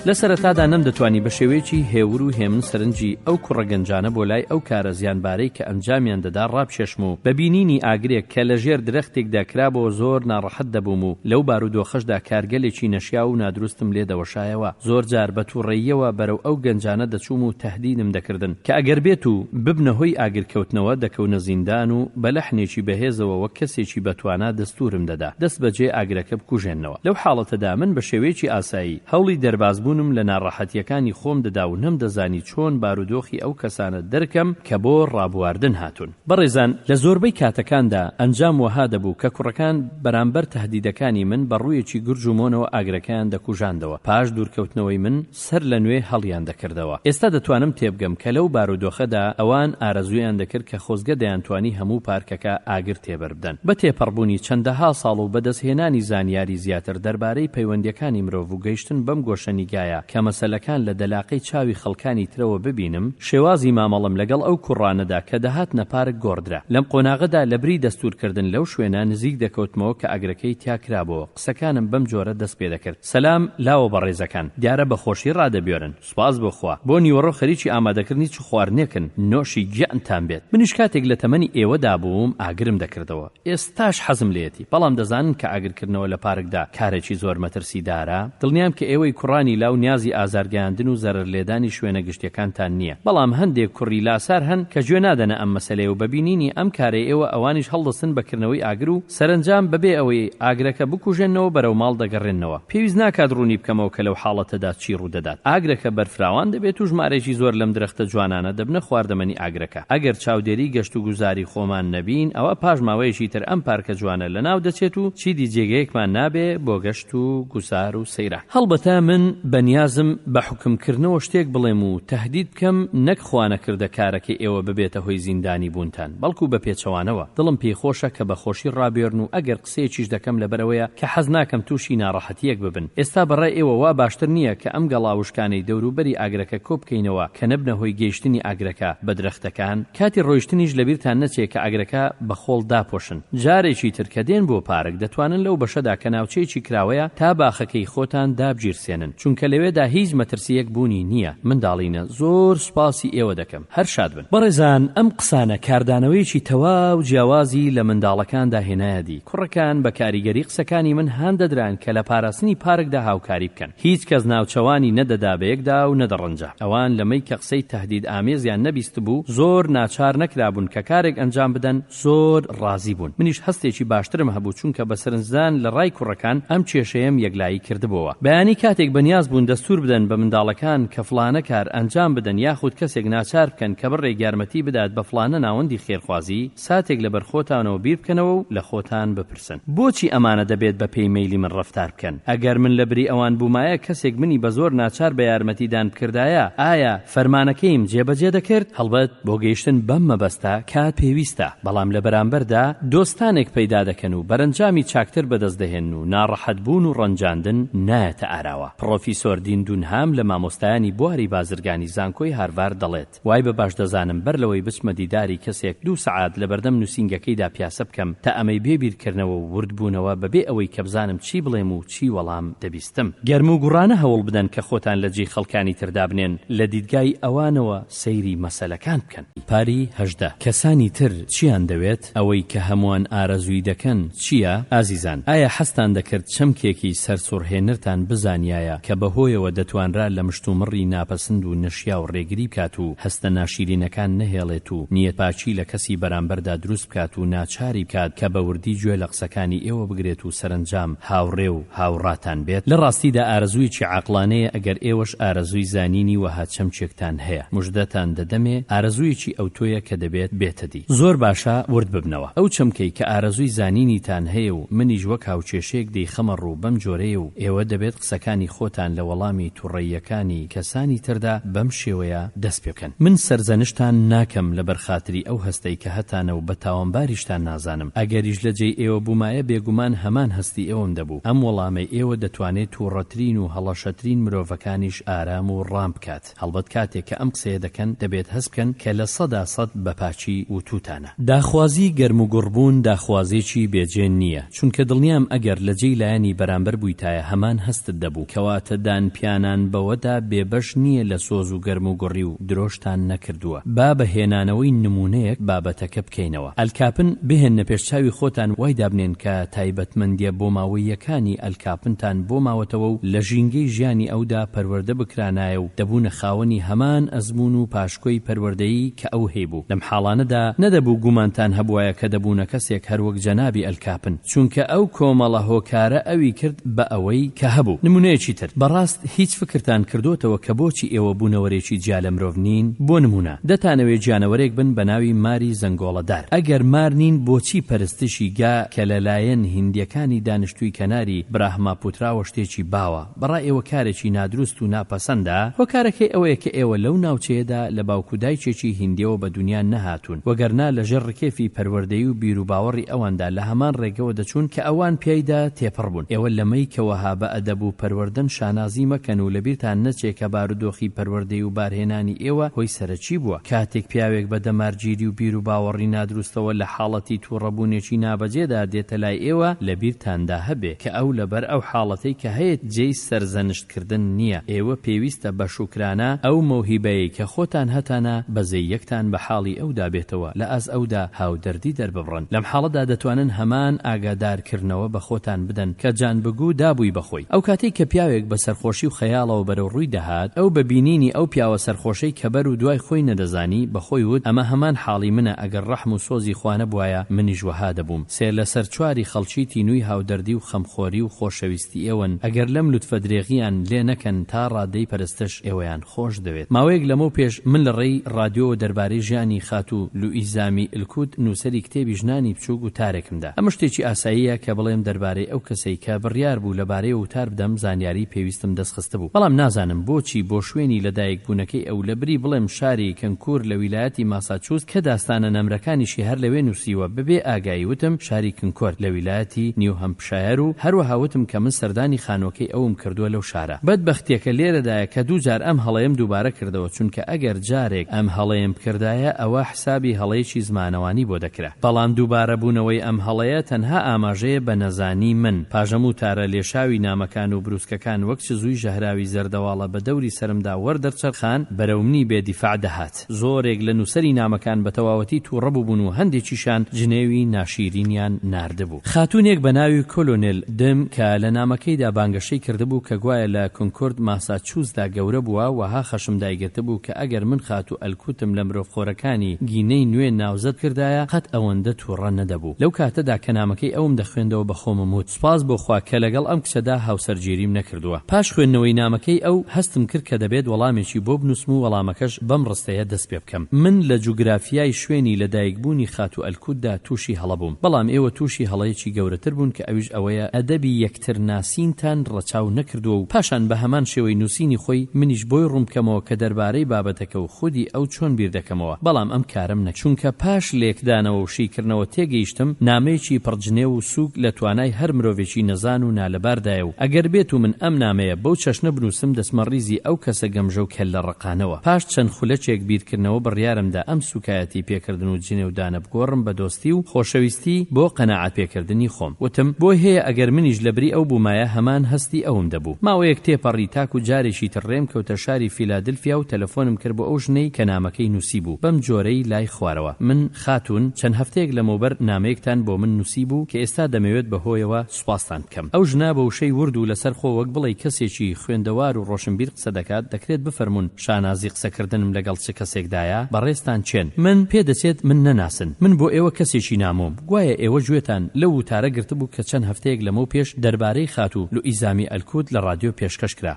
لە سەرەتادا نەمدەتوانی بە شێوەیەکی هێور و هێمن سەرنجی ئەو کوڕە گەنجانە بۆ لای ئەو کارە زیانبارەی کە ئەنجامیان دەدا ڕابکێشم و بە بینینی ئاگرێک کە لە ژێر درەختێکدا کرابۆوە زۆر ناڕەحەت دەبووم و لەو بارودۆخەشدا کارگەلێکی نەشیاو و نادروستم لێ دەوەشایەوە. زۆر جار بە تووڕەییەوە بەرەو ئەو گەنجانە دەچووم و تەهدیدم دەکردن کە ئەگەر بێت و ببنە هۆی ئاگرکەوتنەوە دەکەونە زیندان و بە لەحنێکی بەهێزەوە وەک کەسێکی بەتوانا دەستوورم دەدا دەستبەجێ ئاگرەکە بکوژێننەوە. لەو حاڵەتەدا من بە شێوەیەکی ئاسایی هەوڵی دەربازبوونم لە ناڕەحەتییەکانی خۆم دەدا و نەمدەزانی چۆن بارودۆخی ئەو کەسانە دەرکەم کە بۆ ڕابواردن هاتوون. بەڕێزان لە زۆربەی کاتەکاندا ئەنجام وەها دەبوو کە کوڕەکان بەرامبەر تەهدیدەکانی من بە ڕوویەکی گرج و مۆنەوە ئاگرەکەیان دەکوژاندەوە، پاش دوورکەوتنەوەی من سەر لە نوێ هەڵیان دەکردەوە. ئێستا دەتوانم تێبگەم کە لەو بارودۆخەدا ئەوان ئارەزوویان دەکرد کە خۆزگە دەیانتوانی هەموو پارکەکە ئاگر تێبەربدەن. بە تێپەڕبوونی چەندەها ساڵ و بەدەستهێنانی زانیاری زیاتر دەربارەی پەیوەندییەکانی مرۆڤ و گەیشتن بەم گۆشەنیگایە کە مەسەلەکان لە دەلاقەی چاوی خەڵکانی ترەوە ببینم، شێوازی مامەڵەم لەگەڵ ئەو کوڕانەدا کە دەهاتنە پارک گۆڕدرا. لەم قۆناغەدا لەبری دەستوورکردن لەو شوێنە نزیک دەکەوتمەوە کە ئاگرەکەی تیا کرابۆوە، قسەکانم بەم جۆرە دەست پێ دەکرد، سەلام لاوە بەڕێزەکان، دیارە بە خۆشی ڕادەبوێرن، سوپاس بۆ خوا، بۆ نیوەڕۆ خەریکی ئامادەکردنی چ خواردنێکن، نۆشی گیانتان بێت. منیش کاتێک لە تەمەنی ئێوەدا بووم ئاگرم دەکردەوە. ئێستاش حەزم لێیەتی، بەڵام دەزانن کە ئاگرکردنەوە لە پارکدا کارێکی زۆر مەترسیدارە؟ دڵنیام کە ئێوەی کوڕانی لاو نیازی ئازارگەیاندن و زەرەرلێدانی شوێنە گشتیەکانتان نییە، بەڵام هەندێک کوڕی لاسار هەن کە گوێ نادەنە ئەم مەسەلەیە و بە بینینی ئەم کارەی ئێوە ئەوانیش هەڵدەستن بە کردنەوەی ئاگر و سەرەنجام بەبێ ئەوەی ئاگرەکە بکوژێننەوە بەرەو ماڵ دەگەڕێننەوە. پێویست ناکات ڕوونی بکەمەوە کە لەو حاڵەتەدا چی ڕوودەدات. ئاگرەکە بەرفراوان دەبێت و ژمارەیەکی زۆر لەم درەختە جوانانە دەبنە خواردەمەنی ئاگرەکە. ئەگەر چاودێری گەشتوگوزاری خۆمان نەبین ئەوا پاش ماوەیەکی تر ئەم پارکە جوانە لەناو دەچێت و چیدی جێگەیەکمان نابێ بۆ گەشت و گوزار و سەیران. هەڵبەتە من بەنیازم بە حوکم کردنەوە شتێک بڵێم و تەهدید بکەم نەک خوانەکردە کارەکەی ئێوە ببێتە هۆی زیندانی بوونتان بەڵکو بە پێچەوانەوە دڵم پێی خۆشە کە بە خۆشی ڕابوێرن و ئەگەر قسەیەکیش دەکەم لەبەرئەوەیە کە حەز ناکەم تووشی ناڕەحەتییەک ببن. ئێستا بە ڕای ئێوە وا باشتر نییە کە ئەم گەڵا وشکانەی دەوروبەری ئاگرەکە کۆ بکەینەوە کە نەبنە هۆی گەیشتنی ئاگرەکە بە درەختەکان؟ کاتی ڕۆیشتنیش لەبیرتان نەچێ کە ئاگرەکە بە خۆڵ داپۆشن. جارێکی تر کە دێن بۆ پارک دەتوانن لەو بەشەدا کە ناوچەیەکی کراوەیە تا باخەکەی خۆتان دابگیرسێنن چونکە لەوێدا هیچ مەترسییەک بوونی نییە. منداڵینە زۆر سوپاسی ئێوە دەکەم. هەر شاد بن. بەڕێزان ئەم قسانە کاردانەوەیەکی تەواو جیاوازی لە منداڵەکاندا هێنایە دی، کوڕەکان بە کاریگەری قسەکانی من هان دەدران کە لە پاراستنی پارکدا هاوکاری بکەن، هیچ کەس ناوچەوانی نەدەدا بەیەکدا و نەدەڕەنجا، ئەوان لەمەی کە قسەی تەهدید ئامێزیان نەبیستبوو زۆر ناچار نەکرابوون کە کارێک ئەنجام بدەن، زۆر ڕازی بوون، منیش هەستێکی باشترم هەبوو چونکە بە سەرنجدان لە ڕای کوڕەکان ئەم کێشەیەم یەکلایی کردبۆوە. بەیانی کاتێک بەنیاز بوون دەستوور بدەن بە منداڵەکان کە فڵانە کار ئەنجام بدەن یاخود کەسێک ناچار بکەن کە بڕێک یارمەتی بدات بە فڵانە ناوەندی خێرخوازی، ساتێک لەبەر خۆتانەوە بیر بکەنەوە و لە خۆتان بپرسن. بۆچی ئەمانە دەبێت بە پێی مەیلی من ڕەفتار بکەن؟ ئەگەر من لە بری ئەوان بوومایە کەسێک منی بە زۆر ناچار بە یارمەتیدان بکردایە، ئایا فەرمانەکەیم جێبەجێ دەکرد؟ هەڵبەت بۆ گەیشتن بەم مەبەستە کات پێویستە، بەڵام لە بەرامبەردا دۆستانێک پەیدا دەکەن و بەرەنجامی چاکتر بەدەست دەهێنن و ناڕەحەتبوون و ڕەنجاندن نایەتە ئاراوە. پڕۆفیسۆر دین دونهام لە مامۆستایانی بواری بازرگانی زانکۆی هارڤارد دەڵێت، وای بە باش دەزانم بەر لەوەی بچمە دیداری کەسێک دوو سەعات لەبەردەم نووسینگەکەیدا پیاسە بکەم تا ئەمەی بێ بیرکردنەوە و وردبوونەوە بەبێ ئەوەی کە بزانم چی بڵێم و چی وەڵام دەبیستم. گەرموگوڕانە هەوڵ بدەن کە خۆتان لە جێی خەڵکانی تر دابنێن، لە دیدگای ئەوانەوە سەیری مەسەلەکان بکەن. پاری 18. کەسانی تر چیان دەوێت؟ ئەوەی کە هەمووان ئارەزووی دەکەن چییە؟ ئازیزان، ئایا حەزتان دەکرد چەمکێکی سەرسوڕهێنەرتان بزانیایە کە بەهۆیەوە دەتوانرا لە مشتومڕی ناپەسند و نەشیاو ڕێگری بکات و هەستە ناشیرینەکان نەهێڵێت و نیەتپاکی لە کەسی بەرامبەردا دروست بکات و ناچاری بکات کە بە وردی گوێ لە قسەکانی ئێوە بگرێت و سەرەنجام هاوڕێ و هاوڕاتان بێت؟ لە ڕاستیدا ئارەزوویەکی عەقڵانەیە ئەگەر ئێوەش ئارەزووی زانینی وەها چەمکێکتان هەیە مژدەتان دەدەمێ ئارەزوویەکی ئەوتۆیە کە دەبێت بێتە دی. زۆر باشە ورد ببنەوە. ئەو چەمکەی کە ئارەزووی زانینیتان هەیە و منیش وەک هاوکێشەیەک دەیخەمە ڕوو بەم جۆرەیە و ئێوە دەبێت قسەکانی خۆتان لە وەڵامی توڕەییەکانی کەسانی تردا بەم شێوەیە دەست پێ بکەن. من سەرزەنشتان ناکەم لەبەر خاتری ئەو هەستەی کە هەتانە و بە تاوانباریشتان نازانم. ئەگەریش لە جێی ئێوە بوومایە بێگومان هەمان هەستی ئێوەم دەبوو. ئەم وەڵامەی ئێوە دەتوانێت توڕەترین و هەڵەشەترین مرۆڤەکانیش ئارام و ڕام بکات. هەڵبەت کاتێک کە ئەم قسەیە دەکەن دەبێت هەست بکەن کە 100% بە پاکی وتووتانە. داخوازی گەرموگوڕبوون داخوازێکی بێجێ نییە، چونکە دڵنیام ئەگەر لە جێی لایەنی بەرامبەر بوویتایە هەمان هەستت دەبوو، کەواتە. دانپیانان بەوەدا بێبەش نییە لە سۆز و گەرموگوڕی و درۆشتان نەکردووە. با بە هێنانەوەی نموونەیەک بابەتەکە بکەینەوە. ئەلکاپن بهێننە پێش چاوی خۆتان وای دابنێن کە تایبەتمەندیە بۆماوەییەکانی ئەلکاپنتان بۆ ماوەتەوە و لە ژینگەی ژیانی ئەودا پەروەردە بکرانایە و دەبوونە خاوەنی هەمان ئەزموون و پاشکۆی پەروەردەیی کە ئەو هەیبوو. لەم حاڵانەدا نەدەبوو گومانتان هەبوایە کە دەبوونە کەسێک هەروەک جەنابی ئەلکاپن. چونکە ئەو کۆمەڵە هۆکارە ئەوی کرد بە ئەوەی کە هەبوو. نموونەیەکی تر، بەڕاست هیچ فکرتان کردۆتەوە کە بۆچی ئێوە بوونەوەرێکی جیا لە مرۆڤ نین؟ بۆ نموونە، دەتانەوێ گیانەوەرێک بن بە ناوی ماری زەنگۆڵەدار. ئەگەر مار نین بۆچی پەرستشی گا کە لە لایەن هیندییەکانی دانیشتووی کەناری براهماپوتراوە شتێکی باوە؟ بەڕای ئێوە کارێکی نادروست و ناپەسەندە؟ هۆکارەکەی ئەوەیە کە ئێوە لەو ناوچەیەدا لە باوک و دایکێکی هیندیەوە بە دونیا نەهاتوون، وەگەرنا لە ژێر ڕکێفی پەروەردەیی و بیروباوەڕی ئەواندا لە هەمان ڕێگەوە دەچوون کە ئەوان پیایدا تێپەڕ بوون. ئێوە لەمەی کە وەها بە ئەدەب و پەروەردەن شانازی مەکەن و لەبیرتان نەچێ کە بارودۆخی پەروەردەیی و بارهێنانی ئێوە هۆی سەرەکی بووە. کاتێک پیاوێک بە دەمارگیری و بیروباوەڕی نادروستەوە لە حاڵەتی تووڕەبوونێکی نابەجێدا دێتە لای ئێوە، لەبیرتاندا هەبێ کە ئەو لەبەر ئەو حاڵەتەی کە هەیەتی جێی سەرزەنشت کردن نییە، ئێوە پێویستە بە شوکرانە ئەو مەوهیبەیەی کە خۆتان هەتانە بەزەییەکتان بە حاڵی ئەودا بێتەوە لە ئاست ئەودا هاودەردی دەرببڕن. لەم حاڵەدا دەتوانن هەمان ئاگادار کردنەوە بە خۆتان بدەن کە جان بگو دابووی بە خۆی. ئەو کاتەی کە پیاوێک بە سەرخۆشی و خەیاڵەوە بەرەو ڕووی دەهات، ئەو بە بینینی ئەو پیاوە سەرخۆشەی کە بەر و دوای خۆی نەدەزانی، بە خۆی وت، ئەمە هەمان حاڵی منە ئەگەر ڕەحم و سۆزی خوا نەبوایە منیش وەها دەبووم. سێ لەسەر چواری خەڵکی تینووی هاودەردی و خەمخۆری و خۆشەویستی ئێوەن، ئەگەر لەم لوتفە درێغییان لێ نەکەن تا ڕادەی پەرستش ئێوەیان خۆش دەوێت. ماوەیەک لەمەو پێش من لە ڕێی ڕادیۆوە دەربارەی ژیانی خاتوو لوئیزامی ئلکوت نووسەری کتێبی ژنانی بچووک وتارێکم دا. ئەمە شتێکی ئاساییە کە بڵێم دەربارەی ئەو کەسەی کە بڕیار بوو لەبارەیەوە وتار بدەم زانیاریی پێویستم دەست خستبوو. بەڵام نازانم بۆچی بۆ شوێنی لەدایک بوونەکەی ئەو لەبری بڵێم شاری کنکور لە ویلایەتی ماساچوست کە داستانە نەمرەکانیشی هەر لەوێ نووسیوە بەبێ ئاگایی وتم شاری کنکۆرد لە ویلایەتی نیو هەمپشایەر و هەروەها وتم کە من سەردانی خانووەکەی ئەوم کردووە لەو شارە. بەدبەختیەکە لێرەدایە کە دووجار ئەم هەڵەیەم دووبارە کردەوە چونکە ئەگەر جارێک ئەم هەڵەیەم بکردایە ئەوە حسابی هەڵەیەکی زمانەوانی بۆ دەکرا. بەڵام دووبارە بوونەوەی ئەم هەڵەیە تەنها ئاماژەیە بە نەزانی من. پاش ئەم وتارە لێشاوی نامەکان و بروسکەکان وەک چزووی ژەهراوی زەردەواڵە بە دەوری سەرمدا وەردەرچەرخان بەرەو منی بێ دیفاع دەهات. زۆرێک لە نووسەری نامەکان بە تەواوەتی تووڕە بووبوون و هەندێکیشیان جنێوی ناشیرینیان ناردبوو. خاتوونێک بە ناوی کۆلۆنێل دم کە لە نامەکەیدا بانگەشەی کردبوو کە گوایە لە کنکورد ماساچوستدا گەورە بووە، وەها خەشم دایگرتبوو کە ئەگەر من خاتوو ئەلکوتم لە مرۆڤخۆرەکانی گینەی نوێ ناوزەد کردایە قەت ئەوەندە تووڕە نەدەبوو. لەو کاتەدا کە نامەکەی ئەوم دەخوێندەوە بە خۆمم وت، سوپاس بۆ خوا کە لەگەڵ ئەم کچەدا هاوسەرگیریم نەکردووە. پاش خوێندنەوەی نامەکەی ئەو، هەستم کرد کە دەبێت وەڵامێکی بۆ بنووسم و وەڵامەکەش بەم ڕستەیە دەست پێ بکەم. من لە جوگرافیای شوێنی لەدایکبوونی خاتوو ئەلکوتدا تووشی هەڵە بووم. بەڵام ئێوە تووشی هەڵەیەکی گەورەتر بوون کە ئەویش ئەوەیە ئەدەبی یەکترناسینتان ڕەچاو نەکردووە و پاشان بە هەمان شێوەی نووسینی خۆی منیش بۆی ڕوون بکەمەوە کە دەربارەی بابەتەکە و خودی ئەو چۆن بیر دەکەمەوە بەڵام ئەم کارەم نەکرد چونکە پاش لێکدانەوە و شیکردنەوە تێگەیشتم نامەیەکی پڕ جنێو و سووک لە توانای هەر مرۆڤێکی نەزان و نالەباردایە و ئەگەر بێت و من ئەم نامەیە بەو چەشنە بنووسم دەچمە ڕیزی ئەو کەسە گەمژە و کەللە ڕەقانەوە. پاش چەند خولەکێک بیرکردنەوە بڕیارم دا ئەم سووکایەتی پێکردن و جنێودانە بگۆڕم بە دۆستی و خۆشەویستی بۆ قەناعەت پێکردنی خۆم. وتم، بۆی هەیە ئەگەر منیش لەبری ئەو بوومایە هەمان هەستی ئەوم دەبوو. ماوەیەک تێپەڕی تاکو جارێکی تر ڕێم کەوتە شاری فیلادلفیا و تەلەفۆنم کرد بۆ ئەو ژنەی کە نامەکەی نووسیبوو بەم جۆرەی لای خوارەوە، من، خاتوون، چەند هەفتەیەک لەمەوبەر نامەیەکتان بۆ من نووسیبوو کە ئێستا دەمەوێت بە هۆیەوە سوپاستان بکەم. ئەو ژنە بە وشەی ورد و لەسەر خۆ وەک بڵێی کەسێکی خوێندەوار و ڕۆشنبیر قسە دەکات، دەکرێت بفەرموون شانازی قسەکردنم لەگەڵ چ کەسێکدایە؟ بەڕێزتان کێن؟ من، پێدەچێت من نەناسن. من بۆ ئێوە کەسێکی نامۆم. گوایە ئێوە گوێتان لەو وتارە گرتبوو کە چەند هەفتەیەک لەمەو پێش دەربارەی خاتوو لوئیزامی ئەلکوت لە ڕادیۆ پێشکەش کرا.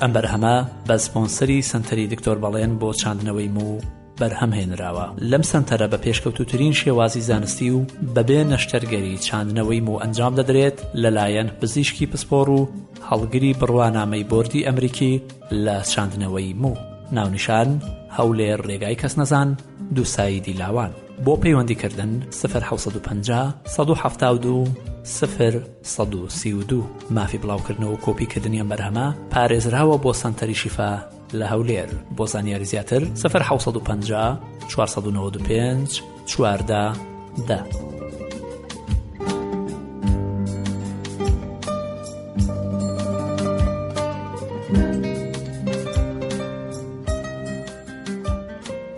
ئەم بەرهەمە بە سپۆنسەری سەنتەری دکتۆر بەڵێن بۆ چاندنەوەی موو بەرهەم هێنراوە. لەم سەنتەرە بە پێشکەوتووترین شێوازی زانستی و بەبێ نەشتەرگەری چاندنەوەی موو ئەنجام دەدرێت لەلایەن پزیشکی پسپۆڕ و هەڵگری بڕوانامەی بۆردی ئەمریکی لە چاندنەوەی موو. ناونیشان، هەولێر رێگای کەسنەزان، دووسایدی لاوان. بۆ پەیوەندی کردن، سفر 750 172 سفر 132. مافی بڵاوکردنەوە و کۆپی کردنی ئەم بەرهەمە پارێزراوە بۆ سەنتەری شیفا لە هەولێر. بۆ زانیاری زیاتر، سفر 750 495 14 دە.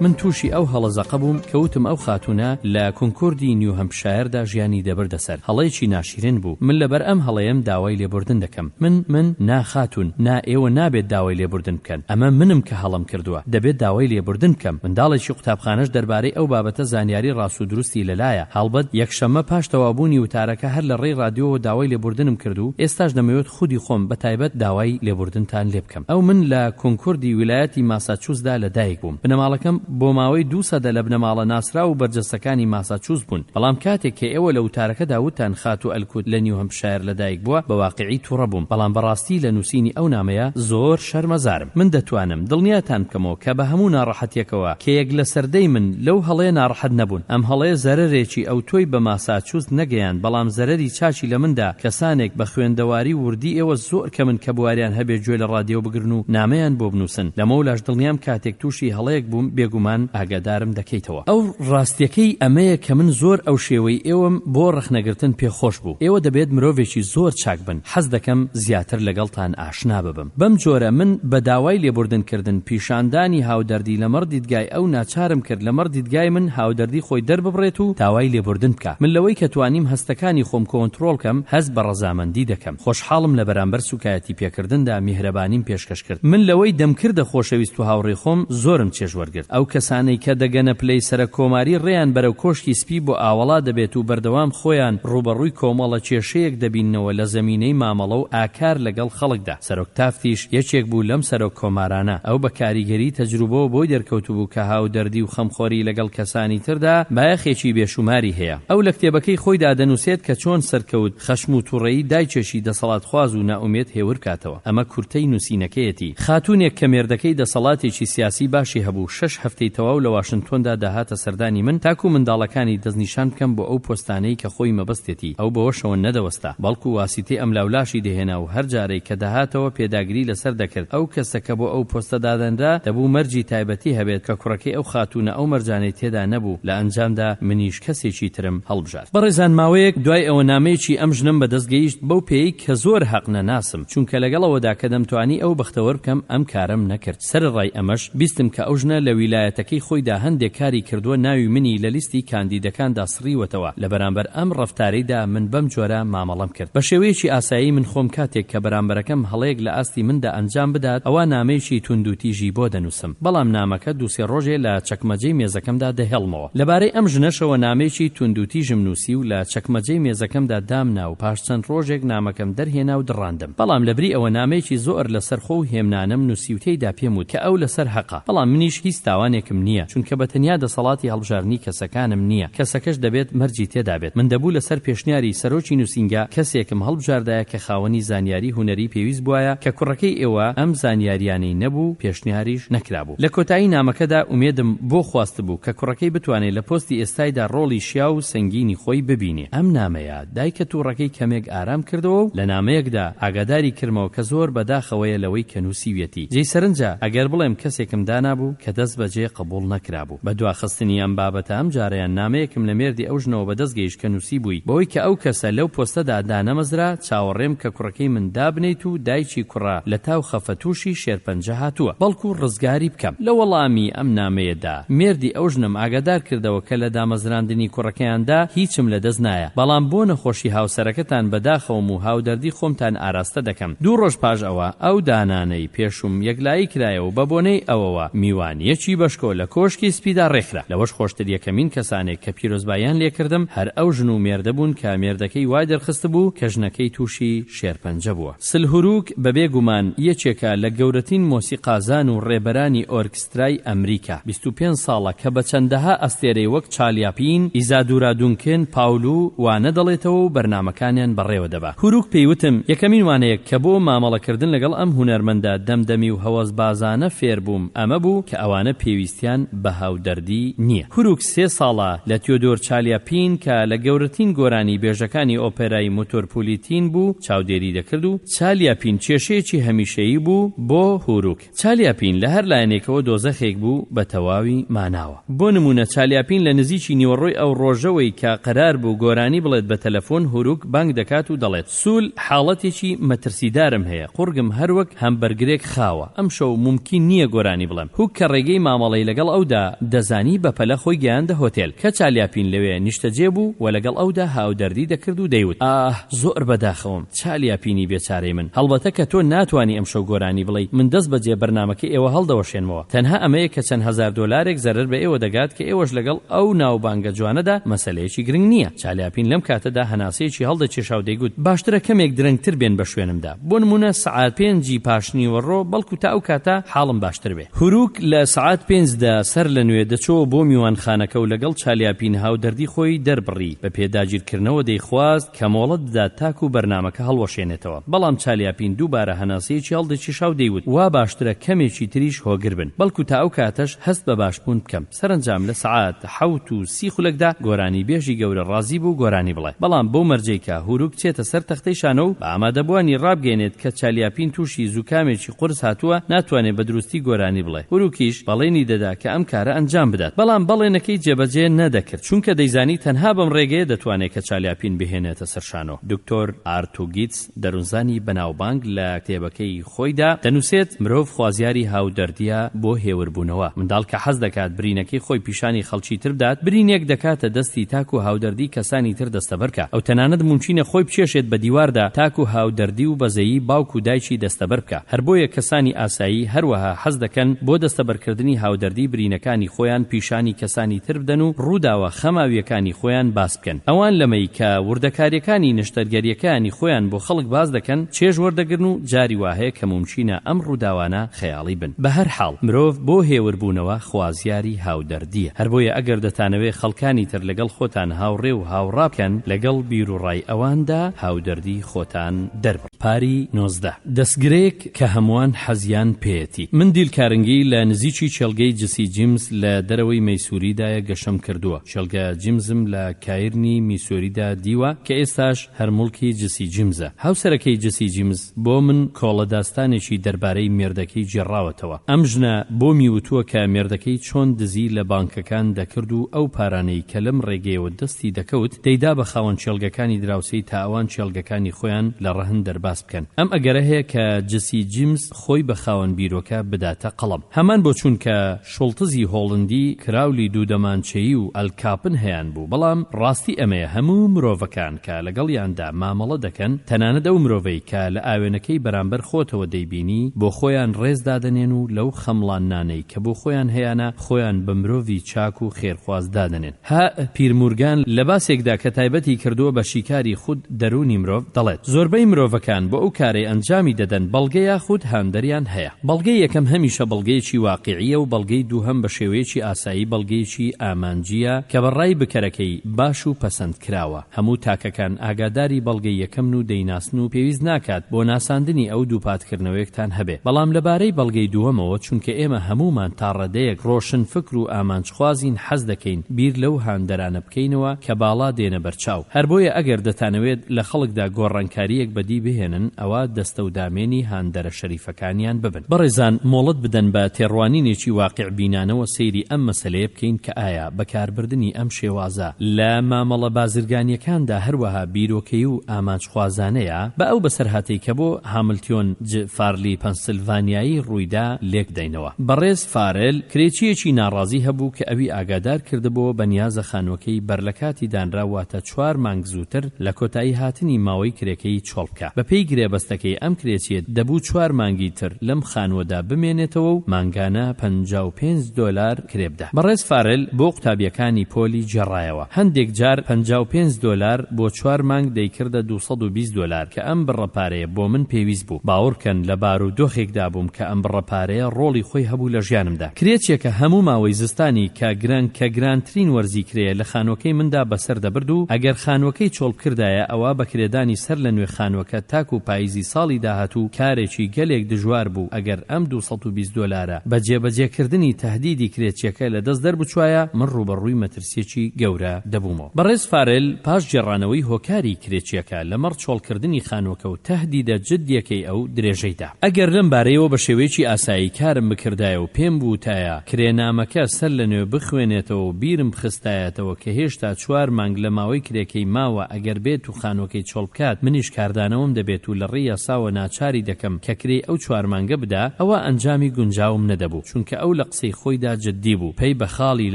من تووشی ئەو هەڵە زەقە بووم کە وتم ئەو خاتوونە لە کونکوردی نیو هەمپشایەردا ژیانی دەبردە سەر. هەڵەیەکی ناشیرن بوو. من لەبەر ئەم هەڵەیەم داوای لێبوردن دەکەم. من، من، نا خاتوون، نا ئێوە نابێت داوای لێبوردن بکەن. ئەمە منم کە هەڵەم کردووە. دەبێت داوای لێبوردن بکەم. منداڵێکی قوتابخانەش دەربارەی ئەو بابەتە زانیاری ڕاست و دروستی لەلایە. هەڵبەت یەکشەممە پاش تەواوبوونی وتارەکە هەر لە ڕێی ڕادیۆوە داوای لێبوردنم کرد و ئێستاش دەمەوێت خودی خۆم بە تایبەت داوای لێبوردنتان لێ بکەم. ئەو من لە کونکوردی ویلایەتی ماساچوستدا لە دایک بووم. بنەماڵەکەم بۆ ماوەی دوو سەدە لە بنەماڵە ناسراو و بەرجەستەکانی ماساچوست بوون. بەڵام کاتێک کە ئێوە لە وتارەکەدا وتتان خاتوو ئەلکوت لە نیو هەمپشایەر لە دایک بووە بە واقیعی توڕە بووم. بەڵام بە ڕاستی لە نووسینی ئەو نامەیە زۆر شەرمەزارم. من دەتوانم دڵنیاتان بکەمەوە کە بە هەموو ناڕەحەتیەکەوە کە یەک لەسەر دەی من لەو هەڵەیە ناڕەحەت نەبوون. ئەم هەڵەیە زەرەرێکی ئەوتۆی بە ماساچوست نەگەیاند بەڵام زەرەری چاکی لە من دا. کەسانێک بە خوێندەواری و وردی ئێوە زۆر کەمن کە بواریان هەبێ گوێ لە ڕادیۆ بگرن و نامەیان بۆ بنووسن. لەمەولاش دڵنیام کاتێک تووشی هەڵەیەک بووم بێگومان ئاگادارم دەکەیتەوە. ئەو ڕاستیەکەی ئەمەیە کە من زۆر ئەو شێوەی ئێوەم بۆ ڕەخنەگرتن پێ خۆش بوو. ئێوە دەبێت مرۆڤێکی زۆر چاک بن. حەز دەکەم زیاتر لەگەڵتان ئاشنا ببم. بەم جۆرە من بە داوای لێبوردن کردن، پیشاندانی هاودەردی لەمەڕ دیدگای ئەو ناچارم کرد لەمەڕ دیدگای من هاودەردی خۆی دەرببڕێت و داوای لێبوردن بکا. من لەوەی کە توانیم هەستەکانی خۆم کۆنترۆڵ کەم هەست بە ڕەزامەندی دەکەم. خۆشحاڵم لە بەرامبەر سوکایەتی پێکردندا میهرەبانیم پێشکەش کرد. من لەوەی دەمکردە خۆشەویست و هاوڕێی خۆم زۆرم چێژ وەرگرت. ئەو کەسانەی کە دەگەنە پلەی سەرەک کۆماری ڕێیان بەرەو کۆشکی سپی بۆ ئاوەڵا دەبێت و بەردەوام خۆیان ڕووبەڕووی کۆمەڵە کێشەیەک دەبیننەوە لە زەمینەی مامەڵە و ئاکار لەگەڵ خەڵکدا. سەرۆک تافتیش یەکێک بوو لەم سەرۆک کۆمارانە. ئەو بە کاریگەری تەجروبەوە بۆی دەرکەوتبوو کە هاودەردی و خەمخۆری لەگەڵ کەسانی تردا بایەخێکی بێشوماری هەیە. ئەو لە کتێبەکەی خۆیدا دەنووسێت کە چۆن سەرکەوت خەشم و توڕەیی دایکێکی دەسەڵاتخواز و نائومێد هێور بکاتەوە. ئەمە کورتەی نووسینەکەیەتی. خاتوونێک کە مێردەکەی دەسەڵاتێکی سیاسی باشی هەبوو، شەش هەفتەی تەواو لە واشنتۆندا دەهاتە سەردانی من تاکوو منداڵەکانی دەستنیشان بکەم بۆ ئەو پۆستانەی کە خۆی مەبەستێتی. ئەو بەوەشەوە نەدەوەستا، بەڵکو واسیتەی ئەملاولاشی دەهێنا و هەر جارەی کە دەهاتەوە پێداگری لەسەر دەکرد ئەو کەسە کە بۆ ئەو پۆستە دادەنرا دەبوو مەرجی تایبەتی هەبێت کە کوڕەکەی ئەو خاتوونە ئەو مەرجانەی تێدا نەبوو، لە ئەنجامدا منیش کەسێکی ترم هەڵبژارد. بەڕێزان ماوەیەک دوای ئەوە نامەیەکی ئەم ژنەم بەدەست گەیشت بەو پێیەی کە زۆر هەق نەناسم چونکە لەگەڵ ئەوەدا کە دەمتوانی ئەو بەختەوەر بکەم ئەم کارەم نەکرد سەرەڕای ئەمەش بیستم کە ئەو ژنە لە ویلایەتەکەی خۆیدا هەندێک کاری کردووە ناوی منی لە لیستی کاندیدەکاندا سڕیوەتەوە لە بەرامبەر ئەم ڕەفتارەیدا من بەم جۆرە مامەڵەم کرد بە شێوەیەکی ئاسایی من خۆم کاتێک کە بەرامبەرەکەم هەڵەیەک لە ئاستی مندا ئەنجام بدات ئەوا نامەیەکی توندوتیژی بۆ دەنووسم بەڵام نامەکە دوو سێ ڕۆژێ لە چەکمەجەی مێزەکەمدا دەهێڵمەوە. لەبارەی ئەم ژنەشەوە نامەیەکی توندوتیژم نووسی و لە چەکمەجەی مێزەکەمدا دامنا و پاش چەند ڕۆژێک نامەکەم دەرهێنا و دڕاندم. بەڵام لەبری ئەوە نامەیەکی زۆر لەسەرخۆ و هێمنانەم نووسی و تێیدا پێم وت کە ئەو لەسەر هەقە، بەڵام منیش هیچ تاوانێکم نییە، چونکە بە تەنیا دەسەڵاتی هەڵبژاردنی کەسەکانم نییە، کەسەکەش دەبێت مەرجی تێدا بێت. من دەبوو لەسەر پێشنیاری سەرۆکی نووسینگە کەسێکم هەڵبژاردایە کە خاوەنی زانیاری هونەری پێویست بوایە کە کوڕەکەی ئێوە ئەم زانیاریانەی نەبوو، پێشنیاریش نەکرابوو. لە کۆتایی نامەکەدا ئومێدم بۆ خواستبوو کە کوڕەکەی بتوانێ لە پۆستی ئێستایدا ڕۆڵی شیاو و سەنگینی خۆی ببینێ. ئەم نامەیە دایکە تووڕەکەی کەمێک ئارام کردەوە و لە نامەیەکدا ئاگاداری کردمەوە کە زۆر بە داخەوەیە لەوەی کە نووسیویەتی. جێی سەرنجە ئەگەر بڵێم کەسێکم دانابوو کە دەست بەجێ قبووڵ نەکرابوو. بە دواخستنی ئەم بابەتە ئەم جارەیان نامەیەکم لە مێردی ئەو ژنەوە بە دەست گەیشت کە نووسیبووی بەوەی کە ئەو کەسە لەو پۆستەدا دانەمەزرا چاوەڕێم کە کوڕەکەی من دابنێیت و دایکی کوڕە لە تاو خەفە تووشی شێرپەنجە هاتووە بەڵکو ڕزگاری بکەم. لە وەڵامی ئەم نامەیەدا مێردی ئەو ژنەم ئاگادار کردەوە کە لە دامەزراندنی کوڕەکەیاندا هیچم لە دەست نایە بەڵام بۆ نەخۆشی هاوسەرەکەتان بە داخەوەم و هاودەردی خۆمتان ئاراستە دەکەم. دوو ڕۆژ پاش ئەوە ئەو دانانەی پێشووم یەکلایی کرایەوە و بە بۆنەی ئەوەوە میوانییەکی بەشکۆ لە کۆشکی سپیدا ڕێکخرا. لەوەش خۆشتر یەکەمین کەسانێک کە پیرۆزباییان لێکردم هەر ئەو ژن و مێردە بوون کە مێردەکەی وای دەرخستبوو کە ژنەکەی تووشی شێرپەنجە بووە. سلهوروک بەبێ گومان یەکێکە لە گەورەترین مۆسیقازان و ڕێبەرانی ئۆرکسترای ئەمریکا. 25 ساڵە کە بە چەندەها ئەستێرەی وەک چالیاپین، ئیزادورا دونکن، پاولو وانە دەڵێتەوە و بەرنامەکانیان بەڕێوە دەبا. هوروک پێی وتم، یەکەمین وانەیەک کە بۆ مامەڵەکردن لەگەڵ ئەم هونەرمەندە دەمدەمی و هەوەسبازانە فێر بووم ئەمە بوو کە ئەوانە پێویستیان بە هاودەردی نییە. هوروک سێ ساڵە لە تیۆدۆر چالیاپین کە لە گەورەترین گۆرانی بێژەکانی ئۆپێرای متۆرپولیتین بوو چاودێری دەکرد و چالیاپین کێشەیەکی هەمیشەیی بوو بۆ هوروک. چالیاپین لە هەر لایەنێکەوە دۆزەخێک بوو بە تەواوی ماناوە. بۆ نموونە چالیاپین لە نزیکی نیوەڕۆی ئەو ڕۆژەوەی کە قەرار بوو گۆرانی بڵێت بە تەلەفۆن هوروک بانگ دەکات و دەڵێت سول حاڵەتێکی مەترسیدارم هەیە قوڕگم هەر وەک هەمبەرگرێک خاوە ئەمشەو مومکین نییە گۆرانی بڵێم هوک کە ڕێگەی مامەڵە. مامەڵەی لەگەڵ ئەودا دەزانی بەپەلە خۆی گەیاندە هۆتێل کە چالیاپین لەوێ نیشتەجێ بوو و لەگەڵ ئەودا هاودەردی دەکرد و دەیوت، ئاه زۆر بەداخەوەم چالیاپینی بێچارەی من، هەڵبەتە کە تۆ ناتوانی ئەمشەو گۆرانی بڵێی، من دەست بەجێ بەرنامەکەی ئێوە هەڵدەوەشێنمەوە. تەنها ئەمەیە کە چەند هەزار دۆلارێک زەرەر بە ئێوە دەگات کە ئێوەش لەگەڵ ئەو ناوبانگە جوانەدا مەسەلەیەکی گرنگ نییە. چالیاپین لەم کاتەدا هەناسەیەکی هەڵدەکێشا و دەیگوت، باشترە کەمێک درەنگتر بێن بە شوێنمدا. بۆ نموونە سەعات پێنجی پاشنیوەڕۆ، بەڵکو تا ئەو کاتە حاڵم باشتر بێ. هوروک لە سەعات پێنجدا سەر لە نوێ دەچۆوە بۆ میوانخانەکە و لەگەڵ چالیاپین هاودەردی خۆی دەربڕی، بە پێداگیرکردنەوە دەیخواست کە مۆڵەت بدات تاکو بەرنامەکە هەڵوەشێنێتەوە، بەڵام چالیاپین دووبارە هەناسەیەکی هەڵدەکێشا و دەیوت، وا باشترە کەمێکی تریش هۆگر بن، بەڵکو تا ئەو کاتەش هەست بە باشبوون بکەم. سەرەنجام لە سەعات 7:30 خولەکدا گۆرانیبێژی گەورە ڕازی بوو گۆرانی بڵێ، بەڵام بەو مەرجەی کە هوروک بچێتە سەر تەختەی شانۆ و بە ئامادەبووانی ڕابگەیەنێت کە چالیاپین تووشی زوکامێکی قورس هاتووە ناتوانێ بە دروستی گۆرانی بڵێ، هوروکیش بەڵێنی دەدا کە ئەم کارە ئەنجام بدات، بەڵام بەڵێنەکەی جێبەجێ نەدەکرد، چونکە دەیزانی تەنها بەم ڕێگەیە دەتوانێ کە چالیاپین بهێنێتە سەر شانۆ. دکتۆر ئارتو گیتس دەروونزانی بەناوبانگ لە کتێبەکەی خۆیدا دەنووسێت، مرۆڤ خوازیاری هاودەردییە بۆ هێوربوونەوە. منداڵ کە حەز دەکات برینەکەی خۆی پیشانی خەڵکی تر بدات، برینێک دەکاتە دەستی تاکو هاودەردی کەسانی تر دەستەبەر بکا. ئەو تەنانەت مومکینە خۆی بکێشێت بە دیواردا تاکو هاودەردی و بەزەیی باوک و دایکی دەستەبەر بکا. هەر بۆیە کەسانی ئاسایی هەروەها حەز دەکەن بۆ دەستەبەرکردنی هاودەردی برینەکانی خۆیان پیشانی کەسانی تر بدەن و ڕووداوە خەماوییەکانی خۆیان باس بکەن. ئەوان لەمەی کە وردەکارییەکانی نەشتەرگەرییەکانی خۆیان بۆ خەڵک باس دەکەن چێژ وەردەگرن و جاری وا هەیە کە مومکینە ئەم ڕووداوانە خەیاڵی بن. بە هەر حاڵ مرۆڤ بۆ هێوربوونەوە خوازیاری هاودەردییە. هەر بۆیە ئەگەر دەتانەوێ خەڵکانی تر لەگەڵ خۆتان هاوڕێ و هاوڕا بکەن، لەگەڵ بیروڕای ئەواندا هاودەردی خۆتان دەربڕن. پاری 19. دەستگرەیەک کە هەمووان حەزیان پێیەتی. من دیل کارنگی لە نزیکی کێڵگەی جسی جیمز لە دەرەوەی مەیسوریدایە گەشەم کردووە. کێڵگە جیمزم لە کایرنی میسۆریدا دیوە کە ئێستاش هەر موڵکی جسی جیمزە. هاوسەرەکەی جسی جیمز بۆ من کۆڵە داستانێکی دەربارەی مێردەکەی گێڕاوەتەوە. ئەم ژنە بۆمی وتووە کە مێردەکەی چۆن دزی لە بانکەکان دەکرد و ئەو پارانەی کە لەم ڕێگەیەوە دەستی دەکەوت دەیدا بە خاوەن کێڵگەکانی دراوسێی تا ئەوان کێڵگەکانی خۆیان لە ڕەهن دەرباز بکەن. ئەم ئەگەرە هەیە کە جسی جیمز خۆی بە خاوەن بیرۆکە بداتە قەڵەم. هەمان بۆچوون کە شوڵتزی هۆڵندی، کراولی دوودەمانچەیی و ئەل کاپن هەیان بوو، بەڵام ڕاستی ئەمەیە هەموو مرۆڤەکان کە لەگەڵیاندا مامەڵە دەکەن، تەنانەت ئەو مرۆڤەی کە لە ئاوێنەکەی بەرامبەر خۆتەوە دەیبینی، بۆ خۆیان ڕێز دادەنێن و لەو خەمڵاندنانەی کە بۆ خۆیان هەیانە، خۆیان بە مرۆڤی چاک و خێرخواز دادەنێن. هە. پیر مورگان لە باسێکدا کە تایبەتی کردووە بە شیکاری خود دەروونی مرۆڤ، دەڵێت، زۆربەی مرۆڤەکان بۆ ئەو کارەی ئەنجامی دەدەن بەڵگە یاخود هاندەریان هەیە. بەڵگەی یەکەم هەمیشە بەڵگەیەکی واقیعییە و بەڵگەی دووهەم بە شێوەیەکی ئاسایی بەڵگەیەکی ئامانجییە کە بە ڕای بکەرەکەی باش و پەسەند کراوە. هەموو تاکەکان ئاگاداری بەڵگەی یەکەمن و دەیناسن و پێویست ناکات بۆ ناساندنی ئەو دووپاتکردنەوەیەکتان هەبێ. بەڵام لە بارەی بەڵگەی دووەمەوە چونکە ئێمە هەموومان تا ڕادەیەک ڕۆشنفکر و ئامانجخوازین حەز دەکەین بیر لەو هاندەرانە بکەینەوە کە باڵا دێنە بەرچاو. هەر بۆیە ئەگەر دەتانەوێت لە خەڵکدا گۆڕانکارییەک بەدی بهێنن ئەوا دەستە و دامێنی هاندەرە شەریفەکانیان ببن. بەڕێزان مۆڵەت بدەن بە تێڕوانینێکی واقیعبینانەوە سەیری ئەم مەسەلەیە بکەین کە ئایا بەکاربردنی ئەم شێوازە لە مامەڵە بازرگانییەکاندا هەروەها بیرۆکەیی و ئامانجخوازانەیە؟ با ئەو بەسەرهاتەی کە بۆ هاملتیۆن ج فارلی پەنسلڤانیایی ڕوویدا لێکبدەینەوە. بەڕێز فارل کرێچییەکی ناڕازی هەبوو کە ئەوی ئاگادار کردبۆوە بەنیازە خانووەکەی بەرلەکاتی دانراو واتە چوار مانگ زووتر لە کۆتایی هاتنی ماوەی کرێکەی چۆڵ بکا. بەپێی گرێبەستەکەی ئەم کرێچییە دەبوو چوار مانگی تر لەم خانووەدا بمێنێتەوە و مانگانە 55 دۆلار کرێ بدا. بەڕێز فارل بۆ قوتابییەکانی پۆلی گێڕایەوە. هەندێک جار 55 دۆلار بۆ چوار مانگ دەیکردە 220 دۆلار کە ئەم بڕە پارەیە بۆ من پێویست بوو. باوەڕکەن لە بارودۆخێکدا بووم کە ئەم بڕە پارەیە ڕۆڵی خۆی هەبوو لە ژیانمدا. کرێچیەکە هەموو ماوەی زستانی کە گران کە گرانترین وەرزی کرێیە لە خانووەکەی مندا بەسەر دەبرد و ئەگەر خانووەکەی چۆڵ بکردایە ئەوا بە کرێدانی سەر لە نوێ خانووەکە تاکوو پاییزی ساڵی داهاتوو کارێکی گەلێک دژوار بوو ئەگەر ئەم 220 دۆلارە بە جێبەجێکردنی تەهدیدی کرێچیەکە لە دەست دەربچوایە من ڕووبەڕووی مەترسیەکی گەورە دەبوومەوە. بەڕێز فارێل پاش گێڕانەوەی هۆکاری کرێچیەکە لەمەڕ چۆڵکردنی خانووەکە و تەهدیدە جدیەکەی ئەو درێژەی دا. ئەگەر لەم بارەیەوە بە شێوەیەکی ئاسایی کارم بکردایە و پێم بووتایە کرێنامەکە سەر لە نوێ بخوێنێتەوە و بیرم بخستایەتەوە کە هێشتا چوار مانگ لە ماوەی کرێکەی ماوە ئەگەر بێت و خانووەکەی چۆڵ بکات منیش کاردانەوەم دەبێت و لە ڕێی یاساوە ناچاری دەکەم کە کرێی ئەو چوار مانگە بدا ئەوا ئەنجامی گونجاوم نەدەبوو چونکە ئەو لە. لە قسەی خۆیدا جددی بوو، پەی بە خاڵی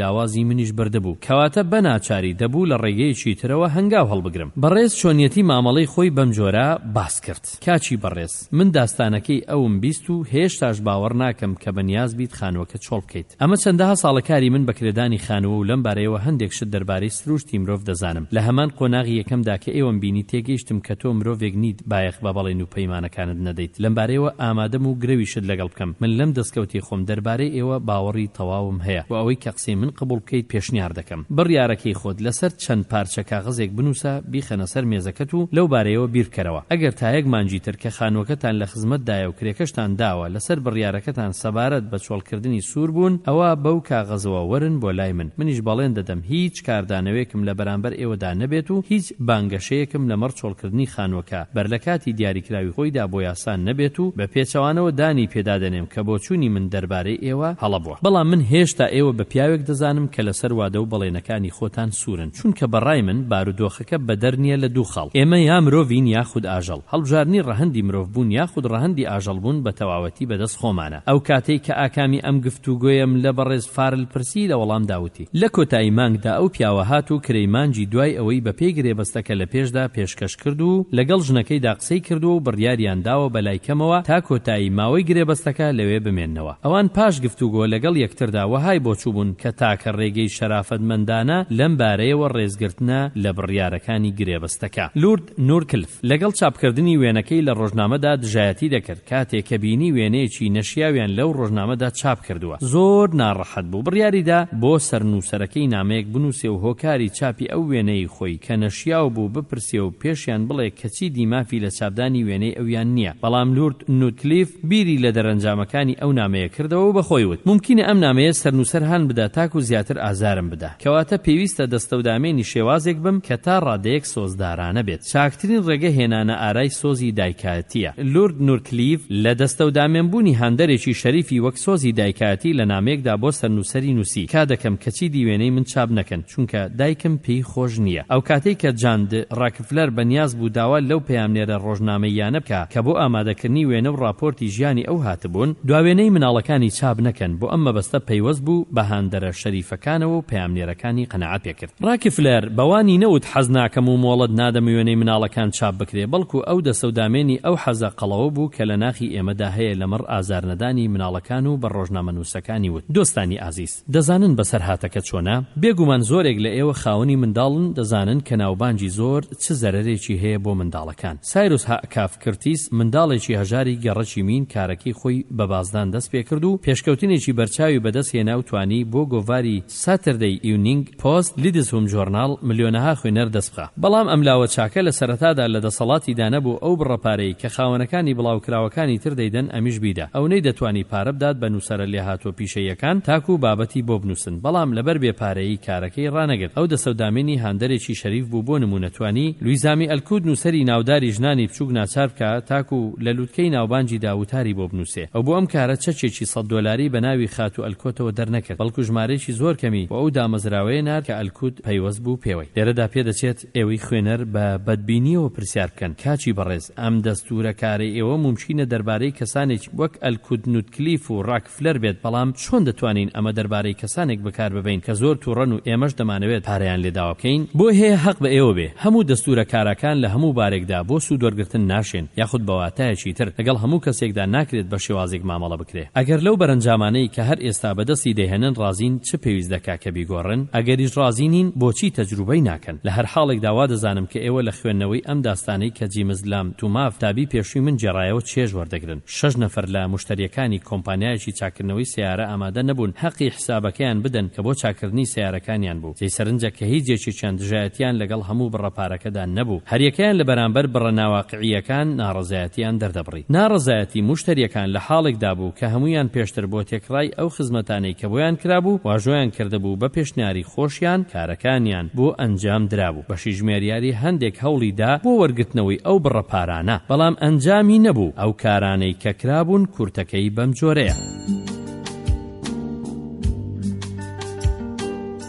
لاوازی منیش بردبوو، کەواتە بە ناچاری دەبوو لە ڕێگەیەکی ترەوە هەنگاو هەڵبگرم. بەڕێز چۆنیەتی مامەڵەی خۆی بەم جۆرە باس کرد. کاکی بەڕێز، من داستانەکەی ئەوم بیست و هێشتاش باوەڕ ناکەم کە بە نیاز بیت خانووەکە چۆڵ بکەیت. ئەمە چەندەها ساڵە کاری من بە کرێدانی خانووە و لەم بارەیەوە هەندێک شت دەربارەی سرووشتی مرۆڤ دەزانم. لە هەمان قۆناغی یەکەمدا کە ئێوەم بینی تێگەیشتم کە تۆ مرۆڤێک نیت بایەخ بە بەڵێن و پەیمانەکانت نەدەیت. لەم بارەیەوە ئامادەم و گرەویشت لەگەڵ بکەم. من لەم دەستکەوتەی خۆم دەربارەی ئێوە باوەڕی تەواوم هەیە و ئەوەی کە قسەی من قبوڵ بکەیت پێشنیار دەکەم. بڕیارەکەی خۆت لەسەر چەند پارچە کاغەزێک بنووسە، بیخەنە سەر مێزەکەت و لەو بارەیەوە بیر بکەرەوە. ئەگەر تا یەک مانگی تر کە خانووەکەتان لە خزمەتدایە و کرێکەشتان داوە لەسەر بڕیارەکەتان سەبارەت بە چۆڵکردنی سوور بوون، ئەوا بەو کاغەزەوە وەرن بۆ لای من. منیش بەڵێن دەدەم هیچ کاردانەوەیەکم لە بەرامبەر ئێوەدا نەبێت و هیچ بانگەشەیەکم لەمەڕ چۆڵکردنی خانووەکە بەر لە کاتی دیاریکراوی خۆیدا بۆ یاسا نەبێت و بە پێچەوانەوە دانی پێدا دەنێم کە بۆچوونی من دەربارەی ئێوە هەڵە بووە. بەڵام من هێشتا ئێوە بە پیاوێک دەزانم کە لەسەر وادە و بەڵێنەکانی خۆتان سوورن، چونکە بە ڕای من بارودۆخەکە بەدەر نییە لە دوو خاڵ، ئێمە یا مرۆڤین یاخود ئاژەڵ. هەڵبژاردنی ڕەهەندی مرۆڤبوون یاخود ڕەهەندی ئاژەڵبوون بە تەواوەتی بەدەست خۆمانە. ئەو کاتەی کە ئاکامی ئەم گفتوگۆیەم لە بەڕێز فارل پرسی لە وەڵامدا وتی. لە کۆتایی مانگدا ئەو پیاوە هات و کرێی مانگی دوای ئەوەی بە پێی گرێبەستەکە لە پێشدا پێشکەش کرد و لەگەڵ ژنەکەیدا قسەی کردووە و بڕیاریان داوە بە لای کەمەوە تا کۆتایی ماوەی گرێبەستەکە لەوێ بمێننەوە. ئەوان پاش گفتوگۆ لەگەڵ یەکتردا وەهای بۆچووبوون کە تاکە ڕێگەی شەرافەتمەندانە لەم بارەیەوە ڕێزگرتنە لە بڕیارەکانی گرێبەستەکە. لورد نورکلف لەگەڵ چاپکردنی وێنەکەی لە ڕۆژنامەدا دژایەتی دەکرد، کاتێ کە بینی وێنەیەکی نەشیاویان لەو ڕۆژنامەدا چاپ کردووە زۆر ناڕەحەت بوو، بڕیاری دا بۆ سەرنووسەرەکەی نامەیەک بنووسێ و هۆکاری چاپی ئەو وێنەی خۆی کە نەشیاو بوو بپرسێ و پێشیان بڵێ کە چیدی مافی لە چاپدانی وێنەی ئەویان نییە، بەڵام لورد نوتکلیف بیری لە دەرەنجامەکانی ئەو نامەیە کردەوە و بە خۆی وت، مومکینە ئەم نامەیە سەرنووسەر هان بدا تاکو زیاتر ئازارم بدا. کەواتە پێویستە دەستەودامێنی شێوازێک بم کە تا ڕادەیەک سۆزدارانە بێت. چاکترین ڕێگە هێنانە ئارای سۆزی دایکایەتییە. لورد نورکلیف لە دەستەودامێنبوونی هاندەرێکی شەریفی وەک سۆزی دایکایەتی لە نامەیەکدا بۆ سەرنووسەری نووسی، تکا دەکەم کە چیدی وێنەی من چاپ نەکەن، چونکە دایکم پێی خۆش نییە. ئەوکاتەی کە جان د. ڕاکفلەر بەنیاز بوو داوا لەو پەیامنێرە ڕۆژنامەییانە بکا کە بۆ ئامادەکردنی وێنە و ڕاپۆرتی ژیانی ئەو هاتبوون، دواوێنەی مناڵەکانی چاپ نەکەن، بۆ ئەم مەبەستە پەیوەست بوو بە هاندەرە شەریفەکانەوە و پەیامنێرەکانی قەناعەت پێکرد. ڕاکفلەر بە وانی نەوت حەز ناکەم و مۆڵەت نادەم وێنەی مناڵەکان چاپ بکرێ، بەڵکو ئەو دەسەودامێنی ئەو حەزە قەڵەوە بوو کە لە ناخی ئێمەدا هەیە لەمەڕ ئازارنەدانی مناڵەکان و بە ڕۆژنامەنووسەکانی وت، دۆستانی ئازیز! دەزانن بەسەرهاتەکە چۆنە؟ بێگومان زۆرێک لە ئێوە خاوەنی منداڵن دەزانن کە ناوبانگی زۆر چ زەرەرێکی هەیە بۆ منداڵەکان. سایروس هاکاف کرتیس منداڵێکی هەژاری گەڕەکی مین کارەکەی خۆی بە بازدان دەست پێکرد و پێشکەوتنێکی بەرچاوی بەدەست هێنا و توانی بۆ گۆڤاری ساتردەی ئیونینگ پۆست لیدز هوم جۆرناڵ ملیۆنەها خوێنەر دەست بخا. بەڵام ئەم لاوە چاکە لە سەرەتادا لە دەسەڵاتیدا نەبوو ئەو بڕە پارەی کە خاوەنەکانی بڵاوکراوەکانی تر دەیدەن ئەمیش بیدا. ئەو نەیدەتوانی پارە بدات بە نووسەرە لێهاتووە پیشەییەکان تاکوو بابەتی بۆ بنووسن بەڵام لەبەر بێ پارەیی کارەکەی ڕانەگرت. ئەو دەسەودامێنی هاندەرێکی شەریف بوو بۆ نموونە توانی لویزامی ئەلکوت نووسەری ناوداری ژنانی بچووک ناچار بکا تاکوو لە لوتکەی ناوبانگیدا وتاری بۆ بنووسێ. ئەو بۆ ئەم کارە چەکێکی سەت دۆلاری بە ناوی خاتوو ئەلکۆتەوە دەرنەکرد بەڵکو ژمارەیەکی زۆر کەمی بۆ ئەو دامەزراوەیە نارد کە ئەلکوت پەیوەست بوو پێوەی. لێرەدا پێدەچێت ئێوەی خوێنەر بە بەدبینییەوە پرسیار بکەن، کاکی بەڕێز ئەم دەستوورە کارەی ئێوە مومکینە دەربارەی کەسانێکی وەک ئەلکوت نوتکلیف و ڕاکفلەر بێت بەڵام چۆن دەتوانین ئەمە دەربارەی کەسانێک بەکار ببەین کە زۆر توڕەن و ئێمەش دەمانەوێت پارەیان لێ داوا بکەین؟ بۆی هەیە هەق بە ئێوە بێ هەموو دەستوورە کاراکان لە هەموو بارێکدا بۆ سوودوەرگرتن ناشێن یاخود بە واتایەکی تر لەگەڵ هەموو کەسێکدا ناکرێت بە شێوازێک مامەڵە بکرێ. ئەگەر لەو بەرەنجامانەی کە هەر ئێستا بەدەستی دەیهێنن ڕازین چ پێویست دەکا کە بیگۆڕن؟ ئەگەریش ڕازی نین بۆچی تەجروبەی ناکەن؟ لە هەر حاڵێکدا وا دەزانم کە ئێوە لە خوێندنەوەی ئەم داستانەی کە جیمز لام توماف تابی پێشووی من گێڕایەوە چێژ وەردەگرن. شەش نەفەر لە موشتەرییەکانی کۆمپانیایەکی چاککردنەوەی سەیارە ئامادە نەبوون هەقی حسابەکەیان بدەن کە بۆ چاککردنی سەیارەکانیان بوو. جێی سەرنجە کە هیچ یەکێکیان دژایەتیان لەگەڵ هەموو بڕە پارەکەدا نەبوو. هەریەکەیان لە بەرامبەر بڕە ناواقعییەکان ناڕەزایەتیان دەردەبڕی. ناڕەزایەتی موشتەرییەکان لە حاڵێکدا بوو کە هەموویان پێشتر بۆ تێکڕای ئەو خزمەتانەی کە بۆیان کرابوو واژۆیان کردبوو بە پێشنیاری خۆشیان کارەکانیان بۆ ئەنجام درابوو. بەشی ژمێریاری هەندێک هەوڵی دا بۆ وەرگرتنەوەی ئەو بڕە پارانە، بەڵام ئەنجامی نەبوو. ئەو کارانەی کە کرابوون کورتەکەی بەم جۆرەیە.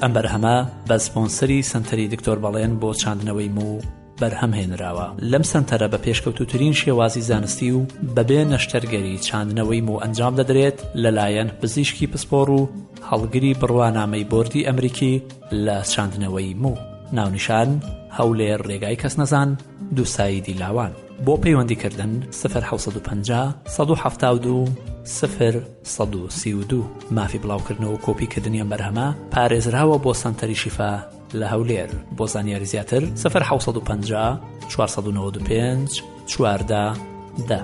ئەم بەرهەمە بە سپۆنسەری سەنتەری دکتۆر بەڵێن بۆ چاندنەوەی موو. بەرهەم هێنراوە. لەم سەنتەرە بە پێشکەوتووترین شێوازی زانستی و بەبێ نەشتەرگەری چاندنەوەی موو ئەنجام دەدرێت لەلایەن پزیشکی پسپۆڕ و هەڵگری بڕوانامەی بۆردی ئەمریکی لە چاندنەوەی موو. ناونیشان، هەولێر ڕێگای کەسنەزان، دووسایدی لاوان. بۆ پەیوەندی کردن، سفر 750 172 سفر 132. مافی بڵاوکردنەوە و کۆپی کردنی ئەم بەرهەمە پارێزراوە بۆ سەنتەری شیفا لە هەولێر. بۆ زانیاری زیاتر، سفر 750 495 14 دە.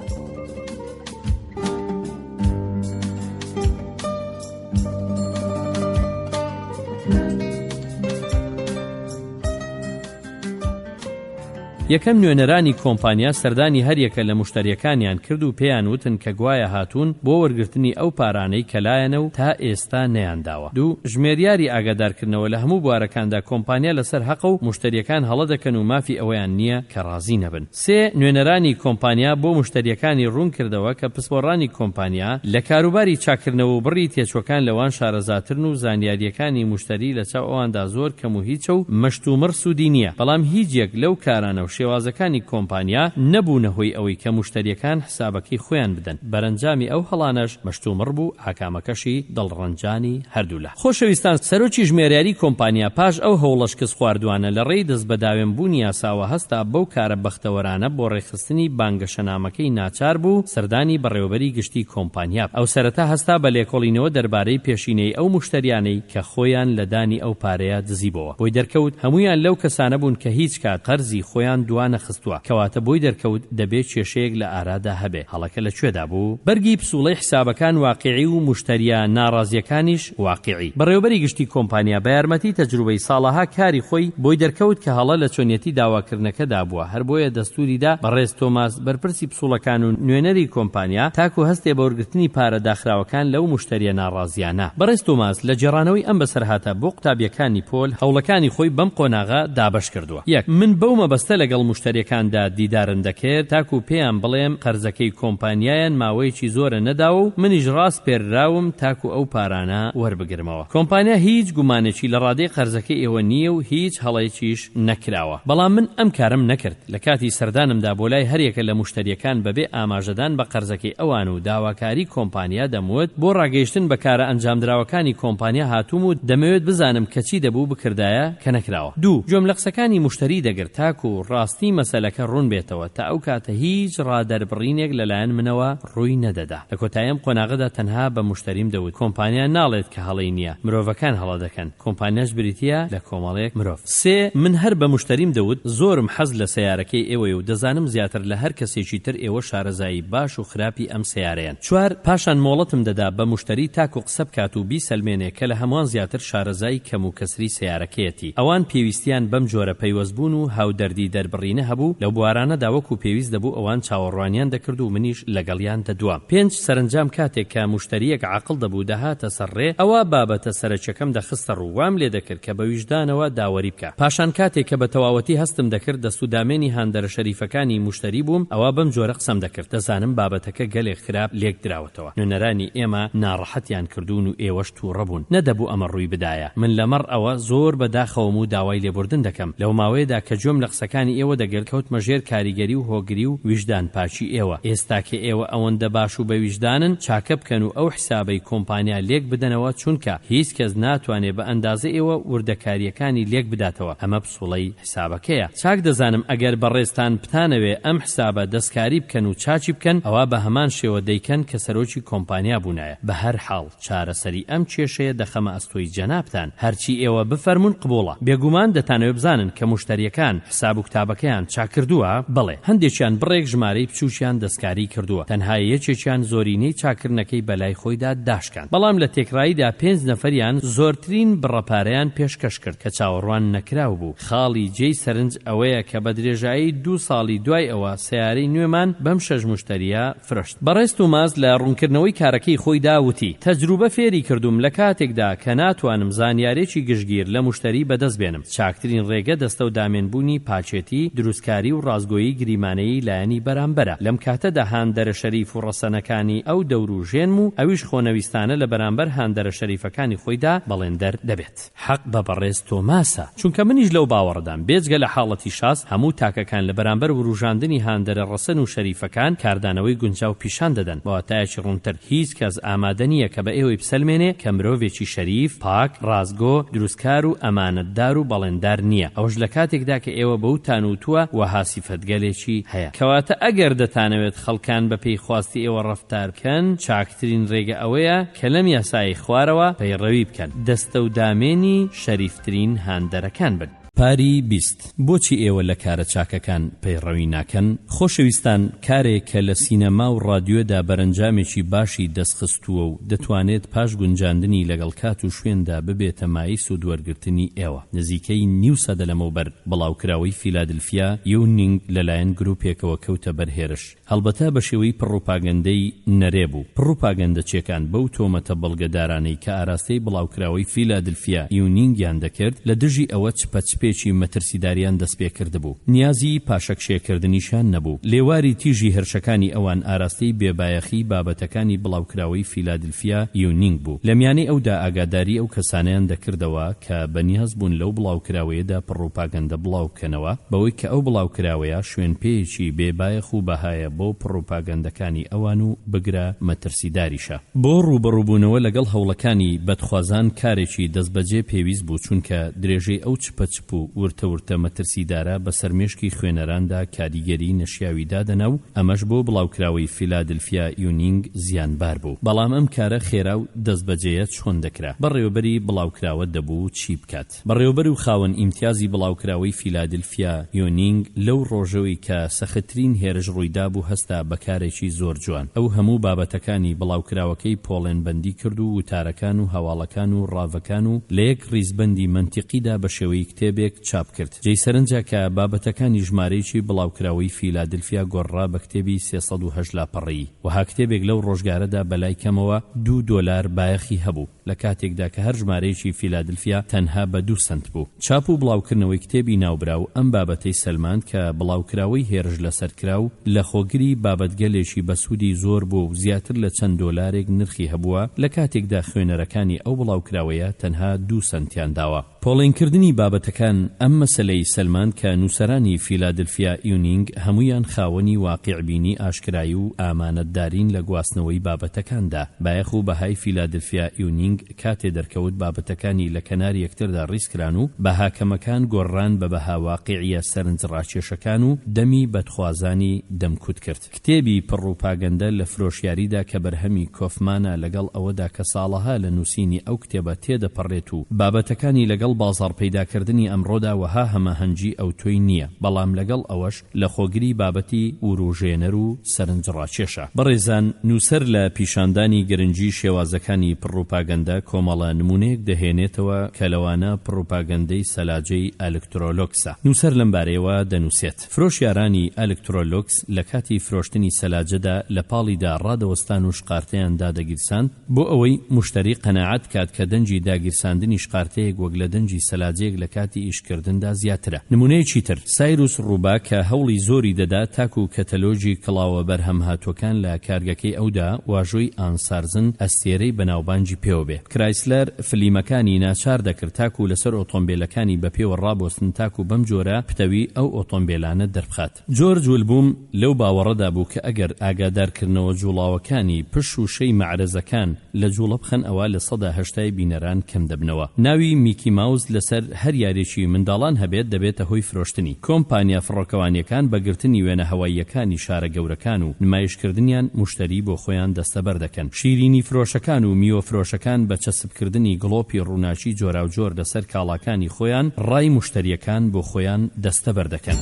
یەکەم نوێنەرانی کۆمپانیا سەردانی هەریەکە لە موشتەریەکانیان کرد و پێیان وتن کە گوایە هاتوون بۆ وەرگرتنی ئەو پارانەی کە لایەنە و تا ئێستا نەیانداوە. دوو، ژمێریاری ئاگادارکردنەوە لە هەموو بوارەکاندا کۆمپانیا لەسەر هەقە و موشتەریەکان هەڵە دەکەن و مافی ئەوەیان نییە کە ڕازی نەبن. سێ، نوێنەرانی کۆمپانیا بۆ موشتەرییەکانی ڕوون کردەوە کە پسپۆڕانی کۆمپانیا لە کاروباری چاککردنەوە و بڕی تێچووەکان لەوان شارەزاترن و زانیارییەکانی موشتەری لە چاو ئەواندا زۆر کەم و هیچە و مشتومڕ سوودی نییە، بەڵام هیچ یەک لەو کارانە و شێوازەکانی کۆمپانیا نەبوونە هۆی ئەوەی کە موشتەرییەکان حسابەکەی خۆیان بدەن، بەرەنجامی ئەو هەڵانەش مشتومڕ بوو، ئاکامەکەشی دڵڕەنجانی هەردوولا. خۆشەویستان سەرۆکی ژمێریاری کۆمپانیا پاش ئەو هەوڵە شکستخواردوانە لە ڕێی دەستبەداوێن بوونی یاساوە هەستا بەو کارە بەختەوەرانە بۆ ڕێکخستنی بانگەشەنامەکەی ناچار بوو سەردانی بەڕێوەبەری گشتی کۆمپانیا ئەو سەرەتا هەستا بە لێکۆڵینەوە دەربارەی پێشینەی ئەو موشتەریانەی کە خۆیان لە دانی ئەو پارەیە دزیبۆوە بۆی دەرکەوت هەموویان لەو کەسانە بوون کە هیچ کات قەرزی خۆیان دوا نەخستووە کەواتە بۆی دەرکەوت دەبێ کێشەیەک لە ئارادا هەبێ هەڵەکە لە کوێدا بوو؟ بەرگی پسوڵەی حسابەکان واقیعی و موشتەریە ناڕازیەکانیش واقیعی. بەڕێوەبەری گشتی کۆمپانیا بە یارمەتی تەجروبەی ساڵەها کاری خۆی بۆی دەرکەوت کە هەڵە لە چۆنیەتی داواکردنەکەدا بووە هەر بۆیە دەستوری دا بەڕێز تۆماس بەرپرسی پسوڵەکان و نوێنەری کۆمپانیا تاکو هەستێ بە وەرگرتنی پارە داخراوەکان لەو موشتەریە ناڕازیانە. بەڕێز تۆماس لە گێڕانەوەی ئەم بەسەرهاتە بۆ قوتابیەکانی پۆل هەوڵەکانی خۆی بەم قۆناغە دابەش کردووە. یەک، من بەو مەبەستە لەگەڵ موشتەریەکاندا دیدارم دەکرد تاکو پێیان بڵێم قەرزەکەی کۆمپانیایان ماوەیەکی زۆرە نەداوە و منیش ڕاسپێرراوم تاکو ئەو پارانە وەربگرمەوە. کۆمپانیا هیچ گومانێکی لە ڕادەی قەرزەکەی ئێوە نییە و هیچ هەڵەیەکیش نەکراوە. بەڵام من ئەم کارەم نەکرد. لە کاتی سەردانمدا بۆ لای هەریەکە لە موشتەریەکان بەبێ ئاماژەدان بە قەرزەکەی ئەوان و داواکاری کۆمپانیا دەموت بۆ ڕاگەیشتن بە کارە ئەنجامدراوەکانی کۆمپانیا هاتووم و دەمەوێت بزانم کە چی دەبوو بکردایە کە نەکراوە. دوو، گوێم لە قسەکانی موشتەری دەگرت تاکو ڕاستی مەسەلەکە ڕوون بێتەوە، تا ئەو کاتە هیچ ڕادەربڕینێک لەلایەن منەوە ڕووی نەدەدا. لە کۆتایی ئەم قۆناغەدا تەنها بە موشتەریم دەوت، کۆمپانیا ناڵێت کە هەڵەی نییە، مرۆڤەکان هەڵە دەکەن، کۆمپانیاش بریتییە لە کۆمەڵێک مرۆڤ. سێ، من هەر بە موشتەریم دەوت، زۆرم حەز لە سەیارەکەی ئێوەیە و دەزانم زیاتر لە هەر کەسێکی تر ئێوە شارەزایی باش و خراپی ئەم سەیارەیەن. چوار، پاشان مۆڵەتم دەدا بە موشتەری تاکو قسە بکات و بیسەلمێنێ کە لە هەموان زیاتر شارەزای کەم و کەسری سەیارەکەیەتی. ئەوان پێویستیان بەم جۆرە پەیوەستبوون و هاودەردی دەربڕینە هەبوو، لەو بوارانەدا وەکو پێویست دەبوو ئەوان چاوەڕوانیان دەکرد و منیش لەگەڵیان دەدوام. پێنج، سەرەنجام کاتێک کە موشتەرییەک عاقڵ دەبوو دەهاتە سەر ڕێ، ئەوا بابەتە سەرەکیەکەم دەخستە ڕوو، وام لێدەکرد کە بە ویژدانەوە داوەری بکا. پاشان کاتێک کە بە تەواوەتی هەستم دەکرد دەست و دامێنی هاندەرە شەریفەکانی موشتەری بووم، ئەوا بەم جۆرە قسەم دەکرد، دەزانم بابەتەکە گەلێک خراپ لێکدراوەتەوە. نوێنەرانی ئێمە ناڕەحەتیان کردوون و ئێوەش تووڕە بوون. نەدەبوو ئەمە ڕووی بدایە. من لەمەڕ ئەوە زۆر بە داخەوەم و داوای لێبوردن دەکەم. لەو ماوەیەدا کە گوێم لە قسەکانی ئێوە دەگرت، کەوتمە ژێر کاریگەری و هۆگری و ویژدان پاکی ئێوە. ئێستا کە ئێوە ئەوەندە باش و بە ویژدانن، چاکە بکەن و ئەو حیسابەی کۆمپانیا لێک بدەنەوە، چونکە هیچ کەس ناتوانێ بە ئەندازەی ئێوە وردەکارییەکانی لێک بداتەوە. ئەمە پسوڵەی. حسابەکەیە. چاک دەزانم ئەگەر بەڕێزتان بتانەوێ ئەم حسابە دەستکاری بکەن و چاکی بکەن ئەوا بە هەمان شێوە دەیکەن کە سەرۆکی کۆمپانیا بوونایە. بە هەر حاڵ چارەسەری ئەم کێشەیە دەخەمە ئەستۆی جەنابتان. هەرچی ئێوە بفەرموون قبوڵە. بێگومان دەتانەوێ بزانن کە موشتەریەکان حساب و کتابەکەیان چاک کردووە؟ بەڵێ. هەندێکیان بڕێک ژمارەی بچووکیان دەستکاری کردووە. تەنها یەکێکیان زۆرینەی چاککردنەکەی بە لای خۆیدا داشکاند. بەڵام لە تێکڕاییدا پێنج نەفەریان زۆرترین بڕە پارەیان پێشکەش کرد کە چاوەڕوان نەکراو بوو. خاڵی جێی سەرنج ئەوەیە کە بە درێژایی دوو ساڵی دوای ئەوە سەیارەی نوێمان بەم شەش موشتەرییە فرۆشت. بەڕێز توماس لە ڕوونکردنەوەی کارەکەی خۆیدا وتی، تەجروبە فێری کردووم لە کاتێکدا کە ناتوانم زانیارێکی گشتگیر لە موشتەری بەدەست بێنم، چاکترین ڕێگە دەستەو دامێن بوونی پاکێتی. پاکی، دروستکاری و ڕاستگۆیی گریمانەیی لایەنی بەرامبەرە. لەم کاتەدا هاندەرە شەریف و ڕەسەنەکانی ئەو دەوروژێنم و ئەویش خۆنەویستانە لە بەرامبەر هاندەرە شەریفەکانی خۆیدا بەڵێندەر دەبێت. حەق بە بەڕێز تۆماسە، چونکە منیش لەو باوەڕەدام بێجگە لە حاڵەتی شاز، هەموو تاکەکان لە بەرامبەر وروژاندنی هاندەرە ڕەسەن و شەریفەکان کاردانەوەی گونجاو پیشان دەدەن، بە واتایەکی ڕوونتر هیچ کەس ئامادە نییە کە بە ئێوەی بسەلمێنێ کە مرۆڤێکی شەریف، پاک، ڕاستگۆ، دروستکار و ئەمانەتدار و بەڵێندار نییە، ئەوەش لە کاتێکدا کە ئێوە بەوتان وتووە وەها سیفەتگەلێکی هەیە. کەواتە ئەگەر دەتانەوێت خەڵکان بە پێی خواستی ئێوە ڕەفتار بکەن، چاکترین ڕێگە ئەوەیە کە لەم یاسایەی خوارەوە پەیڕەوی بکەن، دەستە و دامێنی شەریفترین هاندەرەکان بن. پاری 20، بۆچی ئێوە لە کارە چاکەکان پەیڕەوی ناکەن؟ خۆشەویستان کارێک کە لە سینەما و ڕادیۆدا بەرەنجامێکی باشی دەست خستووە و دەتوانێت پاش گونجاندنی لەگەڵ کات و شوێندا ببێتە مایەی سوودوەرگرتنی ئێوە. نزیکەی نیو سەدە لەمەوبەر بڵاوکراوەی فیلادلفیا یونینگ لەلایەن گروپێکەوە کەوتە بەر هێرش. هەڵبەتە بە شێوەی پڕوپاگەندەی نەرێ بوو. پڕوپاگەندەچیەکان بەو تۆمەتە بەڵگەدارانەی کە ئاراستەی بڵاوکراوەی فیلادلفیا ئیونینگیان دەکرد، لە دژی ئەوە چپەچپێکی مەترسیداریان دەستپێکردبوو. نیازی پاشەکشێکردنیشیان نەبوو. لێواری تیژی هێرشەکانی ئەوان ئاراستەی بێبایەخیی بابەتەکانی بڵاوکراوەی فیلادلفیا ئیونینگ بوو. لە میانەی ئەودا ئاگاداری ئەو کەسانەیان دەکردەوە کە بەنیاز بوون لەو بڵاوکراوەیەدا پڕوپاگەندە بڵاوبکەنەوە، بەوەی کە ئەو بڵاوکراوەیە شوێنپێیەکی بێ بایەخ و بەهایە بۆ پڕوپاگەندەکانی ئەوان و بگرە مەترسیداریشە. بۆ ڕووبەڕووبوونەوە لەگەڵ هەوڵەکانی بەدخوازان کارێکی دەستبەجێ پێویست بوو چونکە درێژەی ئەو چپەچپ و ورتە ورتە مەترسیدارە بەسەر مێشکی خوێنەراندا کاریگەری نەشیاوی دادەنا و ئەمەش بۆ بڵاوکراوەی فیلادلفیا ئیونینگ زیانبار بوو. بەڵام ئەم کارە خێرا و دەستبەجێیە چۆن دەکرا؟ بەڕێوەبەری بڵاوکراوە دەبوو چی بکات؟ بەڕێوەبەر و خاوەن ئیمتیازی بڵاوکراوەی فیلادلفیا یۆنینگ لەو ڕۆژەوی کە سەختترین هێرش ڕوویدابوو هەستا بە کارێکی زۆر جوان. ئەو هەموو بابەتەکانی بڵاوکراوەکەی پۆڵێنبەندی کرد و وتارەکان و هەواڵەکان و ڕاڤەکان و لە یەک ڕیزبەندی مەنتیقیدا بە شێوەی کتێبێک چاپ کرد. جێی سەرنجە کە بابەتەکانی ژمارەیەکی بڵاوکراوەی فیلادلفیا گۆڕرا بە کتێبی 308 لاپەڕەیی. وەها کتێبێک لەو ڕۆژگارەدا بەلای کەمەوە دوو دۆلار بایەخی هەبوو. لە کاتێکدا کە هەر ژمارەیەکی فیلادلفیا تەنها بە دوو سەنت بوو. چاپ و بڵاوکردنەوەی کتێبی ناوبراو ئەم بابەتەی سەلماند کە بڵاوکراوەی هێرش لەسەرکراو لەخۆگری بابەتگەلێکی بەسوودی زۆر بووە و زیاتر لە چەند دۆلارێک نرخی هەبووە لە کاتێکدا خوێنەرەکانی ئەو بڵاوکراوەیە تەنها دوو سەنتیان داوە. پۆڵێنکردنی بابەتەکان ئەم مەسەلەی سەلماند کە نووسەرانی فیلادلفیا ئیونینگ هەموویان خاوەنی واقیعبینی ئاشکرای و ئامانەتدارین لە گواستنەوەی بابەتەکاندا. بایەخ و بەهای فیلادلفیا ئیونینگ کاتێ دەرکەوت بابەتەکانی لە کەنار یەکتردا ڕیزکران و بەها کەمەکان گۆڕران بە بەها واقیعیە سەرنجڕاکێشەکان و دەمی بەدخوازانی دەمکوت کرد. کتێبی پڕوپاگەندە لە فرۆشیاریدا کە بەرهەمی کۆفمانە لەگەڵ ئەوەدا کە ساڵەها لە نووسینی ئەو کتێبە تێدەپەڕێت و بابەتەکانی لەگەڵ بازاڕپەیداکردنی ئەمڕۆدا وەها هەماهەنگی ئەوتۆی نییە بەڵام لەگەڵ ئەوەش لەخۆگری بابەتی وروژێنەر و سەرنجڕاکێشە. بەڕێزان نووسەر لە پیشاندانی گرنگی شێوازەکانی پڕوپاگەندە کۆمەڵە نموونەیەک دەهێنێتەوە کە لەوانە پڕوپاگەندەی سەلاجەی ئەلکترۆلۆکسە. نووسەر لەم بارەیەوە دەنووسێت. فرۆشیارانی ئەلکترۆلوکس لە کاتی فرۆشتنی سەلاجەدا لە پاڵیدا ڕادەوەستان و شقارتەیان دادەگیرساند بۆ ئەوەی موشتەری قەناعەت بکات کە دەنگی داگیرساندنی شقارتەیەک وەک لە دەنگی سەلاجەیەک لە کاتی ئیشکردندا زیاترە. نمونەیەکی تر، سایروس ڕوبا کە هەوڵی زۆری دەدا تاکو کەتەلۆگی کڵاوە بەرهەمهاتووەکان لە کارگەکەی ئەودا واژۆی ئانسارزن ئەستێرەی بەناوبانگی پێوە بێ. کرایسلەر فلیمەکانی ناچار دەکرد تاکو لەسەر ئۆتۆمبێلەکانی بە پێوە ڕابوەستن تاکو بەم جۆرە پتەوی ئەو ئۆتۆمبێلانە دەربخات. جۆرج ولبوم لەو باوەڕەدا بوو کە ئەگەر ئاگادارکردنەوە جوڵاوەکانی پشت شووشەی مەعرەزەکان لە جوڵە بخەن ئەوا لە سەدا هەشتای بینەران کەم دەبنەوە. ناوی میکی ماوس لەسەر هەر یاریەکی منداڵان هەبێت دەبێتە هۆی فرۆشتنی. کۆمپانیا فڕۆکەوانیەکان بە گرتنی وێنە هەواییەکانی شارە گەورەکان و نمایشکردنیان موشتەری بۆ خۆیان دەستەبەر دەکەن. شیرینی فرۆشەکان و میوە فرۆشەکان بە چەسپکردنی گڵۆپی ڕووناکی جۆراوجۆر لەسەر کاڵاکانی خۆیان ڕای موشتەریەکان بۆ خۆیان دەستەبەر دەکەن.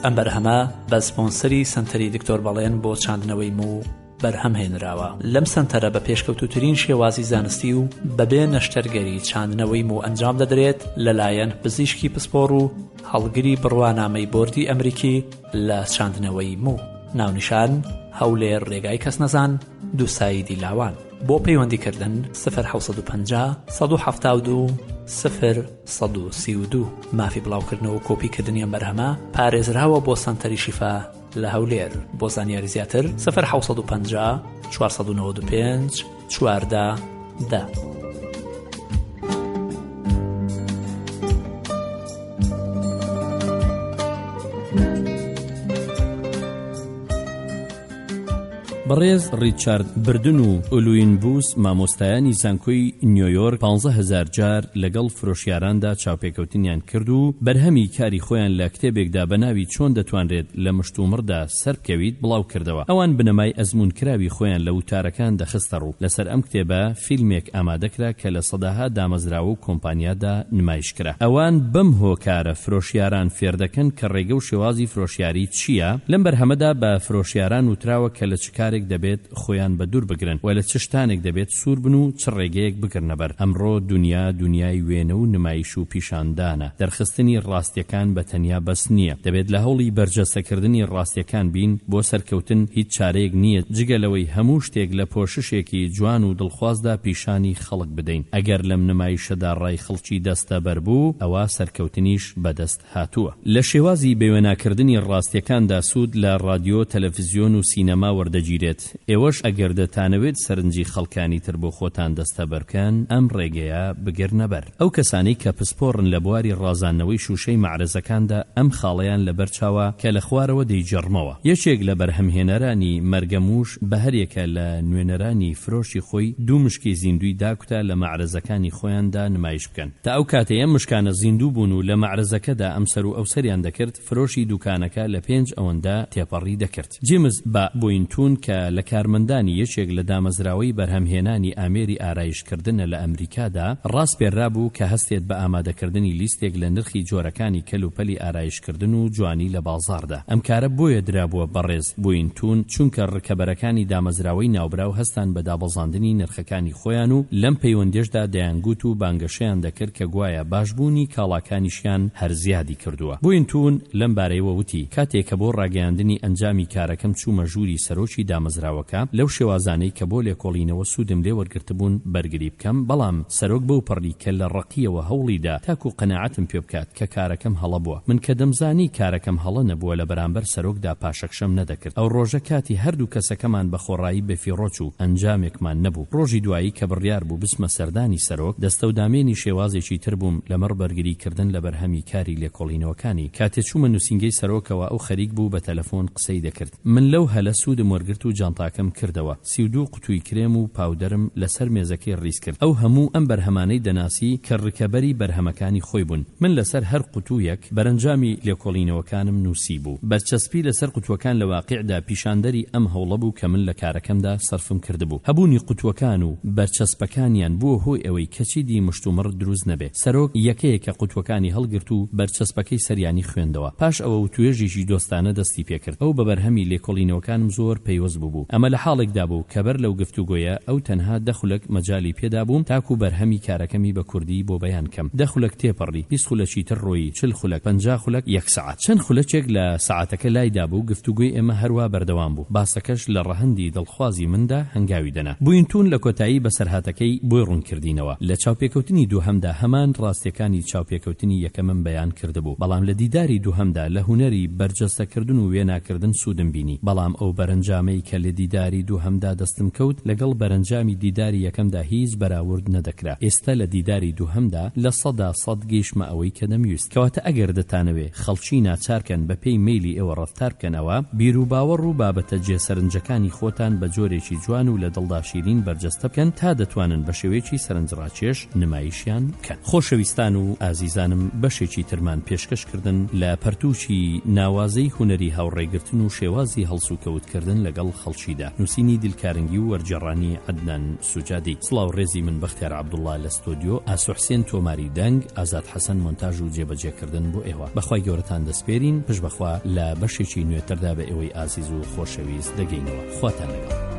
ئەم بەرهەمە بە سپۆنسەری سەنتەری دکتۆر بەڵێن بۆ چاندنەوەی موو بەرهەم هێنراوە. لەم سەنتەرە بە پێشکەوتووترین شێوازی زانستی و بەبێ نەشتەرگەری چاندنەوەی موو ئەنجام دەدرێت لەلایەن پزیشکی پسپۆڕ و هەڵگری بڕوانامەی بۆردی ئەمریکی لە چاندنەوەی موو. ناونیشان، هەولێر رێگای کەسنەزان، دووسایدی لاوان. بۆ پەیوەندی کردن، سفر 750 172. سفر 132. مافی بڵاوکردنەوە و کۆپیکردنی ئەم بەرهەمە پارێزراوە بۆ سەنتەری شیفا لە هەولێر. بۆ زانیاری زیاتر سفر 750 495 14 دە. بەڕێز ڕیچارد بردن و ئولوین بوس مامۆستایانی زانکۆی نیۆیۆرک 15,000 جار لەگەڵ فرۆشیاراندا چاوپێکەوتنیان کرد و بەرهەمی کاری خۆیان لە کتێبێکدا بە ناوی چۆن دەتوانرێت لە مشتومڕدا سەربکەویت بڵاو کردەوە. ئەوان بنەمای ئەزموونکراوی خۆیان لە وتارەکان دەخستە ڕوو. لەسەر ئەم کتێبە فیلمێک ئامادەکرا کە لە سەدەها دامەزراوە و کۆمپانیادا نمایش کرا. ئەوان بەم هۆکارە فرۆشیاران فێردەکەن کە ڕێگە و شێوازی فرۆشیاری چییە؟ لەم بەرهەمەدا بە فرۆشیاران وتراوە کە لە چ کارێک دەبێت خۆیان بە دوور بگرن و لە چ شتانێک دەبێت سوور بن و چ ڕێگەیەک بگرنە بەر. ئەمڕۆ دونیا دونیای وێنە و نمایش و پیشاندانە. دەرخستنی ڕاستیەکان بە تەنیا بەس نییە. دەبێت لە هەوڵی بەرجەستەکردنی ڕاستیەکان بین. بۆ سەرکەوتن هیچ چارەیەک نییە جگە لەوەی هەموو شتێک لە پۆششێکی جوان و دڵخوازدا پیشانی خەڵک بدەین. ئەگەر لەم نمایشەدا ڕای خەڵکی دەستەبەر بوو، ئەوا سەرکەوتنیش بەدەست هاتووە. لە شێوازی بەوێناکردنی ڕاستیەکاندا سوود لە ڕادیۆ، تەلەفزیۆن و سینەما وەردەگیرێت. ئێوەش ئەگەر دەتانەوێت سەرنجی خەڵکانی تر بۆ خۆتان دەستەبەر بکەن، ئەم ڕێگەیە بگرنە بەر. ئەو کەسانەی کە پسپۆڕن لە بواری ڕازاندنەوەی شووشەی مەعرەزەکاندا ئەم خاڵەیان لەبەر چاوە کە لە خوارەوە دەیگێڕمەوە. یەکێک لە بەرهەمهێنەرانی مەرگەمووش بە هەریەکە لە نوێنەرانی فرۆشی خۆی دوو مشکی زیندووی داکوتا لە مەعرەزەکانی خۆیاندا نمایش بکەن. تا ئەو کاتەی ئەم مشکانە زیندوو بوون و لە مەعرەزەکەدا ئەمسەر و ئەوسەریان دەکرد، فرۆشی دووکانەکە لە پێنج ئەوەندە تێپەڕی دەکرد. جیمز با بوینتون کە لە کارمەندانی یەکێک لە دامەزراوەی بەرهەمهێنانی ئامێری ئارایشکردنە لە ئەمریکادا، ڕاسپێررابوو کە هەستێت بە ئامادەکردنی لیستێک لە نرخی جۆرەکانی کەل و پەلی ئارایشکردن و جوانی لە بازاڕدا. ئەم کارە بۆیە درابووە بەڕێز بوینتون چونکە ڕکەبەرەکانی دامەزراوەی ناوبراو هەستان بە دابەزاندنی نرخەکانی خۆیان و لەم پەیوەندیەشدا دەیانگوت و بانگەشەیان دەکرد کە گوایە باشبوونی کاڵاکانیشیان هەر زیادی کردووە. بوینتون لەم بارەیەوە وتی، کاتێ کە بۆ ڕاگەیاندنی ئەنجامی کارەکەم چوومە ژووری سەرۆکی دامەزراوەکە، لەو شێوازانەی کە بۆ لێکۆڵینەوە سوودم لێ وەرگرتبوون بەرگری بکەم، بەڵام سەرۆک بەوپەڕی کەللە ڕەقییەوە هەوڵی دا تاکوو قەناعەتم پێ بکات کە کارەکەم هەڵە بووە. من کە دەمزانی کارەکەم هەڵە نەبووە لە بەرامبەر سەرۆکدا پاشەکشەم نەدەکرد. ئەو ڕۆژە کاتی هەردوو کەسەکەمان بە خۆڕایی بەفیڕۆ چوو، ئەنجامێکمان نەبوو. ڕۆژی دوایی کە بڕیار بوو بچمە سەردانی سەرۆک، دەستەودامێنی شێوازێکی تر بووم لەمەڕ بەرگری کردن لە بەرهەمی کاری لێکۆڵینەوەکانی. کاتێ چوومە نووسینگەی سەرۆکەوە ئەو خەریک بوو بە تەلەفۆن قسەی دەکرد. من لەو هەلە سوودم وەرگرت و جانتاکەم کردەوە. 32 قوتووی کرێم و پاودەرم لە سەر مێزەکەی ڕیز کرد. ئەو هەموو ئەم بەرهەمانەی دەناسی کە ڕکەبەری بەرهەمەکانی خۆی بوون. من لە سەر هەر قوتوویەک بەرەنجامی لێکۆڵینەوەکانم نووسیبوو. بەرچەسپی لە سەر قوتووەکان لە واقیعدا پیشاندەری ئەم هەوڵە بوو کە من لە کارەکەمدا سەرفم کردبوو. هەبوونی قوتووەکان و بەرچەسپەکانیان بووە هۆی ئەوەی کە چیدی مشتومڕ دروست نەبێ. سەرۆک یەکەیەکە قوتووەکانی هەڵگرت و بەرچەسپەکەی سەریانی خوێندەوە. پاش ئەوە وتوێژێکی دۆستانە دەستی پێکرد. ئەو بە بەرهەمی لێکۆڵینەوەکانم زۆر پەیوەست بووبوو. ئەمە لە حاڵێکدا بوو کە بەر لەو گفتوگۆیە ئەو تەنها دە خولەک مەجالی پێ دابووم تاکوو بەرهەمی کارەکەمی بە کوردی بۆ بەیان کەم. دە خولەک تێپەڕی، 20 خولەکی تر ڕۆیی، چل خولەک، 50 خولەک، یەک سەعات. چەند خولەکێک لە سەعاتەکە لای دابوو، گفتوگۆی ئێمە هەروا بەردەوام بوو. باسەکەش لە ڕەهەندی دڵخوازی مندا هەنگاوی دەنا. بوینتون لە کۆتایی بەسەرهاتەکەی بۆی ڕوون کردینەوە. لە چاوپێکەوتنی دووهەمدا هەمان ڕاستیەکانی چاوپێکەوتنی یەکەمم بەیان کردبوو، بەڵام لە دیداری دووهەمدا لە هونەری بەرجەستەکردن و وێناکردن سوودم بینی، بەڵام ئەو بەرەنجامەی کە لە دیداری دووهەمدا دەستم کەوت لەگەڵ بەرەنجامی دیداری یەکەمدا هیچ بەراورد نەدەکرا. ئێستە لە دیداری دووهەمدا 100% گەیشتمە ئەوەی کە دەمویست. کەواتە ئەگەر دەتانەوێ خەڵکی ناچار کەن بە پێی مەیلی ئێوە ڕەفتار بکەن ئەوا بیروباوەڕ و بابەتە جێ سەرنجەکانی خۆتان بە جۆرێکی جوان و لە دڵدا شیرین بەرجەستە بکەن تا دەتوانن بە شێوەیەکی سەرنجڕاکێش نمایشیان بکەن. خۆشەویستان و ئازیزانم بەشێکی ترمان پێشکەش کردن لە پەرتووکی ناوازەی هونەری هاوڕێگرتن و شێوازی هەڵسوکەوت کردن لەگەڵ خەڵکیدا نووسینی دیلکارنگی و وەرگێڕانی عەدنان سوجادی سڵاو ڕێزی من بەختیار عەبدوڵا لە ستۆدیۆ ئاسۆ حسێن تۆماری دەنگ ئازاد حەسەن مۆنتاژ و جێبەجێکردن بۆ ئێوە بەخوای گەورەتان دەسپێرین پشت بەخوا لە بەشێکی نوێتردا بە ئێوەی ئازیز و خۆشەویست دەگەینەوە خواتان لەگەڵ.